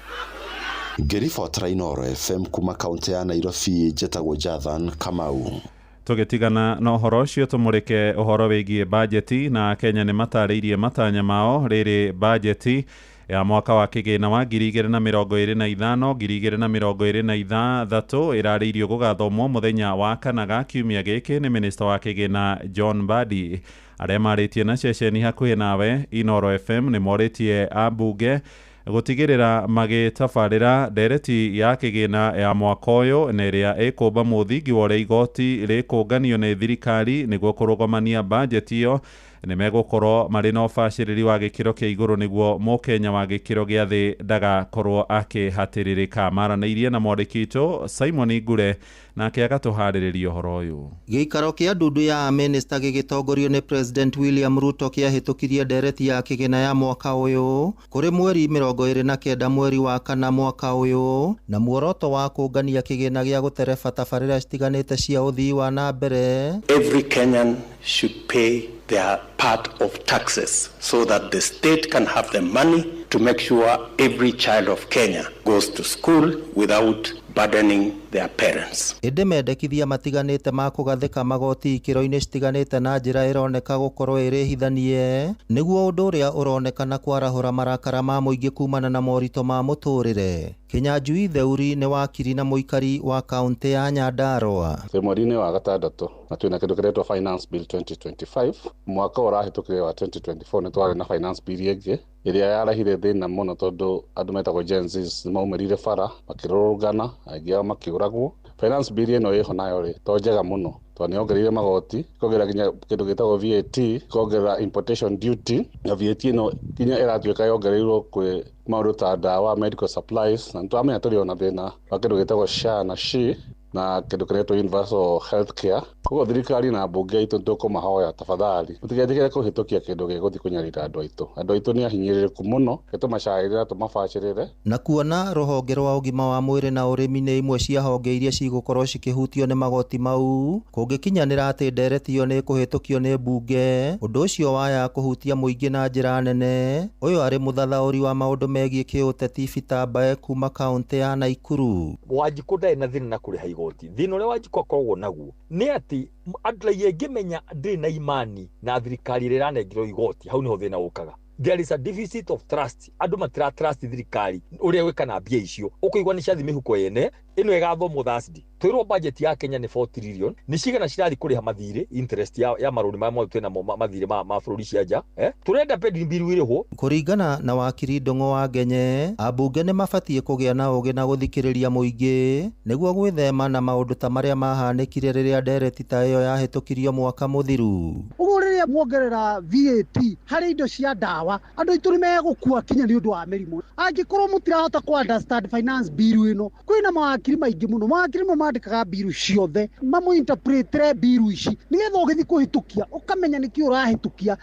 Ngĩribotera Inooro FM kuma kaunti ya Nairobi, njetagwo Jathan Kamau. Tũgĩtigana na ũhoro ũcio tũmũrĩke ũhoro wĩgiĩ bajeti na Kenya nĩ matarĩirie matanya mao rĩrĩ bajeti ya mwaka wa kĩgĩna wa 2025 2026 ĩrarĩirio gũgathomwo mũthenya wa kana ga kiumia gĩkĩ nĩ minista wa kĩgĩna John Mbadi. Arĩa marĩtie na ceceni hakuhĩ nawe Inooro FM nĩ morĩtie ambunge gũtigĩrĩra magĩtabarĩra ndereti ya kĩgĩna ya mwaka ũyũ na ĩrĩa ĩkũmba mũthingi wa ũrĩa igoti rĩkũnganio nĩ thirikari nĩguo kũrũgamania bajeti ĩyo nĩ megũkorwo marĩ na ũbacĩrĩri wa gĩkĩro kĩa igũrũ nĩguo mũkenya wa gĩkĩro gĩa thĩ ndagakorwo akĩhatĩrĩrĩka. Maranĩirie na mwandĩki witũ Simon Ngure nake agatũharĩrĩria ũhoro ũyũ. Gĩikaro kĩa ndundu ya amĩnĩsta gĩgĩtongorio nĩ President William Ruto kĩahĩtũkirie ndereti ya kĩgĩna ya mwaka ũyũ kũrĩ mweri 29 mweri wa kana mwaka ũyũ na muoroto wa kũngania kĩgĩna gĩa gũtereba tabarĩra citiganĩte cia ũthii wa na mbere. Every Kenyan should pay their part of taxes so that the state can have the money to make sure every child of Kenya goes to school without burdening their parents. Ĩndĩ mendekithia matiganĩte ma kũgathĩka magoti ikĩro-inĩ citiganĩte na njĩra ĩroneka gũkorwo ĩrĩ hithanie nĩguo ũndũ ũrĩa ũronekana kwarahũra marakara ma mũingĩ kumana na moritũ ma mũtũrĩre. Kinyanjui Theuri nĩ wakiri na mũikari wa kaũntĩ ya Nyandarua. Twĩ mweri-inĩ wa gatandatũ na twĩna kĩndũ kĩretwo Finance Bill 2025. Mwaka ũrahĩtũkire wa 2024 nĩ twarĩ na Finance Bill ĩngĩ ĩrĩa yarehire thĩna mũno tondũ andũ metagwo Gen Zs nĩmaumĩrire bara makĩrũrũngana, aingĩ ao makĩũragwo. Finance Bill ĩno ĩho nayo rĩ to njega mũno tondũ nĩyongereire magoti, ĩkongerera nginya kĩndũ gĩtagwo VAT, ĩkongerera importation duty, na VAT ĩno nginya ĩratuĩka yongereirwo kwĩ maũndũ ta ndawa, medical supplies, na nĩtũramenya tũrĩ ona thĩna wa kĩndũ gĩtagwo SHA na SHI. Na kĩndũ kĩretwo universal health care. Koguo thirikari na mbunge itũ nĩtũkũmahoya tafadhali mũtigetĩkĩre kũhĩtũkia kĩndũ gĩgũthiĩ kũnyarira andũ aitũ. Andũ aitũ nĩ ahinyĩrĩrĩku mũno, tũmacaĩrĩre na tũmabacĩrĩre. Na kuona rũhonge rwa ũgima wa mwĩrĩ na ũrĩmi nĩ imwe cia honge iria cigũkorwo cikĩhutio nĩ magoti mau, kũngĩkinyanĩra atĩ ndereti ĩyo nĩ ĩkũhĩtũkio nĩ mbunge, ũndũ ũcio waya kũhutia mũingĩ na njĩra nene. Ũyũ arĩ mũthathaũri wa maũndũ megiĩ kĩũteti Peter Mbae kuma kaũntĩ ya Naikuru. Wanjikũ ndarĩ na thĩna na kũrĩha igoti. Thĩna ũrĩa Wanjikũ akoragwo naguo nĩ atĩ andũ raia aingĩ menya ndĩrĩ na imani na thirikari ĩrĩa ĩranengerwo igoti, hau nĩho thĩna ũkaga. There is a deficit of trust. Andũ matira trust thirikari ũrĩa gwĩka na mbia icio. Ũkũigua nĩ ciathi mĩhuko yene ĩno ĩgathomwo Thursday. Twĩrwo budget ya Kenya nĩ 4 trillion, nĩ cigana cirathi kũrĩha mathirĩ, interest ya marũni marĩa mothe twĩnamo mathirĩ ma bũrũri cia nja, Tũrenda pending bill ĩrĩhwo. Kũringana na wakiri Ndung'u wa Ngenye, ambunge nĩ mabatiĩ kũgĩa na ũgĩ na gũthikĩrĩria mũingĩ nĩguo gwĩthema na maũndũ ta marĩa mahanĩkire rĩrĩa ndereti ta ĩyo yahĩtũkirio mwaka mũthiru. Ũguo rĩrĩa muongerera VAT harĩ indo cia ndawa, andũ aitũ nĩ megũkua kinya nĩ ũndũ wa mĩrimũ. Angĩkorwo mũtirahota kũ understand finance bill ĩno, kwĩna mawakiri maingĩ mũno, mawakiri mo mandĩkaga bill ciothe, mamũinterpretere bill ici nĩgetha ũgĩthiĩ kũhĩtũkia ũkamenya nĩkĩ ũrahĩtũkia.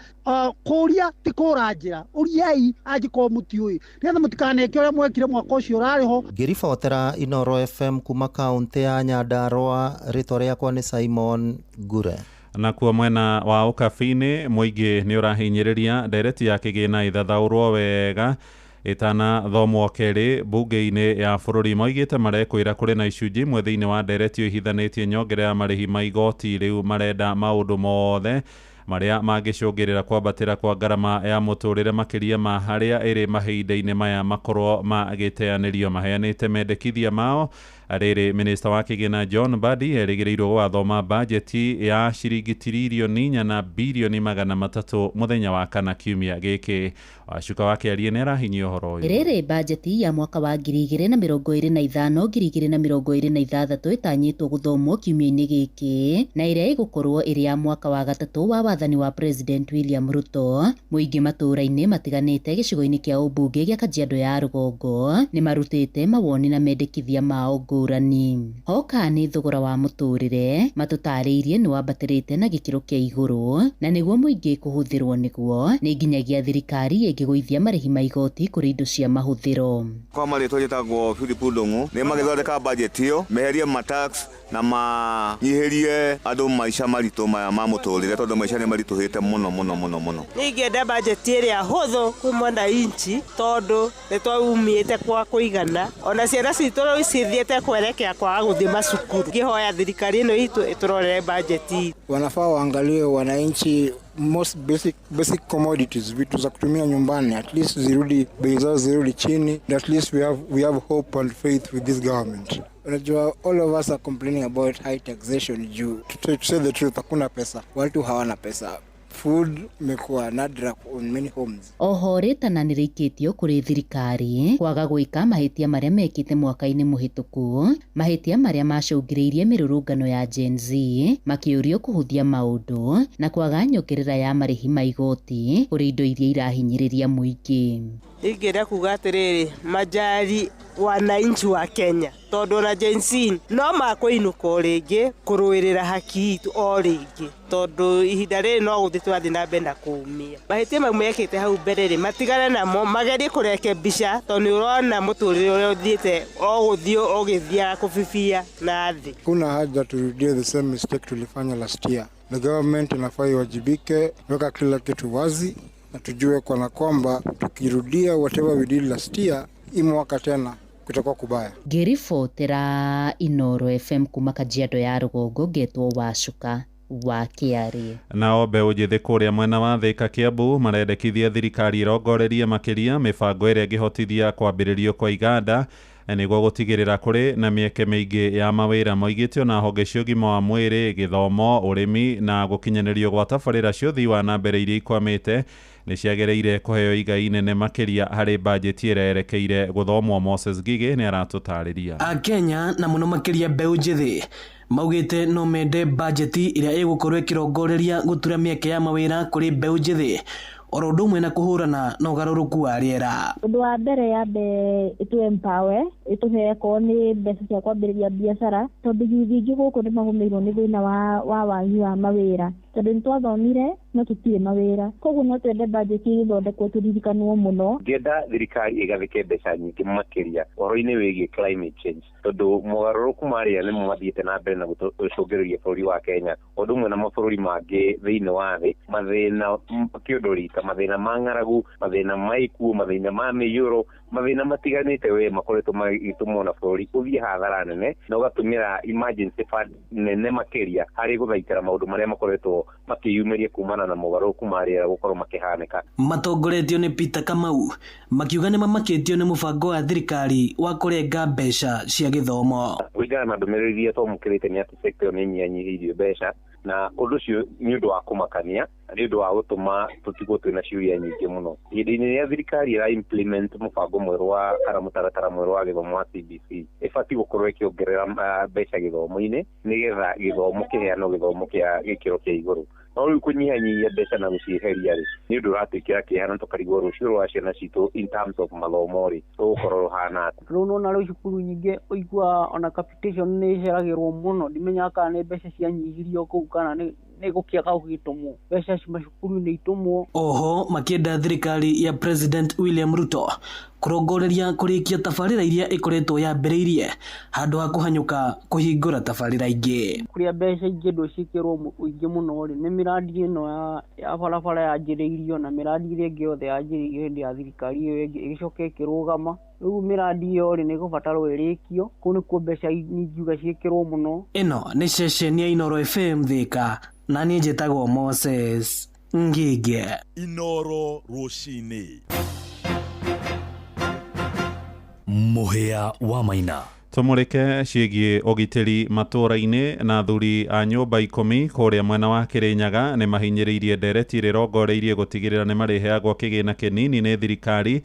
Kũria ti kũra njĩra, ũriai angĩkorwo mũtiũĩ, nĩgetha mũtikaneke ũrĩa mwekire mwaka ũcio ũrarĩ ho. Ngĩribotera Inooro FM kuma kaũntĩ ya Nyandarua, rĩtwa rĩakwa nĩ Simon Ngure. Nakuo mwena wa ũkabi-inĩ mũingĩ nĩ ũrahinyĩrĩria ndereti ya kĩgĩna ĩthathaũrwo wega ĩtanathomwo kerĩ mbunge-inĩ ya bũrũri. Moigĩte marekwĩra kũrĩ na icunjĩ imwe thĩinĩ wa ndereti ĩyo ihithanĩtie nyongerera ya marĩhi ma igoti. Rĩu marenda maũndũ mothe marĩa mangĩcũngĩrĩra kwambatĩra kwa ngarama ya mũtũrĩre makĩria ma harĩa ĩrĩ mahinda-inĩ maya makorwo magĩteanĩrio. Maheanĩte mendekithia mao rĩrĩ minista wa kĩgĩna John Mbadi erĩgĩrĩirwo gũgathoma bajeti ya ciringi tiririoni 4 na birioni 300 mũthenya wa kana kiumia gĩkĩ. Wacuka wa Kĩarie nĩ arahinyia ũhoro ũyũ. Rĩrĩ bajeti ya mwaka wa 2025 2026 ĩtanyĩtwo gũthomwo kiumia-inĩ gĩkĩ na ĩrĩa ĩgũkorwo ĩrĩ ya mwaka wa gatatũ wa wathani wa President William Ruto. Mũingĩ matũũra-inĩ matiganĩte gĩcigo-inĩ kĩa ũmbunge gĩa Kajiado ya rũgongo nĩ marutĩte mawoni na mendekithia mao ngũrani. Hoka nĩ thogora wa mũtũrĩre matũtarĩirie nĩ wambatĩrĩte na gĩkĩro kĩa igũrũ na nĩguo mũingĩ kũhũthĩrwo nĩguo nĩ nginyagia thirikari ĩngĩgũithia marĩhi ma igoti kũrĩ indo cia mahũthĩro. Kwa marĩtwa njĩtagwo Philip Ndung'u, nĩ magĩthondeka budget ĩyo meherie matax na manyihirie andũ maica maritũ maya ma mũtũrĩre tondũ maica nĩ maritũhĩte mũno mũno mũno mũno. Ningĩenda budget ĩrĩa hũthũ kwĩ mwananchi tondũ nĩ twaumĩte kwa kũigana, ona ciana citũ rĩu cithiĩte kwerekea kwaga gũthiĩ macukuru. Ngĩhoya thirikari ĩno itũ ĩtũrorere budget. Wanafaa waangalie wananchi most basic commodities, vitu za kutumia nyumbani, at least zirudi bei zao zirudi chini. At least we have hope and faith with this government. Unajua, all of us are complaining about high taxation juu to say the truth, hakuna pesa, watu hawana pesa. Food imekuwa nadra on many homes. Oho rĩtana nĩrĩikĩtio kũrĩ thirikari kwaga gwĩka mahĩtia marĩa mekĩte mwaka-inĩ mũhĩtũku, mahĩtia marĩa macũngĩrĩirie mĩrũrũngano ya Gen Z makĩũrio kũhũthia maũndũ na kwaga nyongerera ya marĩhi ma igoti kũrĩ indo iria irahinyĩrĩria mũingĩ. Ingĩenda kuga atĩrĩrĩ, majari wananchi wa Kenya tondũ ona Gen Z no makũinũka o rĩngĩ kũrũĩrĩra haki itũ o rĩngĩ tondũ ihinda rĩrĩ no gũthiĩ tũrathiĩ na mbere na kũũmia. Mahĩtia mau mekĩte hau mbere rĩ matigane namo, magerie kũrekebisha tondũ nĩ ũrona mũtũrĩre ũrĩa ũthiĩte o gũthiĩ ũgĩthiaga kũbibia na thĩ. Kuna haja turudie the same mistake tulifanya last year. The government inafaa iwajibike, weka kila kitu wazi na tujue kana kwamba tukirudia whatever we did last year, hii mwaka tena kutakuwa kubaya. Ngĩribotera Inooro FM kuma Kajiado ya rũgongo ngetwo Wacuka wa Kĩarie. Nao mbeũ njĩthĩ kũrĩa mwena wa Thika Kiambu marendekithia thirikari ĩrongorerie makĩria mĩbango ĩrĩa ĩngĩhotithia kwambĩrĩrio kwa iganda nĩguo gũtigĩrĩra kũrĩ na mĩeke mĩingĩ ya mawĩra. Moigĩte ona honge cia ũgima wa mwĩrĩ, gĩthomo, ũrĩmi na gũkinyanĩrio gwa tabarĩra cia ũthii wa na mbere iria ikwamĩte nĩ ciagĩrĩire kũheo igai inene makĩria harĩ bajeti ĩrĩa yerekeire gũthomwo. Moses Ngigĩ nĩ aratũtarĩria. Akenya na mũno makĩria mbeũ njĩthĩ maugĩte no mende bajeti ĩrĩa ĩgũkorwo ĩkĩrongoreria gũtura mĩeke ya mawĩra kũrĩ mbeũ njĩthĩ oro ũndũ ũmwe na kũhũrana na ũgarũrũku wa rĩera. Ũndũ wa mbere yambe ĩtũ empower, ĩtũhe akorwo nĩ mbeca cia kwambĩrĩria biacara, tondũ yuthi aingĩ gũkũ nĩ magũmĩirwo nĩ thĩna wa wagi wa mawĩra, tondũ nĩ twathomire no tũtirĩ mawĩra, koguo no twende bajeti ĩgĩthondekwo tũririkanwo mũno. Ngĩenda thirikari ĩgathĩke mbeca nyingĩ makĩria ũhoro-inĩ wĩgiĩ climate change, tondũ mogarũrũku ma rĩera nĩmo mathiĩte na mbere na gũcũngĩrĩria bũrũri wa Kenya ũndũ ũmwe na mabũrũri mangĩ thĩinĩ wa thĩ, mathĩna kĩũndũ rita, mathĩna ma ng'aragu, mathĩna ma ikuũ, mathĩna ma mĩiyũro, mathĩna matiganĩte we makoretwo magĩtũmwo na bũrũri ũthiĩ hathara nene na ũgatũmĩra emergency fund nene makĩria harĩ gũthaitĩra maũndũ marĩa makoretwo makĩyumĩria kumana na mogarũrũku ma rĩera gũkorwo makĩhanĩka. Matongoretio nĩ Peter Kamau makiuga nĩ mamakĩtio nĩ mũbango wa thirikari wa kũrenga mbeca cia gĩthomo. Kũringana na ndũmĩrĩri iria twamũkĩrĩte nĩ atĩ sector ĩyo nĩ ĩnyihanyihĩirio mbeca, na ũndũ ũcio nĩ ũndũ wa kũmakania, nĩ ũndũ wa gũtũma tũtigwo twĩna ciũria nyingĩ mũno. Ihinda-inĩ rĩrĩa thirikari ĩra implement mũbango mwerũ wa kana mũtaratara mwerũ wa gĩthomo wa CBC, ĩbatiĩ gũkorwo ĩkĩongerera mbeca gĩthomo-inĩ nĩgetha gĩthomo kĩheanwo gĩthomo kĩa gĩkĩro kĩa igũrũ. No rĩu kũnyihanyihia mbeca na gũcieheria rĩ, nĩ ũndũ ũratwĩkĩra kĩeha na tũkarigwo rũciũ rwa ciana citũ in terms of mathomo rĩ, rũgũkorwo rũhana atĩa. Rĩu nĩwona rĩu cukuru nyingĩ ũiguaga ona capitation nĩ ĩceragĩrwo mũno, ndimenyaga kana nĩ mbeca cianyihirio kũu kana nĩ gũkĩaga gũgĩtũmwo mbeca macukuru-inĩ itũmwo. Oho makĩenda thirikari ya President William Ruto kũrongoreria kũrĩkia tabarĩra iria ĩkoretwo yambĩrĩirie handũ ha kũhanyũka kũhingũra tabarĩra ingĩ. Kũrĩa mbeca ingĩendwo ciĩkĩrwo ũingĩ mũno rĩ, nĩ mĩradi ĩno ya barabara yanjĩrĩirio na mĩradi ĩrĩa ĩngĩ yothe yanjĩrĩirio hĩndĩ ya thirikari ĩyo ĩngĩ ĩgĩcoka ĩkĩrũgama. Rĩu mĩradi ĩyo rĩ, nĩ ĩgũbatarwo ĩrĩkio, kũu nĩkuo mbeca ingiuga ciĩkĩrwo mũno. Ĩno nĩ ceceni ya Inooro FM Thika, na niĩ njĩtagwo Moses Ngige. Inooro rũcinĩ. Mũhĩa wa Maina. Tũmũrĩke ciĩgiĩ ũgitĩri matũũra-inĩ na athuri a nyũmba 10 kũrĩa mwena wa Kĩrĩnyaga nĩ mahinyĩrĩirie ndereti ĩrĩa ĩrongoreirie gũtigĩrĩra nĩ marĩheagwo kĩgĩna kĩnini nĩ thirikari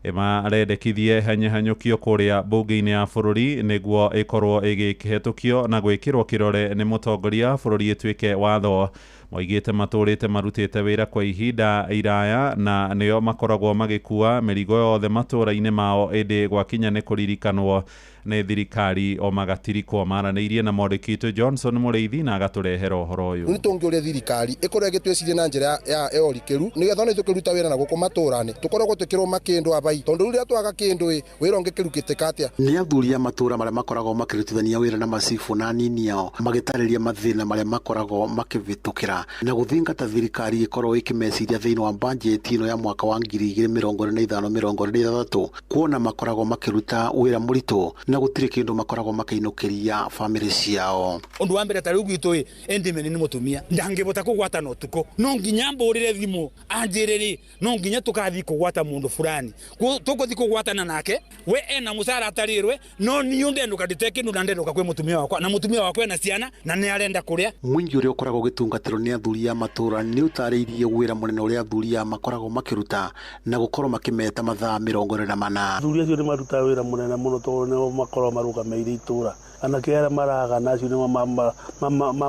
ĩmarendekithie hanyũhanyũkio kũrĩa mbunge-inĩ ya bũrũri nĩguo ĩkorwo ĩgĩkĩhetũkio na gwĩkĩrwo kĩrore nĩ mũtongoria bũrũri ĩtuĩke watho. Moigĩte matũrĩte marutĩte wĩra kwa ihinda iraya na nĩo makoragwo magĩkua mĩrigo yothe matũũra-inĩ mao, ĩndĩ gwakinya nĩ kũririkanwo nĩ thirikari o magatirikwo. Maranĩirie na mwandĩki witũ Johnson Mũrĩithi na agatũrehera ũhoro ũyũ. Nĩ tũngĩũria thirikari ĩkorwo ĩgĩtwĩciria na njĩra ya ũrikĩru nĩgetha ona ithuĩ tũkĩruta wĩra na gũkũ matũũra-inĩ tũkoragwo twĩkĩrwo makĩndũ abai, tondũ rĩrĩa twaga kĩndũ ĩ wĩra ũngĩkĩrutĩka atĩa. Nĩ athuri a matũũra marĩa makoragwo makĩrutithania wĩra na macibũ na anini ao magĩtarĩria mathĩna marĩa makoragwo makĩvĩtũkĩra na gũthingata thirikari ĩkorwo ĩkĩmeciria thĩinĩ wa bajeti ĩno ya mwaka wa 2025-2026 kuona makoragwo makĩruta wĩra mũritũ na gũtirĩ kĩndũ makoragwo makĩinũkĩria bamĩrĩ ciao. Ũndũ wa mbere ta rĩu gwitũ ĩ endimeni nĩ mũtumia ndangĩbota kũgwatana ũtukũ, no nginya mbũrĩre thimũ anjĩre rĩ no nginya tũkathiĩ kũgwata mũndũ fulani, tũgũthiĩ kũgwatana nake we ena mũcara atarĩrwe, no niĩ ndenũka ndĩte kĩndũ na ndenũka kwĩ mũtumia wakwa na mũtumia wakwa ena ciana na nĩ arenda kũrĩa. Mũingĩ ũrĩa ũkoragwo ũgĩtungatĩrwo nĩ athuri a matũũra nĩ ũtarĩirie wĩra mũnene ũrĩa athuri a makoragwo makĩruta na gũkorwo makĩmeta mathaa 24. Athuri acio nĩ marutaga wĩra mũnene mũno tondũ nĩo makoragwo marũgamĩrĩire itũũra, anake arĩa maragana acio nĩo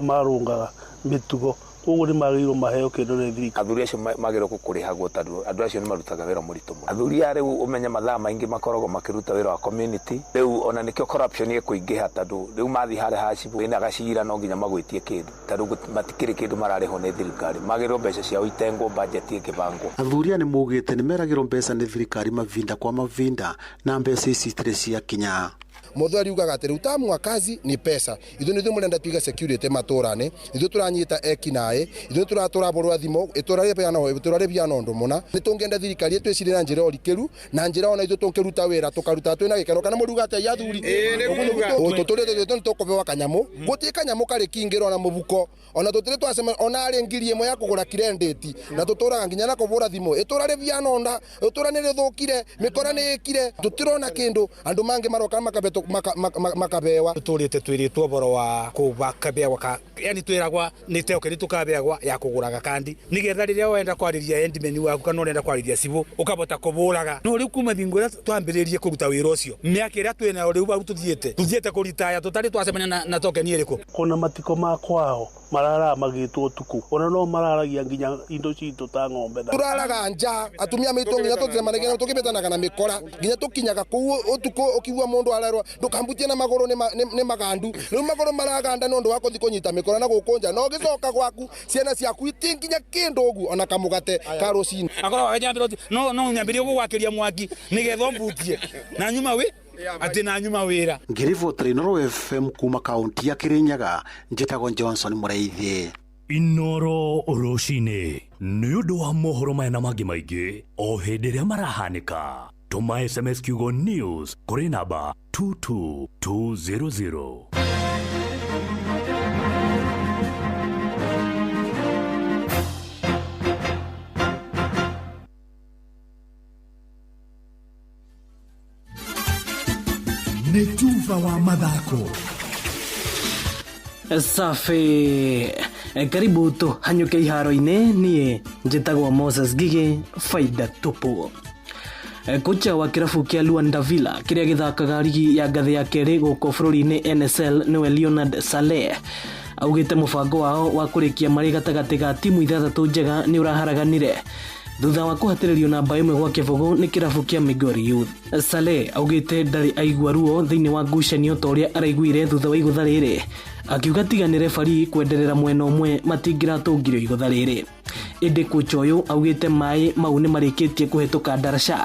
marũngaga mĩtugo, koguo nĩ magĩrĩirwo maheo kĩndũ nĩ thirikari. Athuri acio magĩrĩirwo kũrĩhagwo tondũ andũ acio nĩ marutaga wĩra mũritũ mũno. Athuri aya rĩu ũmenye mathaa maingĩ makoragwo makĩruta wĩra wa community, rĩu ona nĩkĩo corruption ĩkũingĩha tondũ rĩu mathiĩ harĩa ha cibũ wĩna gacira no nginya magwĩtie kĩndũ tondũ matikĩrĩ kĩndũ mararĩhwo nĩ thirikari, magĩrĩirwo mbeca ciao itengwo budget ĩngĩbangwo. Athuri aya nĩ maugĩte nĩ meragĩrwo mbeca nĩ thirikari mavinda kwa mavinda na mbeca ici itirĩ ciakinya. Mũthuri ugaga atĩ rĩu tamu wa kazi ni pesa, ithuĩ nĩ ithuĩ mũrenda tũiga security matũũra-inĩ, ithuĩ tũranyita ekinaĩ, ithuĩ tũratũrabũrwa thimũ, itũũra rĩbiana ũndũ mũna. Nĩ tũngĩenda thirikari ĩtwĩcirie na njĩra ũrikĩru na njĩra ona ithuĩ tũngĩruta wĩra tũkaruta twĩna gĩkeno. Kana mũruga atĩa athuri? Tũtũrĩte nĩ tũkũbewa kanyamũ, gũtirĩ kanyamũ karĩ kingĩrwo na mũbuko, ona tũtirĩ twacema ona arĩ 1000 ya kũgũra kirendeti, na tũtũraga nginya na kũbũra thimũ. Itũũra rĩbiana onda, itũũra nĩ rĩthũkire, mĩkora nĩ ĩkire, tũtirona kĩndũ, andũ mangĩ maroka makabewa. Tũtũrĩte twĩrĩtwo ũhoro wa kũbakabewa ka yani twĩragwa nĩ token tũkabeagwa ya kũgũraga kandi nĩgetha rĩrĩa wenda kwarĩria endimeni waku kana ũrenda kwarĩria cibũ ũkabota kũbũraga. No rĩu kuma thingo ĩrĩa twambĩrĩrie kũruta wĩra ũcio mĩaka ĩrĩa twĩnayo rĩu bau tũthiĩte kũritaya tũtarĩ twacemania na token ĩrĩkũ. Kuna matiko ma kwao Mararaga magĩtwo ũtukũ, ona no mararagia nginya indo citũ ta ng'ombe. Turaraga nja atumia maitũ nginya tũcemanagia tũkĩbĩtanaga na mĩkora nginya tũkinyaga kũu ũtukũ ũkigua mũndũ arerwo ndũkambutie na magũrũ nĩ magandu. Rĩu magũrũ maraganda nĩ ũndũ wa kũthi kũnyita mĩkora na gũkũ nja na ũgĩcoka gwaku ciana ciaku itinginya kĩndũ ũguo ona kamũgate ka rũcinĩ. Akorwo akĩnjambĩra ati no no nyambĩrie gũgwakĩria mwaki nĩgetha ũmbutie na nyuma wĩ atĩ na nyuma wĩra. Ngĩribotera Inooro FM kuma kaunti ya Kirinyaga, njĩtagwo Johnson Mũraithi. Inooro rũcinĩ nĩ ũndũ wa mohoro maya na mangĩ maingĩ o hĩndĩ ĩrĩa marahanĩka, tũma SMS kiugo news kũrĩ namba 22200. Nĩ tuba wa mathako. Safi, karibu tũhanyũke iharo-inĩ. Niĩ njĩtagwo Moses Ngigĩ, faida tupu. Kocha wa kĩrabu kĩa Luanda Villa kĩrĩa gĩthakaga rigi ya ngathĩ ya kerĩ gũkũ bũrũri-inĩ NSL, nĩwe Leonard Saleh, augĩte mũbango wao wa kũrĩkia marĩ gatagatĩ ga timu ithathatũ njega nĩ ũraharaganire thutha wa kũhatĩrĩrio namba 1-0 nĩ kĩrabu kĩa Migori Youth. Saleh augĩte ndarĩ aigua ruo thĩinĩ wa ngucanio ta ũrĩa araiguire thutha wa igũtha rĩrĩ, akiuga tiga nĩ refari kwenderera mwena ũmwe matingĩratũngirio igũtha rĩrĩ. Ĩndĩ kocha ũyũ augĩte maĩ mau nĩ marĩkĩtie kũhetũka ndaraca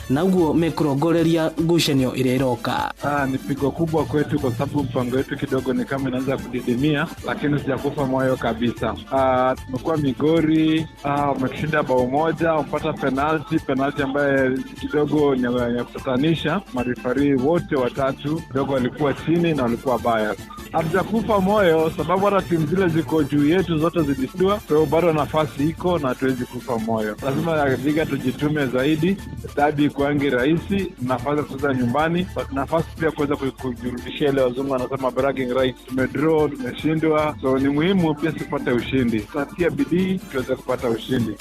na ũguo mekũrongoreria ngucanio ĩrĩa ĩroka. Ni pigo kubwa kwetu kwa sababu mpango wetu kidogo ni kama inaanza kudidimia, lakini sijakufa moyo kabisa. Tumekuwa Migori, wametushinda bao 1, wamepata penalti ambaye kidogo ni ya kutatanisha. Marifari wote watatu kidogo walikuwa chini na walikuwa bias. Hatujakufa moyo sababu hata timu zile ziko juu yetu zote zilishindwa, kwa hiyo bado nafasi iko na hatuwezi kufa moyo. Lazima liga tujitume zaidi, dabi kuangi rahisi, nafasi ya kucheza nyumbani, nafasi pia kuweza kujirudishia ile wazungu wanasema bragging rights. Tumedraw, tumeshindwa, so ni muhimu pia tupate ushindi. Tutatia bidii tuweze kupata ushindi.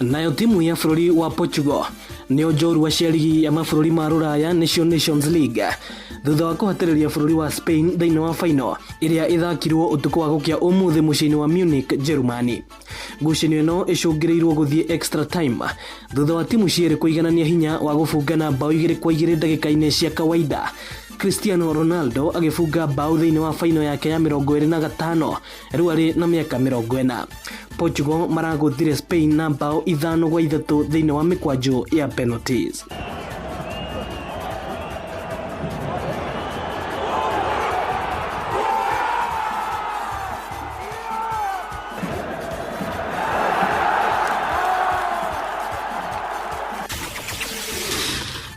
Nayo timu ya bũrũri wa Portugal nĩo njorua cia ligi ya mabũrũri ma Rũraya nĩcio Nations League thutha wa kũhatĩrĩria bũrũri wa Spain thĩinĩ wa final ĩrĩa ĩthakirwo ũtukũ wa gũkĩa ũmũthĩ mũciĩ-inĩ wa Munich, Jerumani. Ngucanio ĩno ĩcũngĩrĩirwo gũthiĩ extra time thutha wa timu cierĩ kũiganania hinya wa gũbungana bao 2-2 ndagĩka-inĩ cia kawaida. Cristiano Ronaldo agĩbunga bao thĩinĩ wa final yake ya 25 rĩu arĩ na mĩaka 40. Portugal maragũthire Spain na bao 5-3 thĩinĩ wa mĩkwanjo ya penalties.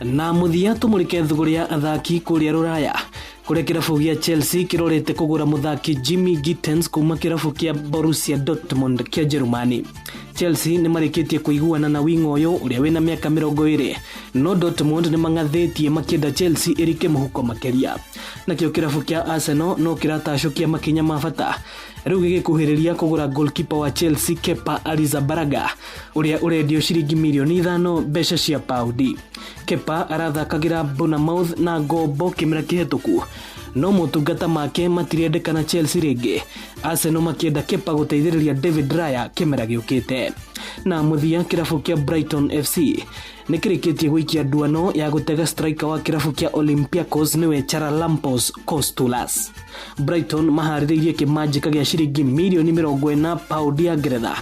Na mũthia tũmũrĩke thũgũrĩ ya athaki kũrĩa Rũraya kũrĩa kĩrabu gĩa Chelsea kĩrorete kũgũra mũthaki Jimmy Gittens kuma kĩrabu kĩa Borussia Dortmund kĩa Jerumani. Chelsea nĩ marĩkĩtie kũiguana na winga ũyũ ũrĩa wĩna mĩaka 20, no Dortmund nĩ mang'athĩtie makĩenda Chelsea ĩrike mũhuko makĩria. Nakĩo kĩrabu kĩa Arsenal no kĩratacũkia makinya ma bata rĩu gĩgĩkuhĩrĩria kũgũra goalkeeper wa Chelsea Kepa Arrizabalaga ũrĩa ũrendio ciringi mirioni 5 mbeca cia paundi. Kepa arathakagĩra Bournemouth na ngombo kĩmera kĩhetũku, no motungata make matirendekana Chelsea rĩngĩ. Arsenal makĩenda Kepa gũteithĩrĩria David Raya kĩmera gĩũkĩte. Na mũthia kĩrabu kĩa Brighton FC nĩ kĩrĩkĩtie gũikia nduano ya gũtega striker wa kĩrabu kĩa Olympiacos nĩwe Charalampos Kostoulas. Brighton maharĩrĩirie kĩmanjĩka gĩa ciringi mirioni 40 paundi ya Ngeretha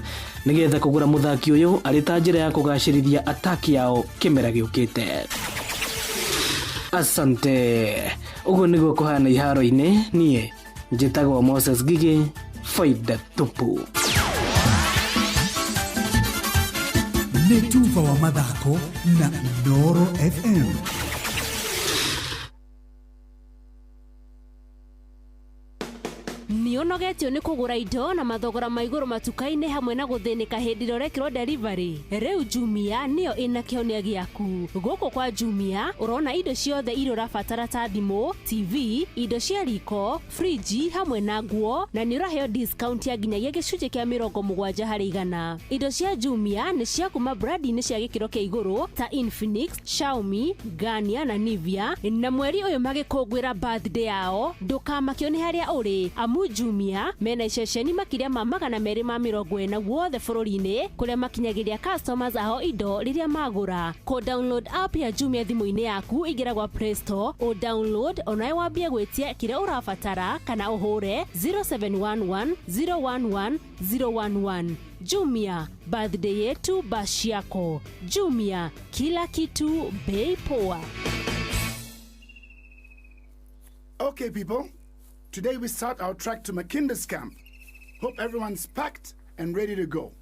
nĩgetha kũgũra mũthaki ũyũ arĩ ta njĩra ya kũgacĩrithia ataki yao kĩmera gĩũkĩte. Asante. Ũguo nĩguo kũhana iharo-inĩ. Niĩ njĩtagwo Moses Ngigĩ, faida tupu. Nĩ tuba wa mathako na Inooro FM. Nĩ ũnogetio nĩ kũgũra indo na mathogora ma igũrũ matuka-inĩ hamwe na gũthĩnĩka hĩndĩ ĩrĩa ũrekĩrwo delivery? Rĩu Jumia nĩyo ĩna kĩhonia gĩaku. Gũkũ kwa Jumia ũrona indo ciothe iria ũrabatara ta thimũ, TV, indo cia riko, friji hamwe na nguo, na nĩ ũraheo discount ya nginyagia gĩcunjĩ kĩa 70%. Indo cia Jumia nĩ cia kuma brandi-inĩ cia gĩkĩro kĩa igũrũ ta Infinix, Xiaomi, Garnier na Nivea, na mweri ũyũ magĩkũngũĩra birthday yao ndũkamakio nĩ harĩa ũrĩ, amu Jumia Jumia mena iceceni makĩria ma 240 guothe bũrũri-inĩ kũrĩa makinyagĩria customers ao indo rĩrĩa magũra. Kũ download app ya Jumia thimũ-inĩ yaku ingĩra gwa Play Store o download onawe wambie gwĩtia kĩrĩa ũrabatara kana ũhũre 0711 011 011. Jumia, birthday yetu bash yako. Jumia, kila kitu bei poa. Okay, people, today we start our trek to Makinda's camp. Hope everyone's packed and ready to go.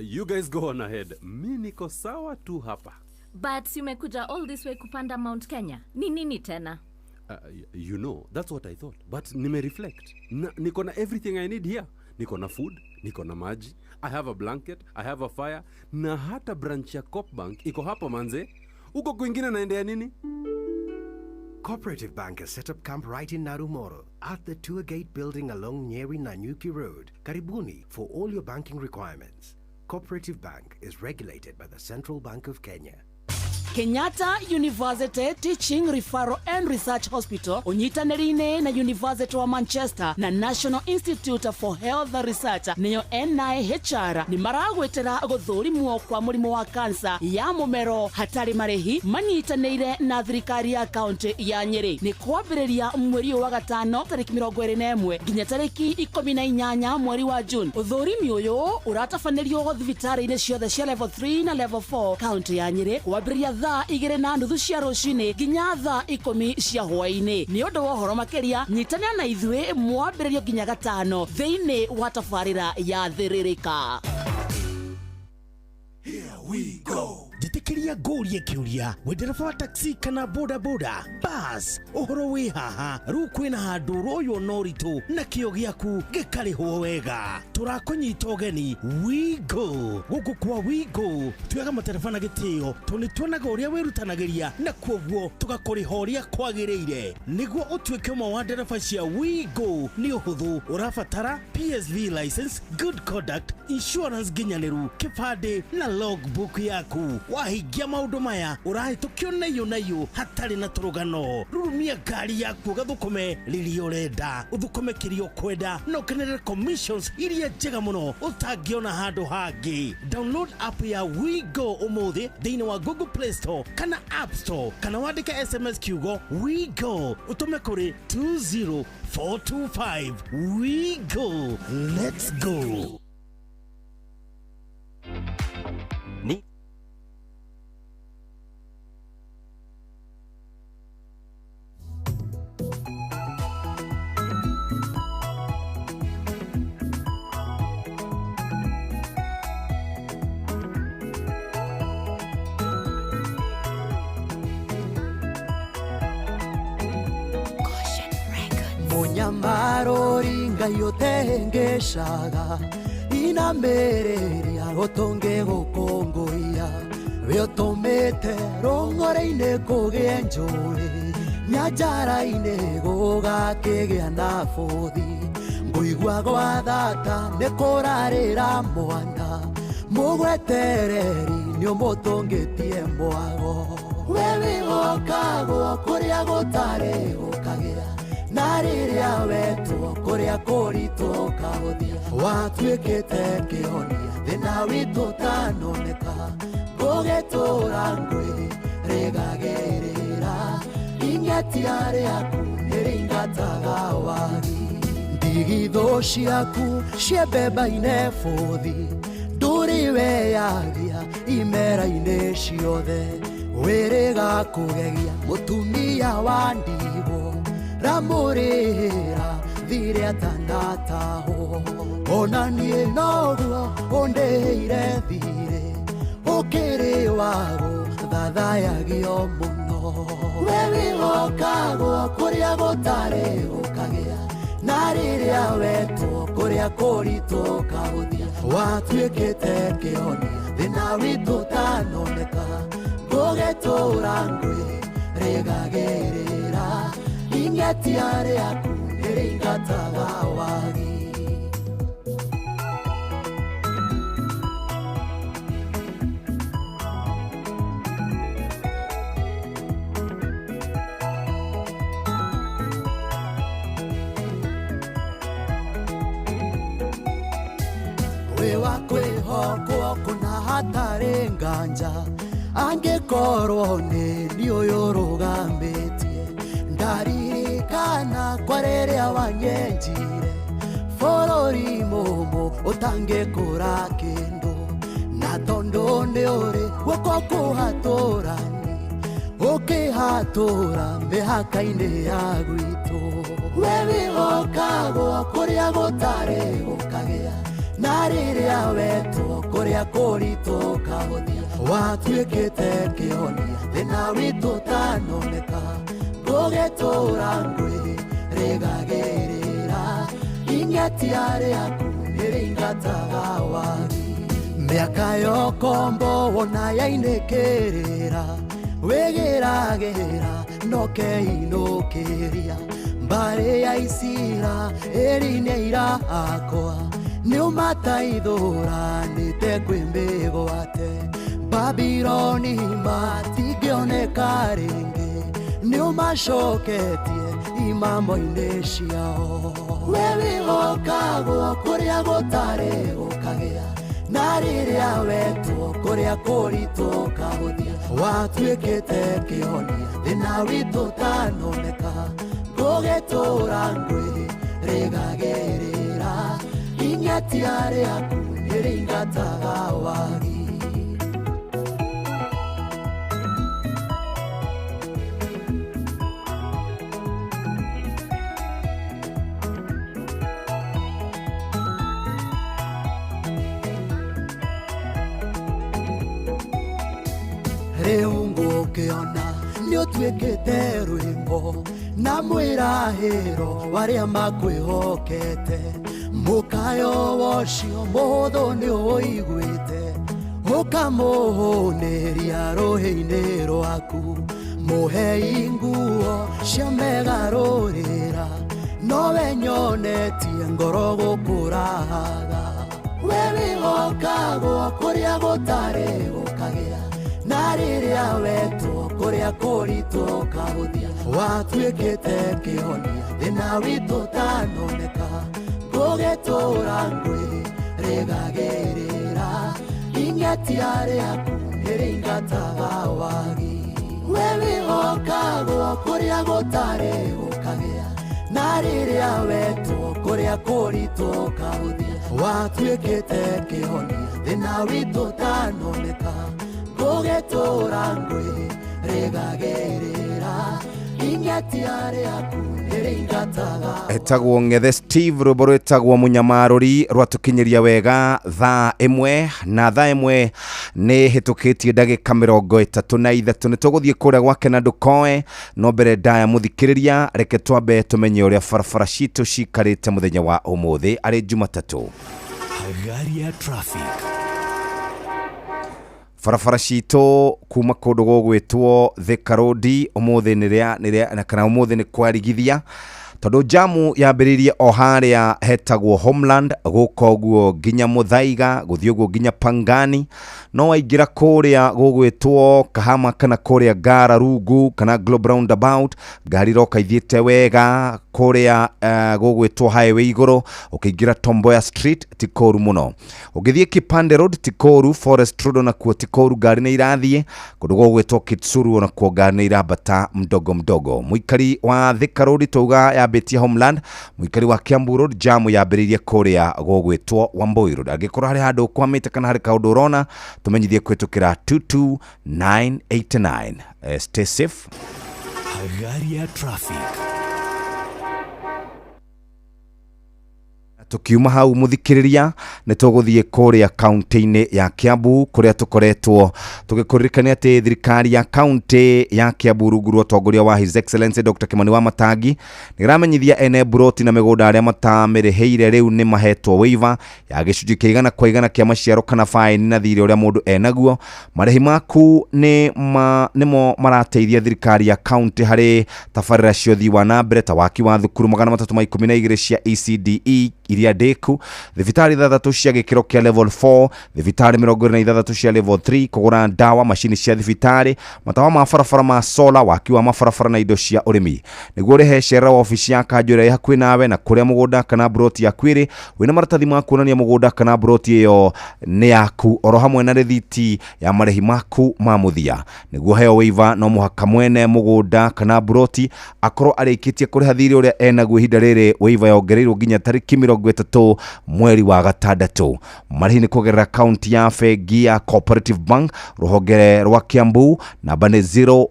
You guys go on ahead. Mi niko sawa tu hapa. But si umekuja all this way kupanda Mount Kenya. Ni nini tena? You know, that's what I thought. But nime reflect. Niko na everything I need here. Niko na food, niko na maji, I have a blanket, I have a fire, na hata branch ya Coop Bank iko hapa manze. Uko kwingine naendea nini? Cooperative Bank has set up camp right in Narumoro at the Tour Gate building along Nyeri Nanyuki Road, Karibuni, for all your banking requirements. Cooperative Bank is regulated by the Central Bank of Kenya. Kenyatta University Teaching Referral and Research Hospital unyitanĩrĩine na University wa Manchester na National Institute for Health Research nĩyo NIHR nĩ maragwĩtĩra gũthũrimwo kwa mũrimũ wa kansa ya mũmero hatarĩ marĩhi manyitanĩire na thirikari ya kaunti ya Nyĩrĩ. Nĩ kwambĩrĩria mweri ũyũ wa gatano tarĩki 21 nginya tarĩki 18 mweri wa June. Ũthũrimi ũyũ ũratabanĩrio thibitarĩ-inĩ ciothe cia level 3 na level 4 kaunti ya Nyĩrĩ kwambĩrĩria thaa 2:30 cia rũcinĩ nginya thaa 10 cia hwaĩ-inĩ. Nĩ ũndũ wa ũhoro makĩria nyitanĩra na ithuĩ mwambĩrĩrio nginya gatano thĩinĩ wa tabarĩra ya Thĩrĩrĩka. Here we go. Njĩtĩkĩria ngũrie kĩũria wĩ ndereba wa taxi kana boda boda bas ũhoro wĩ haha rĩu kwĩna handũ ũroywo na ũritũ na kĩo gĩaku gĩkarĩhwo wega. Tũrakũnyita ũgeni WeGo. Gũkũ kwa WeGo tuoyaga matereba na gĩtĩo tondũ nĩ tuonaga ũrĩa wĩrutanagĩria na kuoguo tũgakũrĩha ũrĩa kwagĩrĩire. Nĩguo ũtuĩke ũmwe wa ndereba cia WeGo nĩ ũhũthũ, ũrabatara PSV license, good conduct, insurance nginyanĩru, kĩbandĩ na logbook yaku. Wahingia maũndũ maya ũrahĩtũkio na iyũ na iyũ hatarĩ na tũrũgano. Rurumia ngari yaku ũgathũkũme rĩrĩa ũrenda, ũthũkũme kĩrĩa ũkwenda na ũkenerere commissions iria njega mũno ũtangĩona handũ hangĩ. Download app ya WeGo ũmũthĩ thĩinĩ wa Google Play Store kana App Store kana wandĩke SMS kiugo WeGo ũtũme kũrĩ 20425. WeGo, let's go. Ni Munyamarori ngai ũtengeshaga inamereria ũtonge gũkũngũiya we ũtũmĩte rũng'ore-inĩ kũgĩe njũĩ nyanjara-inĩ gũgakĩgĩa na bũthi ngũigua gwa thata nĩ kũrarĩra mwana mũgwetereri nĩ ũmũtũngĩtie mwago we wĩhokagwo kũrĩa gũtarĩ gũkagĩa na rĩrĩa wetwo kũrĩa kũritũ ũkahũthia watuĩkĩte kĩhonia thĩna witũ ũtanoneka ngũgĩtũra ngwĩ rĩgagĩrĩra ing'etia rĩaku nĩrĩingataga wagi ndigithũ ciaku ciembemba-inĩ bũthi ndũrĩ weyagia imera-inĩ ciothe wĩrĩga kũgegia mũtumia wa ndigwo ramũrĩra thirĩ atanatahwo ona niĩ noguo ũndĩhĩire thirĩ ũkĩrĩ wago thathayagio mũno we wĩhokagwo kũrĩa gũtarĩ gũkagĩa na rĩrĩa wetwo kũrĩa kũritũ ũkahũthia watuĩkĩte kĩhonia thĩna witũ ũtanoneka ngũgĩtũra ngwĩ rĩgagĩrĩra ing'etia rĩaku nĩrĩingataga wagi. Kwĩhokwo kũna hatarĩ nganja angĩkorwo nĩ niĩ ũyũ ũrũgamĩtie ndaririkana kwa rĩrĩa wanyenjire bũrũri mũmũ ũtangĩkũra kĩndũ na tondũ nĩ ũrĩ guoko kũhatũrani ũkĩhatũra mĩhaka-inĩ ya gwitũ we wĩhokagwo kũrĩa gũtarĩ gũkagĩa na rĩrĩa wetwo kũrĩa kũritũ ũkahũthia watuĩkĩte kĩhonia thĩna witũ ũtanoneka ngũgĩtũra ngwĩrĩgagĩrĩra ing'etia rĩaku nĩrĩingataga wagi mĩaka yokombo wona yainĩkĩrĩra wĩgĩragĩra nokeinũkĩria mbarĩ ya isira ĩri nĩ ira akwa nĩũmataithũranĩte kwĩ mĩgwate Babiloni matingĩoneka rĩngĩ nĩũmacoketie imamo-inĩ ciao we wĩhokagwo kũrĩa gũtarĩ gũkagĩa na rĩrĩa wetwo kũrĩa kũritũ ũkahũthia watuĩkĩte kĩhonia thĩna witũ ũtanoneka ngũgĩtũra ngwĩrĩgagĩrĩra ing'etia rĩaku nĩrĩingataga wagi. Rĩu ngũkĩona nĩũtuĩkĩte rwĩmbo na mwĩrahĩro warĩa makwĩhokete mũkayo wocio mũhũthũ nĩũiguĩte ũkamũhũnĩria rũhĩ-inĩ rwaku mũhei nguo cia megarũrĩra nowe nyonetie ngoro gũkũrahaga we wĩhokagwo kũrĩa gũtarĩ gũkagĩa na rĩrĩa wetwo kũrĩa kũritũ ũkahũthia watuĩkĩte kĩhonia thĩna witũ ũtanoneka ngũgĩtũra ngwĩrĩgagĩrĩra ing'etia rĩaku nĩrĩingataga wagi we wĩhokagwo kũrĩa gũtarĩ gũkagĩa na rĩrĩa wetwo kũrĩa kũritũ ũkahũthia watuĩkĩte kĩhonia thĩna witũ ũtanoneka ngũgĩtũra ngwĩrĩgagĩrĩra ing'etia rĩaku nĩrĩingataga. Etagwo Ng'ethe Steve rwĩmbo rwĩtagwo Mũnyamarũri rwatũkinyĩria wega thaa ĩmwe na thaa ĩmwe nĩ hĩtũkĩtie ndagĩka 33. Nĩ tũgũthiĩ kũrĩa gwake na ndũkoe no mbere ndaya mũthikĩrĩria reke twambe tũmenye ũrĩa barabara citũ cikarĩte mũthenya wa ũmũthĩ arĩ Jumatatũ. Hagari ya traffic. Barabara citũ kuma kũndũ gũgwĩtwo Thika Road ũmũthĩ nĩrĩa kana ũmũthĩ nĩ kwarigithia tondũ jamu yambĩrĩirie o harĩa hetagwo Homeland gũka ũguo nginya Muthaiga gũthiĩ ũguo nginya Pangani no waingĩra kũrĩa gũgwĩtwo Kahama kana kũrĩa Ngara Rungu kana Globe Roundabout ngari iroka ithiĩte wega kũrĩa gũgwĩtwo highway igũrũ ũkĩingĩra Tomboya Street ti kũru mũno ũngĩthiĩ Kipande Road ti kũru Forest Road onakuo ti kũru ngari nĩ irathiĩ kũndũ gũgwĩtwo Kitsuru onakuo ngari nĩ irambata mdogo mdogo. Mũikari wa Thika Road twauga yambĩtie Homeland, mũikari wa Kiambu Road jamu yambĩrĩirie kũrĩa gũgwĩtwo Wambui Road. Angĩkorwo harĩ handũ ũkwamĩte kana harĩ kaũndũ ũrona tũmenyithie kũhĩtũkĩra 22989. Stay safe. Hagari ya traffic. Tukiuma hau muthikiriria nĩ tũgũthiĩ kũrĩa kaunti-inĩ ya Kiambu kũrĩa tũkoretwo tũgĩkũririkania atĩ thirikari ya kaunti ya Kiambu rungu rwa ũtongoria wa His Excellency Dr. Kimani Wamatangi nĩ ĩramenyithia ene mburoti na mĩgũnda arĩa matamĩrĩhĩire rĩu nĩ mahetwo waiver ya gĩcunjĩ kĩa igana kwa igana kĩa maciaro kana faini na thirĩ ũrĩa mũndũ enaguo. Marĩhi maku nĩmo marateithia thirikari ya kaunti harĩ tabarĩra cia ũthii wa na mbere ta waki wa thukuru 312 cia ECDE iria ndĩku, thibitarĩ ithathatũ cia gĩkĩro kĩa level 4, thibitarĩ 26 cia level 3, kũgũra ndawa, macini cia thibitarĩ, matawa ma barabara ma sola, waki wa mabarabara na indo cia ũrĩmi. Nĩguo ũrĩhe, cerera wabici ya kanjũ ĩrĩa ĩ hakuhĩ nawe na kũrĩa mũgũnda kana mburoti yaku ĩrĩ, wĩna maratathi ma kuonania mũgũnda kana mburoti ĩyo nĩ yaku, oro hamwe na rĩthiti ya marĩhi maku ma mũthia. Nĩguo heo waiver, no mũhaka mwene mũgũnda kana mburoti akorwo arĩkĩtie kũrĩha thirĩ ũrĩa enaguo. Ihinda rĩrĩ waiver yongereirwo nginya tarĩki 30 mweri wa gatandatũ. Marĩhi nĩ kũgerera akaunti ya bengi ya Cooperative Bank, rũhonge rwa Kiambu, namba nĩ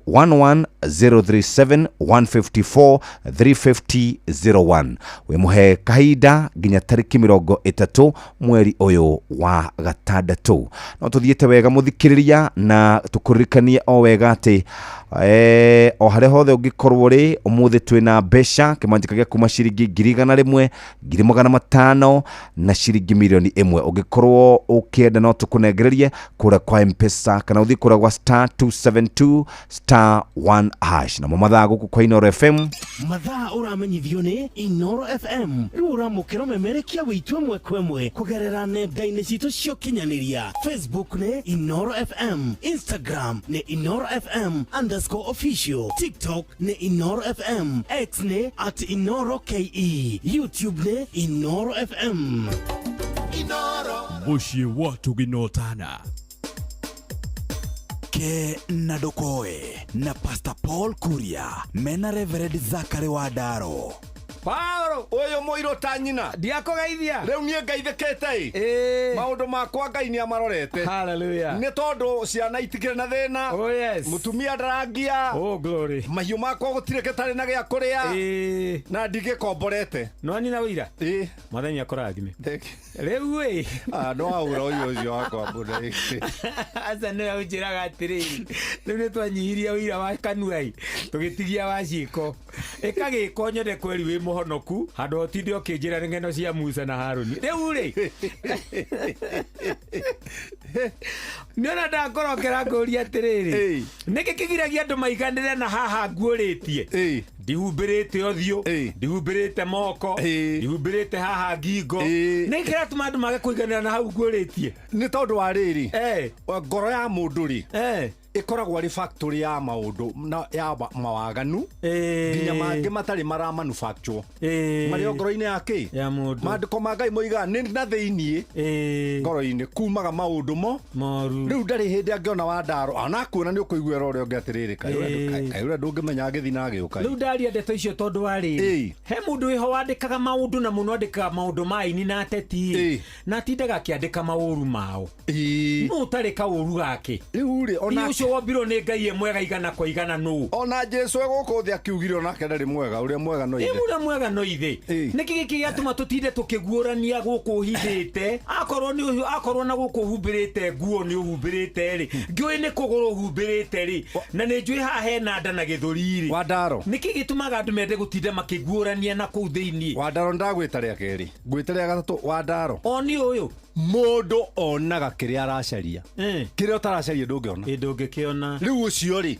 011 037 154 350 01. Wĩmũhe kahinda nginya tarĩki 30 mweri ũyũ wa gatandatũ. No tũthiĩte wega, mũthikĩrĩria, na tũkũririkanie o wega atĩ o harĩa hothe ũngĩkorwo rĩ, ũmũthĩ twĩna mbeca kĩmanjĩka gĩa kuma ciringi 100,000, 500,000 na ciringi 1,000,000. Ũngĩkorwo ũkĩenda, no tũkũnengererie kũrĩa kwa Mpesa kana ũthiĩ kũrĩa gwa *272*1#. Namo mathaa gũkũ kwa Inoro FM. Mathaa ũramenyithio nĩ Inoro FM. Rĩu ũramũkĩra ũmemerekia witũ ĩmwe kwa ĩmwe kũgerera nenda-inĩ citũ cia ũkinyanĩria. Facebook nĩ Inoro FM, Instagram nĩ InoroFM_official, TikTok nĩ Inoro FM, X nĩ @InoroKE, YouTube nĩ Inoro FM. Mũciĩ wa Tũginotana. Ke na ndũkoe na Pastor Paul Kuria mena Reverend Zakary wa Ndaro. Paulo ũyũ mũirũ ta nyina. Ndiakũgeithia. Rĩu niĩ ngaithĩkĩte ĩ, maũndũ makwa Ngai nĩ amarorete. Hallelujah. Nĩ tondũ ciana itikĩrĩ na thĩna. Oh, yes. Mũtumia ndarangia. Oh, glory. Mahiũ makwa gũtirĩ gĩtarĩ na gĩa kũrĩa na ndigĩkomborete. No nina wĩira. Ĩ. Mwathani akũrathime. Rĩu ĩ. Ah, no waũra ũyũ ũcio wakwa mbũna. Aca nĩwe ũnjĩraga atĩrĩrĩ, rĩu nĩ twanyihirie ũira wa kanua ĩ, tũgĩtigia wa ciĩko. Ĩka gĩko nyone kweri wĩ mũhonoku, handũ ha ũtinde ũkĩnjĩra nĩ ng'eno cia Musa na Harũni. Rĩu rĩ, nĩona ndakorokera ngũria atĩrĩrĩ, nĩkĩ kĩgiragia andũ maiganĩre na haha nguũrĩtie? Ndihumbĩrĩte ũthiũ, ndihumbĩrĩte moko, ndihumbĩrĩte haha ngingo. Nĩkĩ kĩratũma andũ mage kũiganĩra na hau nguũrĩtie? Nĩ tondũ wa rĩrĩ, ngoro ya mũndũ rĩ, ĩkoragwo arĩ factory ya maũndũ na ya mawaganu nginya mangĩ matarĩ mara manufacture marĩ o ngoro-inĩ ya kĩ ya mũndũ. Maandĩko ma Ngai moigaga nĩ na thĩiniĩ ngoro-inĩ kumaga maũndũ mo moru. Rĩu ndarĩ hĩndĩ angĩona wa ndaro ona kuona nĩ ũkũiguĩra ũrĩa ũngĩ atĩrĩrĩ, kaĩ ũrĩa ndũngĩmenya agĩthiĩ na agĩũka. Rĩu ndaria ndeto icio tondũ wa rĩrĩ, he mũndũ wĩho wandĩkaga maũndũ na mũno andĩkaga maũndũ ma aini na ateti na atindaga akĩandĩka maũru mao. Nũ ũtarĩ kaũru gake? Rĩu rĩ, ona ũcio wombirwo nĩ Ngai e mwega igana kwa igana nũ? Ona Jesu e gũkũ thĩ akiugire onake ndarĩ mwega, ũrĩa mwega no ithe. Ũrĩa mwega no ithe. Nĩkĩ gĩkĩ gĩatũma tũtinde tũkĩguũrania gũkũ ũhithĩte? Akorwo nĩ akorwo na gũkũ ũhumbĩrĩte nguo nĩ ũhumbĩrĩte rĩ, ngĩũĩ nĩ kũgũrũ ũhumbĩrĩte rĩ, na nĩ njũĩ haha hena nda na gĩthũri rĩ. Wandaro. Nĩkĩ gĩtũmaga andũ mende gũtinda makĩguũrania na kũu thĩiniĩ? Wandaro, ndagwĩta rĩa kerĩ, ngwĩta rĩa gatatũ, Wandaro. O nĩ ũyũ. Mũndũ onaga kĩrĩa aracaria, kĩrĩa ũtaracaria ndũngĩona. Ndũngĩkĩona. Rĩu ũcio rĩ,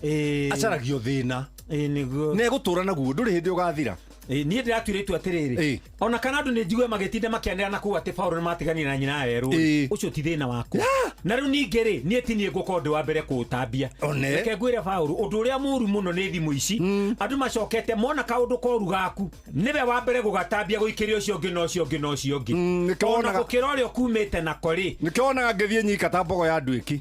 acaragio thĩna. Nĩguo. Na egũtũra naguo, ndũrĩ hĩndĩ ũgathira. Niĩ ndĩratuire itua atĩrĩrĩ, ona kana andũ nĩ njigue magĩtinda makĩanĩra na kũu atĩ Paũlũ nĩ matiganire na nyina werũ, ũcio ti thĩna waku. Na rĩu ningĩ rĩ, niĩ ti niĩ ngũkorwo ndĩ wa mbere kũũtambia. Reke ngwĩre Paũlũ, ũndũ ũrĩa mũũru mũno nĩ thimũ ici. Andũ macokete mona kaũndũ koru gaku, nĩwe wa mbere gũgatambia gũikĩria ũcio ũngĩ na ũcio ũngĩ na ũcio ũngĩ, ona gũkĩra ũrĩa ũkumĩte nako rĩ. Nĩkĩo wonaga ngĩthiĩ nyika ta mbogo ya nduĩki.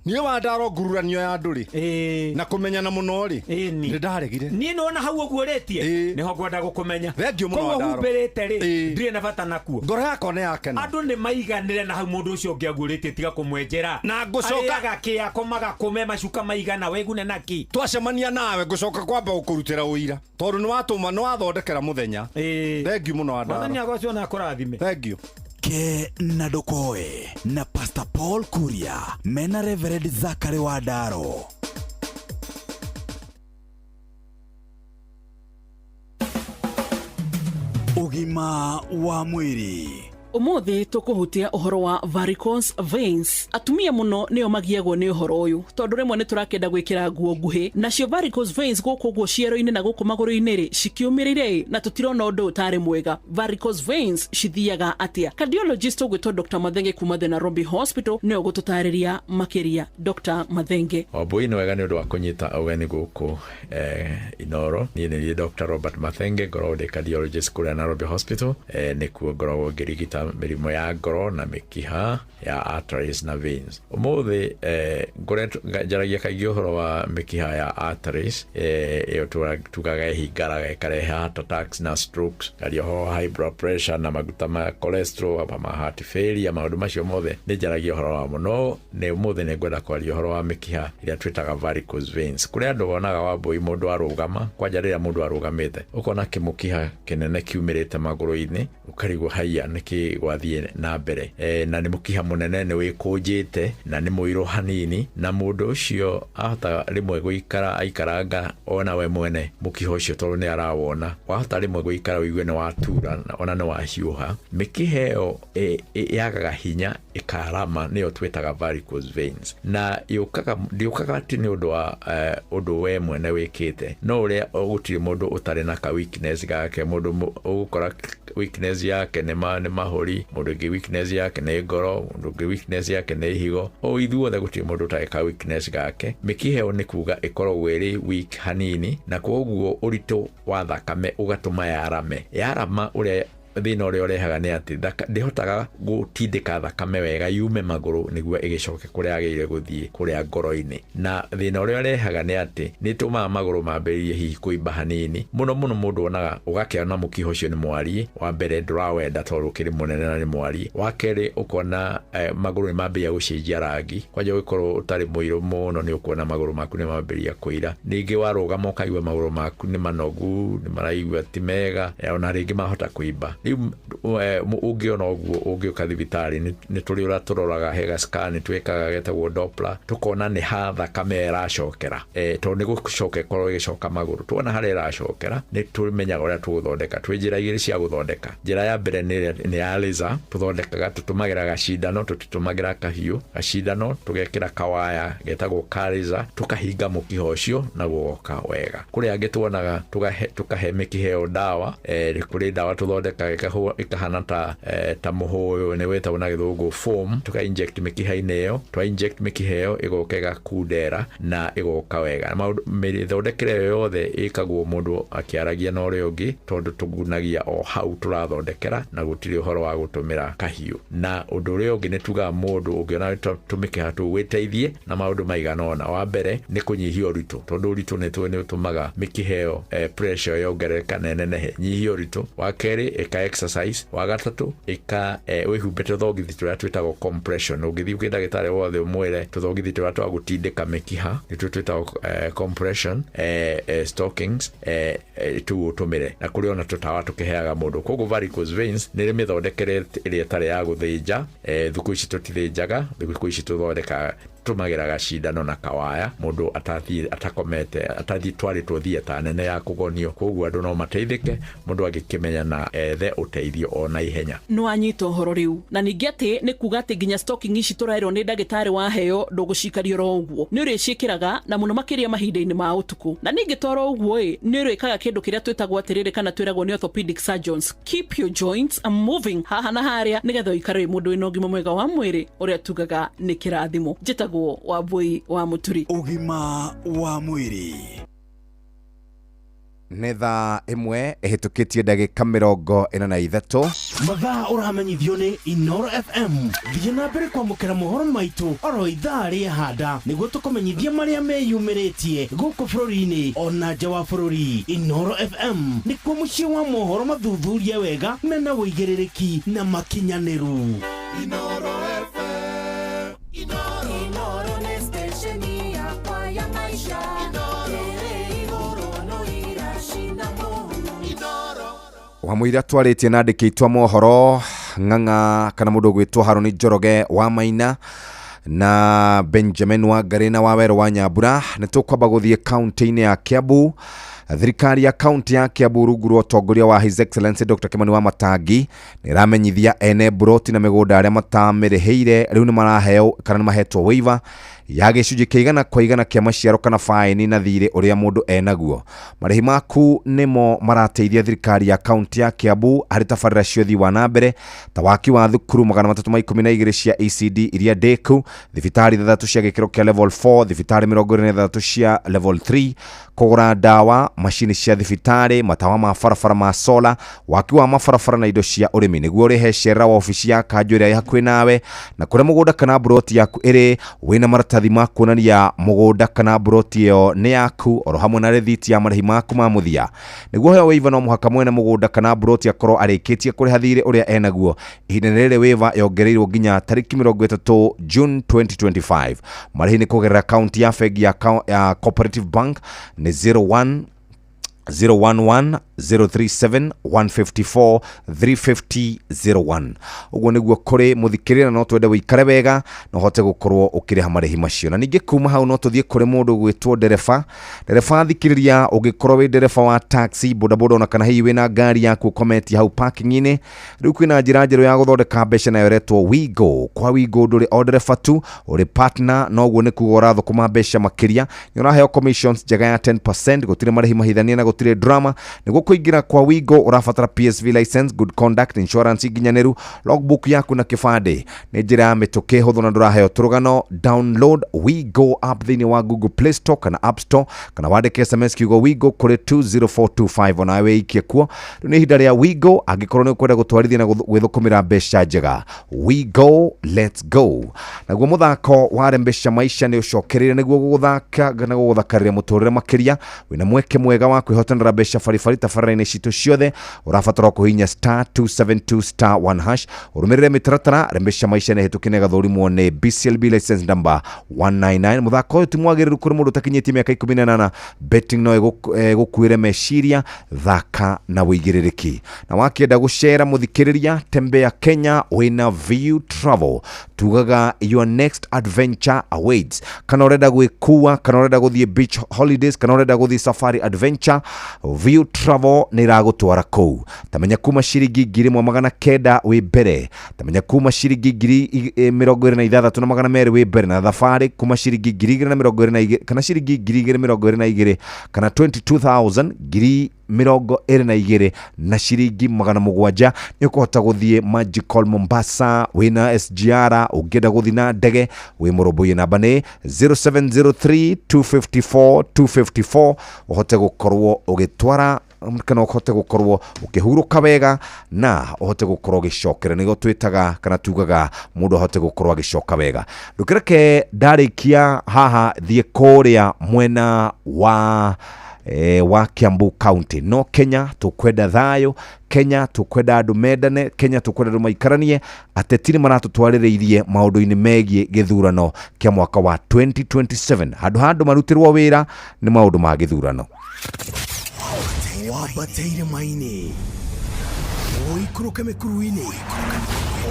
Niĩ Wandaro ngururanio ya andũ rĩ, na kũmenyana mũno rĩ, nĩ ndaregire. Niĩ nĩwona hau ũguũrĩtie, nĩho ngwenda gũkũmenya. Thengiũ mũno Koguo Wandaro. humbĩrĩte rĩ, ndirĩ na bata nakuo. Ngoro yakwa nĩ yakena. Andũ nĩ maiganĩre na hau mũndũ ũcio ũngĩ aguũrĩtie, tiga kũmwenjera. Na ngũcoka arĩaga kĩ, akomaga kũme macuka maigana, wegune na kĩ. Twacemania nawe ngũcoka kwamba gũkũrutĩra ũira, tondũ nĩ watũma, nĩ wathondekera mũthenya. Thengiũ mũno Wandaro. Mwathani agocwo na akũrathime. Thengiũ. Ke na ndũkoe na Pastor Paul Kuria mena Reverend Zakary wa Ndaro. Ũgima wa mwĩrĩ. Ũmũthĩ tũkũhutia ũhoro wa varicose veins. Atumia mũno nĩo magiagwo nĩ ũhoro ũyũ tondũ rĩmwe nĩ tũrakĩenda gwĩkĩra nguo nguhĩ, nacio varicose veins gũkũ ũguo ciero-inĩ na gũkũ magũrũ-inĩ rĩ cikĩũmĩrĩire ĩ na tũtirona ũndũ ũtarĩ mwega. Varicose veins cithiaga atĩa? Cardiologist ũgwĩtwo Dr. Mathenge kuma The Nairobi Hospital nĩwe ũgũtũtarĩria makĩria. Dr. Mathenge. Wambũi, nĩ wega nĩ ũndũ wa kũnyita ũgeni gũkũ Inoro. Niĩ nĩ niĩ Dr. Robert Mathenge, ngoragwo ndĩ cardiologist kũrĩa Nairobi Hospital. Nĩkuo ngoragwo ngĩrigita mĩrimũ ya ngoro na mĩkiha ya arteries na veins. Ũmũthĩ ngoretwo njaragia kaingĩ ũhoro wa mĩkiha ya arteries, ĩyo tugaga ĩhingaraga ĩkarehe heart attacks na strokes, ngaria ũhoro wa high blood pressure na maguta ma cholesterol, ma heart failure, maũndũ macio mothe nĩ njaragia ũhoro wamo. No nĩ ũmũthĩ nĩ ngwenda kwaria ũhoro wa mĩkiha ĩrĩa twĩtaga varicose veins. Kũrĩ andũ wonaga, Wambũi, mũndũ arũgama, kwanja rĩrĩa mũndũ arũgamĩte, ũkona kĩmũkiha kĩnene kiumĩrĩte magũrũ-inĩ, ũkarigwo haiya nĩkĩ gwathiĩ na mbere, na nĩ mũkiha mũnene, nĩ wĩkũnjĩte na nĩ mũirũ hanini, na mũndũ ũcio ahota rĩmwe gũikara aikaranga ona we mwene mũkiha ũcio tondũ nĩ arawona, wahota rĩmwe gũikara ũigue nĩ watura ona nĩ wahiũha. Mĩkiha ĩyo yagaga hinya ĩkarama, nĩyo twĩtaga varicose veins, na yũkaga, ndĩũkaga atĩ nĩ ũndũ wa ũndũ we mwene wĩkĩte, no ũrĩa gũtirĩ mũndũ ũtarĩ na ka weakness gake. Mũndũ ũgũkora weakness yake nĩ mahũri, mũndũ ũngĩ weakness yake nĩ ngoro, mũndũ ũngĩ weakness yake nĩ ihigo. O ithuothe gũtirĩ mũndũ ũtarĩ ka weakness gake. Mĩkiha ĩyo nĩ kuga ĩkoragwo ĩrĩ weak hanini, na koguo ũritũ wa thakame ũgatũma yarame. Yarama, ũrĩa thĩna ũrĩa ũrehaga nĩ atĩ ndĩhotaga gũtindĩka thakame wega yume magũrũ nĩguo ĩgĩcoke kũrĩa yagĩrĩire gũthiĩ, kũrĩa ngoro-inĩ. Na thĩna ũrĩa ũrehaga nĩ atĩ nĩ ĩtũmaga magũrũ mambĩrĩrie hihi kũimba hanini mũno mũno. Mũndũ onaga ũgakĩona mũkiha ũcio nĩ mwariĩ. Wa mbere, ndũrawenda tondũ ũkĩrĩ mũnene na nĩ mwariĩ. Wa kerĩ, ũkona magũrũ nĩ mambĩrĩria gũcenjia rangi, kwanja ũgĩkorwo ũtarĩ mũirũ mũno, nĩ ũkuona magũrũ maku nĩ mambĩrĩria kũira. Ningĩ warũgama ũkaigua magũrũ maku nĩ manogu, nĩ maraigua ti mega, ona rĩngĩ mahota kũimba. Rĩu ũngĩona ũguo, ũngĩũka thibitarĩ, nĩ tũrĩ ũrĩa tũroraga, he scan twĩkaga getagwo Doppler, tũkona nĩ ha thakame ĩracokera, tondũ nĩ gũcoka ĩkorwo ĩgĩcoka magũrũ. Tuona harĩa ĩracokera, nĩ tũmenyaga ũrĩa tũgũthondeka. Twĩ njĩra igĩrĩ cia gũthondeka. Njĩra ya mbere nĩ ya laser. Tũthondekaga, tũtũmagĩra gacindano, tũtitũmagĩra kahiũ. Gacindano tũgekĩra kawaya getagwo ka laser, tũkahinga mũkiha ũcio na gũgoka wega. Kũrĩ angĩ tuonaga tũkahe mĩkiha ĩyo ndawa. Kũrĩ ndawa tũthondekaga ĩkahana ta mũhũyũ, nĩ wĩtagwo na gĩthũngũ foam, tũka inject mĩkiha-inĩ ĩyo. Twa inject mĩkiha ĩyo, ĩgoka ĩgakundera na ĩgoka wega. Maũndũ mĩthondekere ĩyo yothe ĩkagwo mũndũ akĩaragia na ũrĩa ũngĩ, tondũ tũgunagia o hau tũrathondekera na gũtirĩ ũhoro wa gũtũmĩra kahiũ. Na ũndũ ũrĩa ũngĩ nĩ tugaga mũndũ ũngĩona tũmĩkiha tũu, wĩteithie na maũndũ maigana ũna. Wa mbere nĩ kũnyihia ũritũ, tondũ ũritũ nĩ tũĩ nĩ ũtũmaga mĩkiha ĩyo pressure yongerereka na ĩnenehe. Nyihia ũritũ. Wa kerĩ, ĩka exercise. Wa gatatũ, ĩka wĩhumbĩte tũthogithi tũrĩa twĩtagwo compression. Ũngĩthiĩ kwĩ ndagĩtarĩ wothe ũmwĩre tũthogithi tũrĩa twa gũtindĩka mĩkiha, nĩtuo twĩtagwo compression stockings, tũu ũtũmĩre. Na kũrĩ ona tũtawa tũkĩheaga mũndũ. Koguo varicose veins nĩ ĩrĩ mĩthondekere ĩrĩa ĩtarĩ ya gũthĩnja. Thikũ ici tũtithĩnjaga, thikũ ici tũthondekaga, tũmagĩra gacindano na kawaya, mũndũ atathiĩ atakomete, atathiĩ twarĩtwo theatre nene ya kũgonio. Koguo andũ no mateithĩke mũndũ angĩkĩmenya na ethe ũteithio o na ihenya. Nĩ wanyita ũhoro rĩu. Na ningĩ atĩ nĩ kuga atĩ nginya stocking ici tũraĩrwo nĩ ndagĩtarĩ, waheo ndũgũcikaria oro ũguo, nĩ ũrĩciĩkĩraga na mũno makĩria mahinda-inĩ ma ũtukũ. Na ningĩ toro ũguo ĩ, nĩ ũrĩkaga kĩndũ kĩrĩa twĩtagwo atĩrĩrĩ, kana twĩragwo nĩ orthopedic surgeons, keep your joints moving haha na harĩa, nĩgetha ũikare wĩ mũndũ wĩna ũgima mwega wa mwĩrĩ, ũrĩa tugaga nĩ kĩrathimo. Njĩtagwo Wambui wa Mũturi. Ũgima wa mwĩrĩ. Nĩ thaa 1 ĩhĩtũkĩtie ndagĩka 43. Mathaa ũramenyithio nĩ Inoro FM. Thiĩ na mbere kwamũkĩra mohoro maitũ oro ithaa rĩa handa nĩguo tũkũmenyithia marĩa meyumĩrĩtie gũkũ bũrũri-inĩ ona nja wa bũrũri. Inoro FM nĩkuo mũciĩ wa mohoro mathuthurie wega, mena ũigĩrĩrĩki na makinyanĩru. Inoro FM. Inoro nĩ station yakwa ya maisha. Ĩrĩ igũrũ no iracina mũhu. Wamũira twarĩtie na andĩki aitũ a mohoro Ng'ang'a, kana mũndũ ũgwĩtwo Harũni Njoroge wa Maina. Na Benjamin Wangari na Waweru wa Nyambura. Nĩ tũkwamba gũthiĩ kaunti-inĩ ya Kiambu. Thirikari ya kaunti ya Kiambu rungu rwa ũtongoria wa His Excellency Dr. Kimani wa Matangi nĩ ĩramenyithia ene mburoti na mĩgũnda arĩa matamĩrĩhĩire rĩu nĩ maraheo kana nĩ mahetwo waiver ya gĩcunjĩ kĩa 100% kĩa maciaro kana faini na thirĩ ũrĩa mũndũ enaguo. Marĩhi maku nĩmo marateithia thirikari ya kaunti ya Kiambu harĩ tabarĩra cia ũthii wa na mbere ta waki wa thukuru 312 cia ECD iria ndĩku, thibitarĩ 6 cia gĩkĩro kĩa level 4, thibitarĩ 26 cia level 3, kũgũra ndawa, macini cia thibitarĩ, matawa ma barabara ma sola, waki wa mabarabara na indo cia ũrĩmi. Nĩguo ũrĩhe cerera wa obici ya kanjũ ĩrĩa ĩ hakuhĩ nawe na kũrĩa mũgũnda kana mburoti yaku ĩrĩ, wĩna maratathi ma kuonania mũgũnda kana mburoti ĩyo nĩ yaku oro hamwe na rĩthiti ya marĩhi maku ma mũthia. Nĩguo heo waiver no mũhaka mwene mũgũnda kana mburoti akorwo arĩkĩtie kũrĩha thirĩ ũrĩa enaguo. Ihinda rĩrĩ waiver yongereirwo nginya tarĩki 30 June 2025. Marĩhi nĩ kũgerera akaunti ya bengi ya Cooperative Bank nĩ 01 011 037 154 350 01. Ũguo nĩguo kũrĩ mũthikĩrĩria, no twende wĩikare wega na ũhote gũkorwo ũkĩrĩha marĩhi macio. Na ningĩ kuma hau no tũthiĩ kũrĩ mũndũ gwĩtwo ndereba. Ndereba thikĩrĩria, ũngĩkorwo wĩ ndereba wa taxi, bodaboda ona kana hihi wĩna ngari yaku ũkometie hau parking-inĩ, rĩu kwĩna njĩra njerũ ya gũthondeka mbeca nayo ĩretwo Wigo. Kwa Wigo ndũrĩ o ndereba tu, ũrĩ partner, noguo nĩ kuga ũrathũkũma mbeca makĩria. Nĩ ũraheo commissions njega ya 10%, gũtirĩ marĩhi mahithanie na gũtirĩ drama. Nĩguo kũingĩra kwa Wigo ũrabatara PSV license, good conduct, insurance nginyanĩru, logbook yaku na kĩbandĩ. Nĩ njĩra ya mĩtũkĩ hũthũ na ndũraheo tũrũgano. Download Wigo app thĩinĩ wa Google Play Store kana App Store, kana wandĩke SMS kiugo Wigo kũrĩ 20425 onawe wĩikie kuo. Rĩu nĩ ihinda rĩa Wigo angĩkorwo nĩ ũkwenda gũtwarithia na gwĩthũkũmĩra mbeca njega. Wigo, let's go. Naguo mũthako wa Rembesha Maisha nĩ ũcokereire nĩguo gũgũthaka na gũgũthakarĩria mũtũrĩre makĩria. Wĩna mweke mwega wa kwĩhotanĩra mbeca baribari tabarĩra-inĩ citũ ciothe. Ũrabatara kũhihinya star 272 star 1 hash ũrũmĩrĩre mĩtaratara. Rembesha Maisha nĩ hĩtũkie na ĩgathũrimwo nĩ BCLB license number 199. Mũthako ũyũ ti mwagĩrĩru kũrĩ mũndũ ũtakinyĩtie mĩaka 18. Betting no ĩgũkuĩre meciria. Thaka na wĩigĩrĩrĩki. Na wakĩenda gũcera mũthikĩrĩria, tembea Kenya wĩna View Travel. Tugaga your next adventure awaits. Kana ũrenda gwĩkua, kana ũrenda gũthiĩ beach holidays, kana ũrenda gũthiĩ safari adventure, View Travel nĩ ĩragũtwara kũu. Tamenya kuma ciringi 1900 wĩ mbere, tamenya kuma ciringi 262,200 wĩ mbere, na thabarĩ kuma ciringi 2022 kana ciringi 2022 kana 22,000 22 na ciringi 700. Nĩ ũkũhota gũthiĩ Magical Mombasa wĩna SGR. Ũngĩenda gũthiĩ na ndege wĩ mũrũmbũiye, namba nĩ 0703 254 254 ũhote gũkorwo ũgĩtwara kana ũhote gũkorwo ũkĩhurũka wega na ũhote gũkorwo ũgĩcokera. Nĩguo twĩtaga kana tugaga mũndũ ahote gũkorwo agĩcoka wega. Ndũkĩreke ndarĩkia haha thiĩ kũrĩa mwena wa Kiambu County. No Kenya tũkwenda thayũ, Kenya tũkwenda andũ mendane, Kenya tũkwenda andũ maikaranie. Ateti nĩ maratũtwarĩrĩirie maũndũ-inĩ megiĩ gĩthurano kĩa mwaka wa 2027. Handũ ha andũ marutĩrwo wĩra nĩ maũndũ ma gĩthurano. Wambate irĩma-inĩ, ũikũrũke mĩkuru-inĩ,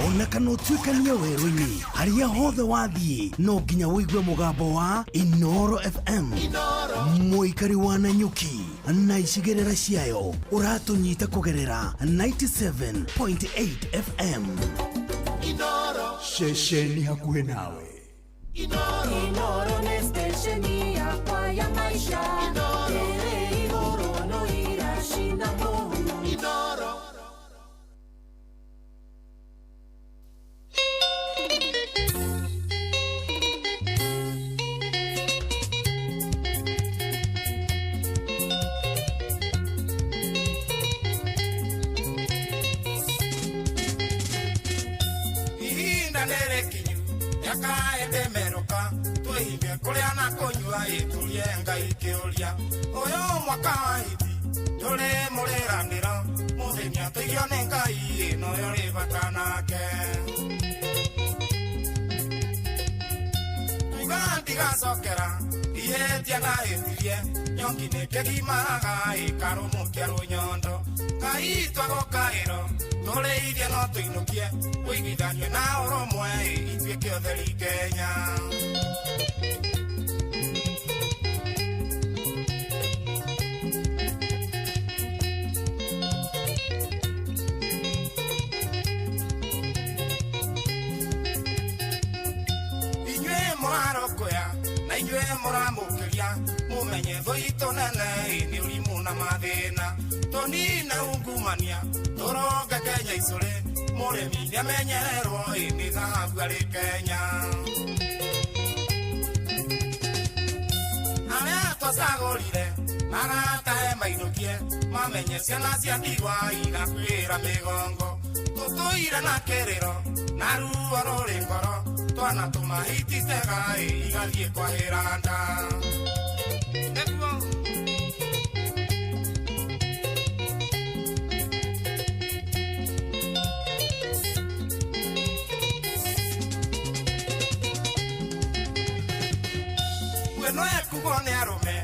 ona kana ũtuĩkanie werũ-inĩ, harĩa hothe wathiĩ no nginya ũigue mũgambo wa Inooro FM. Mũikari wa Nanyuki na icigĩrĩra ciayo ũratũnyita kũgerera 97.8 FM. Ceceni hakuhĩ nawe. Inooro nĩ stesheni yakwa ya maisha. Ĩrĩ igũrũ no iracina mũhu. Inooro. Ihinda nĩrĩkinyu yakaĩndĩmĩrũka twĩhinge kũrĩa na kũnyua ĩtũrie Ngai kĩũria ũyũ mwaka wa hiti tũrĩ mũrĩranĩro mũthenya tũigio nĩ Ngai ĩno yũrĩ bata nake tuiga ndigacokera ihĩtia na hĩtirie nyongi nĩ kĩgimaraga ĩkarũmũkia rũnyondo Ngai twagũkaĩro tũrĩithie no tũinũkie ũiguithanio na ũrũmwe ituĩke ũtheri Kenya. Inyuĩ mũrarokũya na inyuĩ mũramũkĩria mũmenye thũ itũ nene nĩ ũrimũ na mathĩna tũnine ungumania tũronge Kenya icũrĩ mũrĩmi nĩamenyererwo nĩ thahabu arĩ Kenya. Arĩa twacagũrire maratahe mainũkie mamenye ciana cia ndigwa igakuĩra mĩgongo tũtũire na kĩrĩro na ruo rũrĩ ngoro twana tũmahititega igathiĩ kwahĩra nda. Nĩguo ĩno ĩkugwo nĩ arũme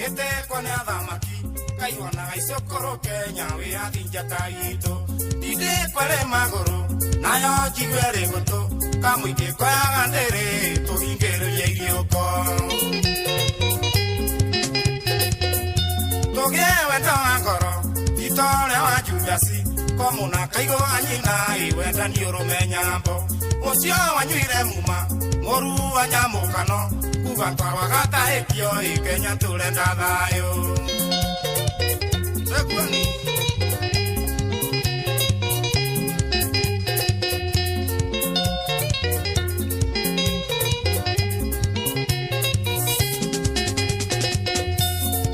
ĩtekwo nĩ athamaki kaiwonaga icũkũrũ Kenya wĩyathi njata itũ ndindĩkwo ĩrĩ magũrũ nayo njigue ĩrĩ gũtũ kamũingĩ koyaga ndĩrĩ tũhingĩrĩrie iriũko tũgĩe wendo wa ngoro ti ta ũrĩa wa Judasi komũna kaigũa nyina wendani ũrũme nyambo ũcio wanyuire muma mũru wa nyamũkano kuga twarwaga tahĩkio ĩ Kenya tũrenda thayũ. Nĩguo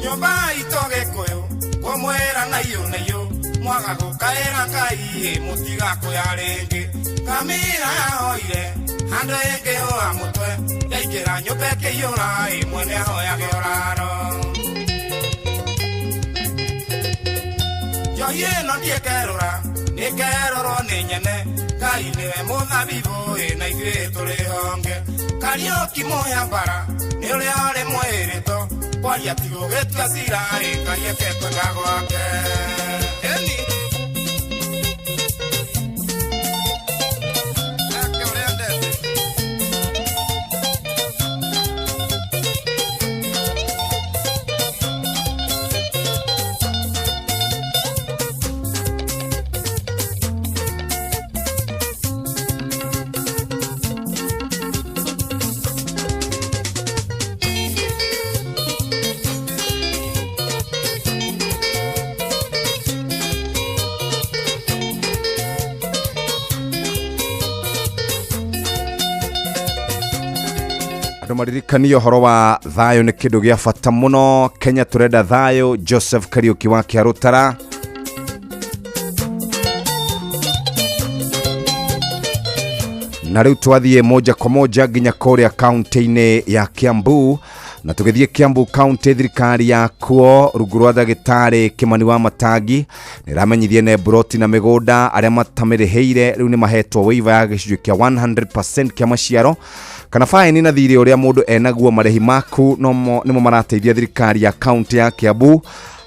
nyũmba itũ Gĩkũyũ kũmwĩra na iyũ na iyũ mwaga gũkaĩra Ngai mũtigakũya rĩngĩ kamĩra yahoire handũ ĩngĩhũa mũtwe yaingĩra nyũmba ĩkĩiyũra mwene ahoyage ũraro. Njohi ĩno ndiĩkerũra nĩkerũrwo nĩ nyene Ngai nĩwe mũthabibũ na ithuĩ tũrĩ honge Kariũki mũhĩa mbara nĩ ũrĩa ũrĩ mwĩrĩto kwaria ti gũgĩtua cira Ngai eke kwenda gwake. Ĩni eke ũrĩa endete. Andũ maririkanie ũhoro wa thayũ nĩ kĩndũ gĩa bata mũno Kenya tũrenda thayũ. Joseph Kariũki wa Kĩarũtara na rĩu twathiĩ moja kwa moja nginya kũrĩa kaunti-inĩ ya Kiambu na tũgĩthiĩ Kiambu kaunti thirikari ya kuo rungu rwa ndagĩtarĩ Kimani wa Matangi nĩramenyithie ne broti na mĩgũnda arĩa matamĩrĩhĩire rĩu nĩ mahetwo waiver ya gĩcunjĩ kĩa 100% kĩa maciaro kana faini na thirĩ ũrĩa mũndũ enaguo marĩhi maku nĩmo marateithia thirikari ya kaunti ya Kiambu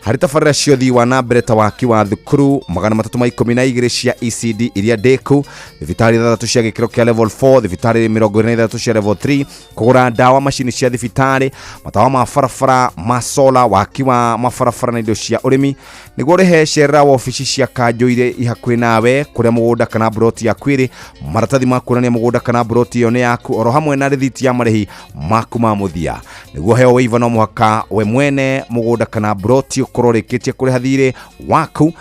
harĩ tabarĩra cia ũthii wa na mbere ta waki wa thukuru 312 cia ECD iria ndĩku thibitarĩ 6 cia gĩkĩro kĩa level 4 thibitarĩ 23 cia level 3 kũgũra ndawa macini cia thibitarĩ matawa ma barabara ma sola waki wa mabarabara na indo cia ũrĩmi nĩguo ũrĩhe cerera wabici cia kanjũ iria i hakuhĩ nawe kũrĩa mũgũnda kana broti yaku ĩrĩ maratathi ma kuonania mũgũnda kana broti ĩyo nĩ yaku oro hamwe na rĩthiti ya marĩhi maku ma mũthia nĩguo heo waiver no mũhaka we mwene mũgũnda kana broti ũkorwo ũrĩkĩtie kũrĩha thirĩ waku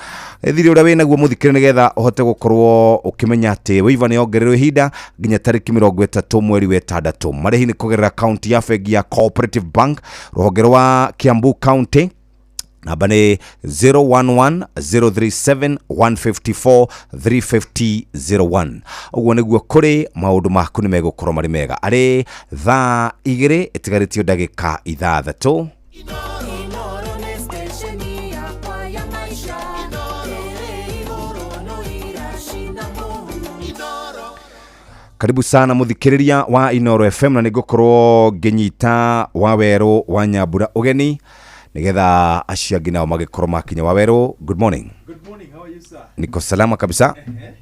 thirĩ ũrĩa wĩnaguo mũthikĩre nĩgetha ũhote gũkorwo ũkĩmenya atĩ waiver nĩ yongererwo ihinda nginya tarĩki 30 mweri wa 6 marĩhi nĩ kũgerera kaunti ya bengi ya Cooperative Bank rũhonge rwa Kiambu County namba nĩ 011 037 154 350 01 ũguo nĩguo kũrĩ maũndũ maku nĩ megũkorwo marĩ mega arĩ thaa 2 ĩtigarĩtio ndagĩka 6. Inoro nĩ stesheni yakwa ya maisha ĩrĩ igũrũ no iracina mũhu. Karibu sana muthikiriria wa Inoro FM na nĩngũkorwo ngĩnyita wa werũ wa Nyambura ũgeni Nĩgetha acio angĩ nao magĩkorwo makinya. Wawerũ, good morning. Good morning, how are you, sir? Niko salama kabisa.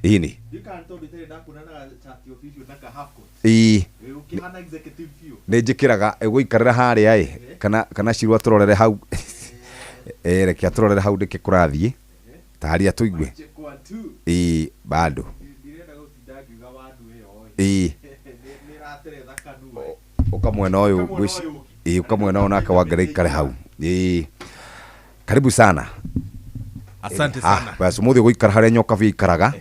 Ini Ndiũĩ kana tondũ itarĩ ndakuona na chat official na ka half coat. Ĩĩ. Ĩ, ũkĩhana executive biũ. Nĩ njĩkĩraga ĩgũikarĩra harĩa ĩ kana Shirũ atũrorere hau. Reke atũrorere hau ndĩkĩ kũrathiĩ taharia tũigue. Check one, two. Ĩĩ, bado. Ndirenda gũtinda ngiuga wandu ĩyo ĩ. Ĩĩ. Nĩ ĩrateretha kanua. Ũka mwena ũyũ. Ũka mwena ũyũ. Ĩĩ, ũka mwena ũyũ nake Wangari aikare hau. Ĩĩ, karibu sana. Asante sana. Basi ũmũthĩ ũgũikara harĩa Nyokabi aikaraga.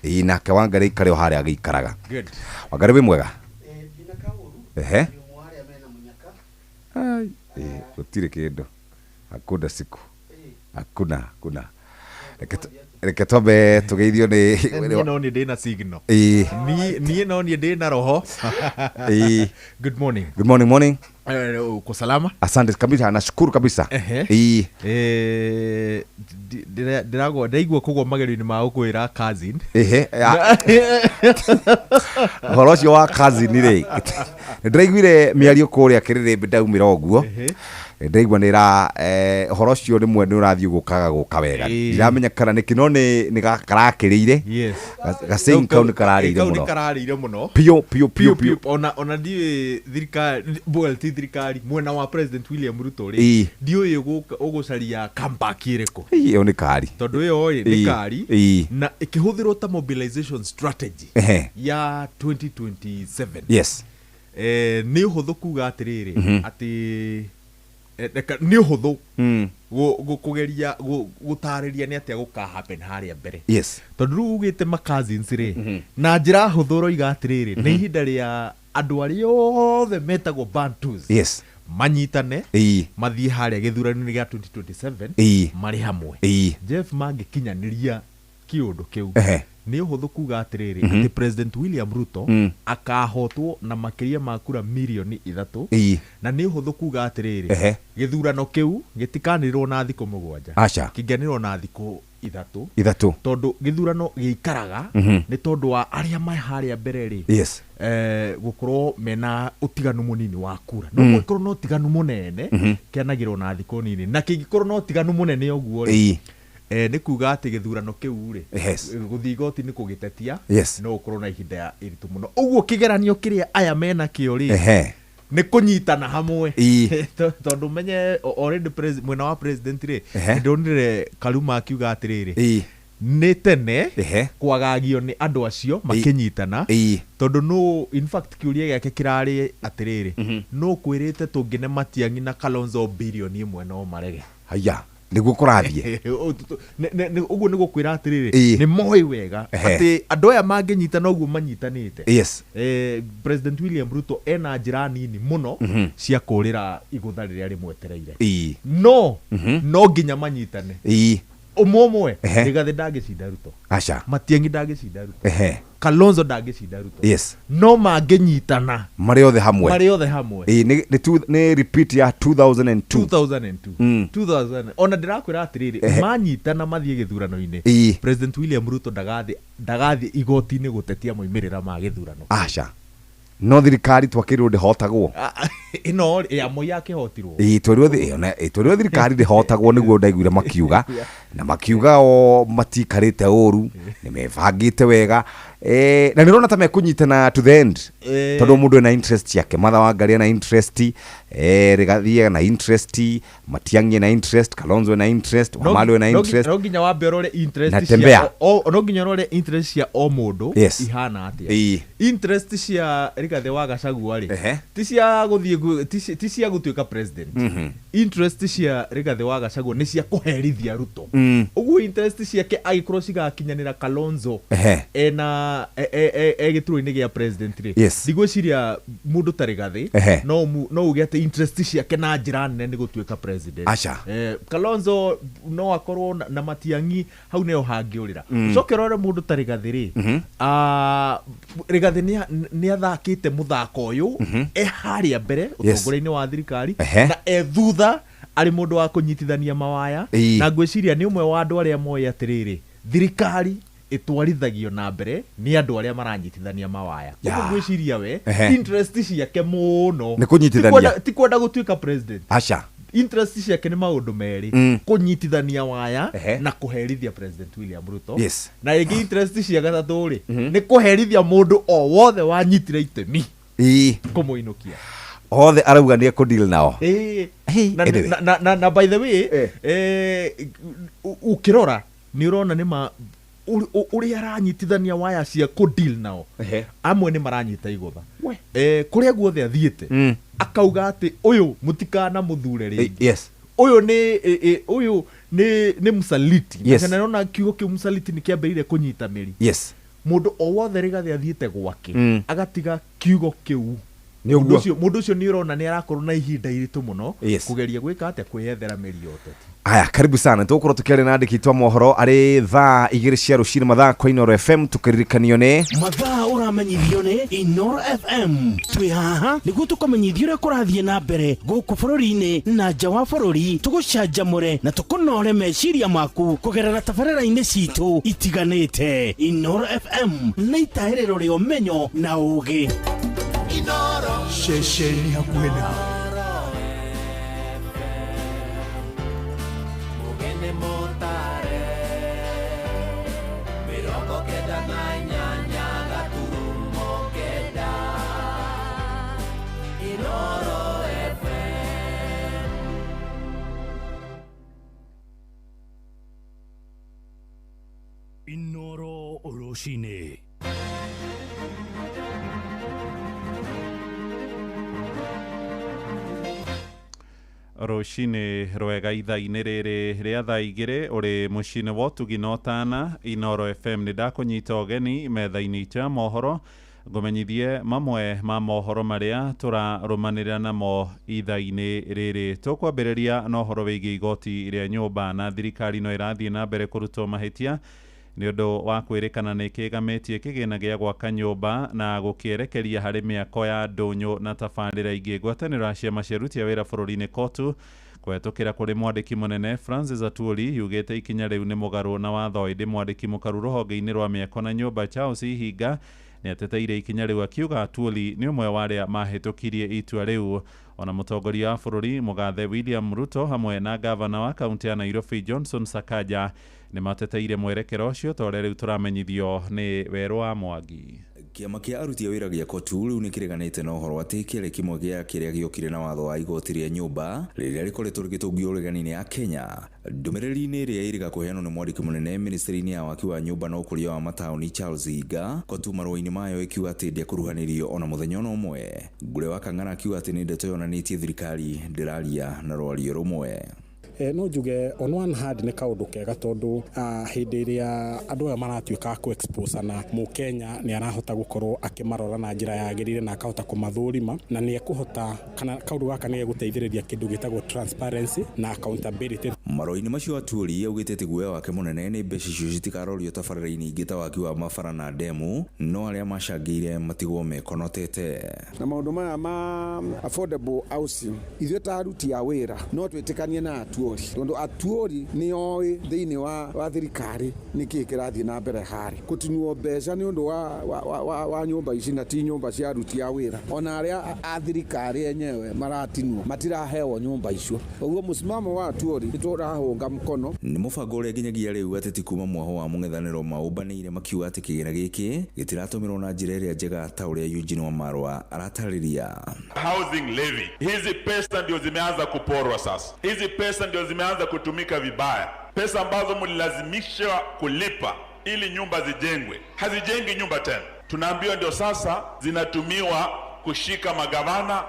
Ĩĩ, nake Wangari aikare o harĩa agĩikaraga. Good. Wangari, wĩ mwega? Ehe. Ai, gũtirĩ kĩndũ, hakuna siku, hakuna hakuna. Reke twambe tũgeithio nĩ Niĩ no niĩ ndĩna signal. Ĩĩ. Niĩ no niĩ ndĩna roho. Ĩĩ. Good morning. Good morning, morning. Uko salama? Asante kabisa, nashukuru kabisa. Ehe. Ĩĩ. Ndĩragwa ndaigua kũgwa magerio-inĩ ma gũkwĩra cousin. Ehe, ũhoro ũcio wa cousin rĩ, nĩndĩraiguire mĩario kũrĩa kĩrĩrĩmbĩ ndaumĩra ũguo. Ndĩraigua nĩ ra ũhoro ũcio rĩmwe nĩ ũrathiĩ gũkaga gũka wega. Ndiramenya kana nĩkĩ, no nĩ karakĩrĩire. Yes. Gacing kau nĩ kararĩire Kau nĩ mũno. kararĩire mũno. Piũ piũ piũ piũ. Ona ndiũĩ thirikari, well, ti thirikari, mwena wa President William Ruto rĩ, Ĩĩ. ndiũĩ ũgũcaria comeback ĩrĩkũ. Ĩĩ, ĩyo nĩ kari. Tondũ ĩyo ĩ nĩ kari Ĩĩ. na ĩkĩhũthĩrwo ta mobilization strategy ya 2027. Yes. Nĩ ũhũthũ kuga atĩrĩrĩ, atĩ nĩ ũhũthũ kũgeria gũtarĩria nĩ atĩa gũka happen harĩa mbere. Yes. Tondũ rĩu ugĩte ma cousins rĩ, na njĩra hũthũ ũroiga atĩrĩrĩ, nĩ ihinda rĩa andũ arĩa othe metagwo Bantus Yes. manyitane, Ĩĩ. mathiĩ harĩa gĩthurano-inĩ gĩa 2027 Ĩĩ. marĩ hamwe. Ĩĩ. Jeff, mangĩkinyanĩria kĩũndũ kĩu, nĩ ũhũthũ kuga atĩrĩrĩ, atĩ President William Ruto akahotwo na makĩria ma kura mirioni 3. Ĩĩ. Na nĩ ũhũthũ kuga atĩrĩrĩ, gĩthurano kĩu gĩtikanĩrĩrwo na thikũ 7, Aca. kĩngĩanĩrĩrwo na thikũ 3. 3. Tondũ gĩthurano gĩikaraga nĩ tondũ wa arĩa me harĩa mbere rĩ, Yes. gũkorwo mena ũtiganu mũnini wa kura. No kũngĩkorwo na ũtiganu mũnene, kĩanagĩrwo na thikũ nini, na kĩngĩkorwo na ũtiganu mũnene ũguo rĩ, nĩ kuga atĩ gĩthurano kĩu rĩ, Yes. gũthiĩ igoti-inĩ kũgĩtetia, Yes. no ũkorwo na ihinda iritũ mũno. Ũguo kĩgeranio kĩrĩa aya mena kĩo rĩ, nĩ kũnyitana hamwe. Ĩĩ. Tondũ menye already mwena wa president rĩ, nĩndonire Karuma akiuga atĩrĩrĩ, Ĩĩ. nĩ tene kwagagio nĩ andũ acio makĩnyitana. Ĩĩ. Tondũ no, in fact, kĩũria gĩake kĩrarĩ atĩrĩrĩ, no kwĩrĩte tũngĩne Matiang'i na Kalonzo birioni 1 no marege. Haya, nĩguo kũrathiĩ. Ũguo nĩ gũkwĩra atĩrĩrĩ, Ĩĩ. nĩ moĩ wega atĩ andũ aya mangĩnyitana ũguo manyitanĩte, Yes. President William Ruto ena njĩra nini mũno cia kũrĩra igũtha rĩrĩa rĩmwetereire. Ĩĩ. No no nginya manyitane. Ĩĩ. Ũmwe ũmwe, Rigathĩ ndangĩcinda Ruto. Aca. Matiang'i ndangĩcinda Ruto. Kalonzo ndangĩcinda Ruto. Yes. No mangĩnyitana marĩ othe hamwe, marĩ othe hamwe, Ĩĩ, nĩ repeat ya 2002. 2002. 2000. Ona ndĩrakwĩra atĩrĩrĩ, manyitana mathiĩ gĩthurano-inĩ, Ĩĩ. President William Ruto ndagathiĩ igoti-inĩ gũtetia moimĩrĩra ma gĩthurano. Aca, no thirikari twakĩrwo ndĩhotagwo. Ĩno rĩ, ya Moi yakĩhotirwo. Ĩĩ, twerirwo thirikari ndĩhotagwo, nĩguo ndaiguire makiuga, na makiuga o matikarĩte ũru, nĩ mebangĩte wega. Na nĩũrona ta mekũnyitana to the end, tondũ mũndũ ena interest yake. Martha Wangari ena interest, Rigathi ena interest, Matiang'i ena interest, Kalonzo ena interest, Wamalwa ena interest. No nginya wambe ũrore interest Na cia tembea. no nginya ũrore interest cia o mũndũ Yes. ihana atĩa. Ĩĩ. Interest cia Rigathi wa Gachagua rĩ, ti cia gũthiĩ ti cia gũtuĩka president. Interest cia Rigathi wa Gachagua nĩ cia kũherithia Ruto. Ũguo interest ciake agĩkorwo cigakinyanĩra Kalonzo ena e gĩturwa-inĩ gĩa president rĩ, Yes. ndigwĩciria mũndũ ta Rigathi no uge atĩ interest ciake na njĩra nene nĩ gũtuĩka president. Aca. Kalonzo no akorwo na Matiang'i hau nĩho hangĩũrĩra. Ũcoke ũrore mũndũ ta Rigathi rĩ, Rigathi nĩ athakĩte mũthako ũyũ e harĩa mbere ũtongoria-inĩ wa thirikari, na e thutha arĩ mũndũ wa kũnyitithania mawaya. Na ngwĩciria nĩ ũmwe wa andũ arĩa moĩ atĩrĩrĩ, thirikari ĩtwarithagio na mbere nĩ andũ arĩa maranyitithania mawaya. Ũguo ngwĩciria we interest ciake mũno Nĩ kũnyitithania. ti kwenda gũtuĩka president. Aca. Interest ciake nĩ maũndũ merĩ, kũnyitithania waya na kũherithia President William Ruto. Na ĩngĩ interest cia gatatũ rĩ, nĩ kũherithia mũndũ o wothe wanyitire itemi kũmũinũkia. Othe arauga nĩ ekũdeal nao. Na, na by the way, ũkĩrora nĩ ũrona nĩ ma ũrĩa aranyitithania waya cia kũdeal nao, amwe nĩ maranyita igũtha. Kũrĩa guothe athiĩte akauga atĩ ũyũ mũtikana mũthure rĩngĩ. Ũyũ nĩ ũyũ nĩ msaliti. Na nĩrona kiugo kĩu msaliti nĩ kĩambĩrĩire kũnyita mĩri. Mũndũ o wothe Rigathĩ athiĩte gwake agatiga kiugo kĩu. Nĩ ũguo. Mũndũ ũcio nĩ ũrona nĩ arakorwo na ihinda iritũ mũno kũgeria gwĩka atĩa, kwĩyethera mĩri ya ũteti. Aya, karibu sana. Tũgũkorwo tũkĩaria na andĩki twa mohoro arĩ thaa 2 cia rũcinĩ, mathaa kwa Inooro FM, tũkĩririkanio nĩ Mathaa ũramenyithio nĩ Inooro FM. Twĩ haha nĩguo tũkũmenyithia ũrĩa kũrathiĩ na mbere gũkũ bũrũri-inĩ na nja wa bũrũri, tũgũcanjamũre na tũkũnore meciria maku kũgerera tabarĩra-inĩ citũ itiganĩte. Inooro FM nĩ itahĩrĩro rĩa ũmenyo na ũũgĩ. Ceceni hakuhĩ nawe. Mugene motare 98 gaturumo 9 Inooro FM. Inooro rũcinĩ. Rũcinĩ rwega ithaa-inĩ rĩrĩ rĩa thaa 2 ũrĩ mũciĩ-inĩ wa ũtugi na ũtana Inooro FM. Nĩ ndakũnyita ũgeni metha-inĩ itũ ya mohoro, ngũmenyithie mamwe ma mohoro marĩa tũrarũmanĩrĩra namo ithaa-inĩ rĩrĩ. Tũkwambĩrĩria na ũhoro wĩgiĩ igoti rĩa nyũmba na thirikari no ĩrathiĩ na mbere kũrutwo mahĩtia nĩ ũndũ wa kwĩrĩkana nĩ kĩgamĩtie kĩgĩna gĩa gwaka nyũmba na gũkĩerekeria harĩ mĩako ya ndũnyũ na tabarĩra ingĩ. Ngwatanĩro ya ciama cia aruti a wĩra bũrũri-inĩ KOTU kũhetũkĩra kũrĩ mwandĩki mũnene Francis Atwoli yugĩte ikinya rĩu nĩ mũgarũ na watho, ĩndĩ mwandĩki mũkaru rũhonge-inĩ rwa mĩako na nyũmba Charles Ihinga nĩ ateteire ikinya rĩu akiuga Atwoli nĩ ũmwe wa arĩa mahĩtũkirie itua rĩu. Ona mũtongoria wa bũrũri mũgathe William Ruto hamwe na gavana wa kaunti ya Nairobi Johnson Sakaja nĩ mateteire mwerekero ũcio ta ũrĩa rĩu tũramenyithio nĩ Werũ wa Mwangi. Kĩama kĩa aruti a wĩra gĩa KOTU rĩu nĩ kĩreganĩte na ũhoro atĩ kĩarĩ kĩmwe gĩa kĩrĩa gĩokire na watho wa igoti rĩa nyũmba rĩrĩa rĩkoretwo rĩgĩtũngio ũregani-inĩ ya Kenya. Ndũmĩrĩri-inĩ ĩrĩa ĩrĩga kũheanwo nĩ mwandĩki mũnene ministry-inĩ ya waki wa nyũmba na ũkũria wa mataũni Charles Iga, KOTU marũa-inĩ mayo ĩkiuga atĩ ndĩakuruhanirio ona mũthenya ona ũmwe. Ngure wa Kang'ara akiuga atĩ nĩ ndeto yonanĩtie thirikari ndĩraria na rwario rũmwe. No njuge on one hand nĩ kaũndũ kega tondũ hĩndĩ ĩrĩa andũ aya maratuĩka a kũ-expose-ana, mũkenya nĩ arahota gũkorwo akĩmarora na njĩra yagĩrĩire na akahota kũmathũrima, na nĩ ekũhota kana kaũndũ gaka nĩ gegũteithĩrĩria kĩndũ gĩtagwo transparency na accountability. Marũa-inĩ macio Atwoli augĩte atĩ guoya wake mũnene nĩ mbeca icio citikarorio tabarĩra-inĩ ingĩ ta waki wa mabara na ndemu, no arĩa macangĩire matigwo mekonotete. Na maũndũ maya ma affordable housing, ithuĩ ta aruti a wĩra no twĩtĩkanie na Atwoli, tondũ Atwoli nĩ oĩ thĩinĩ wa thirikari nĩkĩĩ kĩrathiĩ na mbere harĩ gũtinuo mbeca nĩ ũndũ wa nyũmba ici, na ti nyũmba cia aruti a wĩra. Ona arĩa a thirikari enyewe maratinwo matiraheo nyũmba icio. Ũguo mũsimamo wa Atwoli nĩ tũrahũnga mkono. Nĩ mũbango ũrĩa nginyagia rĩu ateti kuma mwaho wa mũng'ethanĩro maũmbanĩire makiuga atĩ kĩgĩna gĩkĩ gĩtiratũmĩrwo na njĩra ĩrĩa njega ta ũrĩa Eugene Wamalwa aratarĩria. Housing levy, hizi pesa ndio zimeanza kuporwa sasa. Hizi pesa ndio zimeanza kutumika vibaya. Pesa ambazo mlilazimishwa kulipa ili nyumba zijengwe, hazijengi nyumba tena. Tunaambiwa ndio sasa zinatumiwa kushika magavana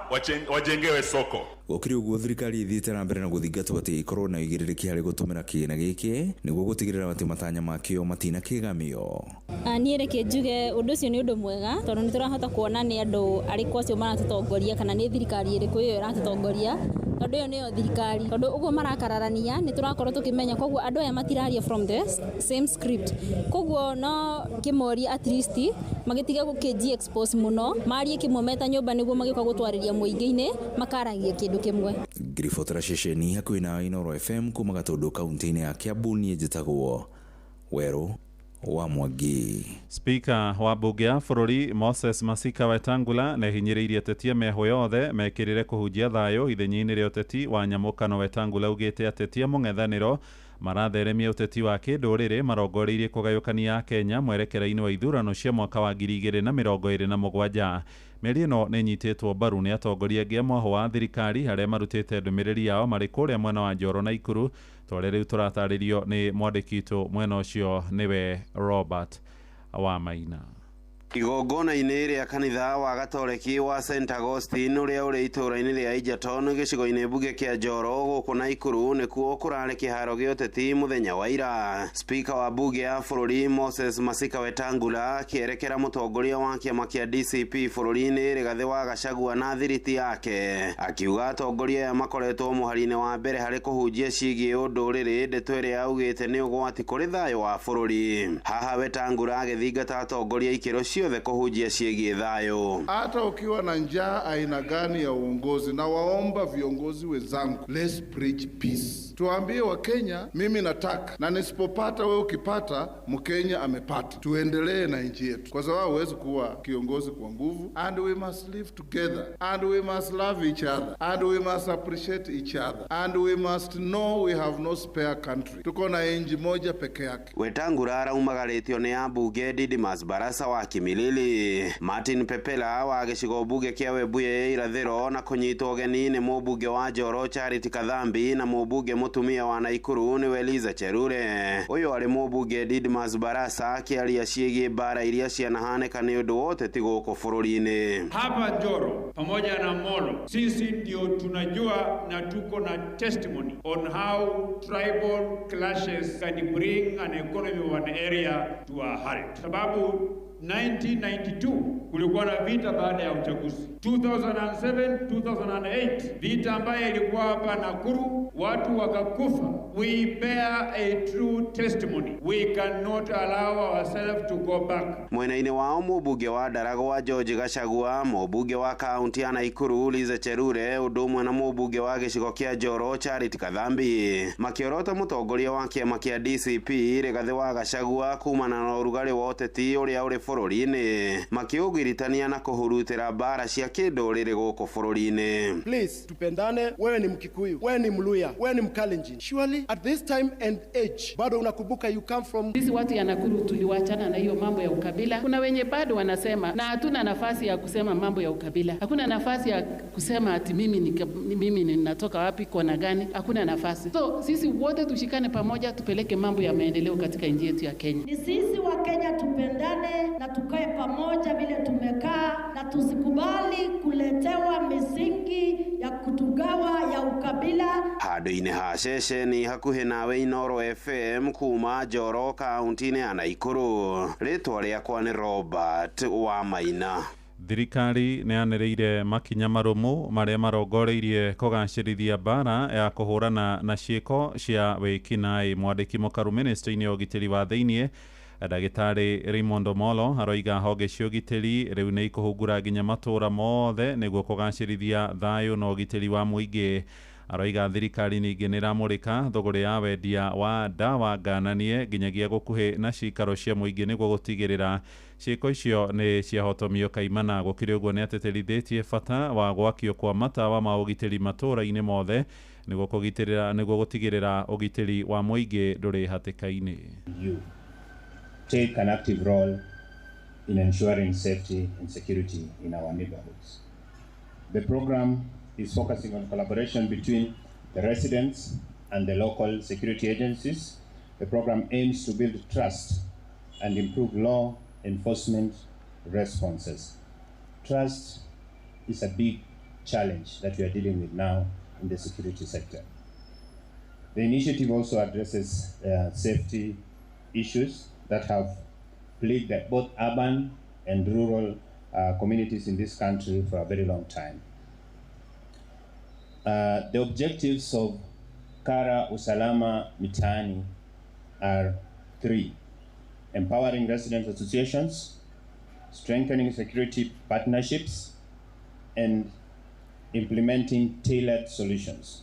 wajengewe soko. Gũkĩrĩ ũguo thirikari ĩthiĩte na mbere na gũthingatwo atĩ ĩkorwo na ũigĩrĩrĩki harĩ gũtũmĩra kĩgĩna gĩkĩ nĩguo gũtigĩrĩra atĩ matanya makĩo matinakĩgamio. Niĩ reke njuge ũndũ ũcio nĩ ũndũ mwega tondũ nĩ tũrahota kuona nĩ andũ arĩkũ acio maratũtongoria kana nĩ thirikari ĩrĩkũ ĩyo ĩratũtongoria, tondũ ĩyo nĩyo thirikari, tondũ ũguo marakararania nĩ tũrakorwo tũkĩmenya, koguo andũ aya matiraria from the same script, koguo no kĩmorie at least magĩtige gũkĩnji expose mũno, marie kĩmwe meta nyũmba nĩguo magĩũka gũtwarĩria mũingĩ-inĩ makaragia kĩndũ kĩmwe. Ngiribotera ceceni hakuhĩ na Inooro FM kuma Gatũndũ kaunti-inĩ ya Kiambu, niĩ njĩtagwo Werũ wa Mwangi. Spika wa mbunge ya bũrũri Moses Masika Wetangula nĩahinyĩrĩirie ateti a mĩahũ yothe mekĩrĩre kũhunjia thayũ ithenya-inĩ rĩa ũteti wa nyamũkano. Wetangula augĩte ateti a mũng'ethanĩro maratheremia ũteti wa kĩndũrĩrĩ marongoreirie kũgayũkania Akenya mwerekera-inĩ wa ithurano cia mwaka wa 2027. Mĩario ĩno nĩ ĩnyitĩtwo mbaru nĩ atongoria angĩ a mwahũ wa thirikari arĩa marutĩte ndũmĩrĩri yao marĩ kũrĩa mwena wa Njoro na Ikuru, ta ũrĩa rĩu tũratarĩrio nĩ mwandĩki witũ mwena ũcio nĩwe Robert Wamaina. Igongona-inĩ rĩa kanitha wa Gatoreki wa St Augustine ũrĩa ũrĩ itũũra-inĩ rĩa Egerton gĩcigo-inĩ mbunge kĩa Njoro gũkũ Naikuru nĩkuo kũrarĩ kĩharo gĩa ũteti mũthenya wa ira. Spika wa mbunge ya bũrũri Moses Masika Wetangula akĩerekera mũtongoria wa kĩama kĩa DCP bũrũri-inĩ Rigathĩ wa Gachagua na thiriti yake, akiuga atongoria aya makoretwo mũhari-inĩ wa mbere harĩ kũhunjia ciĩgiĩ ũndũrĩrĩ, ndeto ĩrĩa augĩte nĩ ũgwati kũrĩ thayũ wa bũrũri. Haha Wetangula agĩthingata atongoria ikĩro ciothe kuhujia ciĩgiĩ thayũ. Hata ukiwa na njaa aina gani ya uongozi, na waomba viongozi wenzangu, let's preach peace. Tuambie Wakenya, mimi nataka na nisipopata, wewe ukipata, Mkenya amepata. Tuendelee na nchi yetu, kwa sababu huwezi kuwa kiongozi kwa nguvu. And we must live together, and we must love each other, and we must appreciate each other, and we must know we have no spare country. Tuko na nchi moja peke yake. Wetangula araumagarĩtio nĩ ambunge Didmus Barasa wa Kimilili, Martin Pepela wa gĩcigo mbunge kĩa Webuye ya irathĩro, na kũnyitwo ũgeni nĩ mũmbunge wa Njoro Charity Kathambi na mũmbunge mũtumia wa Naikuru nĩwe Liza Cherure. Ũyũ arĩ mũmbunge Didmus Barasa akĩaria ciĩgiĩ mbara iria cianahanĩka nĩ ũndũ wa ũteti gũkũ bũrũri-inĩ. Hapa Njoro pamoja na Molo, sisi ndio tunajua na tuko na testimony on how tribal clashes can bring an economy of an area to a halt. Sababu 1992 kulikuwa na vita baada ya uchaguzi. 2007, 2008 vita ambayo ilikuwa hapa Nakuru, watu wakakufa. We bear a true testimony. We cannot allow ourselves to go back. Mwena-inĩ wao mũmbunge wa Ndaragwa George Gachagua, mũmbunge wa kaunti ya Nakuru Liza Cherure, ũndũ ũmwe na mũmbunge wa gĩcigo kĩa Njoro Charity Kathambi, makĩorota mũtongoria wa kĩama kĩa DCP Rigathĩ wa Gachagua kumana na ũrugarĩ wa ũteti ũrĩa ũrĩ bũrũri-inĩ, makĩũgiritania na kũhurutĩra mbara cia kĩndũrĩrĩ gũkũ bũrũri-inĩ. Please, tupendane. Wewe ni Mkikuyu, wewe ni Mluya, wewe ni Mkalenjin. Surely at this time and age bado unakumbuka you come from. Sisi watu ya Nakuru tuliwachana na hiyo mambo ya ukabila. Kuna wenye bado wanasema, na hatuna nafasi ya kusema mambo ya ukabila. Hakuna nafasi ya kusema ati mimi ninatoka wapi, kona gani. Hakuna nafasi. So sisi wote tushikane pamoja, tupeleke mambo ya maendeleo katika nchi yetu ya Kenya. Ni sisi wa Kenya tupendane na tukae pamoja vile tumekaa, na tusikubali kuletewa misingi ya kutugawa ya ukabila. Handũ-inĩ ha ceceni hakuhĩ nawe Inooro FM kuma Njoro kaunti-inĩ ya Nakuru, rĩtwa rĩakwa nĩ Robert Wamaina. Thirikari nĩ yanĩrĩire makinya marũmu marĩa marongoreirie kũgacĩrithia mbara ya kũhũrana na ciĩko cia wĩkinaĩ. Mwandĩki mũkaru ministry-inĩ ya ũgitĩri wa thĩiniĩ Ndagĩtarĩ Raymond Omolo aroiga honge cia ũgitĩri rĩu nĩ ikũhungura nginya matũũra mothe nĩguo kũgacĩrithia thayũ na ũgitĩri wa mũingĩ. Aroiga thirikari ningĩ nĩ ĩramũrĩka thũgũrĩ ya wendia wa ndawa ngananie nginyagia gũkuhĩ na cikaro cia mũingĩ nĩguo gũtigĩrĩra ciĩko icio nĩ ciahotomio kaimana. Gũkĩrĩ ũguo nĩ atĩtĩrithĩtie bata wa gwakio kwa matawa ma ũgitĩri matũũra-inĩ mothe nĩguo gũtigĩrĩra ũgitĩri wa mũingĩ ndũrĩ hatĩka-inĩ. You take an active role in ensuring safety and security in our neighborhoods. The program is focusing on collaboration between the residents and the local security agencies. The program aims to build trust and improve law enforcement responses. Trust is a big challenge that we are dealing with now in the security sector. The initiative also addresses safety issues that have plagued both urban and rural communities in this country for a very long time. The objectives of Kara Usalama Mitaani are three: empowering resident associations, strengthening security partnerships, and implementing tailored solutions.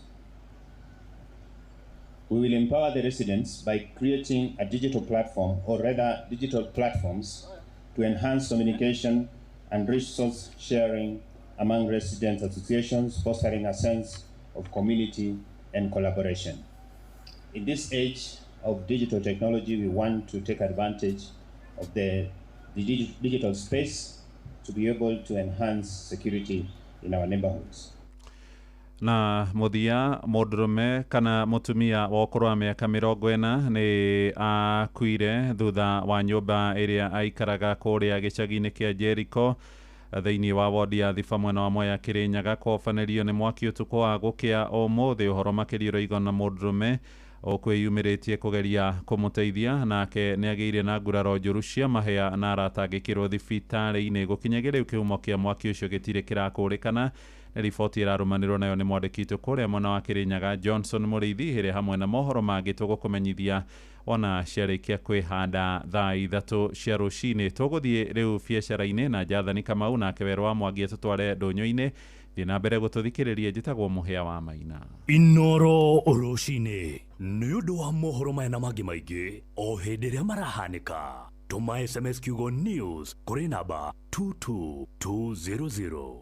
We will empower the residents by creating a digital platform, or rather digital platforms, to enhance communication and resource sharing among resident associations, fostering a sense of community and collaboration. In this age of digital technology, we want to take advantage of the digital space to be able to enhance security in our neighborhoods. Na muthia mundurume kana mutumia wa ũkũrũ wa mĩaka 40 nĩ akuire thutha wa nyũmba ĩrĩa aikaraga kũrĩa gĩcagi-inĩ kĩa Jericho thĩinĩ wa wodi ya Thiba mwena wa Mwea Kĩrĩnyaga kũhobanĩrio nĩ mwaki ũtukũ wa gũkĩa ũmũthĩ. Ũhoro makĩria ũroiga na mũndũrũme ũkwĩyumĩrĩtie kũgeria kũmũteithia nake nĩ agĩire na nguraro njũru cia mahĩa na aratangĩkĩrwo thibitarĩ-inĩ. Gũkinyagia rĩu kĩhumo kĩa mwaki ũcio gĩtirĩ kĩrakũrĩkana. Nĩ riboti ĩrarũmanĩrwo nayo nĩ mwandĩki witũ kũrĩa mwena wa Kĩrĩnyaga Johnson Mũrĩithi, ĩrĩa hamwe na mohoro mangĩ tũgũkũmenyithia ona ciarĩkia kwĩhanda thaa 3 cia rũcinĩ. Tũgũthiĩ rĩu biacara-inĩ na Jathani Kamau nake Werũ wa Mwangi atũtware ndũnyũ-inĩ. Thiĩ na mbere gũtũthikĩrĩria, njĩtagwo Mũhĩa wa Maina. Inoro rũcinĩ nĩ ũndũ wa mohoro maya na mangĩ maingĩ o hĩndĩ ĩrĩa marahanĩka. Tũma SMS kiugo news kũrĩ namba 22200.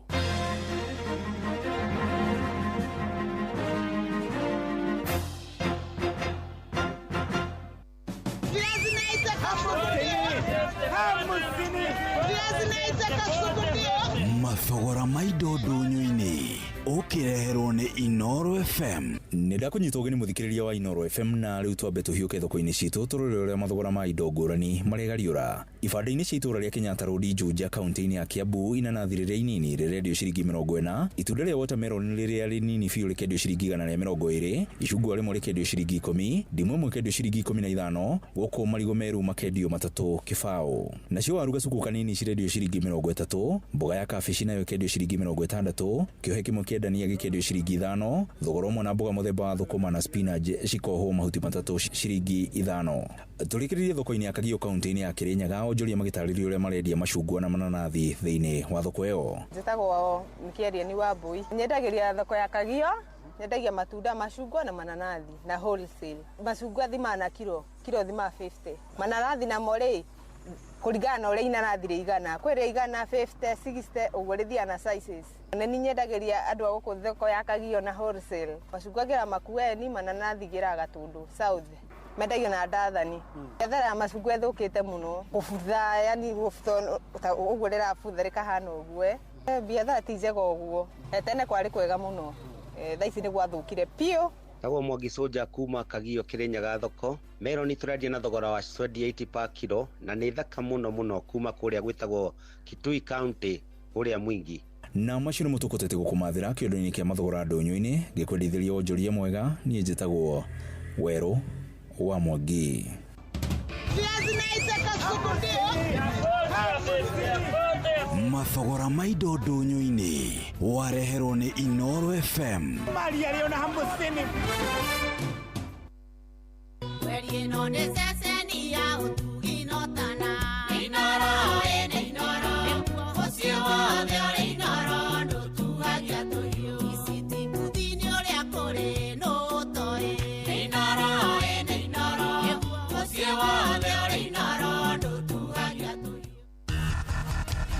Mathogora ma indo ndũnyũ-inĩ ũkĩreherwo nĩ Inoro FM. Nĩ ndakũnyita ũgeni mũthikĩrĩria wa Inoro FM, na rĩu twambe tũhiũke thoko-inĩ citũ tũrore ũrĩa mathogora ma indo ngũrani maregariũra. Ibanda-inĩ cia itũũra rĩa Kenyatta Road, Juja, kaunti-inĩ ya Kiambu, inanathi rĩrĩa inini rĩrendio ciringi 40, itunda rĩa watermelon rĩrĩa rĩnini biũ rĩkendio ciringi 120, icungwa rĩmwe rĩkendio ciringi 10, ndimũ ĩmwe ĩkendio ciringi 15, gũkũ marigũ meru makendio 3 kĩbaũ. Nacio waru gacuku kanini cirendio ciringi 30, mboga ya kabici nayo ĩkendio ciringi 60, kĩohe kĩmwe kĩa ndania gĩkendio ciringi 5, thogora ũmwe na mboga mũthemba wa thũkũma na spinach cikohwo mahuti 3 ciringi 5. Tũrĩkĩrĩrie thoko-inĩ ya Kagio kaunti-inĩ ya Kĩrĩnyaga, onjoria magĩtarĩria ũrĩa marendia macungwa na mananathi thĩinĩ wa thoko ĩyo. Njĩtagwo Mkĩaria wa Mbui, nyendagĩria thoko ya Kagio, nyendagia matunda, macungwa na mananathi na wholesale. Macungwa thimaga na kiro, kiro thimaga 50. Mananathi namo rĩ kũringana na ũrĩa inanathi rĩigana, kwĩ rĩigana 50, 60 ũguo rĩthiaga na sizes. Nĩ nyendagĩria andũ a gũkũ thoko ya Kagio na wholesale. Macungwa ngĩraga Makueni, mananathi ngĩraga Gatũndũ South. Mendagio na ndathani. Biathara ya macungwa ĩthũkĩte mũno, kũbutha, yani gũbutha ũguo rĩrabutha rĩkahana ũguo. Biathara ti njega ũguo, tene kwarĩ kwega mũno, thaa ici nĩ gwathũkire biũ. Tagwo Mwangi Soja kuma Kagio Kĩrĩnyaga thoko. Meroni tũrendia na thogora wa 28 per kilo na nĩ thaka mũno mũno kuma kũrĩa gwĩtagwo Kitui County kũrĩa Mwingi. Na macio nĩ mũtũkũtete gũkũmathĩra kĩondo-inĩ kĩa mathogora ndũnyũ-inĩ ngĩkwendithĩria wonjoria mwega. Niĩ njĩtagwo Werũ wa Mwangi. Mathogora ma indo ndũnyũ-inĩ wareherwo nĩ Inoro FM.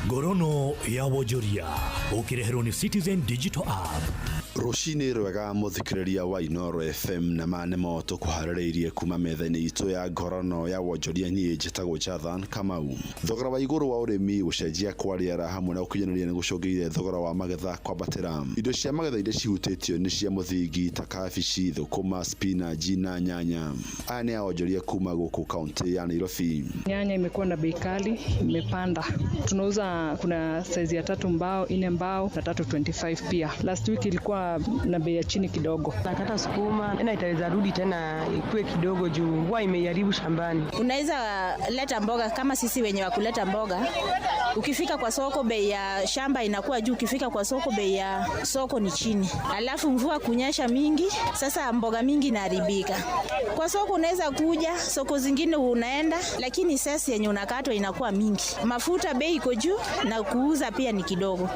Ngorono ya wonjoria ũkĩreherwo nĩ Citizen Digital App. Rũcinĩ rwega mũthikĩrĩria wa Inoro FM, na ma nĩmo tũkũharĩrĩirie kuma metha-inĩ itũ ya ngorono ya wonjoria. Niĩ njĩtagwo Jathan Kamau. Thogora wa igũrũ wa ũrĩmi, gũcenjia kwa rĩera hamwe na ũkinyanĩria nĩ gũcũngĩrĩire thogora wa magetha kwambatĩra. Indo cia magetha iria cihutĩtio nĩ cia mũthingi ta kabici, thũkũma, spinach na nyanya. Aya nĩ awonjoria kuma gũkũ kaunti ya Nairobi. Nyanya imekuwa na bei kali, imepanda. Tunauza kuna size ya 3 mbao, 4 mbao na 3.25 pia. Last week ilikuwa na bei ya chini kidogo. Nakata sukuma tena itaweza rudi tena ikue kidogo juu mvua imeiharibu shambani. Unaweza leta mboga kama sisi wenye wa kuleta mboga. Ukifika kwa soko bei ya shamba inakuwa juu, ukifika kwa soko bei ya soko ni chini. Alafu mvua kunyesha mingi, sasa mboga mingi inaharibika. Kwa soko unaweza kuja, soko zingine unaenda, lakini sasa yenye unakatwa inakuwa mingi. Mafuta bei iko juu na kuuza pia ni kidogo.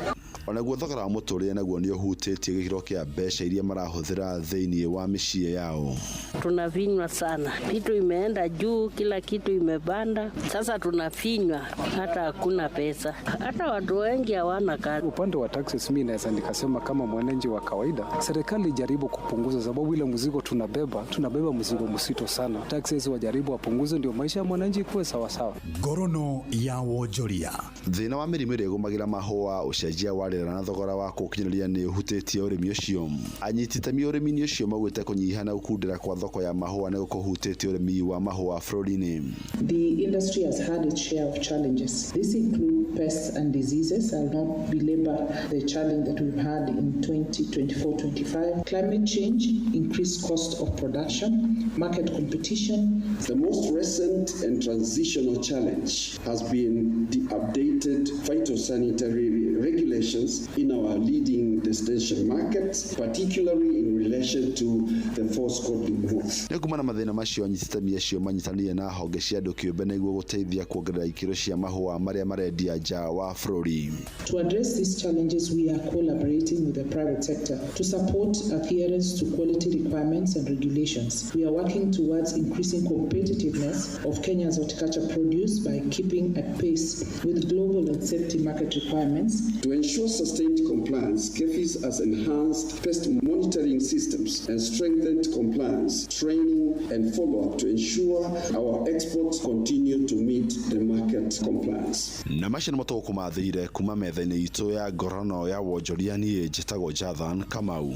Onaguo thogora wa mũtũrĩre naguo nĩ ũhutĩtie gĩkĩro kĩa mbeca iria marahũthĩra thĩinĩ wa mĩciĩ yao. Tunafinywa sana, vitu imeenda juu, kila kitu imepanda. Sasa tunafinywa, hata hakuna pesa, hata watu wengi hawana kazi. Upande wa taxes, mimi naweza nikasema kama mwananchi wa kawaida, serikali ijaribu kupunguza, sababu ile mzigo tunabeba mzigo mzito sana. Taxes wajaribu wapunguze, ndio maisha ya mwananchi kuwe sawasawa. Ngorono ya wonjoria. Thĩna wa mĩrimũ ĩrĩa ĩgũmagĩra mahũa, ũcenjia wa rĩera na thogora wa kũũkinyanĩria nĩ ũhutĩtie ũrĩmi ũcio. Anyiti itemi ũrĩmi-inĩ ũcio maugĩte kũnyiha na gũkundera kwa thoko ya mahũa nĩ kũhutĩtie ũrĩmi wa mahũa bũrũri-inĩ. The industry has had its share of challenges. These include pests and diseases. I'll not belabor the challenge that we've had in 2024-25. Climate change, increased cost of production, market competition. The most recent and transitional challenge has been the updated phytosanitary regulations in our leading destination markets, particularly in relation to the false codling moth. Nĩ kumana mathĩna macio, anyiti itemi acio manyitanĩire na honge cia andũ kĩũmbe nĩguo gũteithia kuongerera ikĩro cia mahũa marĩa marendia nja wa bũrũri. To address these challenges, we are collaborating with the private sector to support adherence to quality requirements and regulations. We are working towards increasing competitiveness of Kenya's horticulture produce by keeping at pace with global and safety market requirements. To ensure sustained compliance, KEPHIS has enhanced pest monitoring systems and strengthened compliance, training and follow-up to ensure our exports continue to meet the market compliance. Na macio nĩmo tũgũkũmathĩire kuma metha-inĩ itũ ya ngorono ya wonjoria. Niĩ njĩtagwo Jathan Kamau.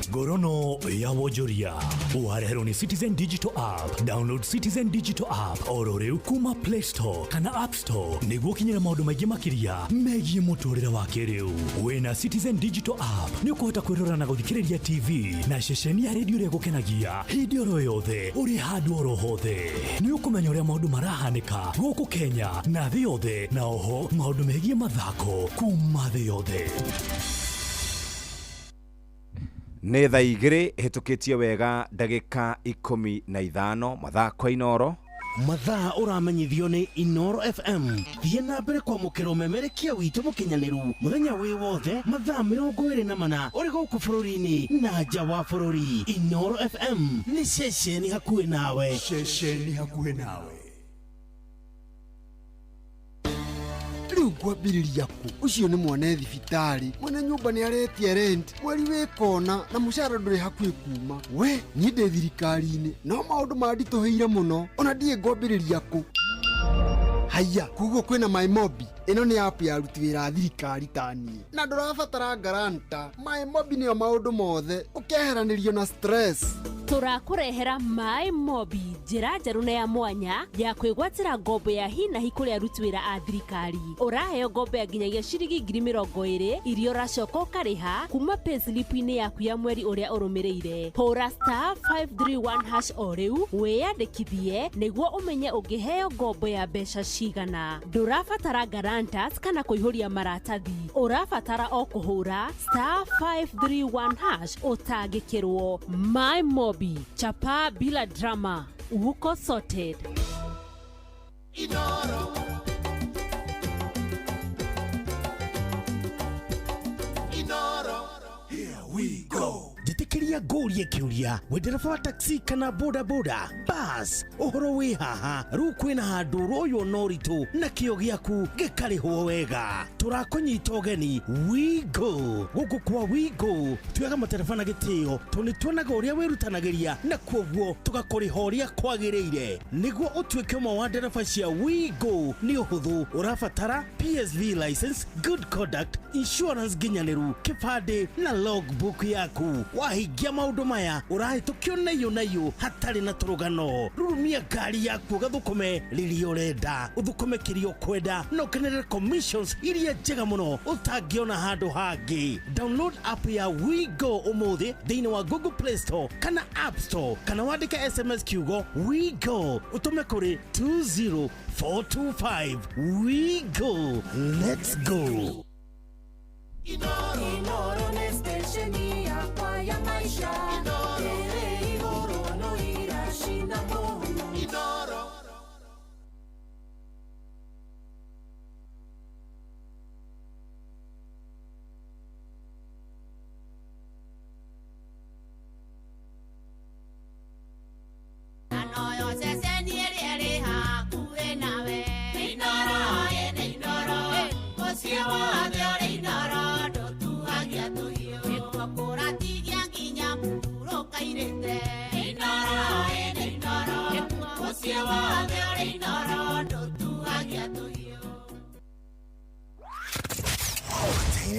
Ngorono ya wonjoria wareherwo nĩ Citizen Digital App. Download Citizen Digital App oro rĩu kuma Play Store kana App Store nĩguo ũkinyĩre maũndũ maingĩ makĩria megiĩ mũtũrĩre wa kĩrĩu. Wĩna Citizen Digital App nĩ ũkũhota kwĩrora na gũthikĩrĩria TV na ceceni ya redio ĩrĩa ĩgũkenagia hĩndĩ oro yothe ũrĩ handũ oro hothe. Nĩ ũkũmenya ũrĩa maũndũ marahanĩka gũkũ Kenya na thĩ yothe, na oho maũndũ megiĩ mathako kuma thĩ yothe. Nĩ thaa 2 hĩtũkĩtie wega ndagĩka 15 mathaa kwa Inoro. Mathaa ũramenyithio nĩ Inoro FM. Thiĩ na mbere kwamũkĩra ũmemerekia witũ mũkinyanĩru mũthenya wĩ wothe mathaa 24 ũrĩ gũkũ bũrũri-inĩ na nja wa bũrũri. Inoro FM nĩ ceceni hakuhĩ nawe. Ceceni hakuhĩ nawe. Rĩu ngwambĩrĩria kũ? Ũcio nĩ mwana thibitarĩ, mwene nyũmba nĩ aretia rent, mweri wĩ kona na mũcara ndũrĩ hakuhĩ kuma. We niĩ ndĩ thirikari-inĩ no maũndũ manditũhĩire mũno, ona ndiĩ ngwambĩrĩria kũ. Haiya, koguo kwĩna MyMobi. Ĩno nĩ app ya aruti wĩra a thirikari ta niĩ, na ndũrabatara guarantor. MyMobi nĩyo maũndũ mothe, ũkeheranĩrio na stress. Tũrakũrehera MyMobi, njĩra njerũ na ya mwanya ya kwĩgwatĩra ngombo ya hi na hi kũrĩ aruti wĩra a thirikari. Ũraheo ngombo ya nginyagia ciringi 20,000 iria ũracoka ũkarĩha kuma payslip-inĩ yaku ya mweri ũrĩa ũrũmĩrĩire. Hũra *531# o rĩu wĩyandĩkithie nĩguo ũmenye ũngĩheo ngombo ya mbeca cigana. Ndũrabatara guarantors kana kũihũria maratathi, ũrabatara o kũhũra *531# ũtangĩkĩrwo. MyMobi, chapa bila drama, uko sorted. Inoro. Inoro. Here we go. Njĩtĩkĩria ngũrie kĩũria, wĩ ndereba wa taxi kana boda boda bas, ũhoro wĩ haha rĩu kwĩna handũ ũroywo na ũritũ na kĩo gĩaku gĩkarĩhwo wega. Tũrakũnyita ũgeni WeGo. Gũkũ kwa WeGo tuoyaga matereba na gĩtĩo tondũ nĩ tuonaga ũrĩa wĩrutanagĩria na kuoguo tũgakũrĩha ũrĩa kwagĩrĩire. Nĩguo ũtuĩke ũmwe wa ndereba cia WeGo nĩ ũhũthũ, ũrabatara PSV license, good conduct, insurance nginyanĩru, kĩbandĩ na logbook yaku. Wahingia maũndũ maya ũrahĩtũkio naiyũ naiyũ hatarĩ na tũrũgano. Rurumia ngari yaku ũgathũkũme rĩrĩa ũrenda, ũthũkũme kĩrĩa ũkwenda na ũkenerere commissions iria njega mũno ũtangĩona handũ hangĩ. Download app ya WeGo ũmũthĩ thĩinĩ wa Google Play Store kana App Store, kana wandĩke SMS kiugo WeGo ũtũme kũrĩ 20425. WeGo, let's go. Inoro nĩ station yakwa ya maisha. Ĩrĩ igũrũ no iracina mũhu. Inoro.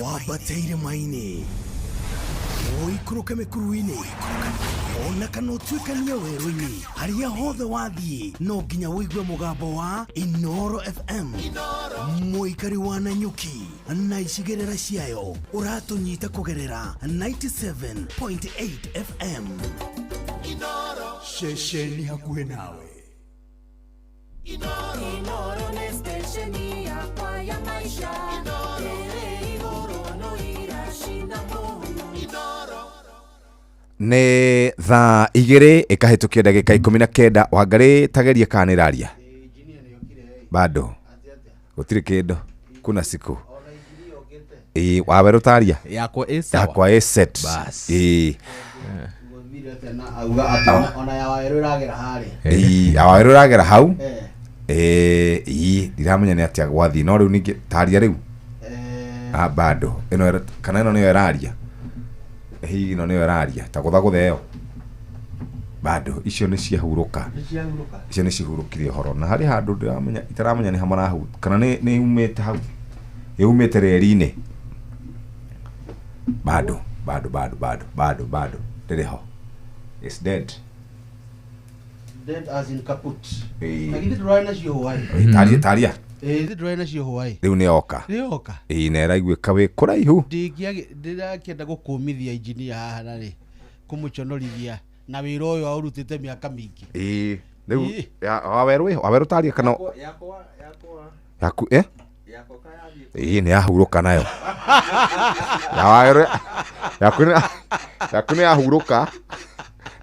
Wambate irĩma-inĩ, ũikũrũke mĩkuru-inĩ, ona kana ũtuĩkanie werũ-inĩ, harĩa hothe wathiĩ no nginya ũigue mũgambo wa Inoro FM. Mũikari wa Nanyuki na icigĩrĩra ciayo ũratũnyita kũgerera 97.8 FM. Ceceni hakuhĩ nawe. Inoro nĩ stesheni yakwa ya maisha. Ĩrĩ igũrũ no iracina mũhu. Nĩ thaa 2 ĩkahĩtũkia ndagĩka 19. Wangarĩ tageria kana nĩ ĩraria bado gũtirĩ kĩndũ kuna siku. Ĩĩ, wawerũ taria. Yakwa ĩ sawa. Yakwa ĩ set. Bas. Ĩĩ. Auga atĩ ona ya Wawerũ ĩragera harĩa. Ĩĩ, ya Wawerũ ĩragera hau. Ĩĩ, ĩĩ, ndiramenya nĩ atĩa gwathiĩ no rĩu ningĩ taria rĩu. Ah, bado ĩno kana ĩno nĩyo ĩraria, hihi ĩno nĩyo ĩraria ta gũthagũtha ĩyo bado icio nĩ ciahurũka. Nĩciahurũka. Icio nĩ cihurũkire ũhoro na harĩ handũ ndĩramenya itaramenya nĩ ha marahu kana nĩ yumĩte hau, yumĩte reri-inĩ bado bado bado bado bado bado ndĩrĩ ho. It's dead. Dead as in kaput. Ĩĩ. Na githĩ ndũrarĩ nacio hwaĩ? Ĩĩ, taria taria. Ĩĩ, githĩ ndũrarĩ nacio hwaĩ? Rĩu nĩ yoka. Nĩ yoka. Ĩĩ, na ĩraiguĩka wĩ kũraihu. Ndĩrakĩenda gũkũmithia injinia haha na rĩ kũmũconorithia na wĩra ũyũ aũrutĩte mĩaka mĩingĩ. Ĩĩ, rĩu Ĩĩ. Wawerũ ĩ, Wawerũ taria kana yaku ĩ. Ĩĩ, nĩ yahurũka nayo ya Wawerũ yaku nĩ yahurũka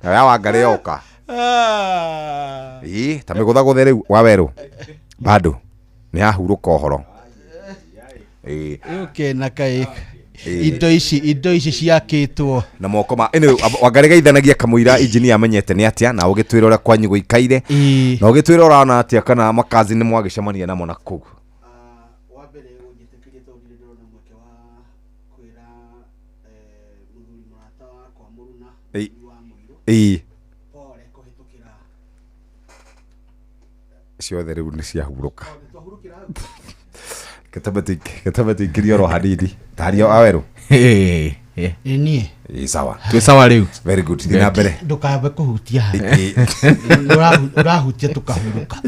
na ya Wangarĩ yoka. Ĩĩ, ta mĩgũthagũthe rĩu Wawerũ bado nĩ yahurũka ũhoro. Ĩĩ. Ũkena kaĩ. Ĩĩ. Indo ici ciakĩtwo na moko ma anyway, Wangarĩ geithanagia kamũira injinia amenyete nĩ atĩa na ũgĩtwĩra ũrĩa kwanyu gũikaire na ũgĩtwĩra ũrona atĩa kana makazi nĩ mwagĩcemania namo na kũu. Wa mbere ũnjĩtĩkĩrie tondũ ndirĩ ndĩrona mweke wa kwĩra mũthuri mũrata wakwa mũruna wa Mũirũ pole kũhĩtũkĩra. Ciothe rĩu nĩ ciahurũka. Gĩtambe tũingĩrie oro hanini taria Wawerũ. Ĩ niĩ. Ĩ, sawa. Twĩ sawa rĩu. Very good, thiĩ na mbere. Ndũkambe kũhutia haha. Ĩ. Ũrahutia tũkahurũka.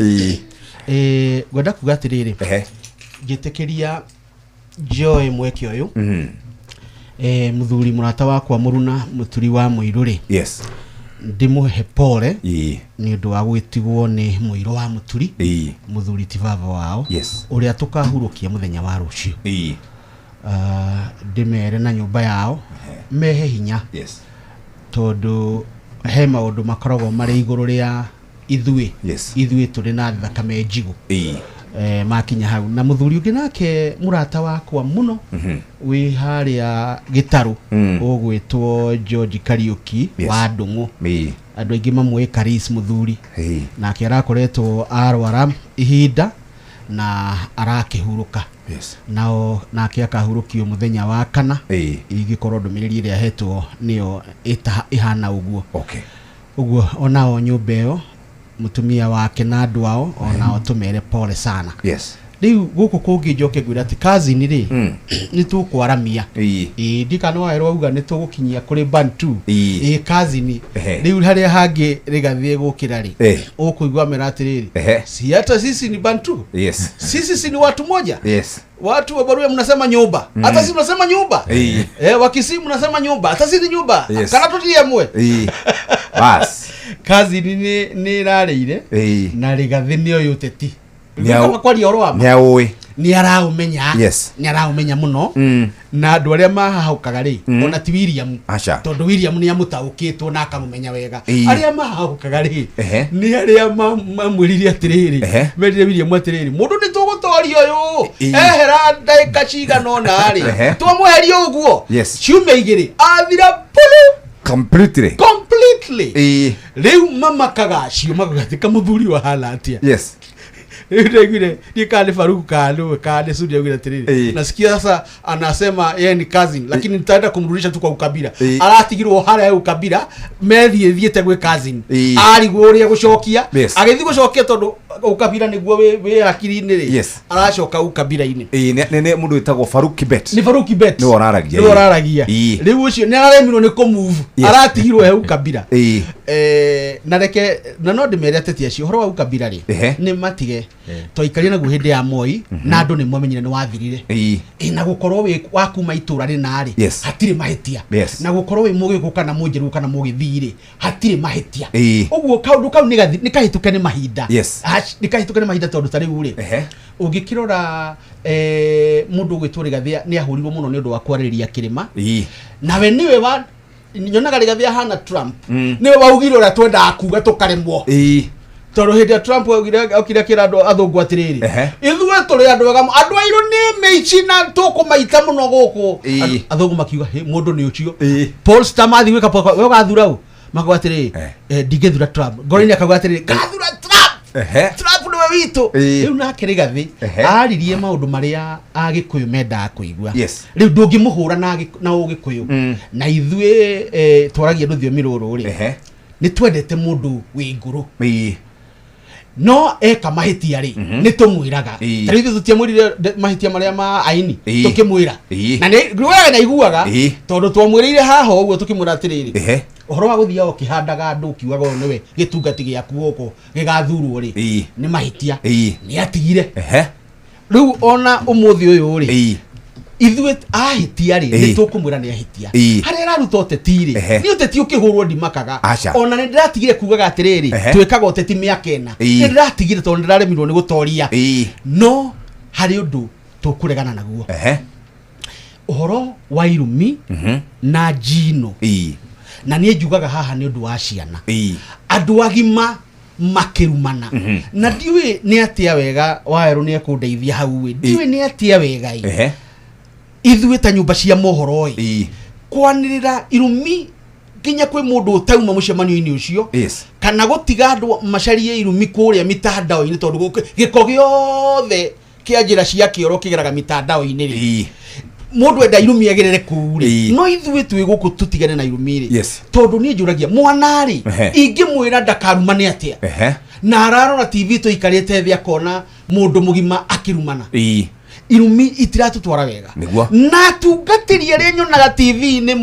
Ĩ. Ngwenda kuga atĩrĩrĩ, njĩtĩkĩria njoe mweke ũyũ mũthuri mũrata wakwa mũruna mũturi wa Mũirũ rĩ, ndĩmũhe pole nĩ ũndũ wa gwĩtigwo nĩ mũirũ wa mũturi, mũthuri ti baba wao, ũrĩa tũkahurũkia mũthenya wa rũciũ. Ah, ndĩmere na nyũmba yao mehe hinya tondũ he maũndũ makoragwo marĩ igũrũ rĩa ithuĩ. Ithuĩ tũrĩ na thakame njigũ. Makinya hau na mũthuri ũngĩ nake mũrata wakwa mũno wĩ harĩa gĩtarũ ũgwĩtwo George Kariũki wa Ndũng'ũ, andũ aingĩ mamũĩ Karis mũthuri, nake arakoretwo arwara ihinda na arakĩhurũka. Nao nake akahurũkio mũthenya wa kana, ingĩkorwo ndũmĩrĩri ĩrĩa ahetwo nĩyo ĩhana ũguo. Ũguo onao nyũmba ĩyo mũtumia wake na andũ ao onao tũmere pole sana. Rĩu gũkũ kũngĩ njoke ngwĩra atĩ cousin rĩ, nĩ tũkwaramia. Ĩĩ, ndikana Wawerũ auga nĩ tũgũkinyia kũrĩ Bantu. Ĩĩ, cousin. Rĩu harĩa hangĩ rĩgathiĩ gũkĩra rĩ, ũkũigua mera atĩrĩrĩ, si hata sisi ni Bantu? Sisi si ni watu moja? Watu wa Baruya mnasema nyumba, hata sisi tunasema nyumba. Wakisii mnasema nyumba, hata sisi ni nyumba. Kana tutiemwe. Bas. Kazi nĩ ĩrarĩire na rĩgathĩ nĩ ũyũ ũteti. Kwaria ũhoro wa ma. Nĩ aũĩ. Nĩ araũmenya. Nĩ araũmenya mũno. Na andũ arĩa mahahũkaga rĩ, ona ti William. Aca. Tondũ William nĩ amũtaũkĩtwo na akamũmenya wega. Arĩa mahahũkaga rĩ, nĩ arĩa mamwĩrire atĩrĩrĩ, merire William atĩrĩrĩ, mũndũ nĩ tũgũtoria ũyũ ehera ndagĩka cigana ũna rĩ, twamweheria ũguo ciumia 2 athira pulu. Completely. Completely. Rĩu mamakaga acio makauga atĩ kamũthuri wahana atĩa. Rĩu ndaiguire ndiĩ kana nĩ Faruku kana nĩwe kana nĩ Sudi augire atĩrĩrĩ, nasikia sasa anasema yeye ni cousin lakini nitaenda kumrudisha tu kwa ukabila. Aratigirwo harĩa he ukabila methiĩ thiĩte gwĩ cousin, arigwo ũrĩa gũcokia, agĩthiĩ gũcokia tondũ Ukabira niguo wi hakiri-inĩ rĩ. Aracoka ukabira-inĩ. Ĩĩ, nĩ mũndũ wĩtagwo Faruk Kibet. Nĩ Faruk Kibet. Nĩwe ũraragia. Nĩwe ũraragia. Rĩu ũcio nĩ araremirwo nĩ kũmove. Aratigirwo he ukabira. Na reke na no ndĩmere ateti acio ũhoro wa ukabira rĩ nĩ matige twaikarire naguo hĩndĩ ya Moi na andũ nĩ mwamenyire nĩ wathirire. Na gũkorwo wĩ wa kuma itũra rĩna rĩ hatirĩ mahĩtia. Na gũkorwo wĩ mũgĩkũ kana mũnjerũ kana mũgĩthii rĩ hatirĩ mahĩtia. Ũguo kaũndũ kau nĩ kahĩtũke nĩ mahinda. Nĩ kahĩtũke nĩ mahinda tondũ ta rĩu rĩ ũngĩkĩrora mũndũ ũgwĩtwo Rigathĩ nĩ ahũrirwo mũno nĩ ũndũ wa kwarĩrĩria kĩrĩma. Nawe nĩwe wa nyonaga Rigathĩ ahana Trump. Nĩwe waugire ũrĩa twendaga kuga tũkaremwo. Tondũ hĩndĩ ya Trump okire akĩra andũ athũngũ atĩrĩrĩ ithuĩ tũrĩ andũ ega andũ airũ nĩ mĩici na tũkũmaita mũno gũkũ. Athũngũ makiuga mũndũ nĩ ũcio. Paul Starmer athiĩ gwĩka we ũgathura ũ makauga atĩrĩrĩ ndingĩthura Trump. Ngoro-inĩ akauga atĩrĩrĩ ngathura Trump. Trump nĩwe witũ. Rĩu nake Rigathĩ aririe maũndũ marĩa Agĩkũyũ mendaga kũigua. Rĩu ndũngĩmũhũra na Ũgĩkũyũ. Na ithuĩ twaragia rũthiomi rũrũ rĩ nĩ twendete mũndũ wĩ ngũrũ. No eka mahĩtia rĩ nĩ tũmwĩraga. Ta rĩu ithuĩ tũtiamwĩrire mahĩtia marĩa ma aini tũkĩmwĩra. Na nĩ naiguaga tondũ twamwĩrĩire haha ũguo tũkĩmwĩra atĩrĩrĩ ũhoro wa gũthiaga ũkĩhandaga andũ ũkiugaga ũyũ nĩwe gĩtungati gĩaku gũkũ gĩgathurwo rĩ nĩ mahĩtia. Nĩ atigire. Rĩu ona ũmũthĩ ũyũ rĩ ithuĩ ahĩtia rĩ nĩ tũkũmwĩra nĩ ahĩtia. Harĩa araruta ũteti rĩ nĩ ũteti ũkĩhũrwo ndimakaga. Ona nĩ ndĩratigire kugaga atĩrĩrĩ twĩkaga ũteti mĩaka ĩna. Nĩ ndĩratigire tondũ nĩ ndĩraremirwo nĩ gũtoria. No harĩ ũndũ tũkũregana naguo. Ũhoro wa irumi na njino. Na niĩ njugaga haha nĩ ũndũ wa ciana. Andũ agima makĩrumana. Na ndiũĩ nĩ atĩa wega Wawerũ nĩ ekũndeithia hau ĩ. Ndiũĩ nĩ atĩa wega ĩ. Ithuĩ ta nyũmba cia mohoro ĩ kwanĩrĩra irumi nginya kwĩ mũndũ ũtauma mũcemanio-inĩ ũcio kana gũtiga andũ macarie irumi kũrĩa mitandao-inĩ tondũ gĩko gĩothe kĩa njĩra cia kĩoro kĩgeraga mitandao-inĩ rĩ mũndũ enda irumi agerere kũu rĩ no ithuĩ twĩ gũkũ tũtigane na irumi rĩ tondũ niĩ njũragia mwana rĩ ingĩmwĩra ndakarumane atĩa na ararora TV tũikarĩte thĩ akona mũndũ mũgima akĩrumana. Irumi itiratũtwara wega. Na atungatĩri arĩa nyonaga TV-inĩ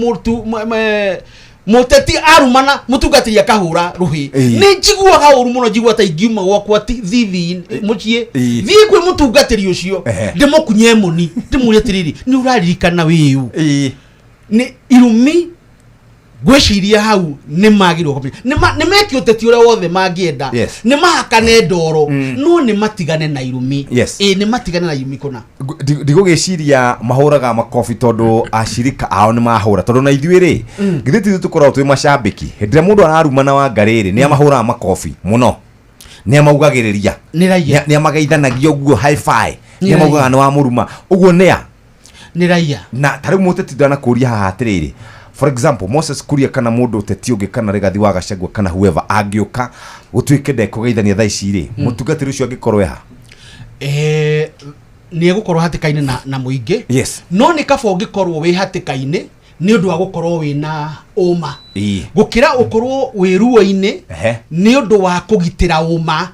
mũteti arumana mũtungatĩri akahũra rũhĩ. Nĩ njiguaga ũru mũno njigua ta ingiuma gwakwa thithi mũciĩ thiĩ kwĩ mũtungatĩri ũcio ndĩmũkunye mũni ndĩmũrie atĩrĩrĩ nĩ ũraririkana wĩũ. Nĩ irumi ngwĩciria hau nĩ magĩrĩirwo kũmenya. Nĩ meke ũteti ũrĩa wothe mangĩenda. Nĩ mahakane ndoro no nĩ matigane na irumi. Nĩ matigane na irumi kũna. Ndigũgĩciria mahũraga makobi tondũ acirika ao nĩ mahũra tondũ na ithuĩ rĩ githĩ ti ithuĩ tũkoragwo twĩ macambĩki hĩndĩ ĩrĩa mũndũ ararumana Wangarĩ rĩ nĩ amahũraga makobi mũno nĩ amaugagĩrĩria nĩ amageithanagia ũguo hi-fi nĩ amaugaga nĩ wamũruma ũguo nĩa nĩ raia. Na ta rĩu mũteti ndanakũria haha atĩrĩrĩ for example Moses Kuria kana mũndũ ũteti ũngĩ kana Rigathi wa Gachagua kana whoever angĩũka gũtuĩke ndekũgeithania thaa ici rĩ mũtungatĩri ũcio angĩkorwo eha nĩ egũkorwo hatĩka-inĩ na mũingĩ. No nĩ kaba ũngĩkorwo wĩ hatĩka-inĩ nĩ ũndũ wa gũkorwo wĩna ũma gũkĩra ũkorwo wĩ ruo-inĩ nĩ ũndũ wa kũgitĩra ũma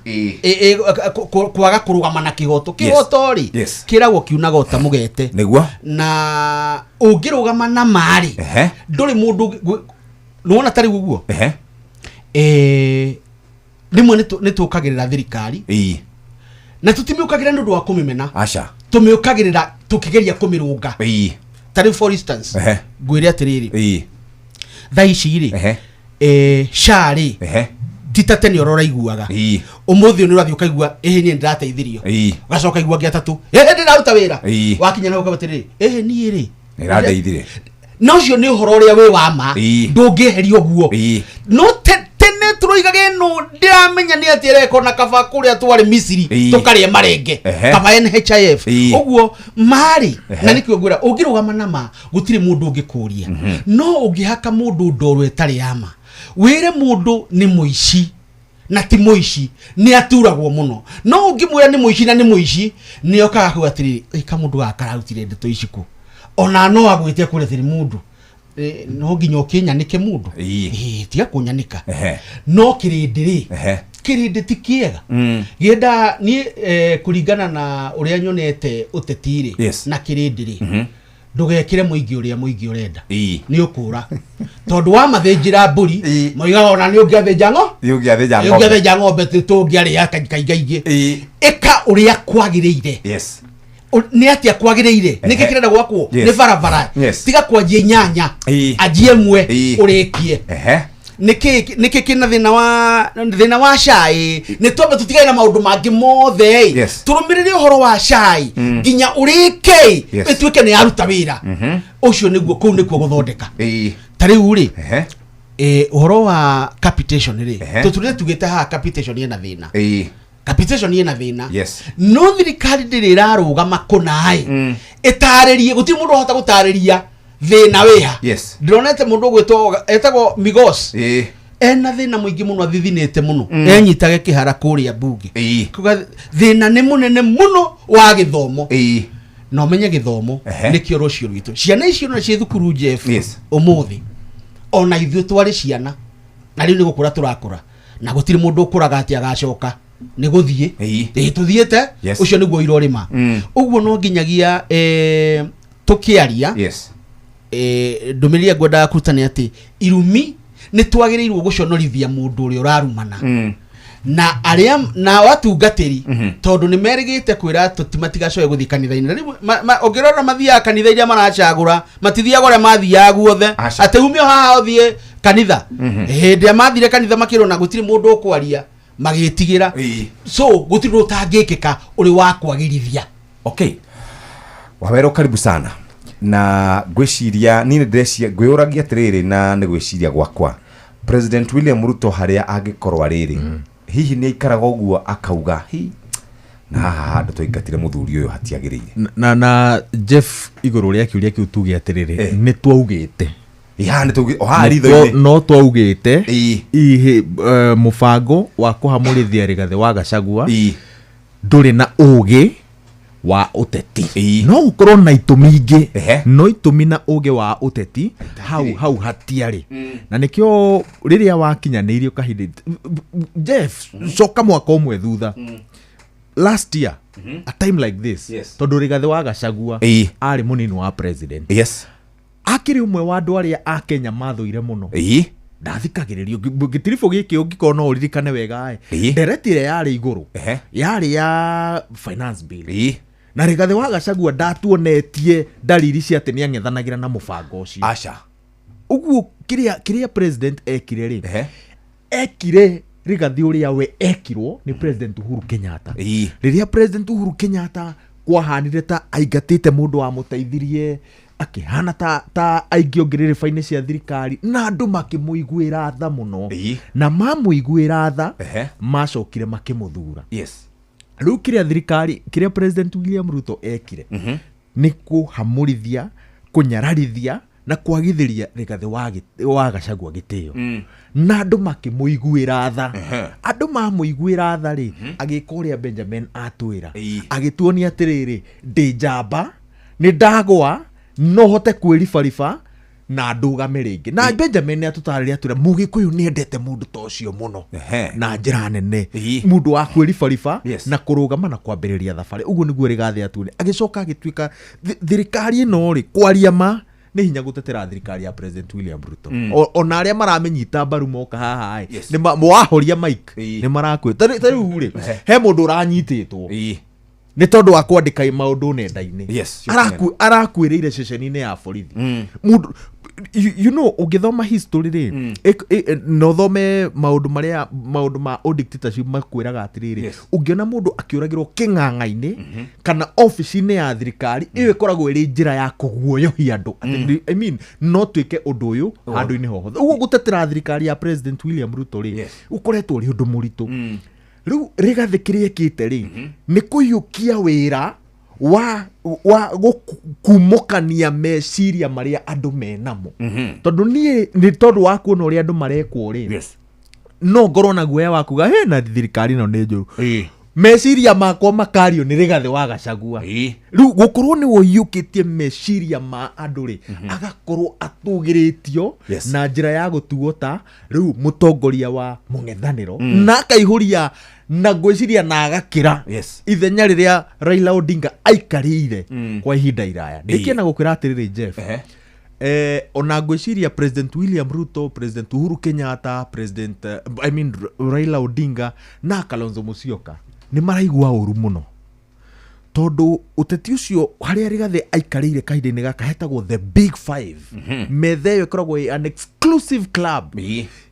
kwaga kũrũgama na kĩhoto. Kĩhoto rĩ kĩragwo kiunaga ũta mũgete. Nĩguo. Na ũngĩrũgama na ma rĩ ndũrĩ mũndũ nĩwona ta rĩu ũguo rĩmwe nĩ tũkagĩrĩra thirikari na tũtimĩũkagĩrĩra nĩ ũndũ wa kũmĩmena. Tũmĩũkagĩrĩra tũkĩgeria kũmĩrũnga. Ta rĩu for instance ngwĩre atĩrĩrĩ thaa ici rĩ SHA rĩ ti ta tene ũrĩa ũraiguaga. Ũmũthĩ ũyũ nĩ ũrathiĩ ũkaigua ĩhĩ niĩ nĩndĩrateithirio. Ũgacoka ũkaigua angĩ atatũ ĩhĩ ndĩraruta wĩra. Wakinya na ũkauga atĩrĩrĩ ĩhĩ niĩ rĩ nĩĩrandeithire. Na ũcio nĩ ũhoro ũrĩa wĩ wa ma ndũngĩeheria ũguo. No tene tũroigaga ĩno ndĩramenya nĩ atĩ ĩreka ona kaba kũrĩa twarĩ Misiri tũkarĩa marenge kaba NHIF. Ũguo marĩ na nĩkĩo ngwĩra ũngĩrũgama na ma gũtirĩ mũndũ ũngĩkũria. No ũngĩhaka mũndũ ndoro ĩtarĩ ya ma wĩre mũndũ nĩ mũici na ti mũici nĩ aturagwo mũno. No ũngĩmwĩra nĩ mũici na nĩ mũici nĩ okaga kuga atĩrĩrĩ ĩka mũndũ gaka kararutire ndeto ici kũ ona no agwĩte kũrĩa atĩrĩ mũndũ no nginya ũkĩnyanĩke mũndũ tiga kũnyanĩka. No kĩrĩndĩ rĩ Kĩrĩndĩ ti kĩega. Gĩenda niĩ kũringana na ũrĩa nyonete ũteti rĩ, na kĩrĩndĩ rĩ, ndũgekĩre mũingĩ ũrĩa mũingĩ ũrenda, nĩ ũkũra, tondũ wamathĩnjĩra mbũri moigaga ona nĩ ũngĩathĩnja ngo Nĩ ũngĩathĩnja ng'ombe. Ũngĩathĩnja ng'ombe tũngĩarĩa kaingaingĩ. Ĩka ũrĩa kwagĩrĩire. Nĩ atĩa kwagĩrĩire? Nĩkĩ kĩrenda gwakwo? Nĩ barabara. Tiga kwanjia inyanya, anjie ĩmwe, ũrĩkie. Nĩkĩ kĩna thĩna wa cai? Nĩ twambe tũtigane na maũndũ mangĩ mothe ĩ. Tũrũmĩrĩre ũhoro wa cai nginya ũrĩke, ĩtuĩke nĩ yaruta wĩra. Ũcio nĩguo, kũu nĩkuo gũthondeka. Ta rĩu rĩ, ũhoro wa capitation rĩ, tũtũrĩre tugĩte haha capitation ĩna thĩna. Capitation ĩna thĩna. No thirikari ndĩrĩ ĩrarũgama kũna ĩ ĩtarĩrie. Gũtirĩ mũndũ ũhota gũtarĩria thĩna wĩha. Ndĩronete mũndũ ũgwĩtwo, etagwo Migos, ena thĩna mũingĩ mũno, athithinĩte mũno, enyitage kĩhara kũrĩa mbunge. Kuga thĩna nĩ mũnene mũno wa gĩthomo. Na ũmenye gĩthomo nĩkĩo rũciũ rwitũ. Ciana icio na ciĩ thukuru, Jeff, ũmũthĩ ona ithuĩ twarĩ ciana, na rĩu nĩ gũkũra tũrakũra, na gũtirĩ mũndũ ũkũraga atĩ agacoka nĩ gũthiĩ. Ĩĩ, tũthiĩte. Ũcio nĩguo irorĩma. Ũguo no nginyagia tũkĩaria, ndũmĩrĩri ĩrĩa ngwendaga kũruta nĩ atĩ irumi, nĩ twagĩrĩirwo gũconorithia mũndũ ũrĩa ũrarumana na arĩa na atungatĩri, tondũ nĩ merĩgĩte kwĩra ateti matigacoke gũthiĩ kanitha-inĩ. Na rĩu ũngĩrora mathiaga kanitha iria maracagũra, matithiaga ũrĩa mathiaga guothe, atĩ umio haha ũthiĩ kanitha. Hĩndĩ ĩrĩa mathire kanitha makĩrwo na gũtirĩ mũndũ ũkwaria, magĩtigĩra. So gũtirĩ ũndũ ũtangĩkĩka ũrĩ wa kwagĩrithia. Okay, Wawero, karibu sana. Na ngwĩciria niĩ nĩ ndĩrecia ngwĩyũragia atĩrĩrĩ, na nĩ gwĩciria gwakwa, President William Ruto harĩa angĩkorwo arĩrĩ, hihi nĩ aikaraga ũguo akauga hi na haha handũ twaingatire mũthuri ũyũ hatiagĩrĩire? Na Jeff, igũrũ rĩa kĩũria kĩu, tuge atĩrĩrĩ, nĩ twaugĩte haha nĩ o haha ritho-inĩ. No twaugĩte ihe mũbango wa kũhamũrithia Rigathĩ wa Gachagua ndũrĩ na ũgĩ wa ũteti. No gũkorwo na itũmi ingĩ, no itũmi na ũgĩ wa ũteti hau hau hatiarĩ. Na nĩkĩo rĩrĩa wakinyanĩirio kahinda, Jeff, coka mwaka ũmwe thutha, last year a time like this, tondũ Rigathĩ wa Gachagua arĩ mũnini wa president, akĩrĩ ũmwe wa andũ arĩa a Kenya mathũire mũno. Ndathikagĩrĩrio gĩtiribũ gĩkĩ, ũngĩkorwo no ũririkane wega ĩ, ndereti ĩrĩa yarĩ igũrũ yarĩ ya finance bill, na Rigathĩ wa Gachagua ndatuonetie ndariri cia atĩ nĩ ang'ethanagĩra na mũbango ũcio. Aca. Ũguo kĩrĩa president ekire rĩ, ekire Rigathĩ ũrĩa we ekirwo nĩ President Uhuru Kenyatta. Rĩrĩa President Uhuru Kenyatta kwahanire ta aingatĩte mũndũ wamũteithirie, akĩhana ta aingĩ ngĩrĩrĩba-inĩ cia thirikari, na andũ makĩmũiguĩra tha mũno, na mamũiguĩra tha macokire makĩmũthura. Rĩu kĩrĩa thirikari, kĩrĩa President William Ruto ekire nĩ kũhamũrithia, kũnyararithia na kwagithĩria Rigathĩ wa Gachagua gĩtĩo, na andũ makĩmũiguĩra tha. Andũ mamũiguĩra tha rĩ, agĩka ũrĩa Benjamin atwĩra, agĩtuonia atĩrĩrĩ, ndĩ njamba, nĩ ndagwa, no hote kwĩribariba na ndũgame rĩngĩ. Na Benjamin nĩ atũtarĩria atwĩra Mũgĩkũyũ nĩ endete mũndũ ta ũcio mũno na njĩra nene, mũndũ wa kwĩribariba na kũrũgama na kwambĩrĩria thabarĩ. Ũguo nĩguo Rigathĩ atuone. Agĩcoka agĩtuĩka thirikari ĩno rĩ, kwaria ma, nĩ hinya gũtetera thirikari ya President William Ruto. Ona arĩa maramĩnyita mbaru moka haha ĩ, wahoria mic nĩ marakwĩ ta rĩu rĩ, he mũndũ ũranyitĩtwo nĩ tondũ wa kwandĩka maũndũ nenda-inĩ. Arakuĩrĩire ceceni-inĩ ya borithi. Mũndũ you know ũngĩthoma history rĩ, na ũthome maũndũ marĩa, maũndũ ma o dictatorship, makwĩraga atĩrĩrĩ, ũngĩona mũndũ akĩũragĩrwo kĩng'ang'a-inĩ kana obici-inĩ ya thirikari, ĩyo ĩkoragwo ĩrĩ njĩra ya kũguoyohia andũ atĩ, I mean, no twĩke ũndũ ũyũ handũ-inĩ ho hothe. Ũguo gũtetera thirikari ya President William Ruto rĩ, ũkoretwo ũrĩ ũndũ mũritũ. Rĩu Rigathĩ kĩrĩa ĩkĩte rĩ, nĩ kũiyũkia wĩra wa kumũkania meciria marĩa andũ menamo, tondũ niĩ nĩ tondũ wa kuona ũrĩa andũ marekwo rĩ, no ngorwo na guoya wa kuga he na thirikari ĩno nĩ njũru. Meciria makwa makario nĩ Rigathĩ wa Gachagua. Rĩu gũkorwo nĩ ũiyũkĩtie meciria ma andũ rĩ, agakorwo atũgĩrĩtio na njĩra ya gũtuo ta rĩu mũtongoria wa mũng'ethanĩro, na akaihũria na ngwĩciria na agakĩra ithenya rĩrĩa Raila Odinga aikarĩire kwa ihinda iraya. Ndĩkĩenda gũkwĩra atĩrĩrĩ, Jeff, ona ngwĩciria President William Ruto, President Uhuru Kenyatta, President I mean Raila Odinga na Kalonzo Musyoka nĩ maraigua ũru mũno, tondũ ũteti ũcio harĩa Rigathĩ aikarĩire kahinda-inĩ gaka hetagwo the Big Five. Metha ĩyo ĩkoragwo ĩ an exclusive club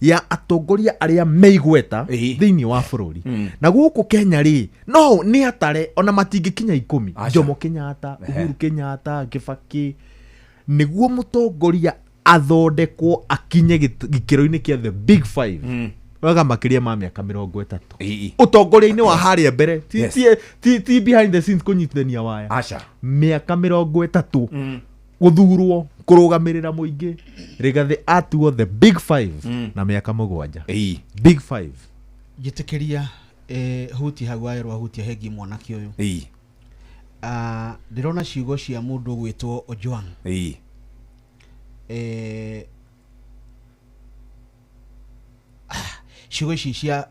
ya atongoria arĩa meigweta thĩinĩ wa bũrũri. Na gũkũ Kenya rĩ, no nĩ atare ona matingĩkinya 10. Jomo Kenyatta, Uhuru Kenyatta, Kibaki, nĩguo mũtongoria athondekwo akinye gĩkĩro-inĩ kĩa the Big Five, wega makĩria ma mĩaka 30 ũtongoria-inĩ wa harĩa mbere, ti, ti behind the scenes kũnyitithania waya. Mĩaka 30 gũthurwo kũrũgamĩrĩra mũingĩ. Rigathĩ atuo the Big Five na mĩaka 7. Big Five. Njĩtĩkĩria huti hau werwo hutia hengi mwanake ũyũ. Ndĩrona ciugo cia mũndũ ũgwĩtwo Ojwang. Ciugo ici cia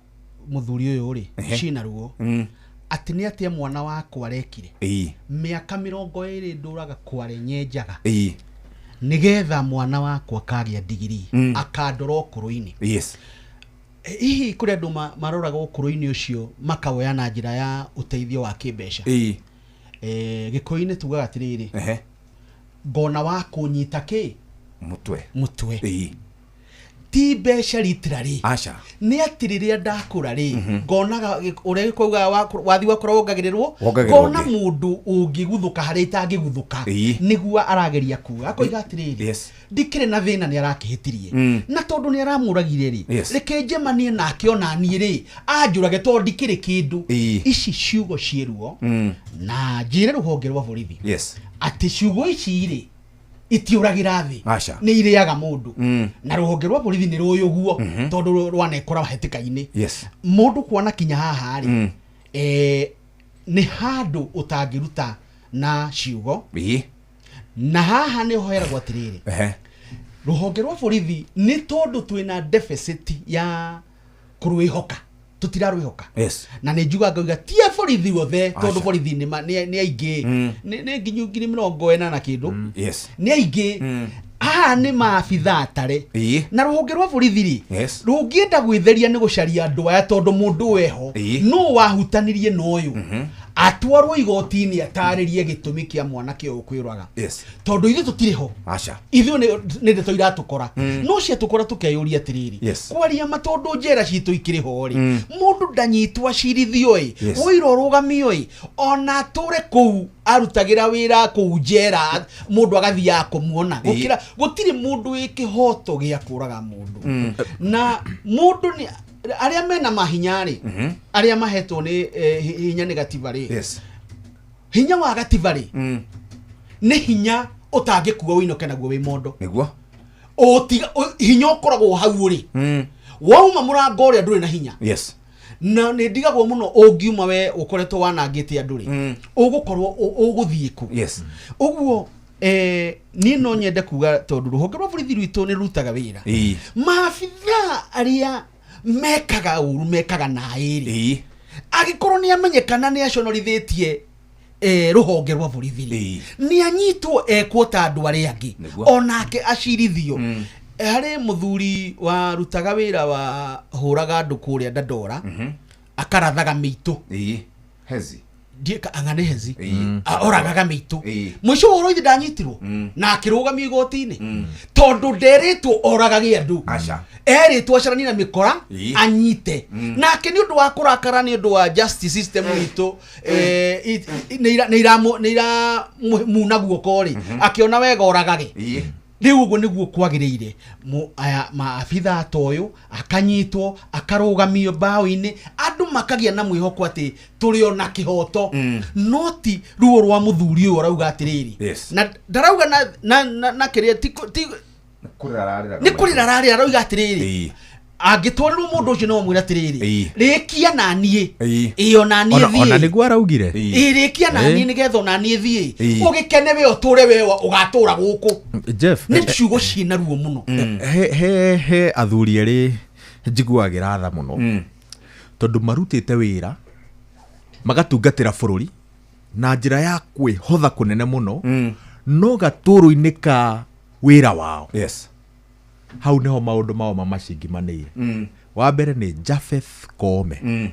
mũthuri ũyũ rĩ, cina ruo. Atĩ nĩ atĩa mwana wakwa arekire? Mĩaka 20 ndũraga kware nyenjaga nĩgetha mwana wakwa kagĩa ndigiri, akandora ũkũrũ-inĩ. Hihi kũrĩ andũ maroraga ũkũrũ-inĩ ũcio makawoya na njĩra ya ũteithio wa kĩmbeca? Gĩkũyũ-inĩ tugaga atĩrĩrĩ, ngona wa kũnyita kĩ? Mutwe. Mutwe. Ti mbeca literally. Aca. Nĩ atĩ rĩrĩa ndakũra rĩ, ngonaga ũrĩa gĩkũyũ wathi wakũra wongagĩrĩrwo, Wongagĩrĩrwo ngona ũngĩ. mũndũ ũngĩguthũka harĩa itangĩguthũka. Nĩguo arageria kuga. Akoiga atĩrĩrĩ, ndikĩrĩ na thĩna, nĩ arakĩhĩtirie. Na tondũ nĩ aramũragire rĩ, reke njemanie nake ona niĩ rĩ, anjũrage tondũ ndikĩrĩ kĩndũ. Ici ciugo ciĩ ruo, na njĩre rũhonge rwa borithi atĩ ciugo ici rĩ, itiũragĩra thĩ. Aca. Nĩ irĩaga mũndũ. Na rũhonge rwa borithi nĩ rũĩ ũguo, tondũ rwanekora hatĩka-inĩ. Mũndũ kuona kinya haha rĩ, nĩ handũ ũtangĩruta na ciugo. Na haha nĩ hoeragwo atĩrĩrĩ, rũhonge rwa borithi nĩ tondũ twĩna deficit ya kũrwĩhoka, tũtirarwĩhoka. Na nĩ njugaga ngauga ti a borithi othe, tondũ borithi nĩ aingĩ. Nĩ nginyu 40,000 na kĩndũ. Nĩ aingĩ. Haha nĩ maabitha atare. Na rũhonge rwa borithi rĩ, rũngĩenda gwĩtheria nĩ gũcaria andũ aya, tondũ mũndũ weho no wahutanirie na ũyũ, atwarwo igoti-inĩ atarĩrie gĩtũmi kĩa mwanake ũyũ kwĩũraga. Tondũ ithuĩ tũtirĩ ho. Ithuĩ nĩ ndeto iratũkora. No ciatũkora tũkeyũria atĩrĩrĩ, kwaria ma tondũ njera citũ ikĩrĩ ho rĩ, mũndũ ndanyitwo acirithio ĩ, ũira ũrũgamio ĩ, ona atũre kũu arutagĩra wĩra kũu njera, mũndũ agathiaga kũmuona. Gũkĩra gũtirĩ mũndũ wĩ kĩhoto gĩa kũraga mũndũ. Na mũndũ nĩ arĩa mena mahinya rĩ, arĩa mahetwo nĩ hinya nĩ gatiba rĩ, hinya wa gatiba rĩ, nĩ hinya ũtangĩkua ũinũke naguo wĩ mondo. Nĩguo. Hinya ũkoragwo hau rĩ, wauma mũrango ũrĩa ndũrĩ na hinya. Na nĩ ndigagwo mũno ũngiuma we ũkoretwo wanangĩte andũ rĩ, ũgũkorwo ũgũthiĩ kũ? Ũguo, niĩ no nyende kuga tondũ rũhonge rwa borithi rwitũ nĩ rũrutaga wĩra. Maabitha arĩa mekaga ũru, mekaga naĩ rĩ, angĩkorwo nĩ amenyekana nĩ aconorithĩtie rũhonge rwa borithi rĩ, nĩ anyitwo ekwo ta andũ arĩa angĩ, onake acirithio. Harĩ mũthuri warutaga wĩra wa hũraga andũ kũrĩa Dandora, akarathaga mĩitũ. Hezi. Ndiĩ anga nĩ Hezi. Oragaga mĩitũ. Mũico wa ũhoro ithe ndanyitirwo, na akĩrũgamio igoti-inĩ, tondũ nderĩtwo oragage andũ. Erĩtwo acaranie na mĩkora, anyite. Nake nĩ ũndũ wa kũrakara nĩ ũndũ wa justice system itũ, nĩ iramuna guoko rĩ, akĩona wega oragage. Rĩu ũguo nĩguo kwagĩrĩire. Aya maabitha ta ũyũ akanyitwo akarũgamio mbaũ-inĩ, andũ makagĩa na mwĩhoko atĩ tũrĩ ona kĩhoto. No ti ruo rwa mũthuri ũyũ arauga atĩrĩrĩ, na ndarauga na kĩrĩa ti Kũrĩra ararĩraga nĩ kũrĩra ararĩra, arauga atĩrĩrĩ, Angĩtwarĩrwo mũndũ ũcio no amwĩre atĩrĩrĩ, rĩkia na niĩ, Ĩĩ. ĩĩ ona niĩ Ona thiĩ. Nĩguo araugire. Ĩĩ, rĩkia na niĩ nĩgetha ona niĩ thiĩ. Ĩĩ. Ũgĩkene we, ũtũre we, ũgatũra gũkũ. Jeff, Nĩ ciugo ciĩna ruo mũno. He athuri erĩ njiguagĩra tha mũno, tondũ marutĩte wĩra magatungatĩra bũrũri na njĩra ya kwĩhotha kũnene mũno, no gatũrũ-inĩ ka wĩra wao, hau nĩho maũndũ mao mamacingimanĩire. Wa mbere nĩ Japheth Koome.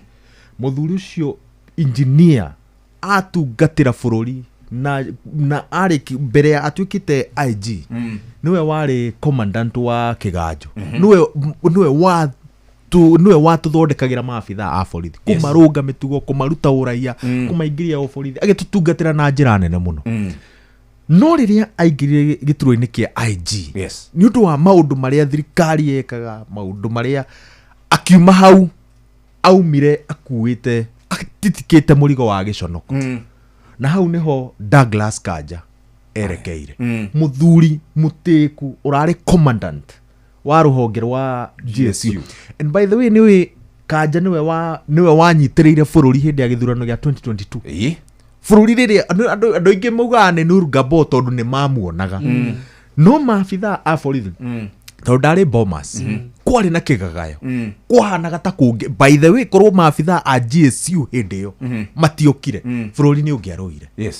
Mũthuri ũcio engineer atungatĩra bũrũri na arĩ mbere ya atuĩkĩte IG, nĩwe warĩ commandant wa Kĩganjo. Nĩwe watũthondekagĩra maabitha a borithi, kũmarũnga mĩtugo, kũmaruta ũraiya, kũmaingĩria ũborithi, agĩtũtungatĩra na njĩra nene mũno. No rĩrĩa aingĩrire gĩturwa-inĩ kĩa IG, nĩ ũndũ wa maũndũ marĩa thirikari yekaga, maũndũ marĩa akiuma hau aumire akuĩte atitikĩte mũrigo wa gĩconoko. Na hau nĩho Douglas Kanja erekeire. Mũthuri mũtĩku ũrarĩ commandant wa rũhonge rwa GSU. And by the way, nĩwe Kanja nĩwe wanyitĩrĩire bũrũri hĩndĩ ya gĩthurano gĩa 2022. Bũrũri rĩrĩa andũ aingĩ maugaga nĩ Nuru Gabo tondũ nĩ mamuonaga, no maabitha a borithi, tondũ ndarĩ Bomas, kwarĩ na kĩgagayo, kwahanaga ta kũngĩ. By the way, korwo maabitha a GSU hĩndĩ ĩyo matiokire, bũrũri nĩ ũngĩarũire.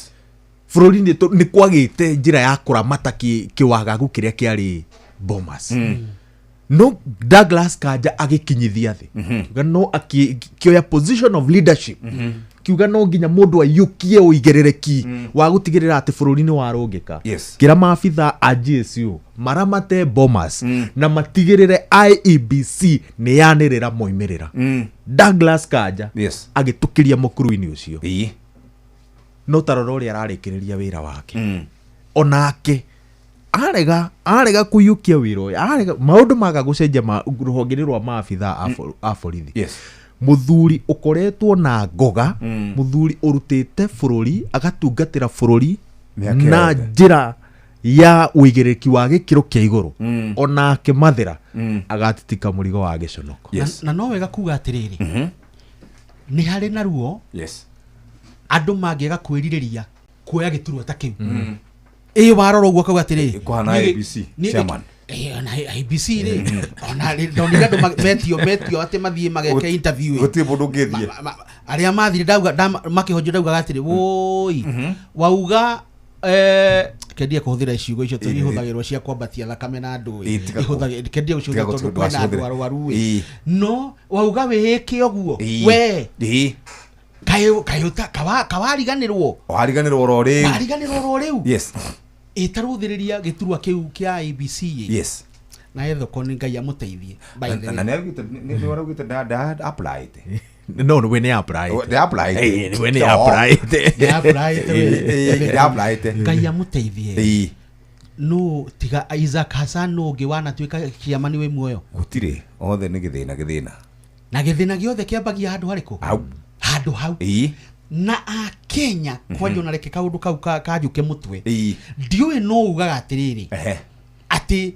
Bũrũri nĩ kwagĩte njĩra ya kũramata kĩwagagu kĩrĩa kĩarĩ Bomas. No Douglas Kanja agĩkinyithia thĩ, kiuga no akĩoya position of leadership, kiuga no nginya mũndũ aiyũkie ũigĩrĩrĩki wa gũtigĩrĩra atĩ bũrũri nĩ warũngĩka. Kĩra maabitha a GSU maramate Bomas na matigĩrĩre IEBC nĩ yanĩrĩra moimĩrĩra. Douglas Kanja agĩtũkĩria mũkuru-inĩ ũcio. No tarora ũrĩa ararĩkĩrĩria wĩra wake. Onake arega kũiyũkia wĩra ũyũ, arega maũndũ maga gũcenjia rũhonge-inĩ rwa maabitha a borithi. Mũthuri ũkoretwo na ngoga, mũthuri ũrutĩte bũrũri, agatungatĩra bũrũri Mĩaka na yothe. njĩra ya ũigĩrĩrĩki wa gĩkĩro kĩa igũrũ, onake mathĩra agatitika mũrigo wa gĩconoko. Na no wega kuga atĩrĩrĩ, nĩ harĩ na ruo. Andũ mangĩaga kwĩrirĩria kuoya gĩturwa ta kĩu, ĩ warora ũguo akauga atĩrĩrĩ, Kũhana ABC chairman. Ona ABC rĩ, ona rĩ, ndonire andũ metio atĩ mathiĩ mageke interview ĩ. Gũtirĩ mũndũ ũngĩthiĩ. Arĩa mathire ndauga makĩhonjio ndaugaga atĩrĩ, woi, wauga kendia kũhũthĩra ciugo icio tondũ ihũthagĩrwo cia kwambatia thakame na andũ ĩ. Tiga Kendia gũcihũthĩra tiga tondũ kwĩna andũ ndũgacihũthĩre. arwaru ĩ. No wauga wĩĩke ũguo, we kaĩ kawariganĩrwo. Wariganĩrwo oro rĩu. Wariganĩrwo oro rĩu. Ĩtarũthĩrĩria gĩturwa kĩu kĩa ABC ĩ. Na ethoko nĩ Ngai amũteithie, by the way. Na nĩ araugĩte nda apply. No, we nĩ apply. Nĩ apply. We nĩ apply. Nĩ apply we. Nĩ apply. Ngai amũteithie. No tiga Isaac Hassan, no ũngĩ wanatuĩka kĩamani wĩ muoyo? Gũtirĩ, othe nĩ gĩthĩna gĩthĩna. Na gĩthĩna gĩothe kĩambagia handũ harĩkũ? Hau. Handũ hau. Na akenya kwanja ona reke kaũndũ kau kanjũke mũtwe. Ndiũĩ no ugaga atĩrĩrĩ, atĩ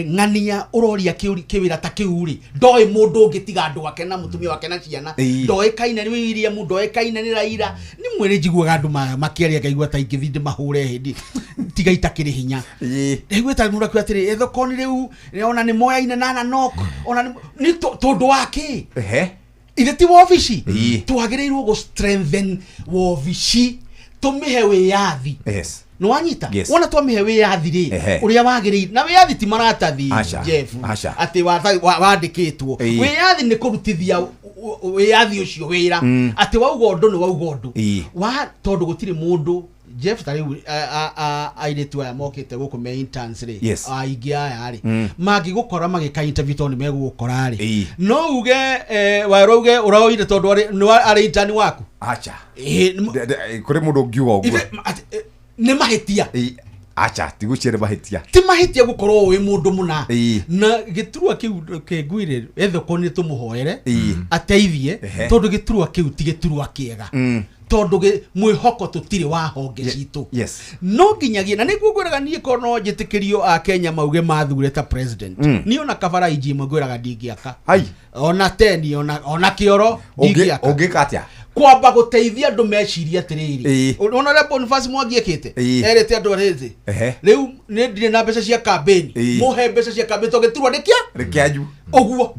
ng'ania ũroria kĩwĩra ta kĩu rĩ, ndoĩ mũndũ ũngĩ tiga andũ ake na mũtumia wake na ciana. Ndoĩ kaina nĩ William, ndoĩ kaina nĩ Raila. Nĩ mwĩrĩ njiguaga andũ makĩaria ngaigua ta ingĩthiĩ ndĩmahũre hĩndĩ tiga itakĩrĩ hinya. Ndaigua ta mũndũ akiuga atĩrĩ, ethoko nĩ rĩu ona nĩ moyaine na Nanok, ona nĩ tondũ wa kĩ? Ithe ti wobici? Twagĩrĩirwo gũ strengthen wobici, tũmĩhe wĩyathi. Nĩ wanyita? Yes. Wona twamĩhe wĩyathi rĩ, ũrĩa wagĩrĩire, na wĩyathi ti maratathi, Aca. Jeff, Aca. atĩ wandĩkĩtwo. Wĩyathi nĩ kũrutithia wĩyathi ũcio wĩra, atĩ wauga ũndũ nĩ wauga ũndũ. Wa tondũ gũtirĩ mũndũ, Jeff, ta rĩu airĩtu aya mokĩte gũkũ me interns rĩ, aingĩ aya rĩ, mangĩgũkora magĩka interview tondũ nĩ megũgũkora rĩ, no uge waerwo uge ũroire tondũ nĩ arĩ intern waku? Aca. Ĩ, Kũrĩ mũndũ ũngiuga ũguo? Ithe, nĩ mahĩtia. Aca, ti gũciarĩ mahĩtia. Ti mahĩtia gũkorwo ũĩ mũndũ mũna. Na gĩturwa kĩu kĩnguire ethoko nĩ tũmũhoere ateithie, tondũ gĩturwa kĩu ti gĩturwa kĩega. Tondũ mwĩhoko tũtirĩ wa honge citũ. No nginyagia na nĩguo ngwĩraga niĩ korwo no njĩtĩkĩrio a Kenya mauge mathure ta president, niĩ ona kabara inji ĩmwe ngwĩraga ndingĩaka. Hai. Ona teni ona kĩoro ndingĩaka. Ũngĩka atĩa? Kwamba gũteithia andũ mecirie atĩrĩrĩ, ona ũrĩa Boniface Mwangi ekĩte, erĩte andũ atĩrĩrĩ, rĩu nĩ ndirĩ na mbeca cia campaign, mũhe mbeca cia campaign tondũ gĩturwa nĩ kĩa Rĩkĩanyu. Ũguo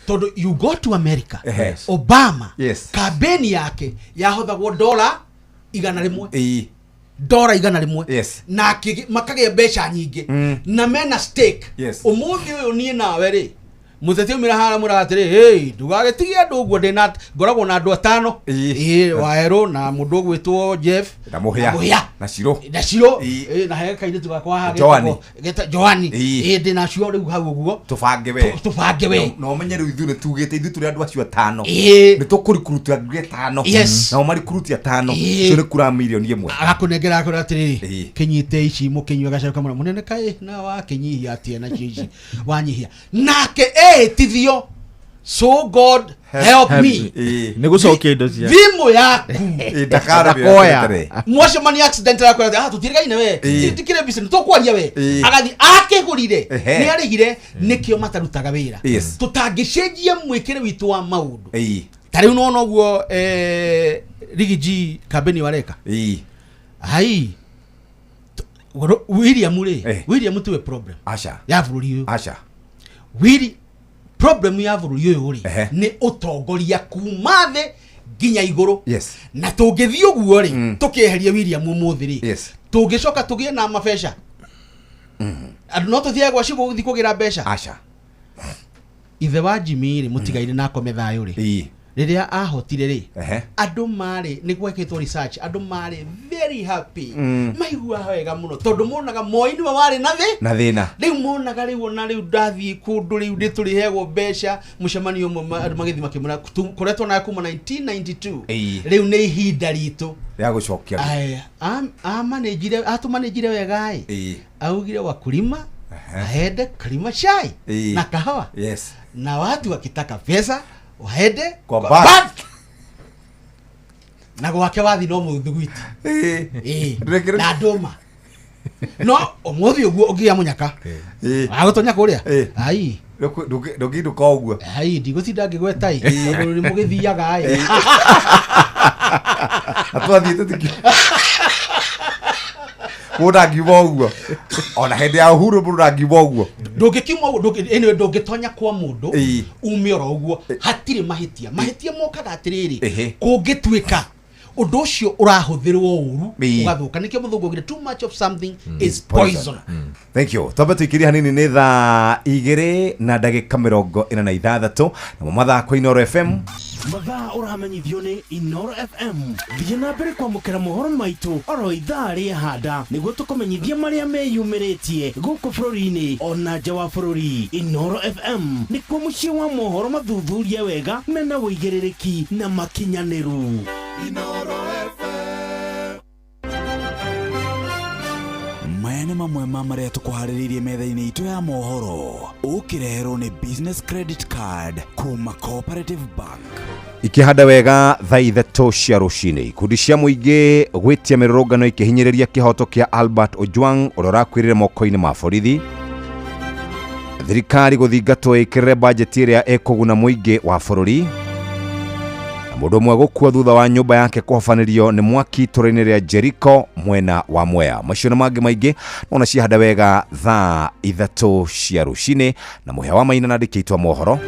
tondũ you go to America, Obama, campaign yake yahothagwo $100, $100, na makagĩa mbeca nyingĩ, na mena stake. Ũmũthĩ ũyũ niĩ nawe rĩ, mũteti aumĩra harĩa mwĩraga atĩrĩ, hey, ndũgagĩtige andũ ũguo, ndĩna ngoragwo na andũ atano, ĩĩ, Waerũ na mũndũ ũgwĩtwo Jeff na Mũhĩa. Mũhĩa. Na Ciro. Na Ciro. Ĩĩ, na he kairĩtu gakwa haha Joani. Joani. Ĩĩ, ndĩna cio rĩu hau ũguo. Tũbange we. Tũbange we. Na ũmenye rĩu ithuĩ nĩ tugĩte ithuĩ tũrĩ andũ acio atano, nĩ tũkũrikurutia ngiri 5, nao marikuruti 5. Icio nĩ kura mirioni 1. Agakũnengera akwĩra atĩrĩrĩ, kĩnyite ici mũkĩnyue gacaũ kamwe mũnene kaĩ na wakĩnyihia atĩa nacio ici wanyihia nake ehĩtithio, so God help me. Nĩ gũcokia indo cia Thimũ yaku. Ndakoya. Mwacemania accident akwĩra atĩ, ah, tũtirĩgaine we. Tikĩrĩ busy nĩ tũkwaria we. Agathiĩ akĩgũrire, nĩ arĩhire, nĩkĩo matarutaga wĩra. Tũtangĩcenjia mwĩkĩre witũ wa maũndũ, ta rĩu nona ũguo, Rigi G kambeni wareka hai William rĩ, William tiwe problem Aca. ya bũrũri ũyũ. Aca. Willi problem ya bũrũri ũyũ rĩ, nĩ ũtongoria kuma thĩ nginya igũrũ. Na tũngĩthiĩ ũguo rĩ, tũkĩeheria William ũmũthĩ rĩ, tũngĩcoka tũgĩe na mabeca, andũ no tũthiage gwa cibũ gũthiĩ kũgĩra mbeca. Aca. Ithe wa Jimmy rĩ, mũtigaire na akome thayũ rĩ, rĩrĩa ahotire rĩ, andũ marĩ nĩ gwekĩtwo research, andũ marĩ very happy, maigua wega mũno tondũ monaga Moi nĩwe warĩ na thĩ na thĩna. Rĩu monaga rĩu ona rĩu ndathiĩ kũndũ rĩu nĩ tũrĩheagwo mbeca. Mũcemanio ũmwe andũ magĩthiĩ makĩmwĩra, koretwo nawe kuma 1992, rĩu nĩ ihinda ritũ rĩa gũcokia. Aya, amanĩnjire atũmanĩnjire wega ĩ, augire wakulima aende kulima chai na kahawa, na watu wakitaka pesa waende kwa kwa bank. Bank. Na gwake wathi no mũthugwiti. Ndĩrekĩra- Na ndũma no ũmũthĩ ũguo ũngĩgĩa mũnyaka wagũtonya kũrĩa ai. Ndũngĩindũka ũguo. Ai, ndigũtinda ngĩgweta ĩ, tondũ nĩ mũgĩthiaga ĩ. Na twathiĩte tũki mũndũ ndangiuma ũguo, ona hĩndĩ ya Uhuru mũndũ ndangiuma ũguo. Ndũngĩkiuma ũguo, anyway, ndũngĩtonya kwa mũndũ ume oro ũguo hatirĩ mahĩtia. Mahĩtia mokaga atĩrĩrĩ, kũngĩtuĩka ũndũ ũcio ũrahũthĩrwo ũru, ũgathũka. Nĩkĩo mũthũngũ augire too much of something is poison. Thank you. Twambe tũikĩrie hanini, nĩ thaa 2:46, namo mathaa kwa Inooro FM. Mathaa ũramenyithio nĩ Inoro FM. Thiĩ na mbere kwamũkĩra mohoro maitũ oro ithaa rĩa handa nĩguo tũkũmenyithie marĩa meyumĩrĩtie gũkũ bũrũri-inĩ ona nja wa bũrũri. Inoro FM nĩkuo mũciĩ wa mohoro mathuthurie wega mena ũigĩrĩrĩki na makinyanĩru. Inoro FM. Maya nĩ mamwe ma marĩa tũkũharĩrĩirie metha-inĩ itũ ya mohoro, ũkĩreherwo nĩ business credit card kuma Cooperative Bank. Ikĩhanda wega thaa 3 cia rũcinĩ, ikundi cia mũingĩ gwĩtia mĩrũrũngano ikĩhinyĩrĩria kĩhoto kĩa Albert Ojwang ũrĩa ũrakuĩrĩre moko-inĩ ma borithi. Thirikari gũthingatwo ĩkĩrĩre bajeti ĩrĩa ĩkũguna mũingĩ wa bũrũri. Na mũndũ ũmwe gũkua thutha wa nyũmba yake kũhobanĩrio nĩ mwaki itũũra-inĩ rĩa Jericho mwena wa Mwea. Macio na mangĩ maingĩ nona ciahanda wega thaa 3 cia rũcinĩ na Mũhĩa wa Maina na ndĩkĩitwa a mohoro.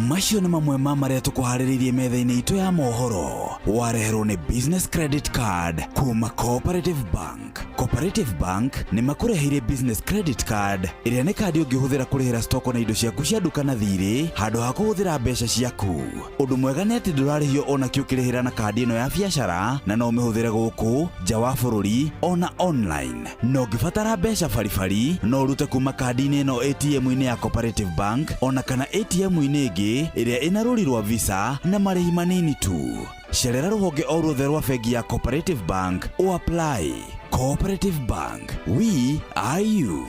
Macio nĩ mamwe ma marĩa tũkũharĩrĩirie metha-inĩ itũ ya mohoro, wareherwo nĩ business credit card kuma Cooperative Bank. Cooperative Bank nĩ makũreheire business credit card ĩrĩa nĩ kandi ũngĩhũthĩra kũrĩhĩra stoko na indo ciaku cia nduka na thirĩ handũ ha kũhũthĩra mbeca ciaku. Ũndũ mwega nĩ atĩ ndũrarĩhio ona kĩ ũkĩrĩhĩra na kandi ĩno ya biacara, na no ũmĩhũthĩre gũkũ nja wa bũrũri ona online. Na ũngĩbatara mbeca baribari no ũrute kuma kandi-inĩ ĩno ATM-inĩ ya Cooperative Bank ona kana ATM-inĩ ĩngĩ ĩrĩa ĩna rũri rwa Visa na marĩhi manini tu. Cerera rũhonge o ruothe rwa bengi ya Cooperative Bank o apply. Cooperative Bank, we are you.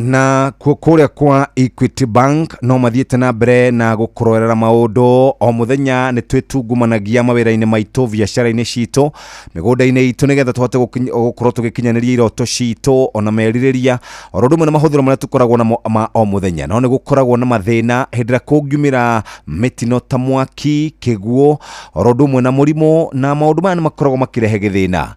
Na kuo kũrĩa kwa Equity Bank no mathiĩte na mbere na gũkũrorera maũndũ o mũthenya. Nĩ twĩtungumanagia mawĩra-inĩ maitũ, biacara-inĩ citũ, mĩgũnda-inĩ itũ, nĩgetha tũhote gũkorwo tũgĩkinyanĩria iroto citũ ona merirĩria, oro ũndũ ũmwe na mahũthĩro marĩa tũkoragwo namo ma o mũthenya. No nĩ gũkoragwo na mathĩna hĩndĩ ĩrĩa kũngiumĩra mĩtino ta mwaki, kĩguũ, oro ũndũ ũmwe na mũrimũ, na maũndũ maya nĩ makoragwo makĩrehe gĩthĩna.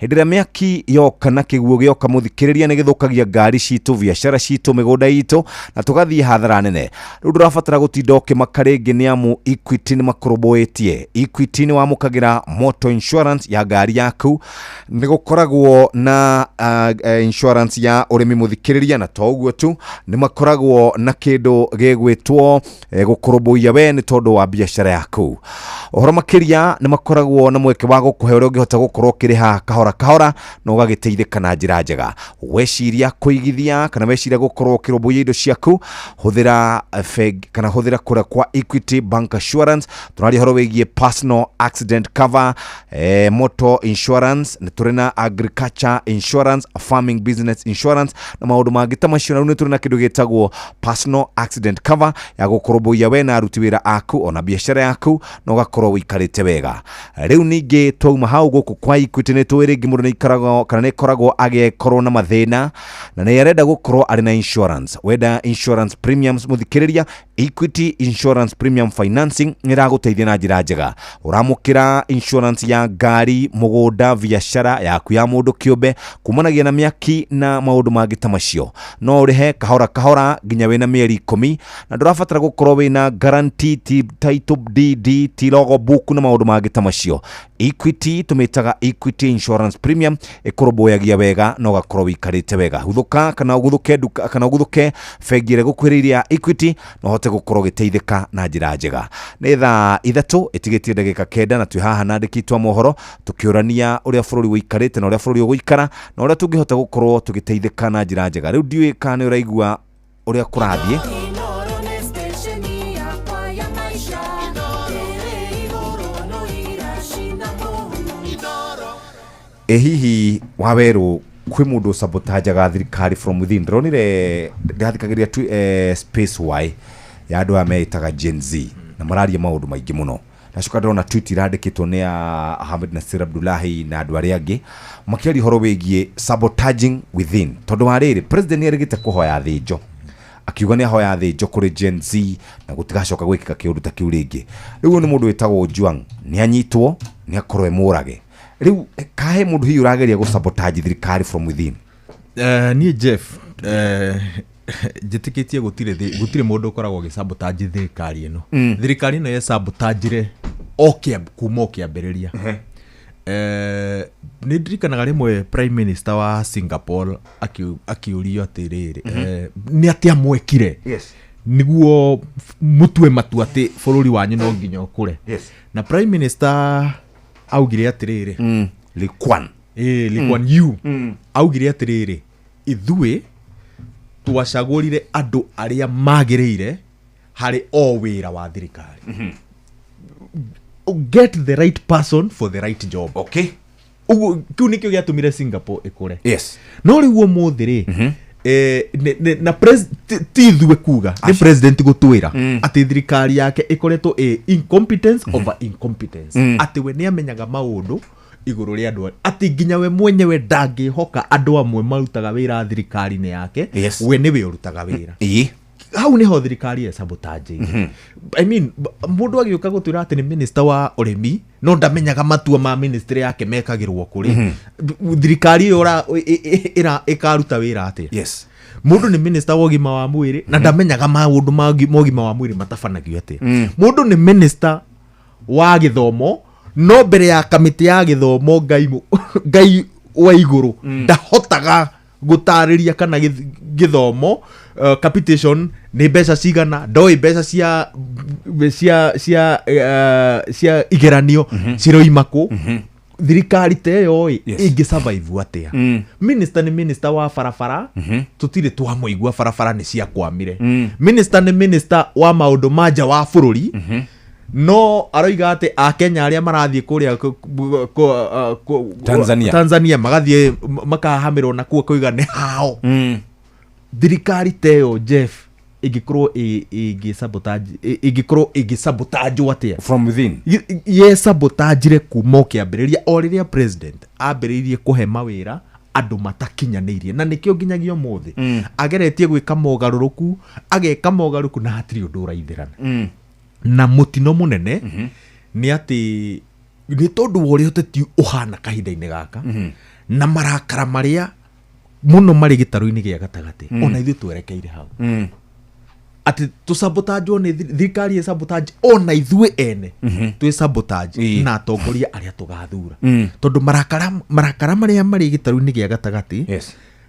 Hĩndĩ ĩrĩa mĩaki yoka na kĩguũ gĩoka, mũthikĩrĩria, nĩ gĩthũkagia ngari citũ, biacara citũ, mĩgũnda itũ, na tũgathiĩ hathara nene. Rĩu ndũrabatara gũtinda ũkĩmaka rĩngĩ, nĩ amu Equity nĩ makũrũmbũĩtie. Equity nĩ wamũkagĩra motor insurance ya ngari yaku, nĩ gũkoragwo na insurance ya ũrĩmi, mũthikĩrĩria, na to ũguo tu, nĩ makoragwo na kĩndũ gĩgwĩtwo gũkũrũmbũiya we nĩ tondũ wa biacara yaku. Ũhoro makĩria, nĩ makoragwo na mweke wa gũkũhe ũrĩa ũngĩhota gũkorwo ũkĩrĩha kahora kahora na ũgagĩteithĩka na njĩra njega. Weciria kũigithia kana weciria gũkorwo ũkĩrũmbũiya indo ciaku, hũthĩra bengi kana hũthĩra kũrĩa kwa Equity Bank Assurance. Tũraria ũhoro wĩgiĩ personal accident cover, motor insurance, nĩ tũrĩ na agriculture insurance, farming business insurance na maũndũ mangĩ ta macio. Na rĩu nĩ tũrĩ na kĩndũ gĩtagwo personal accident cover ya gũkũrũmbũiya we na aruti wĩra aku ona biacara yaku, na ũgakorwo ũikarĩte wega. Rĩu ningĩ twauma hau gũkũ kwa Equity, nĩ tũĩ rĩngĩ mũndũ nĩ aikaragwo kana nĩ ĩkoragwo agĩkorwo na mathĩna na nĩ arenda gũkorwo arĩ na insurance. Wenda insurance premiums, mũthikĩrĩria, Equity Insurance Premium Financing nĩ ĩragũteithia na njĩra njega. Ũramũkĩra insurance ya ngari, mũgũnda, biacara yaku ya mũndũ kĩũmbe kumanagia na mĩaki na maũndũ mangĩ ta macio. No ũrĩhe kahora kahora nginya wĩna mĩeri 10, na ndũrabatara gũkorwo wĩna guarantee, ti title deed, ti logbook na maũndũ mangĩ ta macio. Equity tũmĩtaga Equity Insurance Premium, ĩkũrũmbũyagia wega na ũgakorwo wĩikarĩte wega. Huthũka kana ũguthũke nduka kana ũguthũke bengi ĩrĩa ĩgũkuhĩrĩirie ya Equity na ũhote gũkorwo ũgĩteithĩka na njĩra njega. Nĩ thaa 3 ĩtigĩtie ndagĩka 9, na twĩ haha na andĩki twa mohoro tũkĩũrania ũrĩa bũrũri ũikarĩte na ũrĩa bũrũri ũgũikara na ũrĩa tũngĩhota gũkorwo tũgĩteithĩka na njĩra njega. Rĩu ndiũĩ kana nĩ ũraigua ũrĩa kũrathiĩ. Inoro nĩ station yakwa ya maisha ĩrĩ igũrũ no iracina mũhu. Ĩ hihi wawerũ kwĩ mũndũ sabotajaga thirikari from within? Ndĩronire ndĩrathikagĩrĩria tu space y ya andũ aya meĩtaga Gen Z na mararia maũndũ maingĩ mũno. Ndacoka ndĩrona tweet irandĩkĩtwo nĩ ya Ahmed Nasir Abdullahi na andũ arĩa angĩ makĩaria ũhoro wĩgiĩ sabotaging within, tondũ wa rĩrĩ, president nĩ erĩgĩte kũhoya thĩnjo, akiuga nĩ ahoya thĩnjo kũrĩ Gen Z na gũtigacoka gwĩkĩka kĩũndũ ta kĩu rĩngĩ. Rĩu ũyũ nĩ mũndũ wĩtagwo Juang, nĩ anyitwo, nĩ akorwo e mũrage. Rĩu kahe mũndũ hihi ũrageria gũ sabotage thirikari from within? Niĩ Jeff, njĩtĩkĩtie gũtirĩ mũndũ ũkoragwo ũgĩsabotage thirikari ĩno. Thirikari ĩno yesabotagire o kuma o kĩambĩrĩria. Nĩ ndirikanaga rĩmwe prime minister wa Singapore akĩũrio atĩrĩrĩ, nĩ atĩa mwekire nĩguo mũtue matua atĩ bũrũri wanyu no nginya ũkũre? Na prime minister augire atĩrĩrĩ, Lee Kuan. Lee Kuan Yew augire atĩrĩrĩ, ithuĩ twacagũrire andũ arĩa magĩrĩire harĩ o wĩra wa thirikari. Get the right person for the right job. Ũguo kĩu nĩkĩo gĩatũmire Singapore ĩkũre. No rĩu ũmũthĩ rĩ, na ti ithuĩ kuga, nĩ president gũtwĩra atĩ thirikari yake ĩkoretwo ĩ incompetence over incompetence, atĩ we nĩ amenyaga maũndũ igũrũ rĩa andũ, atĩ nginya we mwenyewe ndangĩhoka andũ amwe marutaga wĩra thirikari-inĩ yake. We nĩwe ũrutaga wĩra. Hau niho thirikari ĩsabotage. I mean, mũndũ agĩũka gũtwĩra atĩ nĩ minister wa ũrĩmi no ndamenyaga matua ma ministry yake mekagĩrwo kũrĩ, thirikari ĩyo ĩkaruta wĩra atĩa? Mũndũ nĩ minister wa ũgima wa mwĩrĩ na ndamenyaga maũndũ ma ũgima wa mwĩrĩ matabanagio atĩa. Mũndũ nĩ minister wa gĩthomo no mbere ya kamĩtĩ ya gĩthomo, Ngai wa igũrũ, ndahotaga gũtarĩria kana gĩthomo capitation nĩ mbeca cigana, ndoĩ mbeca cia igeranio ciroima kũ. Thirikari ta ĩyo ĩ ĩngĩ survive atĩa? Minister nĩ minister wa barabara, tũtirĩ twamũigua barabara nĩ ciakwamire. Minister nĩ minister wa maũndũ ma nja wa bũrũri, no aroiga atĩ akenya arĩa marathiĩ kũrĩa Tanzania. Tanzania magathiĩ makahamĩrwo nakuo, koiga nĩ hao. Thirikari ta ĩyo, Jeff, ĩngĩkorwo ĩngĩ sabotage, ĩngĩkorwo ĩngĩ sabotage atĩa? From within. Ye sabotage kuma o kĩambĩrĩria, o rĩrĩa president ambĩrĩirie kũhe mawĩra andũ matakinyanĩirie, na nĩkĩo nginyagia ũmũthĩ ageretie gwĩka mogarũrũku, ageka mogarũrũku na hatirĩ ũndũ ũraithĩrana. Na mũtino mũnene nĩ atĩ nĩ tondũ wa ũrĩa ũteti ũhana kahinda-inĩ gaka na marakara marĩa mũno marĩ gĩtarũ-inĩ gĩa gatagatĩ, ona ithuĩ twerekeire hau atĩ tũsabotajwo nĩ thirikari ĩ sabotage, ona ithuĩ ene twĩ sabotage na atongoria arĩa tũgathura, tondũ marakara marĩa marĩ gĩtarũ-inĩ gĩa gatagatĩ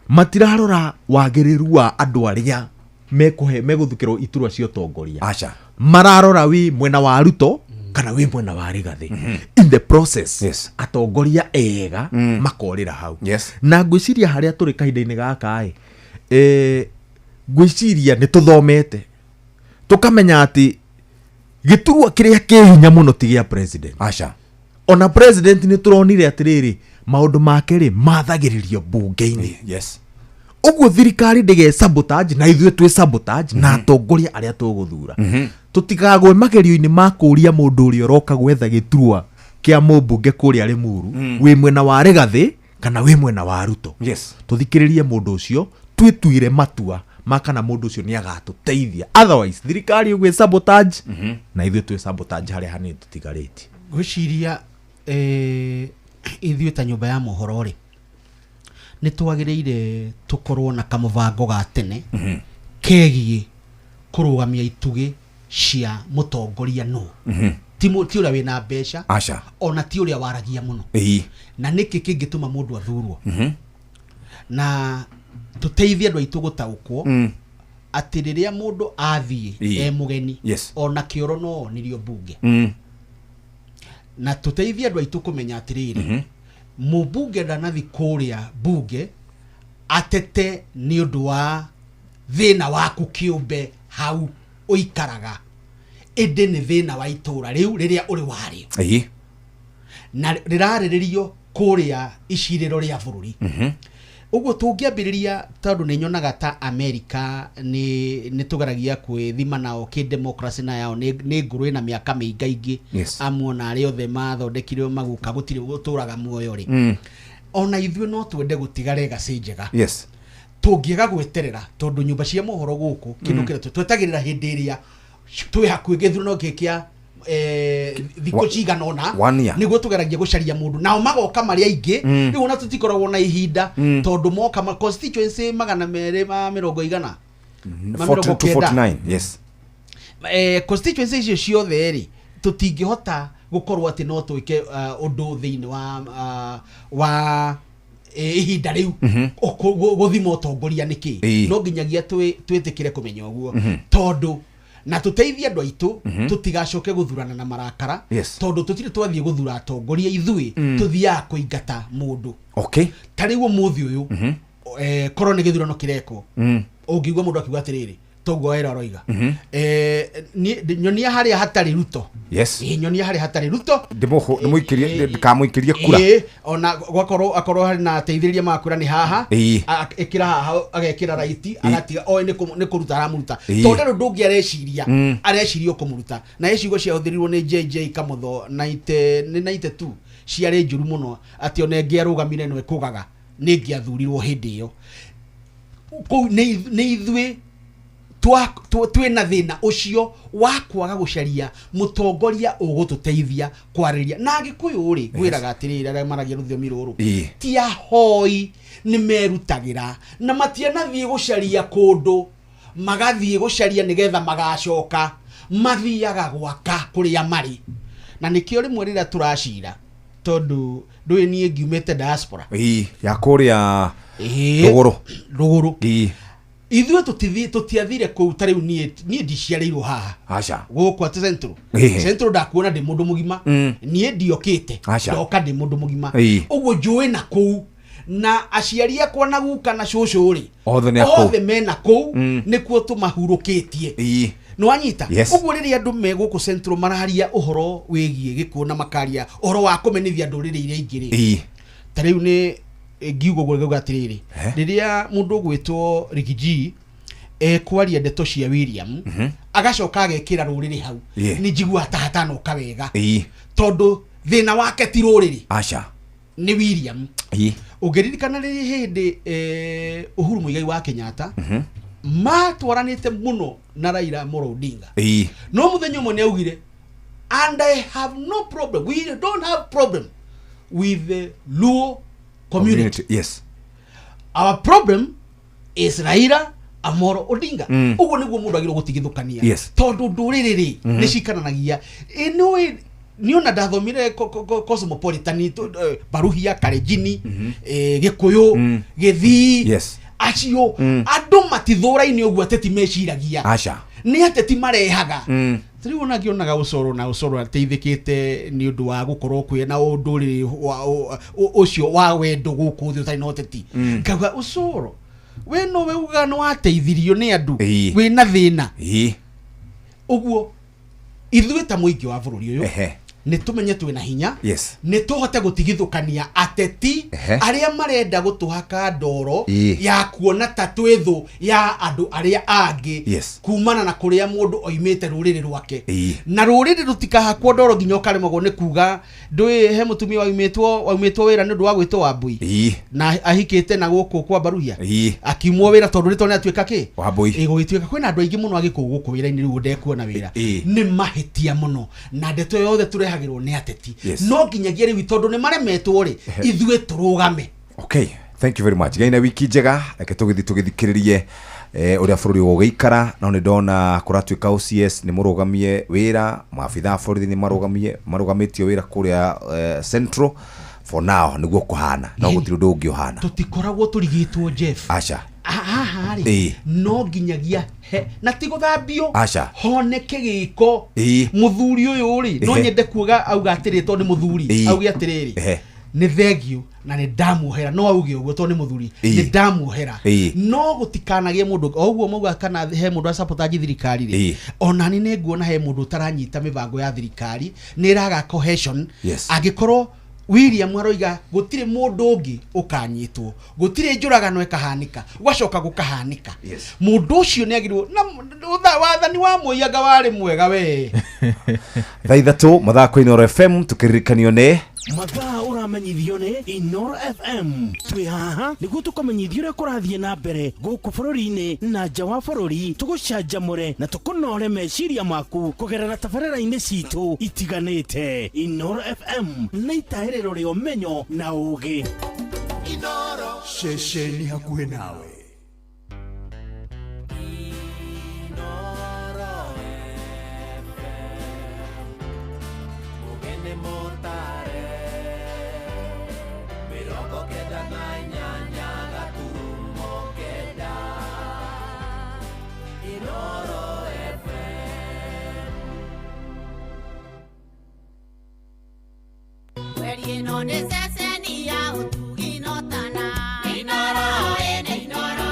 matirarora wagĩrĩru wa andũ arĩa mekũhe megũthukĩrwo iturwa cia ũtongoria. Aca. Mararora wĩ mwena wa Ruto kana wĩ mwena wa Rigathĩ. In the process, atongoria ega makorĩra hau. Na ngwĩciria harĩa tũrĩ kahinda-inĩ gaka ĩ, ngwĩciria nĩ tũthomete tũkamenya atĩ gĩturwa kĩrĩa kĩ hinya mũno ti gĩa president. Aca. Ona president nĩ tũronire atĩrĩrĩ, maũndũ make rĩ mathagĩrĩrio mbunge-inĩ. Ũguo thirikari ndĩge sabotage na ithuĩ twĩ sabotage na atongoria arĩa tũgũthura, tũtikagwe magerio-inĩ ma kũũria mũndũ ũrĩa ũroka gwetha gĩturwa kĩa mũmbunge kũrĩa Limuru, wĩ mwena wa Rigathĩ kana wĩ mwena wa Ruto. Tũthikĩrĩrie mũndũ ũcio, twĩtuire matua ma kana mũndũ ũcio nĩ agatũteithia. Otherwise thirikari ĩgwĩ sabotage na ithuĩ twĩ sabotage harĩa hanini tũtigarĩtie. Ngwĩciria ithuĩ ta nyũmba ya mohoro rĩ, nĩ twagĩrĩire tũkorwo na kamũbango ga tene kegiĩ kũrũgamia itugĩ cia mũtongoria nũ, ti ti ũrĩa wĩna mbeca, Aca. ona ti ũrĩa waragia mũno, na nĩkĩ kĩngĩtũma mũndũ athurwo, na tũteithie andũ aitũ gũtaũkwo atĩ rĩrĩa mũndũ athiĩ e mũgeni, ona kĩoro no onirio mbunge, na tũteithie andũ aitũ kũmenya atĩrĩrĩ, mũmbunge ndanathi kũrĩa mbunge atete nĩ ũndũ wa thĩna waku kĩũmbe hau ũikaraga, ĩndĩ nĩ thĩna wa itũra rĩu rĩrĩa ũrĩ warĩo na rĩrarĩrĩrio kũrĩa icirĩro rĩa bũrũri. Ũguo tũngĩambĩrĩria, tondũ nĩ nyonaga ta Amerika nĩ tũgeragia kwĩthima nao kĩ democracy, na yao nĩ ngũrũ ĩna mĩaka mĩingaingĩ, amuona arĩa othe mathondekire maguka gũtirĩ gũtũraga muoyo rĩ, ona ithuĩ no twende gũtiga legacy njega tũngĩaga gweterera, tondũ nyũmba cia mohoro gũkũ kĩndũ kĩrĩa twetagĩrĩra hĩndĩ ĩrĩa twĩ hakuhĩ gĩthurano gĩkĩ kĩa thikũ cigana ũna, One year. nĩguo tũgeragia gũcaria mũndũ, nao magoka marĩ aingĩ. Rĩu ona tũtikoragwo na ihinda, tondũ moka ma constituency 290 igana ma 90. 249, yes. Constituency icio ciothe rĩ, tũtingĩhota gũkorwo atĩ no twĩke ũndũ thĩinĩ wa ihinda rĩu gũthima ũtongoria nĩkĩ. No nginyagia twĩtĩkĩre kũmenya ũguo, tondũ na tũteithie andũ aitũ tũtigacoke gũthurana na marakara, tondũ tũtirĩ twathiĩ gũthura atongoria ithuĩ, tũthiaga kũingata mũndũ. Ta rĩu ũmũthĩ ũyũ, korwo nĩ gĩthurano kĩrekwo, ũngĩigua mũndũ akiuga atĩrĩrĩ, toguo wera ũroiga, nyonia harĩa hatarĩ Ruto. Ĩ, nyonia harĩa hatarĩ Ruto. Ndĩmũikĩrie, ndikamũikĩrie kura. Ĩ, ona gwakorwo akorwo harĩ na ateithĩrĩria magakwĩra nĩ haha, ĩkĩra haha, agekĩra raiti, agatiga oĩ nĩ kũruta aramũruta, tondũ rĩu ndũngĩ areciria, areciria ũkũmũruta. Na ĩ ciugo ciahũthĩrirwo nĩ JJ Kamotho 90, nĩ 92, ciarĩ njũru mũno, atĩ ona ĩngĩ arũgamire no ĩkũgaga nĩ ĩngĩathurirwo hĩndĩ ĩyo. Kũu nĩ ithuĩ twĩna thĩna ũcio wa kwaga gũcaria mũtongoria ũgũtũteithia kwarĩria na Agĩkũyũ rĩ, ngwĩraga atĩrĩrĩ, arĩa maragia rũthiomi rũrũ ti ahoi, nĩ merutagĩra na matianathiĩ gũcaria kũndũ, magathiĩ gũcaria nĩgetha magacoka, mathiaga gwaka kũrĩa marĩ. Na nĩkĩo rĩmwe rĩrĩa tũracira, tondũ ndũĩ niĩ ngiumĩte diaspora Ĩĩ, ya kũrĩa rũgũrũ. Rũgũrũ. Ithuĩ tũtiathire kũu. Ta rĩu niĩ ndiciarĩirwo haha Aca. gũkũ atĩ Central. Central ndakuona ndĩ mũndũ mũgima. Niĩ ndiokĩte, Aca. ndoka ndĩ mũndũ mũgima. Ũguo njũĩ na kũu, na aciari akwa na guka na cũcũ rĩ, Othe nĩ a kũu. Othe mena kũu. Nĩkuo tũmahurũkĩtie. Nĩwanyita? Yes. Ũguo rĩrĩa andũ me gũkũ Central mararia ũhoro wĩgiĩ gĩkuũ na makaria ũhoro wa kũmenithia ndũrĩrĩ iria ingĩ rĩ, ta rĩu nĩ Ngiuga ũguo ngauga atĩrĩrĩ, rĩrĩa mũndũ ũgwĩtwo Riggy G ekwaria ndeto cia William, agacoka agekĩra rũrĩrĩ hau, nĩ njiguaga ta hatanoka wega, tondũ thĩna wake ti rũrĩrĩ, Aca. nĩ William. Ũngĩririkana rĩrĩ hĩndĩ Uhuru Muigai wa Kenyatta matwaranĩte mũno na Raila Amolo Odinga, no mũthenya ũmwe nĩ augire, "And I have no problem, we don't have problem with the Luo community. Our problem is Raila Amolo Odinga." Ũguo nĩguo mũndũ agĩrĩirwo gũtigithũkania, tondũ ndũrĩrĩ rĩ, nĩ cikaranagia. Ĩ nĩ ona ndathomire cosmopolitan, Baruhia, Kalenjini, Gĩkũyũ, Gĩthii, acio andũ matithũraine ũguo ateti meciragia. Aca. Nĩ ateti marehaga. Rĩu ona ngĩonaga ũcoro na ũcoro ateithĩkĩte nĩ ũndũ wa gũkorwo kwĩ na ũndũrĩrĩ ũcio wa wendo gũkũ thĩ ũtarĩ na ũteti. Ngauga ũcoro we nowe ugaga nĩ wateithirio nĩ andũ wĩna thĩna. Ũguo ithuĩ ta mũingĩ wa bũrũri ũyũ, nĩ tũmenye twĩna hinya, nĩ tũhote gũtigithũkania ateti arĩa marenda gũtũhaka ndoro ya kuona ta twĩ thũ ya andũ arĩa angĩ, kumana na kũrĩa mũndũ oimĩte, rũrĩrĩ rwake. Na rũrĩrĩ rũtikahakwo ndoro nginya ũkaremagwo nĩ kuga ndũĩ he mũtumia waumĩtwo wĩra nĩ ũndũ wa gwĩtwo Wambui, na ahikĩte na gũkũ kwa Baruhia, akiumwo wĩra tondũ rĩtwa nĩ atuĩka kĩ. Wambui. Ĩ, gũgĩtuĩka kwĩna andũ aingĩ mũno agĩkũyũ gũkũ wĩra-inĩ rĩu ndekuona wĩra. Nĩ mahĩtia mũno na ndeto yothe tũrehagĩrwo nĩ ateti. No nginyagia rĩu tondũ nĩ maremetwo rĩ, ithuĩ tũrũgame. Okay, thank you very much. Ngai na wiki njega. Reke tũgĩthiĩ tũgĩthikĩrĩrie ũrĩa bũrũri ũgũgĩikara. No nĩ ndona kũratuĩka OCS nĩ mũrũgamie wĩra, maabitha a borithi nĩ marũgamie marũgamĩtio wĩra kũrĩa Central for now, nĩguo kũhana, no gũtirĩ ũndũ ũngĩ ũhana. Tũtikoragwo tũrigĩtwo, Jeff. Aca. Haha rĩ, no nginyagia he na ti gũthambio, Aca. honeke gĩko. Mũthuri ũyũ rĩ, no nyende kuoga auga atĩrĩ, tondũ nĩ mũthuri, auge atĩrĩrĩ, nĩ thengio na nĩ ndamuohera. No auge ũguo tondũ nĩ mũthuri, nĩ ndamuohera. No gũtikanagĩe mũndũ o ũguo mauga kana he mũndũ asabotage thirikari rĩ, ona ni nĩ nguona he mũndũ ũtaranyita mĩbango ya thirikari, nĩ ĩraga cohesion. Angĩkorwo William aroiga gũtirĩ mũndũ ũngĩ ũkanyitwo, gũtirĩ njũragano ĩkahanĩka, gwacoka gũkahanĩka, mũndũ ũcio nĩ agĩrĩirwo na wathani wa Mũianga warĩ mwega we. Thaa 3 mathako Inooro FM, tukĩririkanio nĩ Mathaa ũramenyithio nĩ Inoro FM. Twĩ haha nĩguo tũkũmenyithia ũrĩa kũrathiĩ na mbere gũkũ bũrũri-inĩ na nja wa bũrũri, tũgũcanjamũre na tũkũnore meciria maku kũgerera tabarĩra-inĩ citũ itiganĩte. Inoro FM nĩ itahĩrĩro rĩa ũmenyo na ũgĩ. Ceceni hakuhĩ nawe. Mugene motare 98.9 Inoro FM. Mweri ĩno nĩ ceceni ya ũtugi notana. Inoro ĩnĩ Inoro.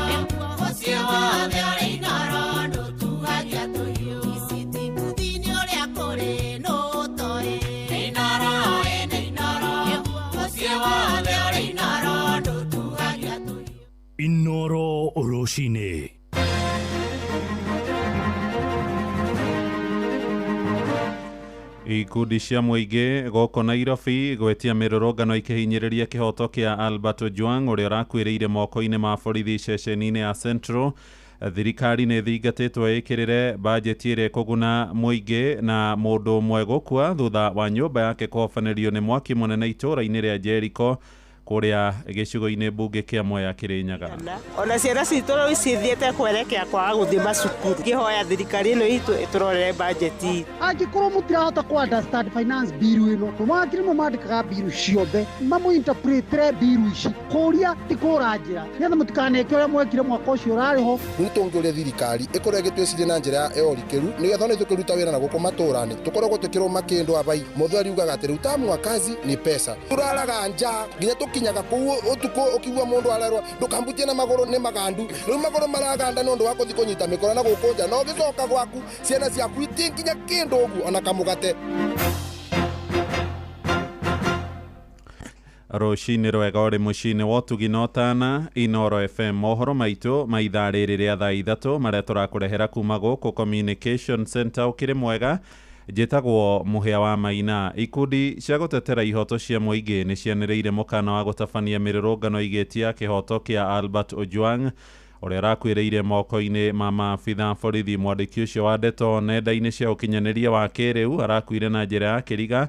Mũciĩ wothe ũrĩ Inoro ndũtuagia tũhiũ. Iciti-kuthi-inĩ ũrĩa kũrĩ nũtoĩ. Inoro ĩnĩ Inoro. Mũciĩ wothe ũrĩ Inoro ndũtuagia tũhiũ. Inoro rũcinĩ. Ikundi cia mũingĩ gũkũ Nairobi gwĩtia mĩrũrũngano ikĩhinyĩrĩria kĩhoto kĩa Albert Ojwang, ũrĩa ũrakuĩrĩire moko-inĩ ma borithi ceceni-inĩ ya Central. Thirikari nĩ ĩthingatĩtwo ĩkĩrĩre bajeti ĩrĩa ĩkũguna mũingĩ, na mũndũ ũmwe gũkua thutha wa nyũmba yake kũhobanĩrio nĩ mwaki mũnene itũũra-inĩ rĩa Jericho kũrĩa gĩcigo-inĩ mbunge kĩa Mwea, Kĩrĩnyaga. Ona ciana citũ rĩu cithiĩte kwerekea kwaga gũthiĩ macukuru, ngĩhoya thirikari ĩno itũ ĩtũrorere bajeti. Angĩkorwo mũtirahota kũ understand finance bill ĩno, mawakiri nĩmo mandĩkaga bill ciothe, mamũ-interpretĩre bill ici. Kũria ti kũra njĩra, nĩgetha mũtikaneke ũrĩa mwekire mwaka ũcio ũrarĩ ho. Rĩu tũngĩũria thirikari ĩkorwo ĩgĩtwĩciria na njĩra ya ũrikĩru, nĩgetha ona ithuĩ tũkĩruta wĩra na gũkũ matũra-inĩ tũkoragwo tũkĩrũma kĩndũ abai. Mũthweri ugaga atĩ rĩu tamu wa kazi ni pesa. Tũraraga nja nginya tũkinyaga kũu ũtukũ, ũkigua mũndũ arerwo ndũkambutie na magũrũ nĩ magandu. Rĩu magũrũ maraganda nĩ ũndũ wa gũthiĩ kũnyita mĩkora na gũkũ nja, na ũgĩcoka gwaku ciana ciaku itinginya kĩndũ ũguo ona kamũgate. Rũcinĩ rwega ũrĩ mũciĩ-inĩ wa ũtugi na ũtana, Inooro FM. Mohoro maitũ ma ithaa rĩrĩ rĩa thaa 3 marĩa tũrakũrehera kuma gũkũ Communication Center ũkĩrĩ mwega. Njĩtagwo Mũhĩa wa Maina. Ikundi cia gũtetera ihoto cia mũingĩ nĩ cianĩrĩire mũkana wa gũtabania mĩrũrũngano igĩtia kĩhoto kĩa Albert Ojwang ũrĩa ũrakuĩrĩire moko-inĩ ma maabitha borithi. Mwandĩki ũcio wa ndeto nenda-inĩ cia ũkinyanĩria wa kĩrĩu arakuire na njĩra ya kĩriga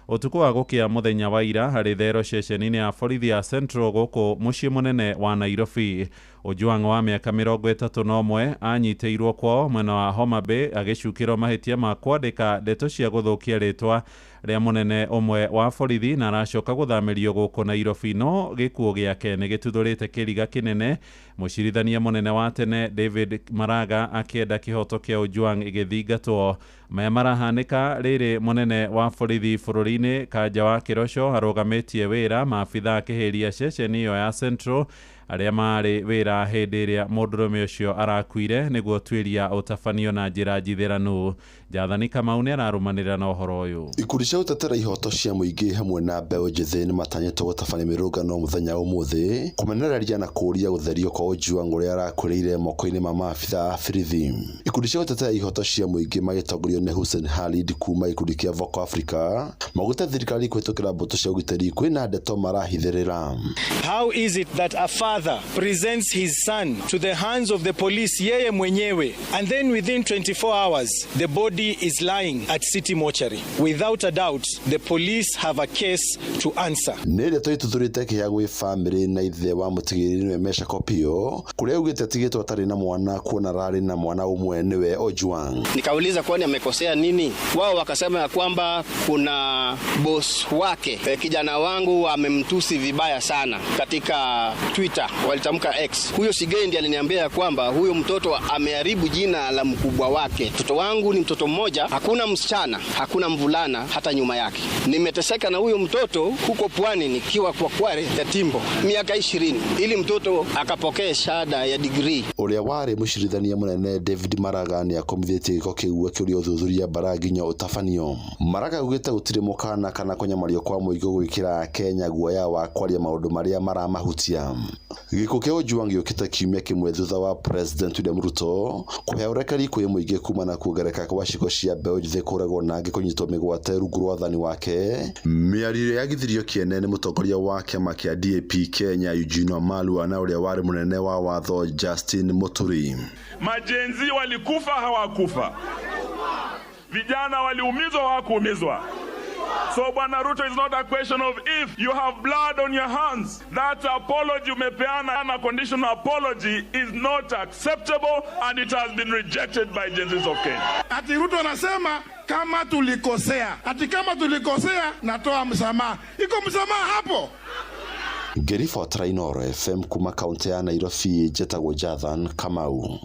ũtukũ wa gũkĩa mũthenya wa ira harĩ thero ceceni-inĩ ya borithi ya Central gũkũ mũciĩ mũnene wa Nairobi. Ojwang wa mĩaka 31 anyitĩirwo kwao mwena wa Homa Bay agĩcukĩrwo mahĩtia ma kwandĩka ndeto cia gũthũkia rĩtwa rĩa mũnene ũmwe wa borithi na aracoka gũthamĩrio gũkũ Nairobi, no gĩkuũ gĩake nĩ gĩtuthũrĩte kĩriga kĩnene. Mũcirithania mũnene wa tene David Maraga akĩenda kĩhoto kĩa Ojwang gĩthingatwo. Maya marahanĩka rĩrĩ mũnene wa borithi bũrũri-inĩ Kanja wa Kĩroco arũgamĩtie wĩra maabitha akĩhĩria ceceni ĩyo ya Central arĩa marĩ wĩra hĩndĩ ĩrĩa mũndũrũme ũcio arakuire nĩguo tuĩria ũtabanio na njĩra njithĩranu. Jathani Kamau nĩ ararũmanĩrĩra na ũhoro ũyũ. Ikundi cia gũtetera ihoto cia mũingĩ hamwe na mbeũ njĩthĩ nĩ matanyĩtwo gũtabania mĩrũrũngano mũthenya wa ũmũthĩ kũmenereria na kũũria gũtherio kwa Ojwang ũrĩa arakuĩrĩire moko-inĩ ma maabitha a borithi. Ikundi cia gũtetera ihoto cia mũingĩ magĩtongorio nĩ Hussein Khalid kuma gĩkundi kĩa Vocal Africa maugĩte thirikari kũhĩtũkĩra mbũtũ cia ũgitĩri kwĩna ndeto marahithĩrĩra. How is it that a father presents his son to the hands of the police yeye mwenyewe, and then within 24 hours the body is lying at city mortuary? Without a doubt, the police have a case to answer. Nĩ ndeto ituthũrĩte kĩeha gwĩ bamĩrĩ na ithe wa mũtigĩrĩri nĩwe Meshack Opiyo kũrĩa augĩte atigĩtwo atarĩ na mwana kuona ararĩ na mwana ũmwe nĩwe Ojwang. Nikauliza kwani amekosea nini? Wao wakasema ya kwamba kuna boss wake, kijana wangu amemtusi vibaya sana katika Twitter, walitamka X. Huyo Sigei ndiye aliniambia ya kwamba huyo mtoto ameharibu jina la mkubwa wake. Mtoto wangu ni mtoto mmoja, hakuna msichana, hakuna mvulana hata nyuma yake. Nimeteseka na huyo mtoto huko pwani nikiwa kwa Kware ya Timbo miaka 20 ili mtoto akapokee shahada ya degree. Ũrĩa warĩ mũcirithania mũnene David Maraga nĩ akomithĩtie gĩko kĩu akĩũria ũthuthuria mbara nginya ũtabanio. Maraga augĩte gũtirĩ mũkana kana kũnyamario kwa mũingĩ gwĩkĩra Kenya guoya wa kwaria maũndũ marĩa maramahutia. Gĩkuũ kĩa Ojwang gĩũkĩte kiumia kĩmwe thutha wa President William Ruto kũhe ũrekeri kwĩ mũingĩ kumana na kuongerereka kwa ciĩko cia mbeũ njĩthĩ kũragwo na angĩ kũnyitwo mĩgwate rungu rwa wathani wake. Mĩario ĩrĩa yagithirio kĩene nĩ mũtongoria wa kĩama kĩa DAP Kenya Eugene Wamalwa na ũrĩa warĩ mũnene wa watho Justin Muturi. Majenzi walikufa hawakufa, vijana waliumizwa hawakuumizwa. So Bwana Ruto, is not a question of if you have blood on your hands. That apology umepeana, a conditional apology, is not acceptable and it has been rejected by Gen Zs of Kenya. Ati Ruto anasema kama tulikosea, ati kama tulikosea natoa msamaha. Iko msamaha hapo? Ngĩribotera Inooro FM kuma kaunti ya Nairobi njĩtagwo Jathan Kamau.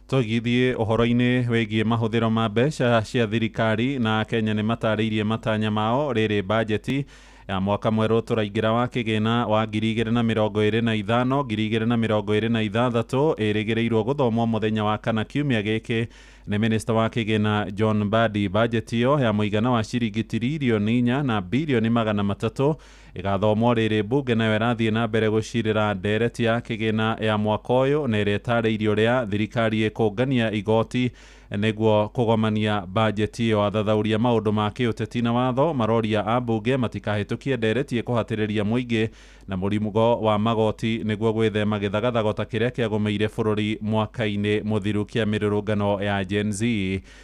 Tũgĩthiĩ ũhoro-inĩ wĩgiĩ mahũthĩro ma mbeca cia thirikari na Kenya nĩ matarĩirie matanya mao rĩrĩ bajeti ya mwaka mwerũ tũraingĩra wa kĩgĩna wa 2025 2026 ĩrĩgĩrĩirwo gũthomwo mũthenya wa kana kiumia gĩkĩ nĩ minista wa kĩgĩna John Mbadi. Bajeti ĩyo ya mũigana wa ciringi tiririoni 4 na birioni 300 ĩgathomwo rĩrĩ mbunge nayo ĩrathiĩ na mbere gũcirĩra ndereti ya kĩgĩna ya mwaka ũyũ na ĩrĩa ĩtarĩirie ũrĩa thirikari ĩkũngania igoti nĩguo kũgomania bajeti ĩyo. Athathauria maũndũ ma kĩũteti na watho maroria ambunge matikahĩtũkie ndereti ĩkũhatĩrĩria mũingĩ na mũrigo wa magoti nĩguo gwĩthema gĩthagathago ta kĩrĩa kĩagũmĩire bũrũri mwaka-inĩ mũthiru kĩa mĩrũrũngano ya Gen Z.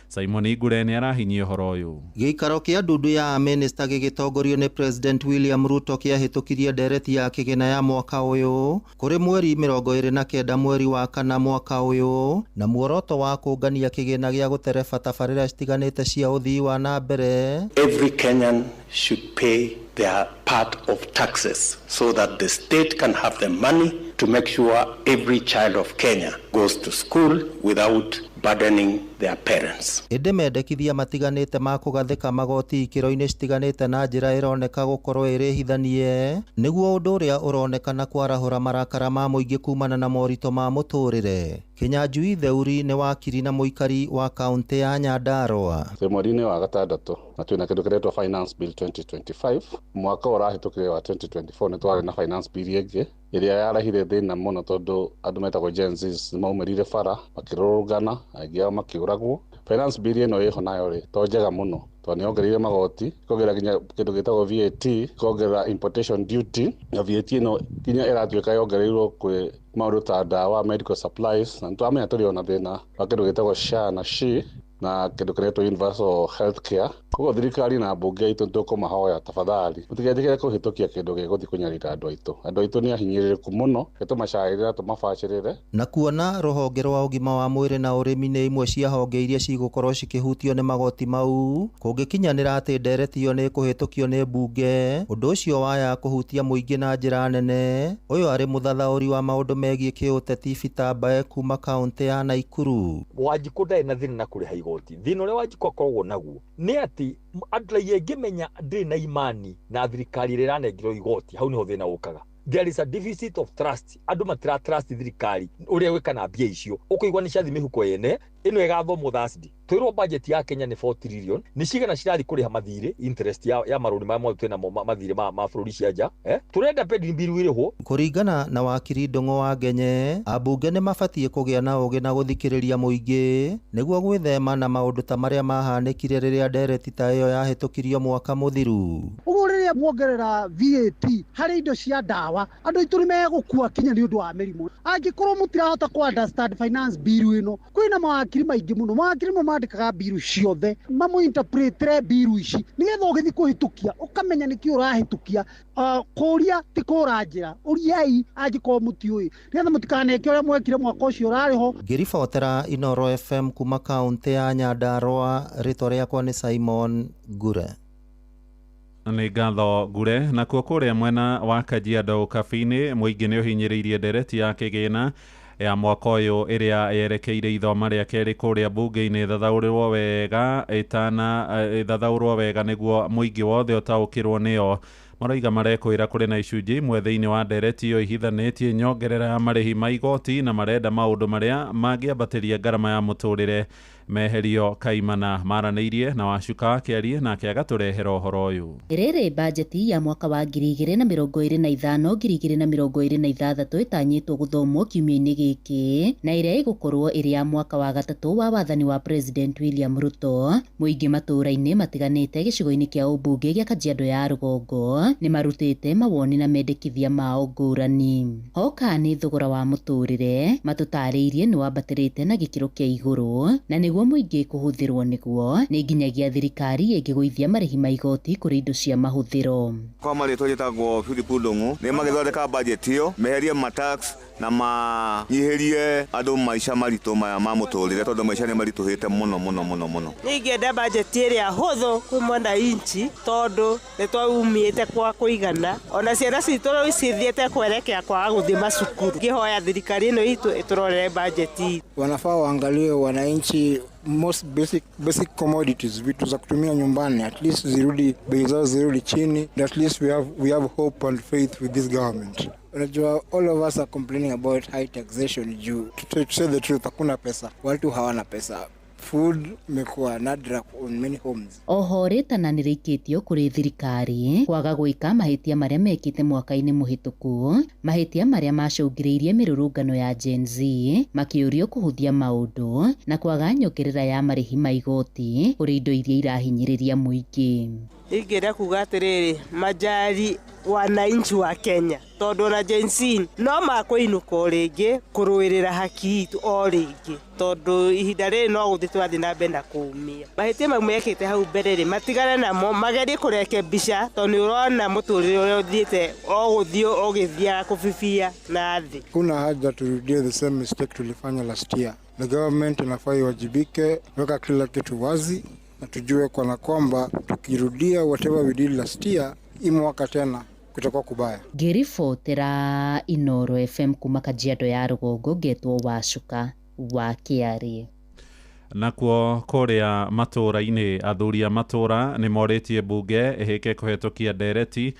Simon Ngure nĩ arahinyia ũhoro ũyũ. Gĩikaro kĩa ndundu ya amĩnĩsta gĩgĩtongorio nĩ President William Ruto kĩahĩtũkirie ndereti ya kĩgĩna ya mwaka ũyũ kũrĩ mweri 29 mweri wa kana mwaka ũyũ na muoroto wa kũngania kĩgĩna gĩa gũtereba tabarĩra citiganĩte cia ũthii wa na mbere. Every Kenyan should pay their part of taxes so that the state can have the money to make sure every child of Kenya goes to school without burdening their parents. Ĩndĩ mendekithia matiganĩte ma kũgathĩka magoti ikĩro-inĩ citiganĩte na njĩra ĩroneka gũkorwo ĩrĩ hithanie nĩguo ũndũ ũrĩa ũronekana kwarahũra marakara ma mũingĩ kumana na moritũ ma mũtũrĩre. Kinyanjui Theuri nĩ wakiri na mũikari wa kaũntĩ ya Nyandarua. Twĩ mweri-inĩ wa gatandatũ na twĩna kĩndũ kĩretwo Finance Bill 2025. Mwaka ũrahĩtũkire wa 2024 nĩ twarĩ na Finance Bill ĩngĩ ĩrĩa yarehire thĩna mũno tondũ andũ metagwo Gen Zs nĩmaumĩrire bara makĩrũrũngana, aingĩ ao makĩũragwo. Finance Bill ĩno ĩho nayo rĩ to njega mũno tondũ nĩ yongereire magoti, ĩkongerera nginya kĩndũ gĩtagwo VAT, ĩkongerera importation duty, na VAT ĩno nginya ĩratuĩka yongereirwo kwĩ maũndũ ta ndawa, medical supplies, na nĩtũramenya tũrĩ ona thĩna wa kĩndũ gĩtagwo SHA na SHI na kĩndũ kĩretwo universal health care. Koguo thirikari na mbunge itũ nĩtũkũmahoya tafadhali mũtigetĩkĩre kũhĩtũkia kĩndũ gĩgũthiĩ kũnyarira andũ aitũ. Andũ aitũ nĩ ahinyĩrĩrĩku mũno, tũmacaĩrĩre na tũmabacĩrĩre. Na kuona rũhonge rwa ũgima wa mwĩrĩ na ũrĩmi nĩ imwe cia honge iria cigũkorwo cikĩhutio nĩ magoti mau, kũngĩkinyanĩra atĩ ndereti ĩyo nĩ ĩkũhĩtũkio nĩ mbunge, ũndũ ũcio waya kũhutia mũingĩ na njĩra nene. Ũyũ arĩ mũthathaũri wa maũndũ megiĩ kĩũteti Peter Mbae kuma kaũntĩ ya Naikuru. Wanjikũ ndarĩ na thĩna na kũrĩha igoti. Thĩna ũrĩa Wanjikũ akoragwo naguo nĩ atĩ andũ aingĩ ngĩmenya ndĩrĩ na imani na thirikari ĩrĩa ĩranengerwo igoti, hau nĩho thĩna ũkaga. There is a deficit of trust. Andũ matira trust thirikari ũrĩa gwĩka na mbia icio. Ũkũigua nĩ ciathi mĩhuko yene ĩno ĩgathomwo Thursday. Twĩrwo budget ya Kenya nĩ 4 trillion, nĩ cigana cirathi kũrĩha mathirĩ, interest ya marũni marĩa mothe twĩnamo mathirĩ ma bũrũri cia nja, Tũrenda pending bill ĩrĩhwo. Kũringana na wakiri Ndung'u wa Ngenye, ambunge nĩ mabatiĩ kũgĩa na ũgĩ na gũthikĩrĩria mũingĩ nĩguo gwĩthema na maũndũ ta marĩa mahanĩkire rĩrĩa ndereti ta ĩyo yahĩtũkirio mwaka mũthiru. Ũguo rĩrĩa muongerera VAT harĩ indo cia ndawa, andũ aitũ nĩ megũkua kinya nĩ ũndũ wa mĩrimũ. Angĩkorwo mũtirahota kũ understand finance bill ĩno, kwĩna mawakiri maingĩ mũno, mawakiri mo mandĩkaga bill ciothe, mamũ-interpretere bill ici nĩgetha ũgĩthiĩ kũhĩtũkia ũkamenya nĩkĩ ũrahĩtũkia. Kũria ti kũra njĩra, ũriai angĩkorwo mũtiũĩ, nĩgetha mũtikaneke ũrĩa mwekire mwaka ũcio ũrarĩ ho. Ngĩribotera Inooro FM kuma kaũntĩ ya Nyandarua, rĩtwa rĩakwa nĩ Simon Ngure. Nĩ ngatho Ngure. Nakuo kũrĩa mwena wa Kajiado Ũkabi-inĩ, mũingĩ nĩ ũhinyĩrĩirie ndereti ya kĩgĩna ya mwaka ũyũ ĩrĩa yerekeire ithoma rĩa kerĩ kũrĩa mbunge-inĩ ĩthathaũrwo wega nĩguo mũingĩ wothe ũtaũkĩrwo nĩyo. Maroiga marekwĩra kũrĩ na icunjĩ imwe thĩinĩ wa ndereti ĩyo ihithanĩtie nyongerera ya marĩhi ma igoti na marenda maũndũ marĩa mangĩambatĩria ngarama ya mũtũrĩre meherio kaimana. Maranĩirie na Wacuka wa Kĩarie nake agatũrehera ũhoro ũyũ. Rĩrĩ bajeti ya mwaka wa 2025 2026 ĩtanyĩtwo gũthomwo kiumia-inĩ gĩkĩ na ĩrĩa ĩgũkorwo ĩrĩ ya mwaka wa gatatũ wa wathani wa President William Ruto. Mũingĩ matũũra-inĩ matiganĩte gĩcigo-inĩ kĩa ũmbunge gĩa Kajiado ya rũgongo nĩ marutĩte mawoni na mendekithia mao ngũrani. Hoka nĩ thogora wa mũtũrĩre matũtarĩirie nĩ wambatĩrĩte na gĩkĩro kĩa igũrũ na nĩguo mũingĩ kũhũthĩrwo nĩguo nĩ nginyagia thirikari ĩngĩgũithia marĩhi ma igoti kũrĩ indo cia mahũthĩro. Kwa marĩtwa njĩtagwo Philip Ndung'u, nĩ magĩthondeka budget ĩyo meherie ma tax na manyihirie andũ maica maritũ maya ma mũtũrĩre tondũ maica nĩ maritũhĩte mũno mũno mũno mũno. Ningĩenda budget ĩrĩa hũthũ kwĩ mwananchi tondũ nĩ twaumĩte kwa kũigana, ona ciana citũ rĩu cithiĩte kwerekea kwaga gũthiĩ macukuru. Ngĩhoya thirikari ĩno itũ ĩtũrorere budget. Wanafaa waangalie wananchi most basic commodities, vitu za kutumia nyumbani, at least zirudi bei zao zirudi chini. At least we have hope and faith with this government. Unajua, all of us are complaining about high taxation juu to say the truth, hakuna pesa, watu hawana pesa. Food imekuwa nadra on many homes. Oho rĩtana nĩrĩikĩtio kũrĩ thirikari kwaga gwĩka mahĩtia marĩa mekĩte mwaka-inĩ mũhĩtũku, mahĩtia marĩa macũngĩrĩirie mĩrũrũngano ya Gen Z makĩũrio kũhũthia maũndũ na kwaga nyongerera ya marĩhi ma igoti kũrĩ indo iria irahinyĩrĩria mũingĩ. Ingĩenda kuga atĩrĩrĩ, majari wananchi wa Kenya tondũ na Gen Z no makũinũka o rĩngĩ kũrũĩrĩra haki itũ o rĩngĩ tondũ ihinda rĩrĩ no gũthiĩ tũrathiĩ na mbere na kũũmia. Mahĩtia mau mekĩte hau mbere rĩ matigane namo, magerie kũrekebisha tondũ nĩ ũrona mũtũrĩre ũrĩa ũthiĩte o gũthiĩ ũgĩthiaga kũbibia na thĩ. Kuna haja turudie the same mistake tulifanya last year. The government inafaa iwajibike, weka kila kitu wazi na tujue kana kwamba tukirudia whatever we did last year, hii mwaka tena Kutakuwa kubaya. Ngĩribotera Inoro FM kuma Kajiado ya rũgongo, ngetwo Wacuka wa Kĩarĩ. Nakuo kũrĩa matũũra-inĩ, athuri a matũũra nĩ morĩtie mbunge ĩhĩke kũhetũkia ndereti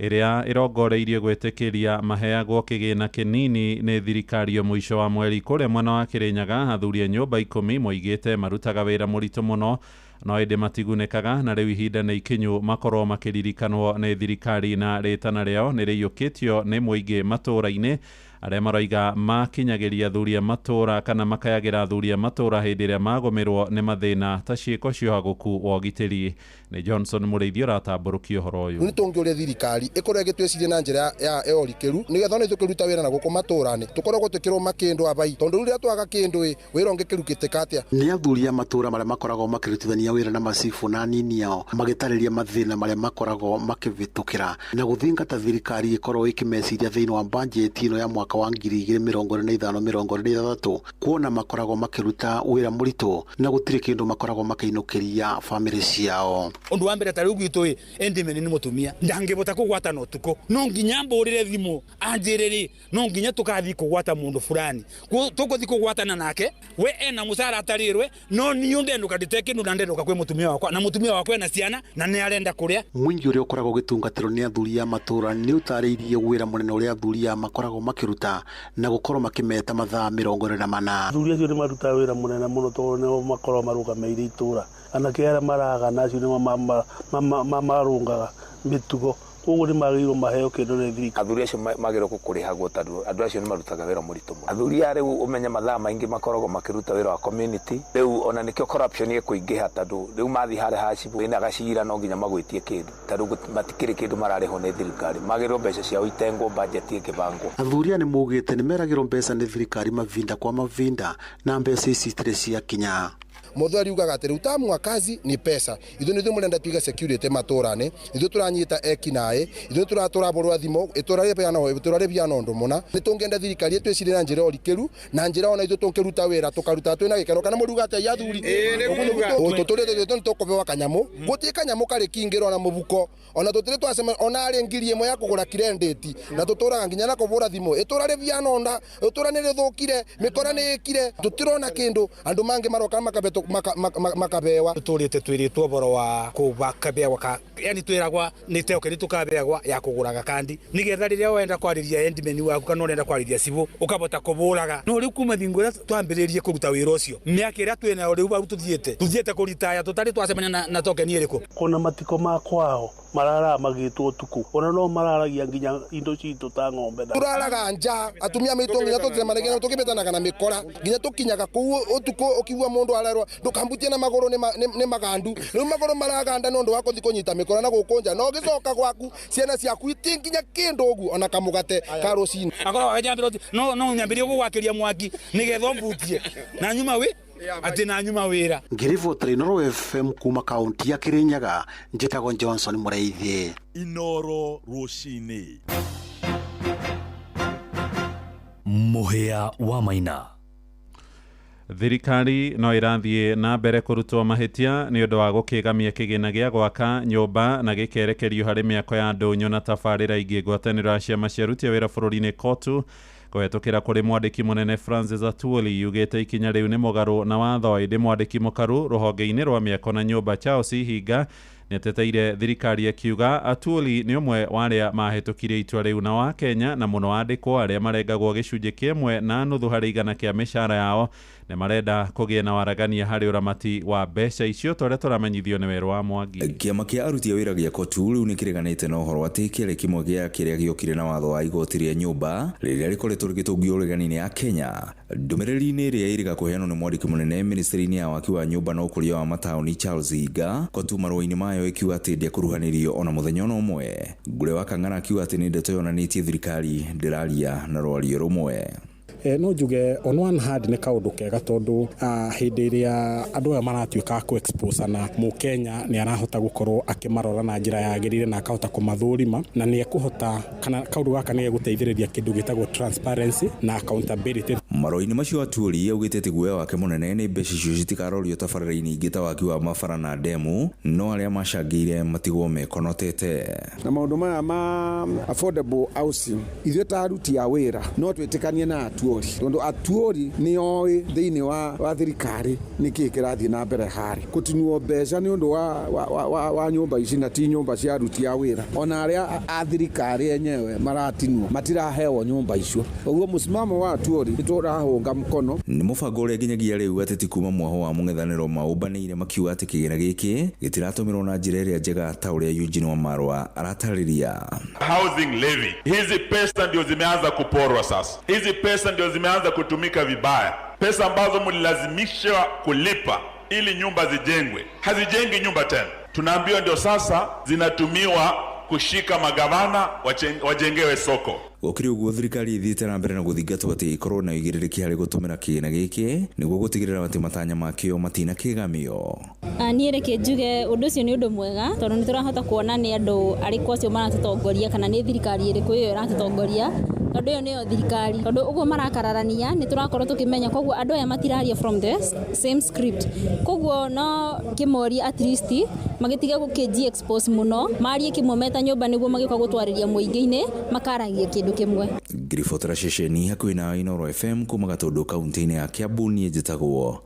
ĩrĩa ĩrongoreirie gwĩtĩkĩria maheagwo kĩgĩna kĩnini nĩ thirikari o mũico wa mweri. Kũrĩa mwena wa Kĩrĩnyaga, athuri a nyũmba 10 moigĩte marutaga wĩra mũritũ mũno no ĩndĩ matigunĩkaga, na rĩu ihinda nĩ ikinyu makorwo makĩririkanwo nĩ thirikari, na rĩtana rĩao nĩ rĩiyũkĩtio nĩ mũingĩ matũũra-inĩ arĩa maroiga makinyagĩria athuri a matũũra kana makayagĩra athuri a matũũra hĩndĩ ĩrĩa magũmĩrwo nĩ mathĩna ta ciĩko cia ũhagũku wa ũgitĩri. Nĩ Johnson Mũrĩithi ũratambũrũkia ũhoro ũyũ. Nĩ tũngĩũria thirikari ĩkorwo ĩgĩtwĩciria na njĩra ya ũrikĩru nĩgetha ona ithuĩ tũkĩruta wĩra na gũkũ matũũra-inĩ tũkoragwo twĩkĩrwo makĩndũ abai, tondũ rĩrĩa twaga kĩndũ ĩ wĩra ũngĩkĩrutĩka atĩa? Nĩ athuri a matũũra marĩa makoragwo makĩrutithania wĩra na macibũ na anini ao magĩtarĩria mathĩna marĩa makoragwo makĩvĩtũkĩra na gũthingata thirikari ĩkorwo ĩkĩmeciria thĩinĩ wa bajeti ĩno ya mwaka wa 2025-2026, kuona makoragwo makĩruta wĩra mũritũ na gũtirĩ kĩndũ makoragwo makĩinũkĩria bamĩrĩ ciao. Ũndũ wa mbere ta rĩu gwitũ ĩ endimeni nĩ mũtumia ndangĩbota kũgwatana ũtukũ, no nginya mbũrĩre thimũ anjĩre rĩ no nginya tũkathiĩ kũgwata mũndũ fulani, tũkũthiĩ kũgwatana nake we ena mũcara atarĩrwe, no niĩ ndenũka ndĩte kĩndũ na ndenũka kwĩ mũtumia wakwa na mũtumia wakwa ena ciana na nĩ arenda kũrĩa. Mũingĩ ũrĩa ũkoragwo ũgĩtungatĩrwo nĩ athuri a matũũra nĩ ũtarĩirie wĩra mũnene ũrĩa athuri aya makoragwo makĩruta na gũkorwo makĩmeta mathaa 24. Athuri acio nĩ marutaga wĩra mũnene mũno tondũ nĩo makoragwo marũgamĩrĩire itũũra, anake arĩa maragana acio nĩo mamarũngaga mĩtugo, koguo nĩ magĩrĩirwo maheo kĩndũ nĩ thirikari. Athuri acio magĩrĩirwo kũrĩhagwo tondũ andũ acio nĩ marutaga wĩra mũritũ mũno. Athuri aya rĩu ũmenye mathaa maingĩ makoragwo makĩruta wĩra wa community, rĩu ona nĩkĩo corruption ĩkũingĩha tondũ rĩu mathiĩ harĩa ha cibũ wĩna gacira no nginya magwĩtie kĩndũ tondũ matikĩrĩ kĩndũ mararĩhwo nĩ thirikari, magĩrĩirwo mbeca ciao itengwo, budget ĩkĩbangwo. Athuri aya nĩ maugĩte nĩ meragĩrwo mbeca nĩ thirikari mavinda kwa mavinda na mbeca ici itirĩ ciakinya. Mũthuri ugaga atĩ rĩu tamu wa kazi ni pesa, ithuĩ nĩ ithuĩ mũrenda tuiga security matũũra-inĩ, ithuĩ tũranyita ekinaĩ, ithuĩ tũratũrabũrwa thimũ, itũũra rĩbiana ũndũ mũna. Nĩ tũngĩenda thirikari ĩtwĩcirie na njĩra ũrikĩru na njĩra ona ithuĩ tũngĩruta wĩra tũkaruta twĩna gĩkeno, kana mũruga atĩa athuri? Tũtũrĩte nĩ tũkũbewa kanyamũ, gũtirĩ kanyamũ karĩ kingĩra ona mũbuko, ona tũtirĩ twacema ona arĩ 1000 ya kũgũra kirendĩti, na tũtũraga nginya na kũbũra thimũ, itũũra rĩbiana onda, itũũra nĩ rĩthũkire, mĩkora nĩ ĩkire, tũtirona kĩndũ, andũ mangĩ maroka makabewa. Tũtũrĩte twĩrĩtwo ũhoro wa kũbakabewa ka yani twĩragwa nĩ token tũkabeagwa ya kũgũraga kandi nĩgetha rĩrĩa wenda kwarĩria endimeni waku kana ũrenda kwarĩria cibũ ũkabota kũbũraga. No rĩu kuma thingo ĩrĩa twambĩrĩrie kũruta wĩra ũcio mĩaka ĩrĩa twĩnayo rĩu bau tũthiĩte kũritaya tũtarĩ twacemania na token ĩrĩkũ. Ona matiko ma kwao mararaga magĩtwo ũtukũ, ona no mararagia nginya indo citũ ta ng'ombe. Tũraraga nja atumia maitũ nginya tũcemanagia tũkĩbĩtanaga na mĩkora nginya tũkinyaga kũu ũtukũ ũkigua mũndũ arerwo ndũkambutie na magũrũ nĩ magandu, rĩu magũrũ maraganda nĩ ũndũ wa kũthiĩ kũnyita mĩkora na gũkũnja, na ũgĩcoka gwaku ciana ciaku itinginya kĩndũ ũguo ona kamũgate ka rũcinĩ. Akorwo wanyambĩrĩria no nyambĩrĩrie gũgwakĩria mwaki nĩgetha ũmbutie na nyuma wĩ atĩ na nyuma wĩra. Ngĩribotera Inoro FM kuma kaunti ya Kirinyaga, njĩtagwo Johnson Mũrĩithi. Inoro rũcinĩ. Mũhĩa wa Maina. Thirikari no ĩrathiĩ na mbere kũrutwo mahĩtia nĩ ũndũ wa gũkĩgamia kĩgĩna gĩa gwaka nyũmba na gĩkerekerio harĩ mĩako ya ndũnyũ na tabarĩra ingĩ. Ngwatanĩro ya ciama cia aruti a wĩra bũrũri-inĩ KOTU kũhetũkĩra kũrĩ mwandĩki mũnene Francis Atwoli yugĩte ikinya rĩu nĩ mũgarũ na watho, ĩndĩ mwandĩki mũkaru rũhonge-inĩ rwa mĩako na nyũmba Charles Ihinga nĩateteire thirikari akiuga Atwoli nĩ ũmwe wa arĩa mahĩtũkirie itua rĩu na wa Kenya na mũno andĩkwo arĩa marengagwo gĩcunjĩ kĩmwe na nuthu harĩ igana kĩa mĩcara yao nĩ marenda kũgĩe na waragania harĩ ũramati wa mbeca icio ta ũrĩa tũramenyithio nĩ Werũ wa Mwangi. Kĩama kĩa aruti a wĩra gĩa KOTU rĩu nĩ kĩreganĩte na ũhoro atĩ kĩarĩ kĩmwe gĩa kĩrĩa gĩokire na watho wa igoti rĩa nyũmba rĩrĩa rĩkoretwo rĩgĩtũngio ũregani-inĩ ya Kenya. Ndũmĩrĩri-inĩ ĩrĩa ĩrĩga kũheanwo nĩ mwandĩki mũnene ministry-inĩ ya waki wa nyũmba na ũkũria wa mataũni Charles Ihinga, KOTU marũa-inĩ mayo ĩkiuga atĩ ndĩakuruhanĩrio ona mũthenya ona ũmwe. Ngure wa Kang'ara akiuga atĩ nĩ ndeto yonanĩtie thirikari ndĩraria na rwario rũmwe. No njuge on one hand nĩ kaũndũ kega tondũ hĩndĩ ĩrĩa andũ aya maratuĩka a kũ-expose na mũkenya nĩ arahota gũkorwo akĩmarora na njĩra yagĩrĩire na akahota kũmathũrima na nĩ ekũhota kana kaũndũ gaka nĩ gegũteithĩrĩria kĩndũ gĩtagwo transparency na accountability. Marũa-inĩ macio Atwoli augĩte atĩ guoya wake mũnene nĩ mbeca icio citikarorio tabarĩra-inĩ ingĩ ta waki wa mabara na ndemu, no arĩa macangĩire matigwo mekonotete. Na maũndũ maya ma affordable housing, ithuĩ ta aruti a wĩra no twĩtĩkanie na Atwoli, tondũ Atwoli nĩ oĩ thĩinĩ wa thirikari nĩkĩĩ kĩrathiĩ na mbere harĩ gũtinuo mbeca nĩ ũndũ wa nyũmba ici, na ti nyũmba cia aruti a wĩra. Ona arĩa a thirikari enyewe maratinwo matirahewo nyũmba icio. Ũguo mũsimamo wa Atwoli nĩ tũrahũnga mkono. Nĩ mũbango ũrĩa nginyagia rĩu ateti kuma mwaho wa mũng'ethanĩro maũmbanĩire makiuga atĩ kĩgĩna gĩkĩ gĩtiratũmĩrwo na njĩra ĩrĩa njega ta ũrĩa Eugene Wamalwa aratarĩria. Housing levy, hizi pesa ndio zimeanza kuporwa sasa. Hizi pesa ndio zimeanza kutumika vibaya. Pesa ambazo mlilazimishwa kulipa ili nyumba zijengwe, hazijengi nyumba tena. Tunaambiwa ndio sasa zinatumiwa kushika magavana wajengewe soko. Gũkĩrĩ ũguo, thirikari ĩthiĩte na mbere na gũthingatwo atĩ ĩkorwo na ũigĩrĩrĩki harĩ gũtũmĩra kĩgĩna gĩkĩ nĩguo gũtigĩrĩra atĩ matanya makĩo matinakĩgamio. Niĩ reke njuge ũndũ ũcio nĩ ũndũ mwega, tondũ nĩ tũrahota kuona nĩ andũ arĩkũ acio maratũtongoria, kana nĩ thirikari ĩrĩkũ ĩyo ĩratũtongoria, tondũ ĩyo nĩyo thirikari. Tondũ ũguo marakararania nĩ tũrakorwo tũkĩmenya, koguo andũ aya matiraria from the same script. Koguo no kĩmorie at least magĩtige gũkĩnji expose mũno, marie kĩmwe meta nyũmba nĩguo magĩũka gũtwarĩria mũingĩ-inĩ makaragia kĩndũ kĩmwe. Ngiribotera ceceni hakuhĩ na Inooro FM kuma Gatũndũ kaunti-inĩ ya Kiambu, niĩ njĩtagwo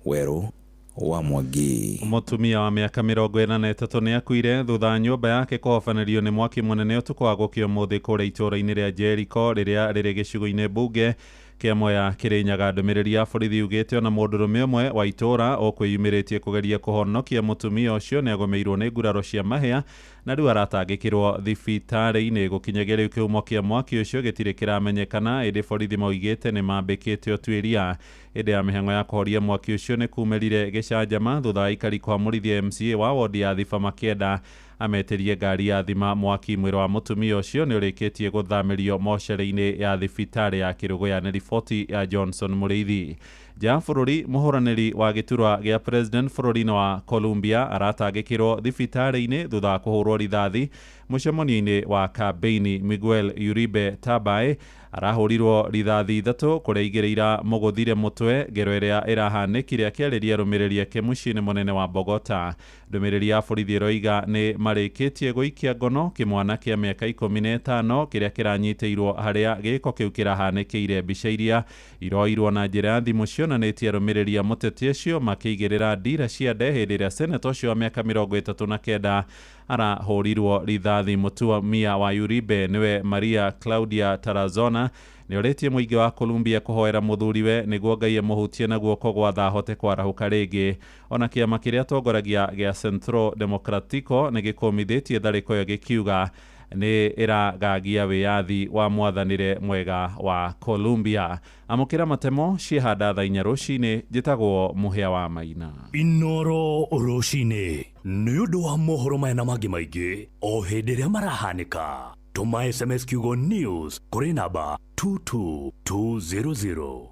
Werũ wa Mwangi. Mũtumia wa mĩaka 43 nĩ akuire thutha wa nyũmba yake kũhobanĩrio nĩ mwaki mũnene ũtukũ wa gũkĩa ũmũthĩ kũrĩa itũũra-inĩ rĩa Jericho rĩrĩa rĩrĩ gĩcigo-inĩ mbunge kĩa Mwea Kĩrĩnyaga. Ndũmĩrĩri ya borithi yugĩte ona mũndũrũme ũmwe wa itũũra ũkwĩyumĩrĩtie kũgeria kũhonokia mũtumia ũcio nĩ agũmĩirwo nĩ nguraro cia mahĩa na rĩu aratangĩkĩrwo thibitarĩ-inĩ. Gũkinyagia rĩu kĩhumo kĩa mwaki ũcio gĩtirĩ kĩramenyekana, ĩndĩ borithi maugĩte nĩ mambĩkĩte ũtuĩria. Hĩndĩ ya mĩhang'o ya kũhoria mwaki ũcio nĩ kumĩrire gĩcanjama thutha wa aikari kũamũrithia MCA wa wodi ya Thiba makĩenda ametĩrie ngari ya thima mwaki. Mwĩrĩ wa mũtumia ũcio nĩ ũrĩkĩtie gũthamĩrio mocarĩ-inĩ ya thibitarĩ ya Kĩrũgũya. Nĩ riboti ya Johnson Mũrĩithi. Nja ya bũrũri, mũhũranĩri wa gĩturwa gĩa president bũrũri-inĩ wa Colombia aratangĩkĩrwo thibitarĩ-inĩ thutha wa kũhũrwo rithathi mũcemanio-inĩ wa kambeini. Miguel Uribe Tabae arahũrirwo rithathi 3 kũrĩa 2 iramũgũthire mũtwe, ngero ĩrĩa ĩrahanĩkire akĩarĩria arũmĩrĩri ake mũciĩ-inĩ mũnene wa Bogota. Ndũmĩrĩri ya borithi ĩroiga nĩ marĩkĩtie gũikia ngono kĩmwana kĩa mĩaka 15 kĩrĩa kĩranyitĩirwo harĩa gĩko kĩu kĩrahanĩkĩire. Mbica iria iroirwo na njĩra ya thimũ cionanĩtie arũmĩrĩri a mũteti ũcio makĩigĩrĩra ndira cia nde hĩndĩ ĩrĩa seneta ũcio wa mĩaka 39 arahũrirwo rithathi. Mũtumia wa Uribe nĩwe Maria Claudia Tarazona nĩ orĩtie mũingĩ wa Colombia kũhoera mũthuriwe nĩguo Ngai amũhutie na guoko gwa tha ahote kwarahũka rĩngĩ. Ona kĩama kĩrĩa atongoragia gĩa Centro Democratico nĩ gĩkũmithĩtie tharĩko ĩyo gĩkiuga nĩ ĩragagia wĩyathi wa mwathanĩre mwega wa Colombia. Amũkĩra matemo ciĩhanda thaa 4 rũcinĩ. Njĩtagwo Mũhĩa wa Maina. Inooro rũcinĩ nĩ ũndũ wa mohoro maya na mangĩ maingĩ o hĩndĩ ĩrĩa marahanĩka. Tũma SMS kiugo news kũrĩ namba 22200.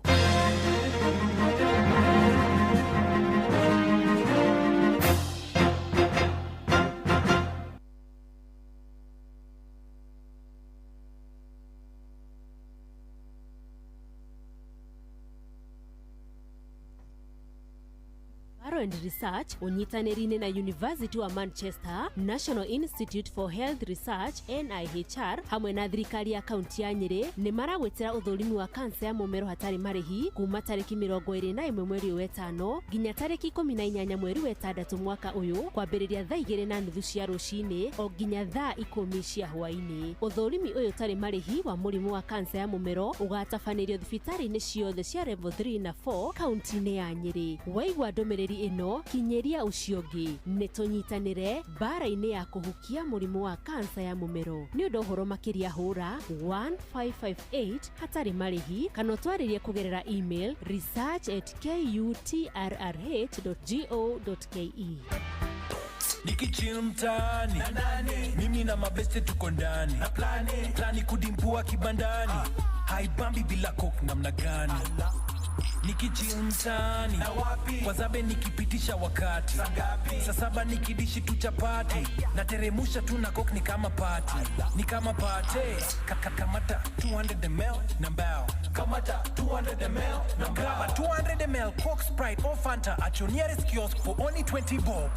And Research unyitanĩri-inĩ na University wa Manchester, National Institute for Health Research NIHR hamwe na thirikari ya kaunti ya Nyĩrĩ nĩ maragwĩtĩra ũthũrimi wa kansa ya mũmero hatarĩ marĩhi kuma tarĩki 21 mweri wa 5 nginya tarĩki 18 mweri wa 6 mwaka ũyũ, kwambĩrĩria thaa 2:30 cia rũcinĩ o nginya thaa 10 cia hwaĩ-inĩ. Ũthũrimi ũyũ ũtarĩ marĩhi wa mũrimũ wa kansa ya mũmero ũgatabanĩrio thibitarĩ-inĩ ciothe cia level 3 na 4 kaunti-inĩ ya Nyĩrĩ. Waigua ndũmĩrĩri ĩno, kinyĩria ũcio ũngĩ. Nĩ tũnyitanĩre mbara-inĩ ya kũhukia mũrimũ wa kansa ya mũmero. Nĩ ũndũ ũhoro makĩria hũra 1558 hatarĩ marĩhi kana ũtwarĩrie kũgerera email research@kutrrh.go.ke. Nikichill mtaani, mimi na mabeste tuko ndani, plani kudimpua kibandani, haibambi bila coke namna gani? Nikichill mtaani kwa zabe nikipitisha wakati saa saba nikidishi tu chapati nateremusha tu na coke ni kama party ni kama party kamata 200 ml na mbao kamata 200 ml na grab a 200 ml Coke, Sprite or Fanta at your nearest kiosk for only 20 bob.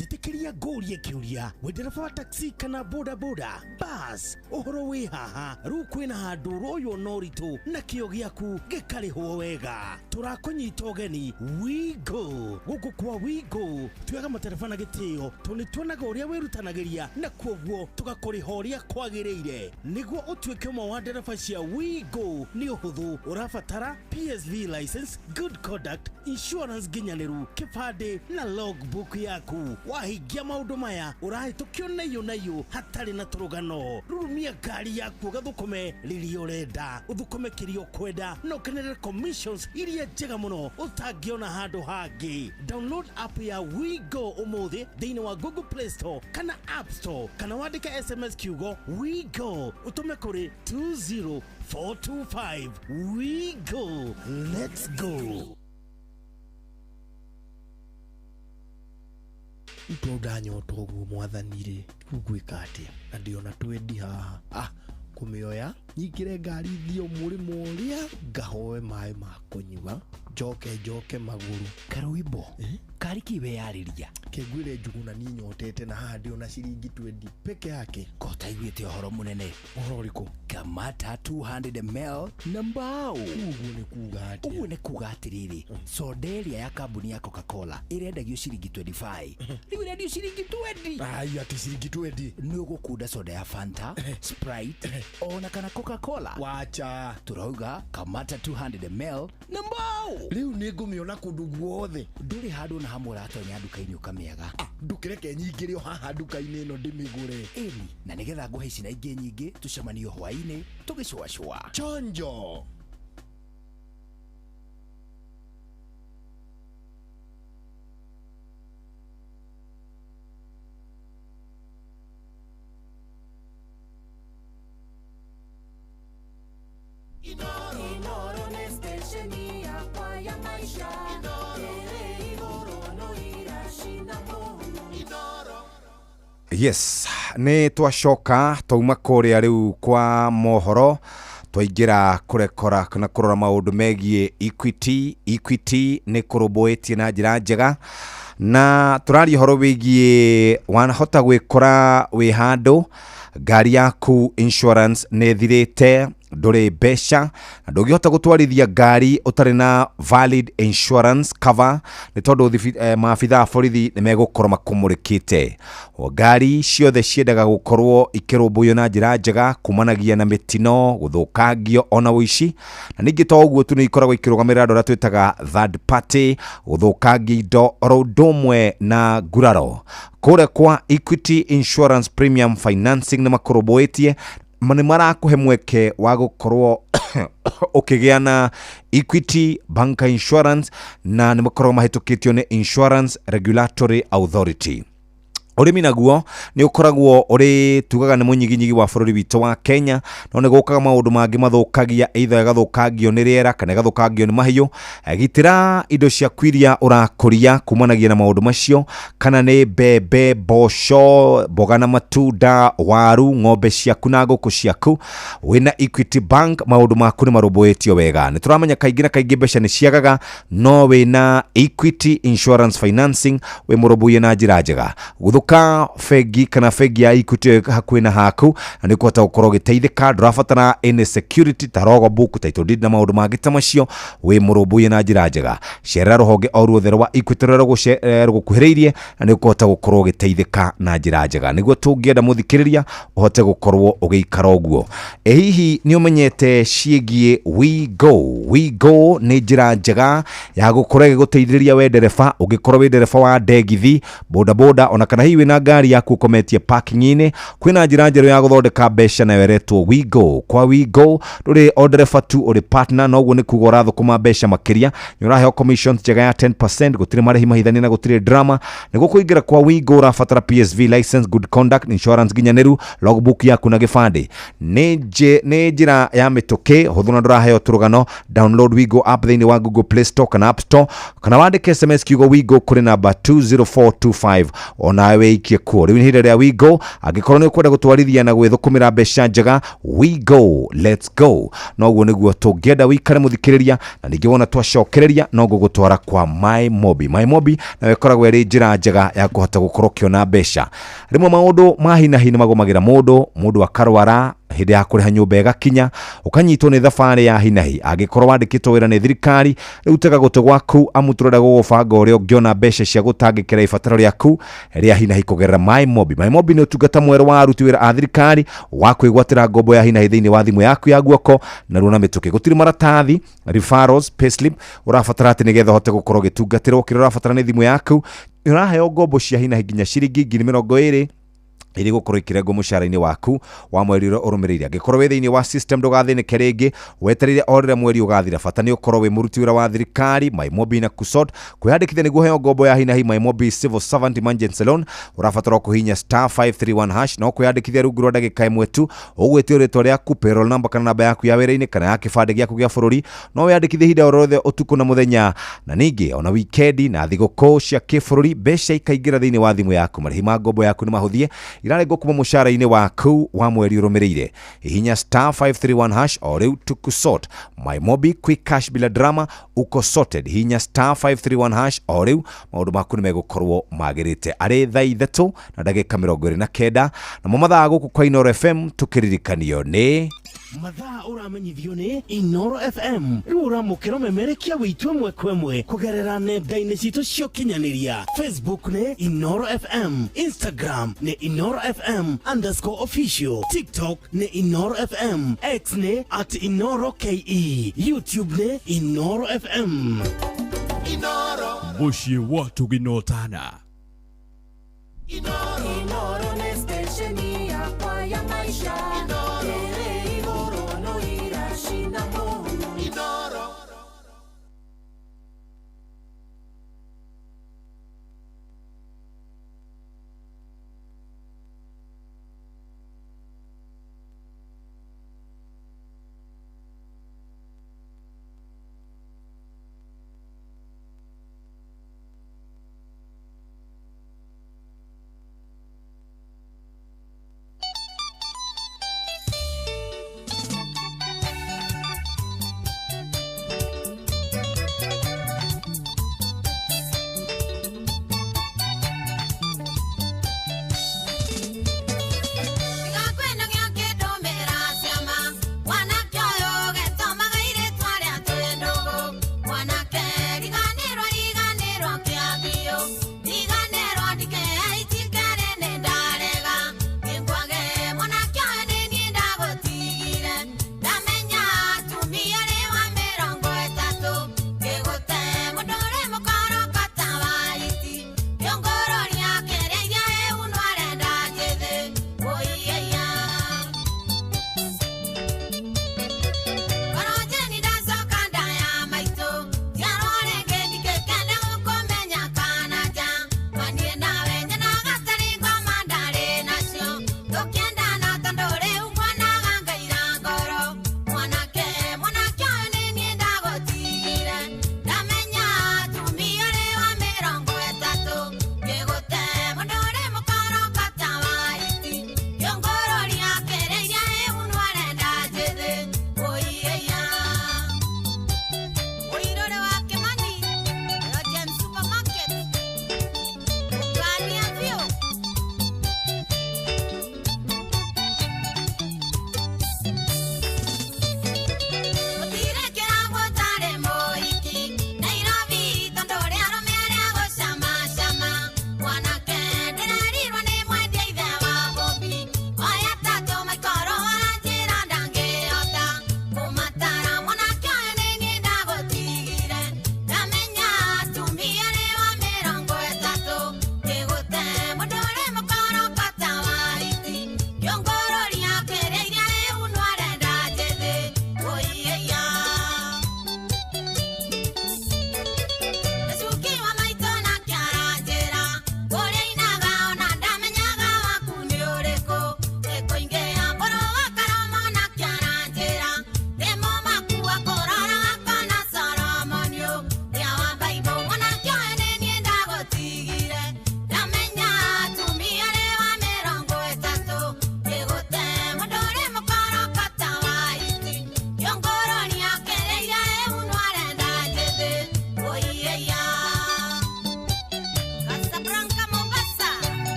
Njĩtĩkĩria ngũrie kĩũria, we ndereba wa taxi kana bodaboda bas, ũhoro wĩ haha. Rĩu kwĩna handũ ũroywo na ũritũ na kĩo gĩaku gĩkarĩhwo wega. Tũrakũnyita ũgeni Wigo. Gũkũ kwa Wigo tuoyaga matereba na gĩtĩo, tondũ nĩ tuonaga ũrĩa wĩrutanagĩria na kuoguo tũgakũrĩha ũrĩa kwagĩrĩire. Nĩguo ũtuĩke ũmwe wa ndereba cia Wigo nĩ ũhũthũ, ũrabatara PSV license, good conduct, insurance nginyanĩru, kĩbandĩ na logbook yaku. Wahingia maũndũ maya ũrahĩtũkio naiyũ naiyũ hatarĩ na tũrũgano. Rurumia ngari yaku ũgathũkũme rĩrĩa ũrenda, ũthũkũme kĩrĩa ũkwenda na ũkenerere commissions iria njega mũno ũtangĩona handũ hangĩ. Download app ya WeGo ũmũthĩ thĩinĩ wa Google Play Store kana App Store, kana wandĩke SMS kiugo WeGo ũtũme kũrĩ 20425. WeGo, let's go. Rĩu ndanyota ũguo mwathani rĩ, rĩu ngwĩka atĩa? Na ndĩona twendi haha, kũmĩoya nyingĩre ngari thiĩ mũrĩmo ũrĩa ngahoe maĩ ma kũnyua, njoke njoke magũrũ. Karũimbo kari kĩ weyarĩria? Kĩnguĩre Njuguna, niĩ nyotete na haha ndĩona ciringi twendi peke yake. Ko taiguĩte ũhoro mũnene? Ũhoro ũrĩkũ? Kamata 200 ml na mbao. Ũguo nĩ kuga atĩa? Ũguo nĩ kuga atĩrĩrĩ, soda ĩrĩa ya kambuni ya Coca-Cola ĩrendagio ciringi 25, rĩu ĩrendio ciringi 20. Ai, atĩ ciringi 20? Nĩ ũgũkunda soda ya Fanta, Sprite ona kana Coca-Cola. Wacha. Tũrauga kamata 200 ml na mbao. Rĩu nĩ ngũmĩona kũndũ guothe. Ndũrĩ handũ na hamwe ũratonya nduka-inĩ ũkamĩaga. Ndũkĩreke nyingĩre o haha nduka-inĩ ĩno ndĩmĩgũre. Ĩni, na nĩgetha ngũhe ici na ingĩ nyingĩ, tũcemanio hwaĩ-inĩ tũgĩcũacũa. Chonjo. Inoro nĩ station yakwa ya maisha ĩrĩ igũrũ no iracina mũhu. Yes, nĩ twacoka twauma kũrĩa rĩu kwa mohoro, twaingĩra kũrekora kana kũrora maũndũ megiĩ Equity. Equity nĩ kũrũmbũĩtie na njĩra njega, na tũraria ũhoro wĩgiĩ wanahota gwĩkora wĩ handũ ngari yaku insurance nĩ ĩthirĩte, ndũrĩ mbeca na ndũngĩhota gũtwarithia ngari ũtarĩ na valid insurance cover, nĩ tondũ maabitha a borithi nĩ megũkorwo makũmũrĩkĩte. Ngari ciothe ciendaga gũkorwo ikĩrũmbũiyo na njĩra njega kumanagia na mĩtino, gũthũkangio ona ũici, na ningĩ to ũguo tu, nĩ ikoragwo ikĩrũgamĩrĩra andũ arĩa twĩtaga third party, gũthũkangia indo oro ũndũ ũmwe na nguraro. Kũrĩa kwa Equity Insurance Premium Financing nĩ makũrũmbũĩtie, nĩ marakũhe mweke wa gũkorwo ũkĩgĩa na Equity Bank Insurance, na nĩ makoragwo mahĩtũkĩtio nĩ Insurance Regulatory Authority. Ũrĩmi naguo nĩ ũkoragwo ũrĩ tugaga nĩ mũnyiginyigi wa bũrũri witũ wa Kenya, no nĩ gũkaga maũndũ mangĩ mathũkagia, either ĩgathũkangio nĩ rĩera kana ĩgathũkangio nĩ mahiũ. Gitĩra indo ciaku iria ũrakũria kumanagia na maũndũ macio, kana nĩ mbembe, mboco, mboga na matunda, waru, ng'ombe ciaku na ngũkũ ciaku. Wĩna Equity Bank maũndũ maku nĩ marũmbũĩtio wega. Nĩ tũramenya kaingĩ na kaingĩ mbeca nĩ ciagaga, no wĩna Equity Insurance Financing wĩ mũrũmbũiye na njĩra njega. Gũthũka bengi kana bengi ya Equity hakuhĩ na haku, na nĩ ũkũhota gũkorwo ũgĩteithĩka. Ndũrabatara any security ta logbook, title deed na maũndũ mangĩ ta macio, wĩ mũrũmbũiye na njĩra njega. Cerera rũhonge o ruothe rwa Equity rũrĩa rũgũkuhĩrĩirie, na nĩ ũkũhota gũkorwo ũgĩteithĩka na njĩra njega. Nĩguo tũngĩenda mũthikĩrĩria ũhote gũkorwo ũgĩikara ũguo. Ĩ hihi nĩ ũmenyete ciĩgiĩ WeGo? WeGo nĩ njĩra njega ya gũkorwo ĩgĩgũteithĩrĩria we ndereba, ũngĩkorwo wĩ ndereba wa ndegithi, bodaboda, ona kana hihi Hihi wĩna ngari yaku ũkometie parking-inĩ? Kwĩna njĩra njerũ ya gũthondeka mbeca nayo ĩretwo WeGo. Kwa WeGo ndũrĩ o ndereba tu, ũrĩ partner, na ũguo nĩ kuga ũrathũkũma mbeca makĩria. Nĩ ũraheo commissions njega ya 10%, gũtirĩ marĩhi mahithanie na gũtirĩ drama. Nĩguo kũingĩra kwa WeGo ũrabatara PSV license, good conduct, insurance nginyanĩru, logbook yaku na gĩbandĩ. Nĩ njĩra ya mĩtũkĩ, hũthũ na ndũraheo tũrũgano. Download WeGo app thĩinĩ wa Google Play Store kana App Store, kana wandĩke SMS kiugo WeGo kũrĩ namba 20425, onawe wĩikie kuo. Rĩu nĩ ihinda rĩa WeGo. Angĩkorwo nĩ ũkwenda gũtwarithia na gwĩthũkũmĩra mbeca njega, WeGo, let's go. Noguo nĩguo tũngĩenda wĩikare mũthikĩrĩria, na ningĩ wona twacokereria no ngũgũtwara kwa MyMobi. MyMobi nayo ĩkoragwo ĩrĩ njĩra njega ya kũhota gũkorwo ũkĩona mbeca. Rĩmwe maũndũ ma hi na hi nĩ magũmagĩra mũndũ, mũndũ akarwara, hĩndĩ ya kũrĩha nyũmba ĩgakinya, ũkanyitwo nĩ thabarĩ ya hi na hi. Angĩkorwo wandĩkĩtwo wĩra nĩ thirikari, rĩu tega gũtũ gwaku, amu tũrenda gũgũbanga ũrĩa ũngĩona mbeca cia gũtangĩkĩra ibataro rĩaku rĩa hi na hi kũgerera MyMobi. MyMobi nĩ ũtungata mwerũ wa aruti wĩra a thirikari wa kwĩgwatĩra ngombo ya hi na hi thĩinĩ wa thimũ yaku ya guoko narua na mĩtũkĩ. Gũtirĩ maratathi, referrals, payslip ũrabatara atĩ nĩgetha ũhote gũkorwo ũgĩtungatĩrwo. Kĩrĩa ũrabatara nĩ thimũ yaku. Ũraheo ngombo cia hi na hi nginya ciringi 20,000 iri gũkorwo ikĩrengwo mũcara-inĩ waku wa mweri ũrĩa ũrũmĩrĩire. Angĩkorwo wĩ thĩinĩ wa system ndũgathĩnĩke rĩngĩ, wetereire o rĩrĩa mweri ũgathira. Bata nĩ ũkorwo wĩ mũruti wĩra wa thirikari. MyMobi na Kusot kwĩyandĩkithia nĩguo ũheo ngombo ya hi na hi MyMobi Civil Servant Emergency Loan, ũrabatara kũhihinya star 531 hash no kwĩyandĩkithia rungu rwa ndagĩka ĩmwe tu. Ũgwĩtio rĩtwa rĩaku, payroll number kana namba yaku ya wĩra-inĩ kana ya kĩbandĩ gĩaku gĩa bũrũri. No wĩyandĩkithie ihinda o rĩothe ũtukũ na mũthenya, na ningĩ ona wikendi na thigũkũ cia kĩbũrũri, mbeca ikaingĩra thĩinĩ wa thimũ yaku. Marĩhi ma ngombo yaku nĩ mahũthie, irarengwo kuma mũcara-inĩ waku wa mweri ũrũmĩrĩire. Hihinya star 531 hash o rĩu tukusort. MyMobi, quick cash bila drama, uko sorted. Hihinya star 531 hash o rĩu, maũndũ maku nĩ megũkorwo magĩrĩte. Arĩ thaa 3 na ndagĩka 29, namo mathaa gũkũ kwa Inooro FM tũkĩririkanio nĩ Mathaa ũramenyithio nĩ Inooro FM. Rĩu ũramũkĩra ũmemerekia witũ ĩmwe kwa ĩmwe kũgerera nenda-inĩ citũ cia ũkinyanĩria. Facebook nĩ Inooro FM, Instagram nĩ Inooro FM underscore official, TikTok nĩ Inooro FM, X nĩ at Inooro KE, YouTube nĩ Inooro FM. Mũciĩ wa tũginotana. Inooro nĩ stesheni yakwa ya maisha. Ĩrĩ igũrũ no iracina mũhu.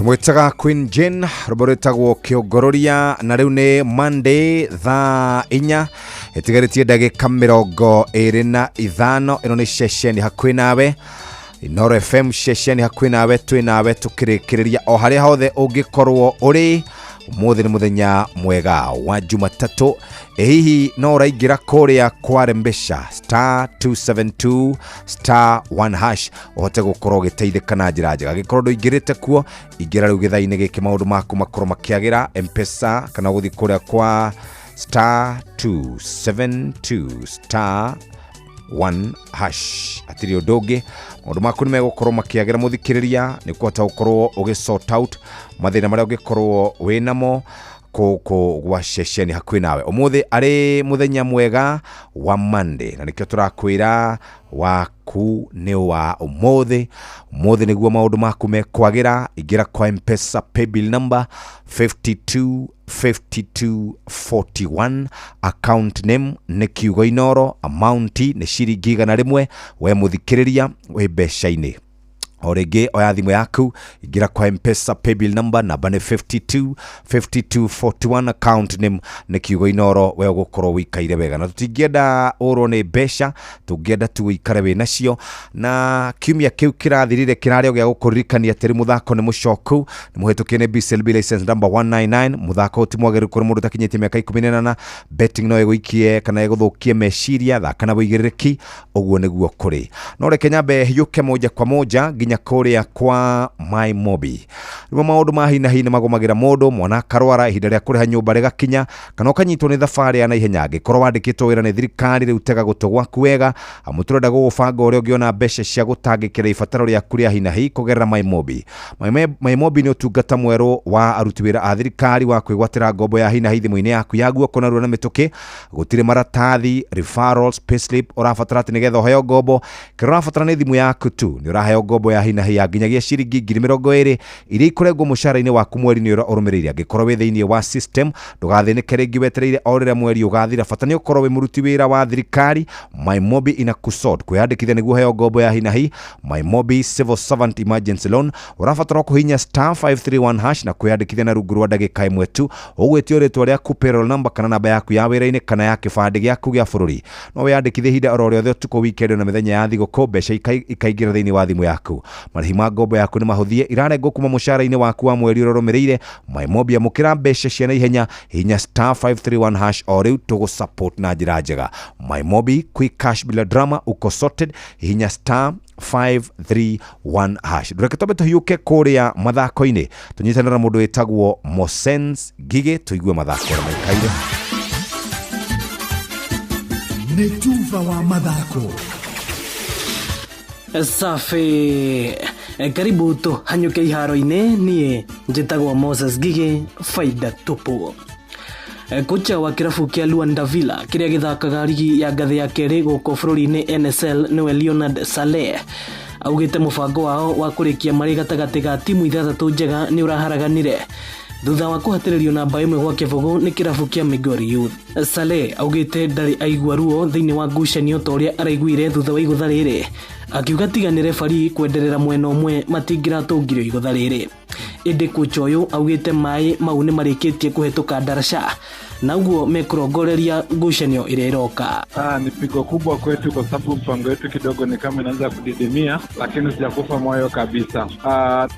Tũmwĩtaga Queen Jane, rwĩmbo rwĩtagwo Kĩongororia. Na rĩu nĩ Monday, thaa 4 ĩtigarĩtie ndagĩka 25. Ĩno nĩ ceceni hakuhĩ nawe, Inoro FM, ceceni hakuhĩ nawe. Twĩ nawe tũkĩrĩkĩrĩria o harĩa hothe ũngĩkorwo ũrĩ. Ũmũthĩ nĩ mũthenya mwega wa Jumatatũ. Ĩ hihi no ũraingĩra kũrĩa kwa Rembesha star 272 star 1 hash ũhote gũkorwo ũgĩteithĩka na njĩra njega? Angĩkorwo ndũingĩrĩte kuo, ingĩra rĩu gĩthaa-inĩ gĩkĩ, maũndũ maku makorwo makĩagĩra. Mpesa kana gũthiĩ kũrĩa kwa star 272 star 1 hash, hatirĩ ũndũ ũngĩ, maũndũ maku nĩ megũkorwo makĩagĩra. Mũthikĩrĩria, nĩ ũkũhota gũkorwo ũgĩ sort out mathĩna marĩa ũngĩkorwo wĩ namo kũkũ gwa ceceni hakuhĩ nawe. Ũmũthĩ arĩ mũthenya mwega wa Monday, na nĩkĩo tũrakwĩra waku nĩ wa ũmũthĩ. Ũmũthĩ nĩguo maũndũ maku mekwagĩra. Ingĩra kwa Mpesa paybill number 52 52 41, account name nĩ kiugo Inoro, amount nĩ ciringi 100. We mũthikĩrĩria, wĩ mbeca-inĩ. O rĩngĩ, oya thimũ yaku, ingĩra kwa Mpesa paybill number, namba nĩ 52 52 41, account name nĩ kiugo Inoro. We ũgũkorwo wĩikaire wega, na tũtingĩenda ũrwo nĩ mbeca, tũngĩenda tu ũikare wĩ nacio. Na kiumia kĩu kĩrathirire kĩrarĩ o gĩa gũkũririkania atĩ rĩu mũthako nĩ mũcoku, nĩ mũhĩtũkie nĩ BCLB license number 199. Mũthako ũyũ ti mwagĩrĩru kũrĩ mũndũ ũtakinyĩtie mĩaka 18. Betting no ĩgũikie kana ĩgũthũkie meciria. Thaka na wĩigĩrĩrĩki, ũguo nĩguo kũrĩ. No reke nyambe hiũke moja kwa moja nginya kũrĩa kwa My Mobi. Rĩmwe maũndũ ma hi na hi nĩ magũmagĩra mũndũ, mwana akarwara, ihinda rĩa kũrĩha nyũmba rĩgakinya, kana ũkanyitwo nĩ thabarĩ ya naihenya. Angĩkorwo wandĩkĩtwo wĩra nĩ thirikari, rĩu tega gũtũ gwaku wega, amu tũrenda gũgũbanga ũrĩa ũngĩona mbeca cia gũtangĩkĩra ibataro rĩaku rĩa hi na hi kũgerera My Mobi. My Mobi nĩ ũtungata mwerũ wa aruti wĩra a thirikari wa kwĩgwatĩra ngombo ya hi na hi thimũ-inĩ yaku ya guoko narua na mĩtũkĩ. Gũtirĩ maratathi, referrals, payslip ũrabatara atĩ nĩgetha ũheo ngombo. Kĩrĩa ũrabatara nĩ thimũ yaku tu. Nĩ ũraheo ngombo ya hi na hi ya nginyagia ciringi 20,000 iria ikũrengwo mũcara-inĩ waku mweri-inĩ ũrĩa ũrũmĩrĩire. Angĩkorwo wĩ thĩinĩ wa system, ndũgathĩnĩke rĩngĩ wetereire o rĩrĩa mweri ũgathira. Bata nĩ ũkorwo wĩ mũruti wĩra wa thirikari. My Mobi inakusort. Kwĩyandĩkithia nĩguo ũheo ngombo ya hi na hi, My Mobi Civil Servant Emergency Loan, ũrabatara kũhihinya star 531 hash na kwĩyandĩkithia na rungu rwa ndagĩka 1 tu. Ũgwĩtio rĩtwa rĩaku, payroll number kana namba yaku ya wĩra-inĩ kana ya kĩbandĩ gĩaku gĩa bũrũri. No wĩyandĩkithie ihinda oro rĩothe, ũtukũ, weekend na mĩthenya ya thigũkũ. Mbeca ikaingĩra thĩinĩ wa thimũ yaku. Marĩhi ma ngombo yaku nĩ mahũthie, irarengwo kuma mũcara-inĩ waku wa mweri ũrĩa ũrũmĩrĩire. My Mobi, amũkĩra mbeca cia naihenya. Hihinya star 531 hash o rĩu, tũgũ support na njĩra njega. My Mobi, quick cash bila drama. Uko sorted. Hihinya star 531 hash. Reke twambe tũhiũke kũrĩa mathako-inĩ, tũnyitanĩre na mũndũ wĩtagwo Mosens Ngigĩ, tũigue mathako ũrĩa maikaire. Nĩ tuba wa mathako. Safi, karibu tũhanyũke iharo-inĩ. Niĩ njĩtagwo Moses Ngigĩ. Faida tupu. Kocha wa kĩrabu kĩa Luanda Villa kĩrĩa gĩthakaga rigi ya ngathĩ ya kerĩ gũkũ bũrũri-inĩ NSL, nĩwe Leonard Saleh, augĩte mũbango wao wa kũrĩkia marĩ gatagatĩ ga timu ithathatũ njega nĩ ũraharaganire thutha wa kũhatĩrĩrio namba 1-0 nĩ kĩrabu kĩa Migori Youth. Saleh augĩte ndarĩ aigua ruo thĩinĩ wa ngucanio ta ũrĩa araiguire thutha wa igũtha rĩrĩ, akiuga tiga nĩ refari kwenderera mwena ũmwe matingĩratũngirio igũtha rĩrĩ. Ĩndĩ kocha ũyũ augĩte maĩ mau nĩ marĩkĩtie kũhetũka ndaraca na ũguo mekũrongoreria ngucanio ĩrĩa ĩroka. Ni pigo kubwa kwetu kwa sababu mpango wetu kidogo ni kama inaanza kudidimia, lakini sijakufa moyo kabisa.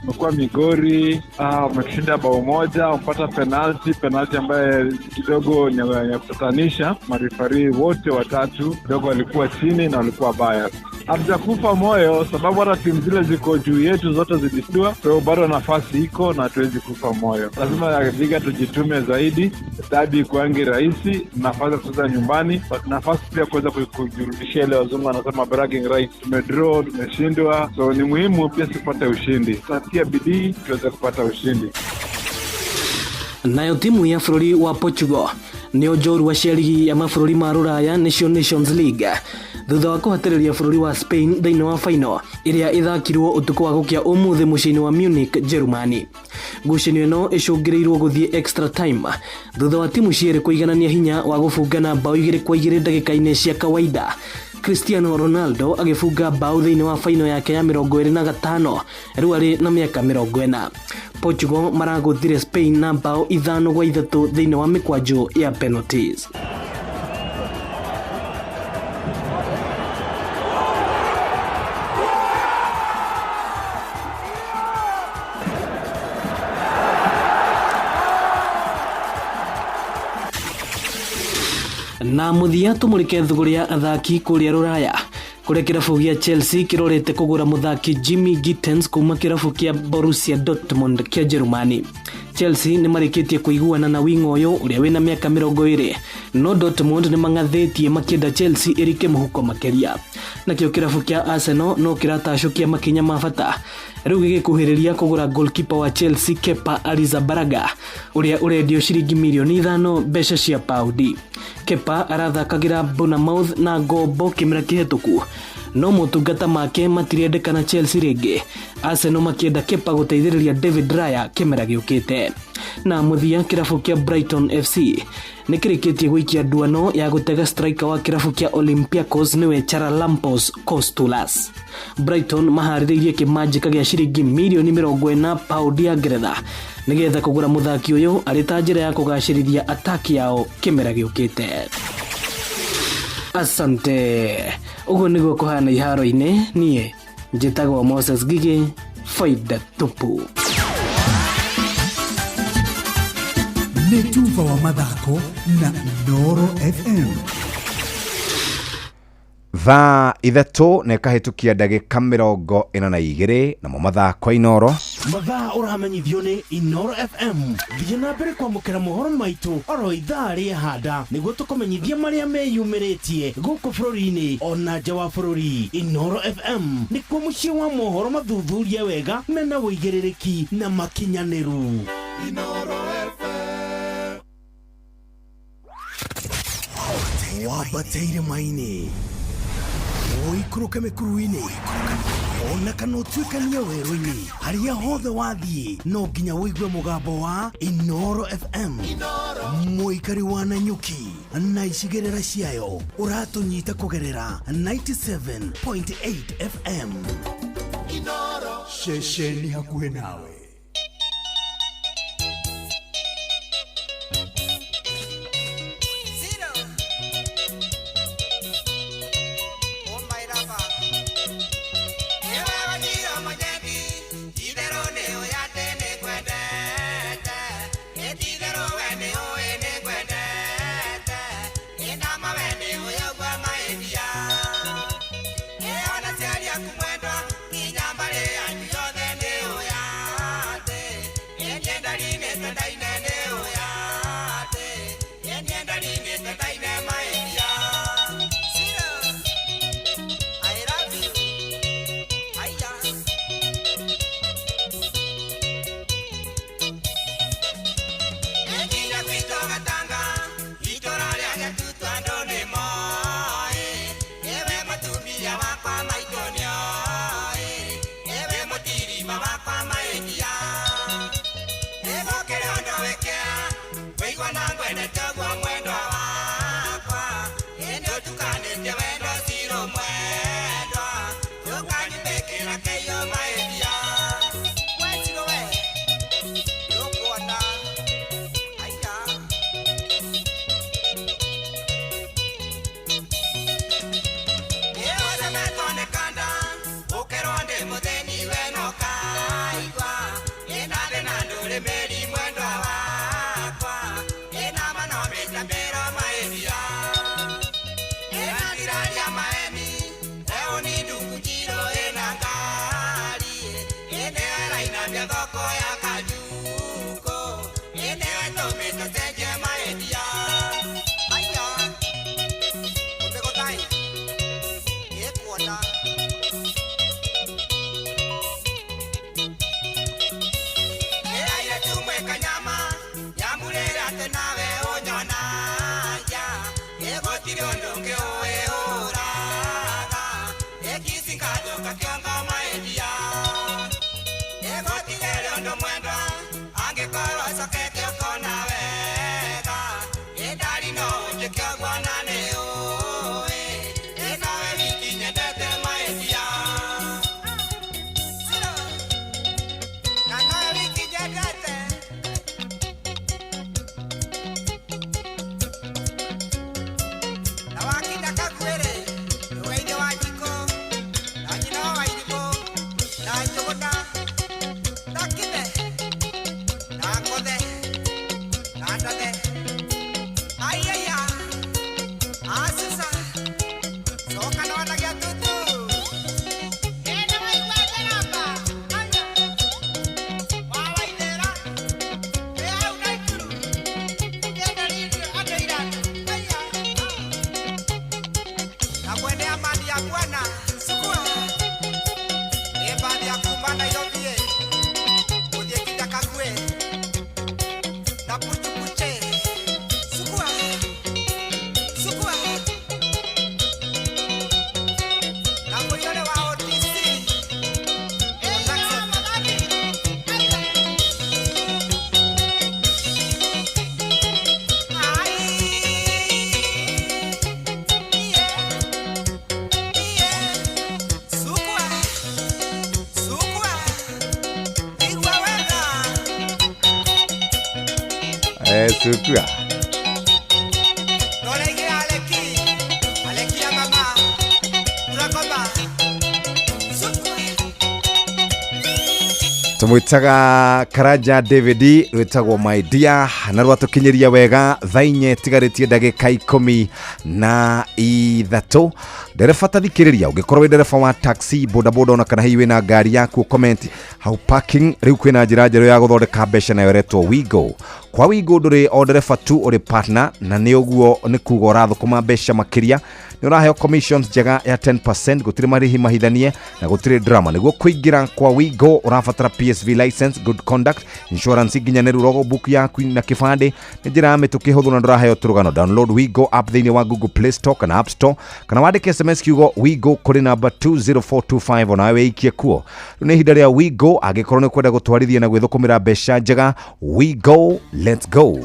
Tumekuwa Migori, wametushinda bao 1, wamepata penalti, penalti ambaye kidogo ni ya kutatanisha. Marifari wote watatu kidogo walikuwa chini na walikuwa biased. Hatujakufa moyo sababu hata timu zile ziko juu yetu zote zilishindwa, kwa hiyo bado nafasi iko na hatuwezi kufa moyo. Lazima liga tujitume zaidi, dabi ikuangi rahisi, nafasi ya kucheza nyumbani, but nafasi pia kuweza kujirudishia ile wazungu wanasema bragging rights. Tumedraw, tumeshindwa, so ni muhimu pia tupate ushindi. Tunatia bidii tuweze kupata ushindi. Nayo timu ya bũrũri wa Portugal nĩo njorua cia ligi ya mabũrũri ma Rũraya, nĩcio Nations League, thutha wa kũhatĩrĩria bũrũri wa Spain thĩinĩ wa final ĩrĩa ĩthakirwo ũtukũ wa gũkĩa ũmũthĩ mũciĩ-inĩ wa Munich, Jerumani. Ngucanio ĩno ĩcũngĩrĩirwo gũthiĩ extra time thutha wa timu cierĩ kũiganania hinya wa gũbungana bao 2-2 ndagĩka-inĩ cia kawaida. Cristiano Ronaldo agĩbunga mbaũ thĩinĩ wa faino yake ya 25 rĩu arĩ na mĩaka 40. Portugal maragũthire Spain na mbaũ 5-3 thĩinĩ wa mĩkwanjo ya penalties. Na mũthia tũmũrĩke thũgũrĩ ya athaki kũrĩa Rũraya kũrĩa kĩrabu gĩa Chelsea kĩrorete kũgũra mũthaki Jimmy Gittens kuma kĩrabu kĩa Borussia Dortmund kĩa Jerumani. Chelsea nĩ marĩkĩtie kũiguana na wing'a ũyũ ũrĩa wĩna mĩaka 20, no Dortmund nĩ mang'athĩtie makĩenda Chelsea ĩrike mũhuko makĩria. Nakĩo kĩrabu kĩa Arsenal no kĩratacũkia makinya ma bata rĩu gĩgĩkuhĩrĩria kũgũra goalkeeper wa Chelsea Kepa Arrizabalaga ũrĩa ũrendio ciringi mirioni 5 mbeca cia paũndi. Kepa arathakagĩra Bournemouth na ngombo kĩmera kĩhetũku, no motungata make matirendekana Chelsea rĩngĩ. Arsenal makĩenda Kepa gũteithĩrĩria David Raya kĩmera gĩũkĩte. Na mũthia kĩrabu kĩa Brighton FC nĩ kĩrĩkĩtie gũikia nduano ya gũtega striker wa kĩrabu kĩa Olympiacos nĩwe Charalampos Kostoulas. Brighton maharĩrĩirie kĩmanjĩka gĩa ciringi mirioni 40 paũndi ya Ngeretha nĩgetha kũgũra mũthaki ũyũ arĩ ta njĩra ya kũgacĩrithia ataki yao kĩmera gĩũkĩte. Asante. Ũguo nĩguo kũhana iharo-inĩ. Niĩ njĩtagwo Moses Ngigĩ, faida tupu. Nĩ tuba wa mathako na Inooro FM. Thaa 3 na ĩkahĩtũkia ndagĩka 42, namo mathako Inooro. Mathaa ũramenyithio nĩ Inooro FM. Thiĩ na mbere kwamũkĩra mohoro maitũ oro ithaa rĩehanda nĩguo tũkũmenyithie marĩa meyumĩrĩtie gũkũ bũrũri-inĩ ona nja wa bũrũri. Inooro FM nĩkuo mũciĩ wa mohoro mathuthurie wega mena ũigĩrĩrĩki na makinyanĩru. Inooro FM. Wambate irĩma-inĩ, ũikũrũke mĩkuru-inĩ, ona kana ũtuĩkanie werũ-inĩ, harĩa hothe wathiĩ no nginya ũigue mũgambo wa Inooro FM. Mũikari wa Nanyuki na icigĩrĩra ciayo ũratũnyita kũgerera 97.8 FM. Ceceni hakuhĩ nawe. Ĩndari no ũnjĩke ũguo na nĩ ũĩ. Ĩ nawe Sukua. Tumwitaga Karanja David rwitagwo my dear na rwatukinyiria wega thaa inya itigarĩtie ndagĩka 13. Ndereba ta thikĩrĩria, ũngĩkorwo wĩ ndereba wa taxi, bodaboda ona kana hihi wĩna ngari yaku, comment hau parking. Rĩu kwĩna njĩra njerũ ya gũthondeka mbeca nayo ĩretwo Wigo. Kwa Wigo ndũrĩ o ndereba tu, ũrĩ partner, na nĩ ũguo nĩ kuga ũrathũkũma mbeca makĩria. Nĩ ũraheo commissions njega ya 10%, gũtirĩ marĩhi mahithanie na gũtirĩ drama. Nĩguo kũingĩra kwa Wigo ũrabatara PSV license, good conduct, insurance nginyanĩru, logbook yaku na kĩbandĩ. Nĩ njĩra ya mĩtũkĩ hũthũ na ndũraheo tũrũgano. Download Wigo app thĩinĩ wa Google Play Store kana App Store, kana wandĩke SMS kiugo Wigo kũrĩ namba 20425 onawe wĩikie kuo. Rĩu nĩ ihinda rĩa Wigo, angĩkorwo nĩ ũkwenda gũtwarithia na gwĩthũkũmĩra mbeca njega, Wigo, let's go.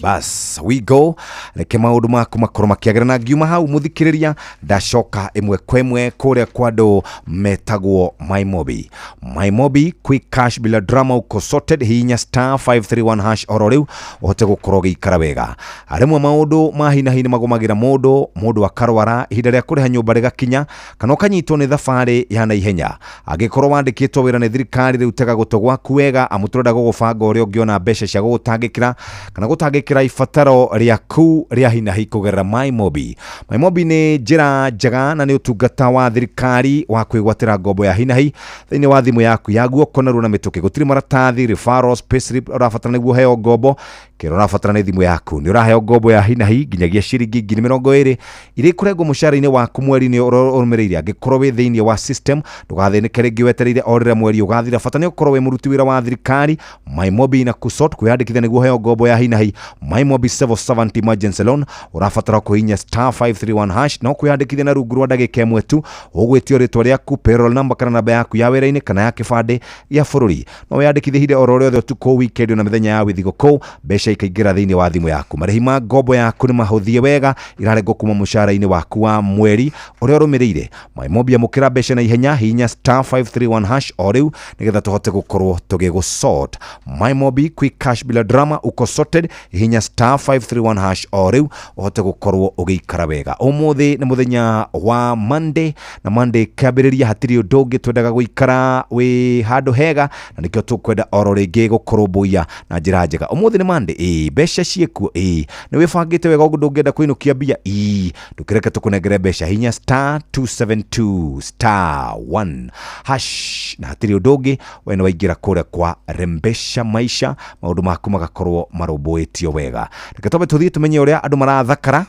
Bas, we go. Reke maũndũ maku makorwo makĩagĩra. Na ngiuma hau mũthikĩrĩria, ndacoka ĩmwe kwa ĩmwe kũrĩa kwa andũ metagwo Mymobi. Mymobi, quick cash bila drama, uko sorted. Hihinya star 531 hash oro rĩu ũhote gũkorwo ũgĩikara wega. Rĩmwe maũndũ ma hi na hi nĩ magũmagĩra mũndũ, mũndũ akarwara, ihinda rĩa kũrĩha nyũmba rĩgakinya, kana ũkanyitwo nĩ thabarĩ ya naihenya. Angĩkorwo wandĩkĩtwo wĩra nĩ thirikari, rĩu tega gũtũ gwaku wega, amu tũrenda gũgũbanga ũrĩa ũngĩona mbeca cia gũgũtangĩkĩra kana gũtangĩkĩra ibataro rĩaku rĩa hi na hi kũgerera Mymobi. Mymobi nĩ njĩra njega na nĩ ũtungata wa thirikari wa kwĩgwatĩra ngombo ya hi na hi thĩinĩ wa thimũ yaku ya guoko narua na mĩtũkĩ. Gũtirĩ maratathi, referrals, payslip ũrabatara nĩguo ũheo ngombo. Kĩrĩa ũrabatara nĩ thimũ yaku. Nĩ ũraheo ngombo ya hi na hi nginyagia ciringi 20,000 iria ikũrengwo mũcara-inĩ waku mweri-inĩ ũrĩa ũrũmĩrĩire. Angĩkorwo wĩ thĩinĩ wa system, ndũgathĩnĩke rĩngĩ wetereire o rĩrĩa mweri ũgathira. Bata nĩ ũkorwo wĩ mũruti wĩra wa thirikari. Mymobi na kusort kwĩyandĩkithia nĩguo ũheo ngombo ya hi na hi. Mymobi Civil Servant Emergency Loan, ũrabatara kũhihinya star 531 hash na ũkwĩyandĩkithia na rungu rwa ndagĩka ĩmwe tu. Ũgwĩtio rĩtwa rĩaku, payroll number kana namba yaku ya wĩra-inĩ kana ya kĩbandĩ gĩa bũrũri. No wĩyandĩkithie ihinda oro rĩothe, ũtukũ, weekend na mĩthenya ya wĩthigũkũ, mbeca ikaingĩra thĩinĩ wa thimũ yaku. Marĩhi ma ngombo yaku nĩ mahũthie wega, irarengwo kuma mũcara-inĩ waku wa mweri ũrĩa ũrũmĩrĩire. Mymobi, amũkĩra mbeca na ihenya, hihinya star 531 hash o rĩu nĩgetha tũhote gũkorwo tũgĩgũsort. Mymobi, quick cash bila drama, uko sorted. Hihinya star 531 hash o rĩu ũhote gũkorwo ũgĩikara wega. Ũmũthĩ nĩ mũthenya wa Monday, na Monday kĩambĩrĩria hatirĩ ũndũ ũngĩ, twendaga gũikara wĩ handũ hega, na nĩkĩo tũkwenda oro rĩngĩ gũkũrũmbũiya na njĩra njega. Ũmũthĩ nĩ Monday, ĩĩ, mbeca ciĩkuo, ĩĩ, nĩ wĩbangĩte wega ũguo ndũngĩenda kũinũkia mbia, ĩĩ, ndũkĩreke tũkũnengere mbeca. Hihinya star 272 star 1 hash na hatirĩ ũndũ ũngĩ, we nĩ waingĩra kũrĩa kwa Rembesha Maisha, maũndũ maku magakorwo marũmbũĩtio wega. Reke twambe tũthiĩ tũmenye ũrĩa andũ marathakara.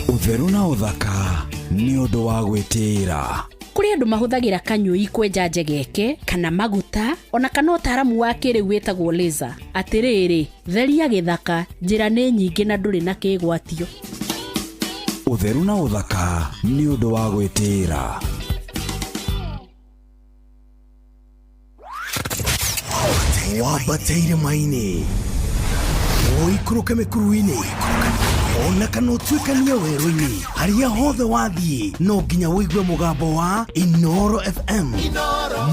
Ũtheru na ũthaka nĩ ũndũ wa gwĩtĩĩra. Kũrĩ andũ mahũthagĩra kanyũi kwenja njegeke kana maguta ona kana ũtaaramu wa kĩrĩu wĩtagwo laser. Atĩrĩrĩ, theria gĩthaka, njĩra nĩ nyingĩ na ndũrĩ na kĩgwatio. Ũtheru na ũthaka nĩ ũndũ wa gwĩtĩĩra. Wambate irĩma-inĩ, ũikũrũke mĩkuru-inĩ, ona kana ũtuĩkanie werũ-inĩ, harĩa hothe wathiĩ no nginya ũigue mũgambo wa Inoro FM.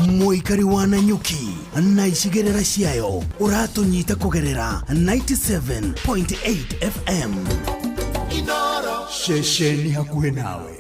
Mũikari wa Nanyuki na icigĩrĩra ciayo, ũratũnyita kũgerera 97.8 FM. Ceceni hakuhĩ nawe.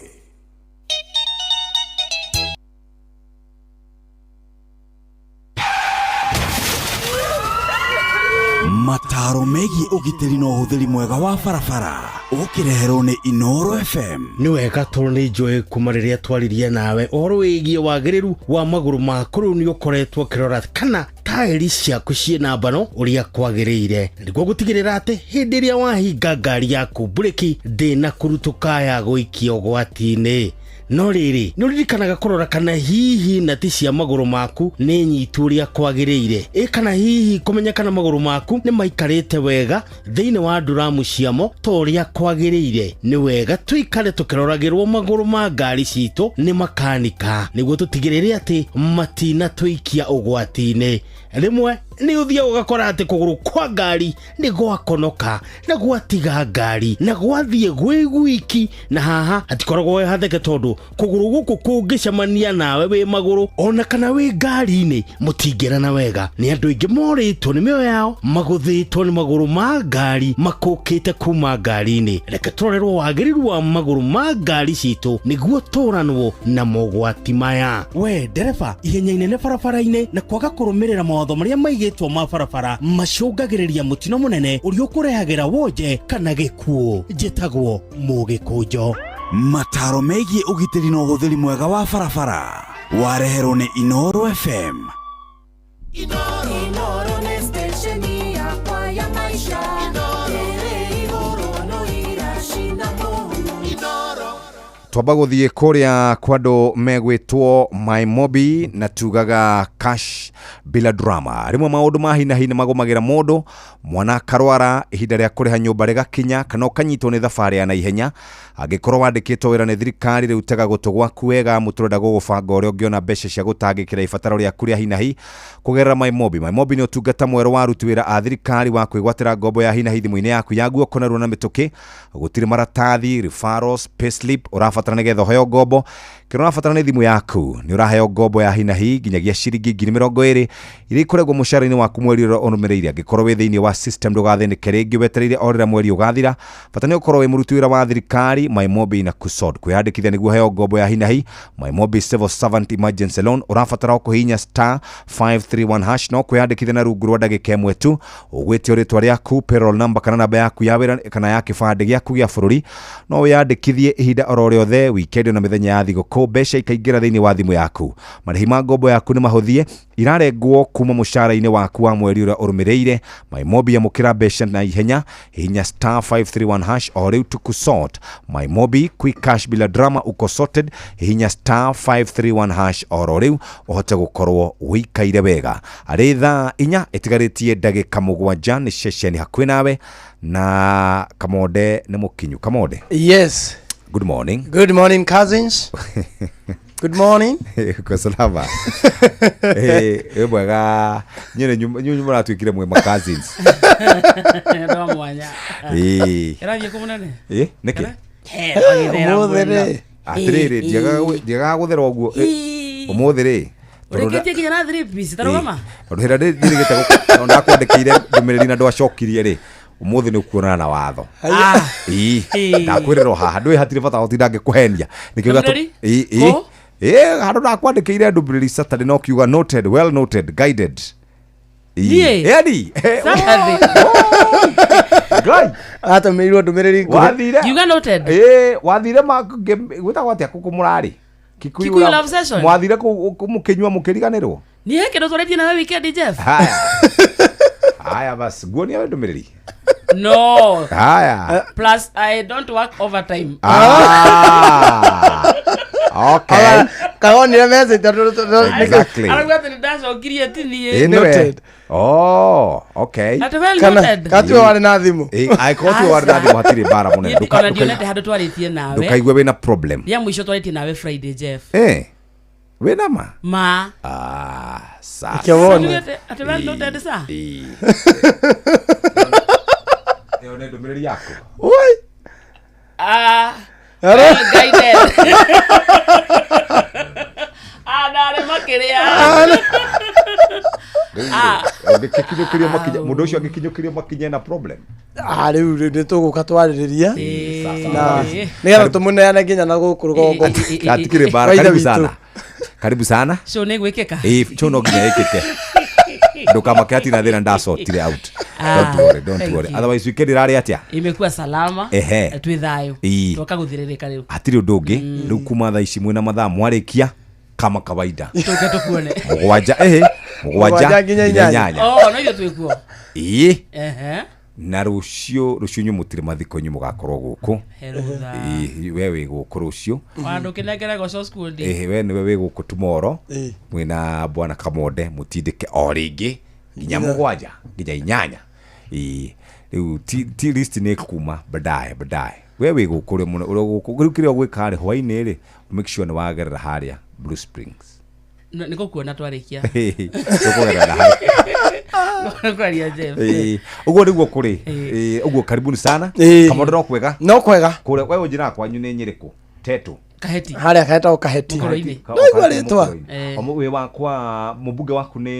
Mataro megiĩ ũgitĩri na ũhũthĩri mwega wa barabara ũkĩreherwo nĩ Inoro FM. Nĩ wega tondũ nĩ njũĩ kuma rĩrĩa twaririe nawe ũhoro wĩgiĩ wagĩrĩru wa magũrũ maku rĩu nĩ ũkoretwo ũkĩrora kana taĩri ciaku ciĩna mbano ũrĩa kwagĩrĩire nĩguo gũtigĩrĩra atĩ hĩndĩ ĩrĩa wahinga ngari yaku mburĩki ndĩna kũrutũka ya gũikia ũgwati-inĩ. No rĩrĩ, nĩ ũririkanaga kũrora kana hihi nati cia magũrũ maku nĩ nyitu ũrĩa kwagĩrĩire, ĩ kana hihi kũmenya kana magũrũ maku nĩ maikarĩte wega thĩinĩ wa nduramu ciamo ta ũrĩa kwagĩrĩire. Nĩ wega tũikare tũkĩroragĩrwo magũrũ ma ngari citũ nĩ makanika nĩguo tũtigĩrĩre atĩ matinatũikia ũgwati-inĩ. Rĩmwe nĩ ũthiaga ũgakora atĩ kũgũrũ kwa ngari nĩ gwakonoka na gwatiga ngari na gwathiĩ gwĩ gwiki, na haha hatikoragwo he hatheke tondũ kũgũrũ gũkũ kũngĩcemania nawe wĩ magũrũ ona kana wĩ ngari-inĩ mũtingĩrana wega. Nĩ andũ aingĩ morĩtwo nĩ mĩoyo yao magũthĩtwo nĩ magũrũ ma ngari makũkĩte kuma ngari-inĩ. Reke tũrorerwo wagĩrĩru wa magũrũ ma ngari citũ nĩguo tũranwo na mogwati maya. We ndereba, ihenya inene barabara-inĩ na kwaga kũrũmĩrĩra mawatho marĩa maigĩtwo ma barabara macũngagĩrĩria mũtino mũnene ũrĩa ũkũrehagĩra wonje kana gĩkuũ. Njĩtagwo Mũgĩkũnjo. Mataro megiĩ ũgitĩri na ũhũthĩri mwega wa barabara wareherwo nĩ Inoro FM. Inoro nĩ stesheni yakwa ya maisha. Ĩrĩ igũrũ no iracina mũhu. Twamba gũthiĩ kũrĩa kwa andũ megwĩtwo MyMobi na tugaga cash bila drama. Rĩmwe maũndũ ma hi na hi nĩ magũmagĩra mũndũ, mwana akarwara, ihinda rĩa kũrĩha nyũmba rĩgakinya, kana ũkanyitwo nĩ thabarĩ ya naihenya. Angĩkorwo wandĩkĩtwo wĩra nĩ thirikari, rĩu tega gũtũ gwaku wega, mũtũrenda gũgũbanga ũrĩa ũngĩona mbeca cia gũtangĩkĩra ibataro rĩaku rĩa hi na hi kũgerera MyMobi. MyMobi nĩ ũtungata mwerũ wa aruti wĩra a thirikari wa kwĩgwatĩra ngombo ya hi na hi thimũ-inĩ yaku ya guoko narua na mĩtũkĩ. Gũtirĩ maratathi, referrals, payslip ũrabatara nĩgetha ũheo ngombo. Kĩrĩa ũrabatara nĩ thimũ yaku. Nĩ ũraheo ngombo ya hi na hi nginyagia ciringi 20,000 iria ikoragwo mũcara-inĩ waku mweri ũrĩa ũrũmĩrĩire. Angĩkorwo wĩ thĩinĩ wa system ndũgathĩnĩke rĩngĩ, wetereire o rĩrĩa mweri ũgathira. Bata nĩ ũkorwo wĩ mũruti wĩra wa thirikari. MyMobi na kusod kwĩyandĩkithia nĩguo ũheo ngombo ya hi na hi. MyMobi Civil Servant Emergency Loan ũrabatara o kũhihinya star 531 hash no kwĩyandĩkithia na rungu rwa ndagĩka ĩmwe tu. Ũgwĩtio rĩtwa rĩaku, payroll number kana namba yaku ya wĩra kana ya kĩbandĩ gĩaku gĩa bũrũri. No wĩyandĩkithie ihinda oro rĩothe, weekend na mĩthenya ya thigũkũ, mbeca ikaingĩra thĩinĩ wa thimũ yaku. Marĩhi ma ngombo yaku nĩ mahũthie, irarengwo kuma mũcara-inĩ waku wa mweri ũrĩa ũrũmĩrĩire. MyMobi amũkĩra mbeca na ihenya, hihinya star 531 hash o rĩu tukusort. MyMobi quick cash bila drama, uko sorted. Hihinya star 531 hash oro rĩu ũhote gũkorwo wĩikaire wega. Arĩ thaa 4 ĩtigarĩtie ndagĩka 7 nĩ ceceni hakuhĩ nawe na Kamonde nĩ mũkinyu. Kamonde. Yes. Good morning. Good morning, cousins. Good morning. Kwa salama. Eh, mwega. Nyene nyuma mũratuĩkire mwe ma cousins. Ndo mwanya. Eh. Ĩrathiĩ kũ mũnene? Eh, nĩkĩ? Ũmũthĩ rĩ. Atĩrĩrĩ, ndiagaga gũthera ũguo. Ũmũthĩ rĩ. Ũrĩkĩtie nginya na 3 piece, tarũgama. Tondũ hĩndĩ ĩrĩa ndĩrĩgĩte gũkũ, ndakwandĩkĩire ndũmĩrĩri na ndwacokirie rĩ. Ũmũthĩ nĩ ũkuonana na watho. Ĩĩ, ndakwĩrĩra o haha, ndũĩ hatirĩ bata wa gũtinda ngĩkũhenia. Nĩkĩo Ndũmĩrĩri? Ĩĩ, Kũ? ĩĩ, handũ ndakwandĩkĩire ndũmĩrĩri Saturday no kiuga noted, well noted, guided. Ĩĩ. Niĩ? Ĩni. Saturday. Ngai. Atũmĩirwo ndũmĩrĩri nguhĩ. Wathire. Ngiuga noted. Ĩĩ, wathire ma gwĩtagwo atĩa kũkũ mũrarĩ? Kikuyu Love Session? Mwathire kũu mũkĩnyua mũkĩriganĩrwo? Niĩ he kĩndũ twarĩtie nawe weekend, Jeff. Haya. Haya basi, nguonia we ndũmĩrĩri. No. Haya. Plus I don't work overtime. Ah. Okay. Kawonire message tondũ Exactly. Arauga atĩ nĩndacokirie ti niĩ. Ĩĩ nĩwe. Oh, okay. Atĩ well Kana- noted. kana tiwe warĩ na thimũ. Ĩĩ, angĩkorwo tiwe warĩ na thimũ hatirĩ mbara mũnene. Niĩ ona ndionete handũ twarĩtie nawe. Ndũkaigue wĩna problem. Rĩa mũico twarĩtie nawe Friday, Jeff. Eh. Wĩna ma? Ma. Ah, sasa. Atĩ atĩ well noted sa. Ĩĩ. Ĩyo nĩ ndũmĩrĩri yaku. Oi. Ah. Hello? Well guided. Ah, ndarĩ makĩrĩa. Ah. Ũngĩkinyũkĩrio makinya, mũndũ ũcio angĩkinyũkĩrio makinya ena problem. Ah, rĩu rĩu nĩ tũgũka twarĩrĩria na Ĩĩ. nĩgetha tũmũneane nginya na gũkũ rũgongo. Hatikĩrĩ mbara. Kwa ithe Karibu witũ. sana. Karibu sana. Show nĩ gwĩkĩka. Ĩĩ, show no nginya ĩkĩke. Ndũkamake hatirĩ na thĩna ndacotire out. Don't worry, don't Thank worry. you. Otherwise weekend ĩrarĩ atĩa? Imekuwa salama. Ehe. Twĩ thayũ. Ii. Twoka gũthĩrĩrĩka rĩu. Hatirĩ ũndũ ũngĩ. Rĩu kuma thaa ici mwĩna mathaa mwarĩkia kama kawaida. Tũke tũkuone. Mũgwanja ehe, mũgwanja nginya inyanya. Oh, no ithuĩ twĩkuo. Ĩĩ. Ehe. Na rũciũ rũciũ inyuĩ mũtirĩ mathiko inyuĩ mũgakorwo gũkũ. He rũtha. Ĩĩ, we wĩ gũkũ rũciũ. Ona ndũkĩnengere goco squad. Ĩĩ, we nĩwe wĩ gũkũ tomorrow. Ĩĩ. Mwĩna bwana Kamonde mũtindĩke o rĩngĩ nginya mũgwanja nginya inyanya. Ĩĩ, rĩu ti list nĩ ĩkuma baadaye baadaye. We wĩ gũkũ rĩ mũno ũrĩ gũkũ rĩu kĩrĩa ũgwĩka rĩ hwaĩ-inĩ rĩ make sure nĩ wagerera harĩa Blue Springs. Nĩ gũkuona twarĩkia. Tũkũgerera hau. Kwaria Jeff. Ĩĩ, ũguo nĩguo kũrĩ. Ĩĩ, ũguo karibuni sana. Ĩĩ. Kamonde no kwega. No kwega. Kũrĩa we ũnjĩraga kwanyu nĩ Nyĩrĩ kũ? Tetu. Kaheti. Harĩa kahetagwo Kaheti. Mũkũrũ-inĩ. Ndaigua rĩtwa. Wĩ wakwa mũmbunge waku nĩ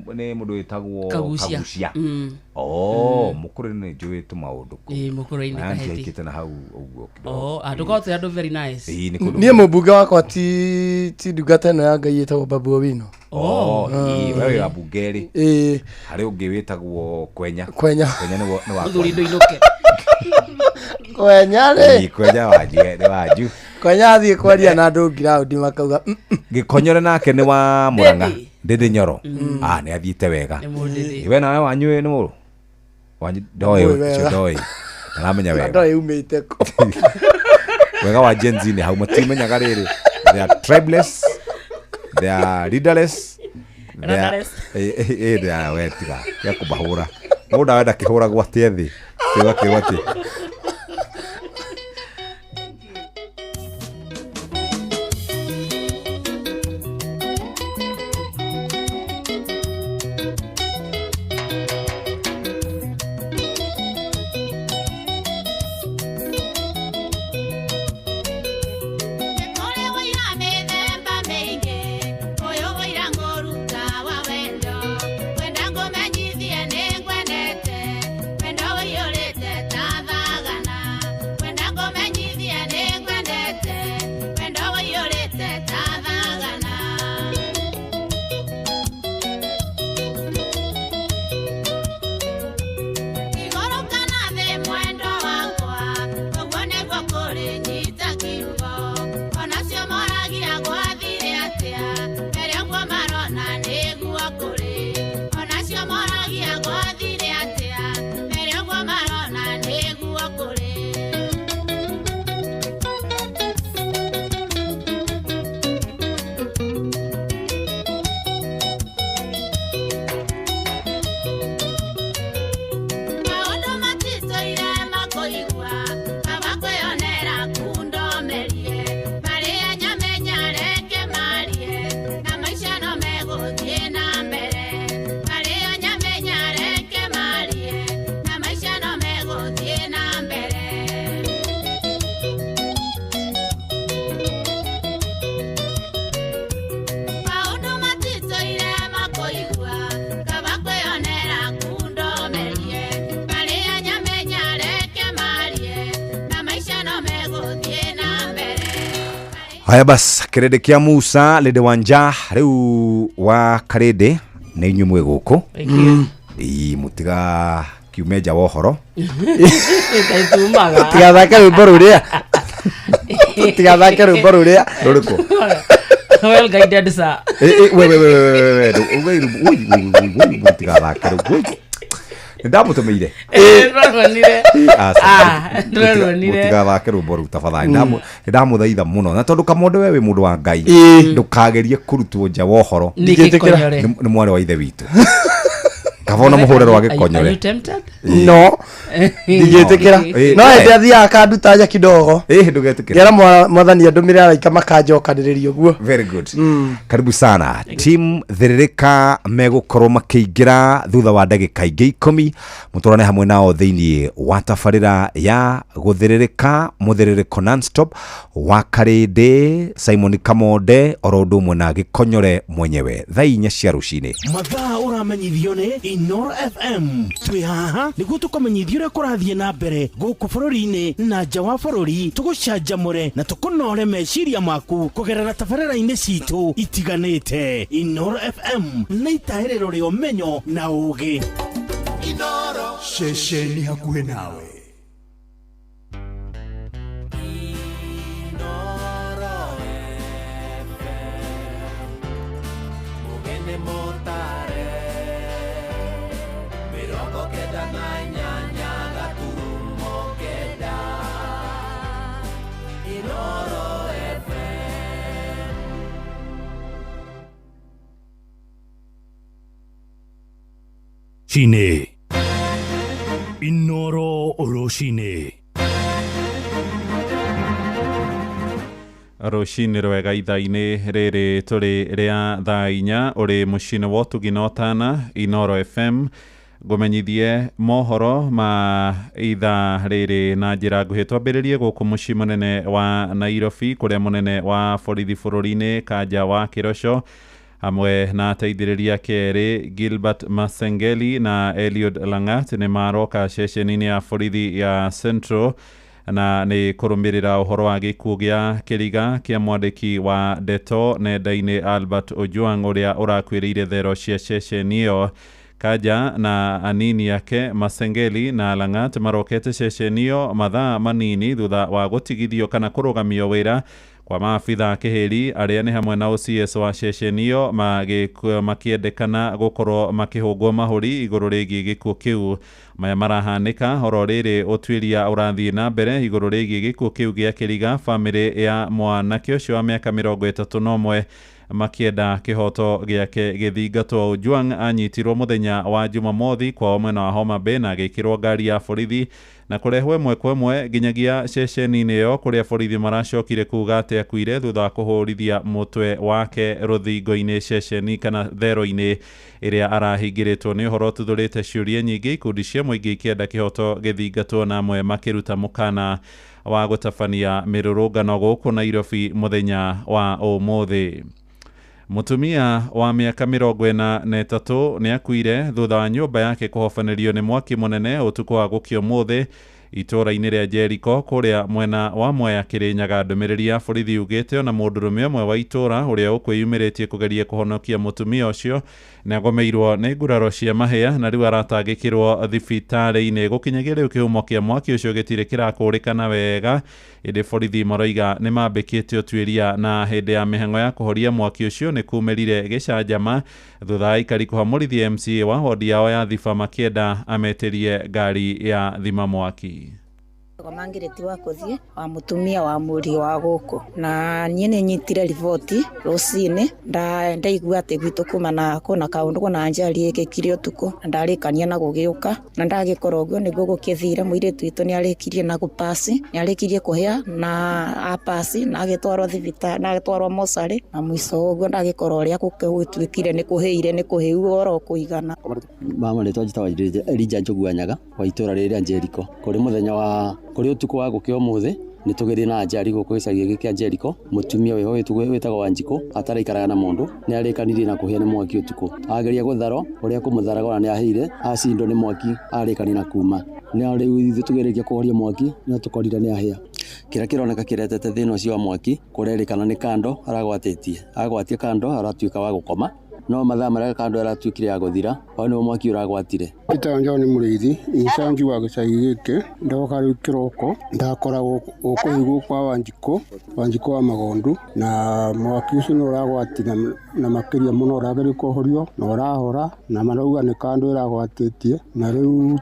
nĩ mũndũ wĩtagwo Kagucia. Kagucia. Mm. Oh, mũkũrũ-inĩ nĩ njũĩ tũmaũndũ kũu. Ĩĩ, mũkũrũ-inĩ Na Kaheti. ndiaikĩte na hau ũguo kidogo. Oh, andũ korwo twĩ andũ very nice. Ĩĩ, nĩ kũndũ Niĩ mũmbunge wakwa ti ti ndungata ĩno ya Ngai ĩtagwo Babu Owino. Oh, ĩĩ, we wĩ wa bunge rĩ. Ĩĩ. Harĩ ũngĩ wĩtagwo Kwenya. Kwenya. Kwenya nĩ wa Mũthuri ndũinũke. Kwenya Ĩĩ, rĩ. Kwenya wanju nĩ wanju. Kwenya athiĩ kwaria na andũ ngiraũndi makauga "Mm, mm." Gĩkonyore nake nĩ wa Mũrang'a. Ndĩndĩ Nyoro. Ah, nĩ athiĩte wega. Nĩ mũndĩndĩ. We nawe wanyu nĩ mũrũ? Wanyu ndoĩ Ndoĩ ũcio wega. ndoĩ. Ndaramenya wega. Ndoĩ umĩte kũ. Wega wa Gen Z nĩ hau matimenyaga rĩrĩ. They are tribeless. They are leaderless. They are- Rudderless. Ĩ, ĩ, ĩ, they are we tiga. Tiga kũmahũra. Mũndũ awenda kĩhũragwo atĩa thĩ. Kĩũga kĩu atĩ. Kũrĩ wũira mĩthemba mĩingĩ, ũyũ wũira ngũruta wa wendo. Wenda ngũmenyithie nĩ ngwendete, wendo ũiyũrĩte ta thagana. Wenda ngũmenyithie nĩ ngwendete, wendo ũiyũrĩte ta thagana. Igũrũ kana thĩ mwendo wakwa, ũguo nĩguo kũrĩ nyita kiugo. Onacio moragia gwathire atĩa, mbere ũguo marona nĩguo kũrĩ. Onacio moragia gwathire atĩa, mbere ũguo marona nĩguo kũrĩ. Maũndũ matitũire makũigua, kaba kwĩonera kundomerie. Marĩa nyamenya reke marie, na maica no megũthiĩ na mbere. Marĩa nyamenya reke marie, na maica no megũthiĩ na mbere. Maũndũ matitũire makũigua, kaba kwĩonera kundomerie. Marĩa nyamenya reke marie, na maica no megũthiĩ na mbere. Haya bas, kĩrĩndĩ kĩa Musa Lady Wanja rĩu wa Karĩndĩ nĩ inyuĩ mwĩ gũkũ. Thank you. Ĩĩ, mũtiga kiume nja wa ũhoro. Ngai tumaga. Tũtigathake rwĩmbo rũrĩa. Tũtigathake rwĩmbo rũrĩa. Rũrĩkũ? Well guided sir. Ĩ, ĩ, we we we we we we we we we we we mũtigathake rĩu. Woi. Nĩ ndamũtũmĩire. Ĩĩ, ndwaruonire. Aca, Ah, ndwaruonire. mũtigathake rwĩmbo rũu tafadhali. Nĩ ndamũthaitha mũno na tondũ Kamonde we wĩ mũndũ wa Ngai ndũkagerie kũrutwo nja wa ũhoro Nĩ gĩkonyore. Nĩ mwarĩ wa ithe witũ. Kaba ona mũhũre rwa Are you gĩkonyore. tempted? No. Ndingĩtĩkĩra. Ĩĩ, No ĩĩ. hĩndĩ athiaga akanduta nja kidogo. Ĩĩ, ndũgetĩkĩre. Ngera mwathani andũmĩre araika makanjokanĩrĩria ũguo. Very good. Karibu sana team thĩrĩrĩka megũkorwo makĩingĩra thutha wa ndagĩka ingĩ ikũmi mũtũrane hamwe nao thĩinĩ wa tabarĩra ya gũthĩrĩrĩka mũthĩrĩrĩko nonstop wa Karĩndĩ Simon Kamonde oro ũndũ ũmwe na Gĩkonyore mwenyewe thaa inya cia rũcinĩ. Mathaa ũramenyithio nĩ Inoro FM. Twĩ haha nĩguo tũkũmenyithia ũrĩa kũrathiĩ na mbere gũkũ bũrũri-inĩ na nja wa bũrũri, tũgũcanjamũre na tũkũnore meciria maku kũgerera tabarĩra-inĩ citũ itiganĩte. Inoro FM nĩ itahĩrĩro rĩa ũmenyo na ũũgĩ. Inoro ceceni hakuhĩ nawe. Inoro FM Mugene motare 98 gaturumo kenda Inoro FM. Cine Inoro Rũcinĩ. Rũcinĩ rwega ithaa-inĩ rĩrĩ tũrĩ rĩa thaa 4 ũrĩ mũciĩ-inĩ wa ũtugi na ũtana Inoro FM ngũmenyithie mohoro ma ithaa rĩrĩ na njĩra nguhĩ. Twambĩrĩrie gũkũ mũciĩ mũnene wa Nairobi kũrĩa mũnene wa borithi bũrũri-inĩ Kanja wa Kĩroco hamwe na ateithĩrĩria kerĩ Gilbert Masengeli na Eliud Langat nĩ maroka ceceni-inĩ ya borithi ya Central na nĩ kũrũmĩrĩra ũhoro wa gĩkuũ gĩa kĩriga kĩa mwandĩki wa ndeto nenda-inĩ Albert Ojwang ũrĩa ũrakuĩrĩire thero cia ceceni ĩyo. Kanja na anini ake Masengeli na Langat marokete ceceni ĩyo mathaa manini thutha wa gũtigithio kana kũrũgamio wĩra kwa maabitha a kĩhĩri arĩa nĩ hamwe na OCS wa ceceni ĩyo makĩendekana gũkorwo makĩhũngwo mahũri igũrũ rĩgiĩ gĩkuũ kĩu. Maya marahanĩka oro rĩrĩ ũtuĩria ũrathiĩ na mbere igũrũ rĩgiĩ gĩkuũ kĩu gĩa kĩriga, bamĩrĩ ya mwanake ũcio wa mĩaka 31 makĩenda kĩhoto gĩake gĩthingatwo. Ojwang anyitirwo mũthenya wa Jumamothi kwao mwena wa Homa Bay na agĩkĩrwo ngari ya borithi na kũrehwo ĩmwe kwa ĩmwe nginyagia ceceni-inĩ ĩyo kũrĩa borithi maracokire kuga atĩ akuire thutha wa kũhũrithia mũtwe wake rũthingo-inĩ ceceni kana thero-inĩ ĩrĩa arahingĩrĩtwo. Nĩ ũhoro ũtuthũrĩte ciũria nyingĩ, ikundi cia mũingĩ ikĩenda kĩhoto gĩthingatwo na amwe makĩruta mũkana wa gũtabania mĩrũrũngano gũkũ Nairobi mũthenya wa ũmũthĩ. Mũtumia wa mĩaka 43 nĩ akuire thutha wa nyũmba yake kũhobanĩrio nĩ mwaki mũnene ũtukũ wa gũkĩa ũmũthĩ itũũra-inĩ rĩa Jericho kũrĩa mwena wa Mwea Kĩrĩnyaga. Ndũmĩrĩri ya borithi yugĩte ona mũndũrũme ũmwe wa itũũra ũrĩa ũkwĩyumĩrĩtie kũgeria kũhonokia mũtumia ũcio nĩ agomeirwo nĩ nguraro cia mahĩa na rĩu aratangĩkĩrwo thibitarĩ-inĩ. Gũkinyagia rĩu kĩhumo kĩa mwaki ũcio gĩtirĩ kĩrakũrĩkana wega, ĩndĩ borithi maroiga nĩ mambĩkĩte ũtuĩria na hĩndĩ ya mĩhang'o ya kũhoria mwaki ũcio nĩ kumĩrire gĩcanjama thutha wa aikari kũhamũrithia MCA wa wodi yao ya Thiba makĩenda ametĩrie ngari ya thima mwaki. Mangireti wa kuthie wa mutumia wa muri wa guku na nie ni nyitire riboti rucini ndaigua ati gwitu kuma na kuna kaundu kuna njari ikikire utuku na ndarikania na gugiuka na ndagikorwo uguo niguo gukithire muiritu witu ni arikirie na gupasi ni arikirie kuhia na apasi na agitwarwo thibitari na agitwarwo mocari na mwico uguo ndagikorwo uria gugituikire ni kuhiire ni kuhiu oro kuigana. Mama ritwa njitagwo Elijah Njogu Nyaga wa itura rĩrĩa Jericho kuri muthenya wa kuri utuku wa gukia umuthi ni tugithii na njari guku gicagi giki kia Jericho. Mutumia wiho witagwo Wanjikũ ataraikaraga na mundu ni arikanirie na kuhia ni mwaki utuku ageria gutharo uria kumutharaga ona ni ahire acindwo ni mwaki arikani na kuma na riu ithuĩ tugeririe kuhoria mwaki no tukorire ni ahia. Kĩrĩa kĩroneka kĩretete thĩna ũcio wa mwaki kũrerĩkana nĩ kando aragwatĩtie agwatie kando aratuĩka wa gũkoma no mathaa marĩa kando aratuĩkire ya gũthira hau nĩguo mwaki ũragwatire. Peter John Mũrĩithi incanji wa gĩcagi gĩkĩ ndoka rĩu kĩroko ndakora gũkũhigwo kwa Wanjikũ Wanjikũ wa Magondu na mwaki ũcio nĩ ũragwatire na makĩria mũno ũrageria kũhorio na ũrahora na marauga nĩ kando ĩragwatĩtie na rĩu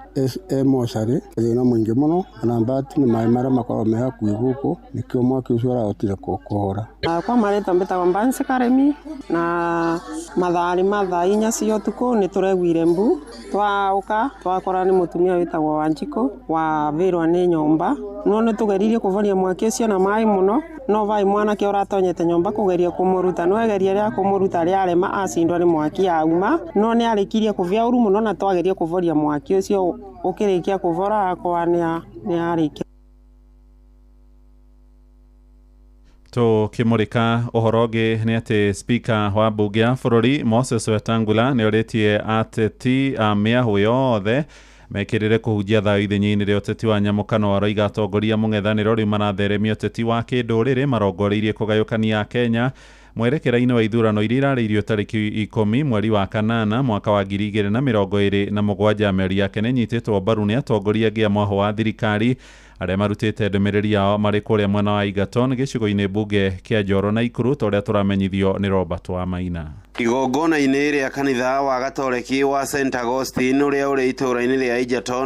mocarĩ thĩna mũingĩ mũno na mbati nĩ maĩ marĩa makoragwo me hakuhĩ gũkũ nĩkĩo mwaki ũcio ũrahotire kũhora. Kwa marĩtwa mbĩtagwo Mbansi Karemi na mathaa ma thaa 4 cia ũtukũ nĩ tũreguire mbu twauka twakora nĩ mũtumia wĩtagwo Wanjikũ wavĩrwo nĩ nyũmba no nĩ tũgeririe kũvoria mwaki ũcio na maĩ mũno no vai mwanake ũratonyete nyũmba kũgeria kũmũruta no egeria rĩa kũmũruta rĩarema acindwo nĩ mwaki auma no nĩ arĩkirie kũvĩa ũru mũno na twageria kũvoria mwaki ũcio ũkĩrĩkia kũvora akwa nĩ arĩkia. Tukimurika ũhoro ũngĩ nĩ atĩ speaker wa mbunge ya bũrũri Moses Wetangula nĩ orĩtie ateti a mĩahũ yothe mekĩrĩre kũhunjia thayũ ithenya-inĩ rĩa ũteti wa nyamũkano. Aroiga atongoria mũng'ethanĩro rĩu maratheremia ũteti wa kĩndũrĩrĩ marongoreirie kũgayũkania Kenya. Mwerekera-inĩ wa ithurano iria irarĩirio tarĩki 10 mweri wa kanana mwaka wa 2027. Mĩario yake nĩ ĩnyitĩtwo mbaru nĩ atongoria angĩ a mwaho wa thirikari arĩa marutĩte ndũmĩrĩri yao marĩ kũrĩa mwena wa Egerton gĩcigo-inĩ mbunge kĩa Njoro na Ikuru, ta ũrĩa tũramenyithio nĩ Robert Wamaina. Igongona-inĩ rĩa kanitha wa Gatoreki wa St Augustine ũrĩa ũrĩ itũũra-inĩ rĩa Egerton.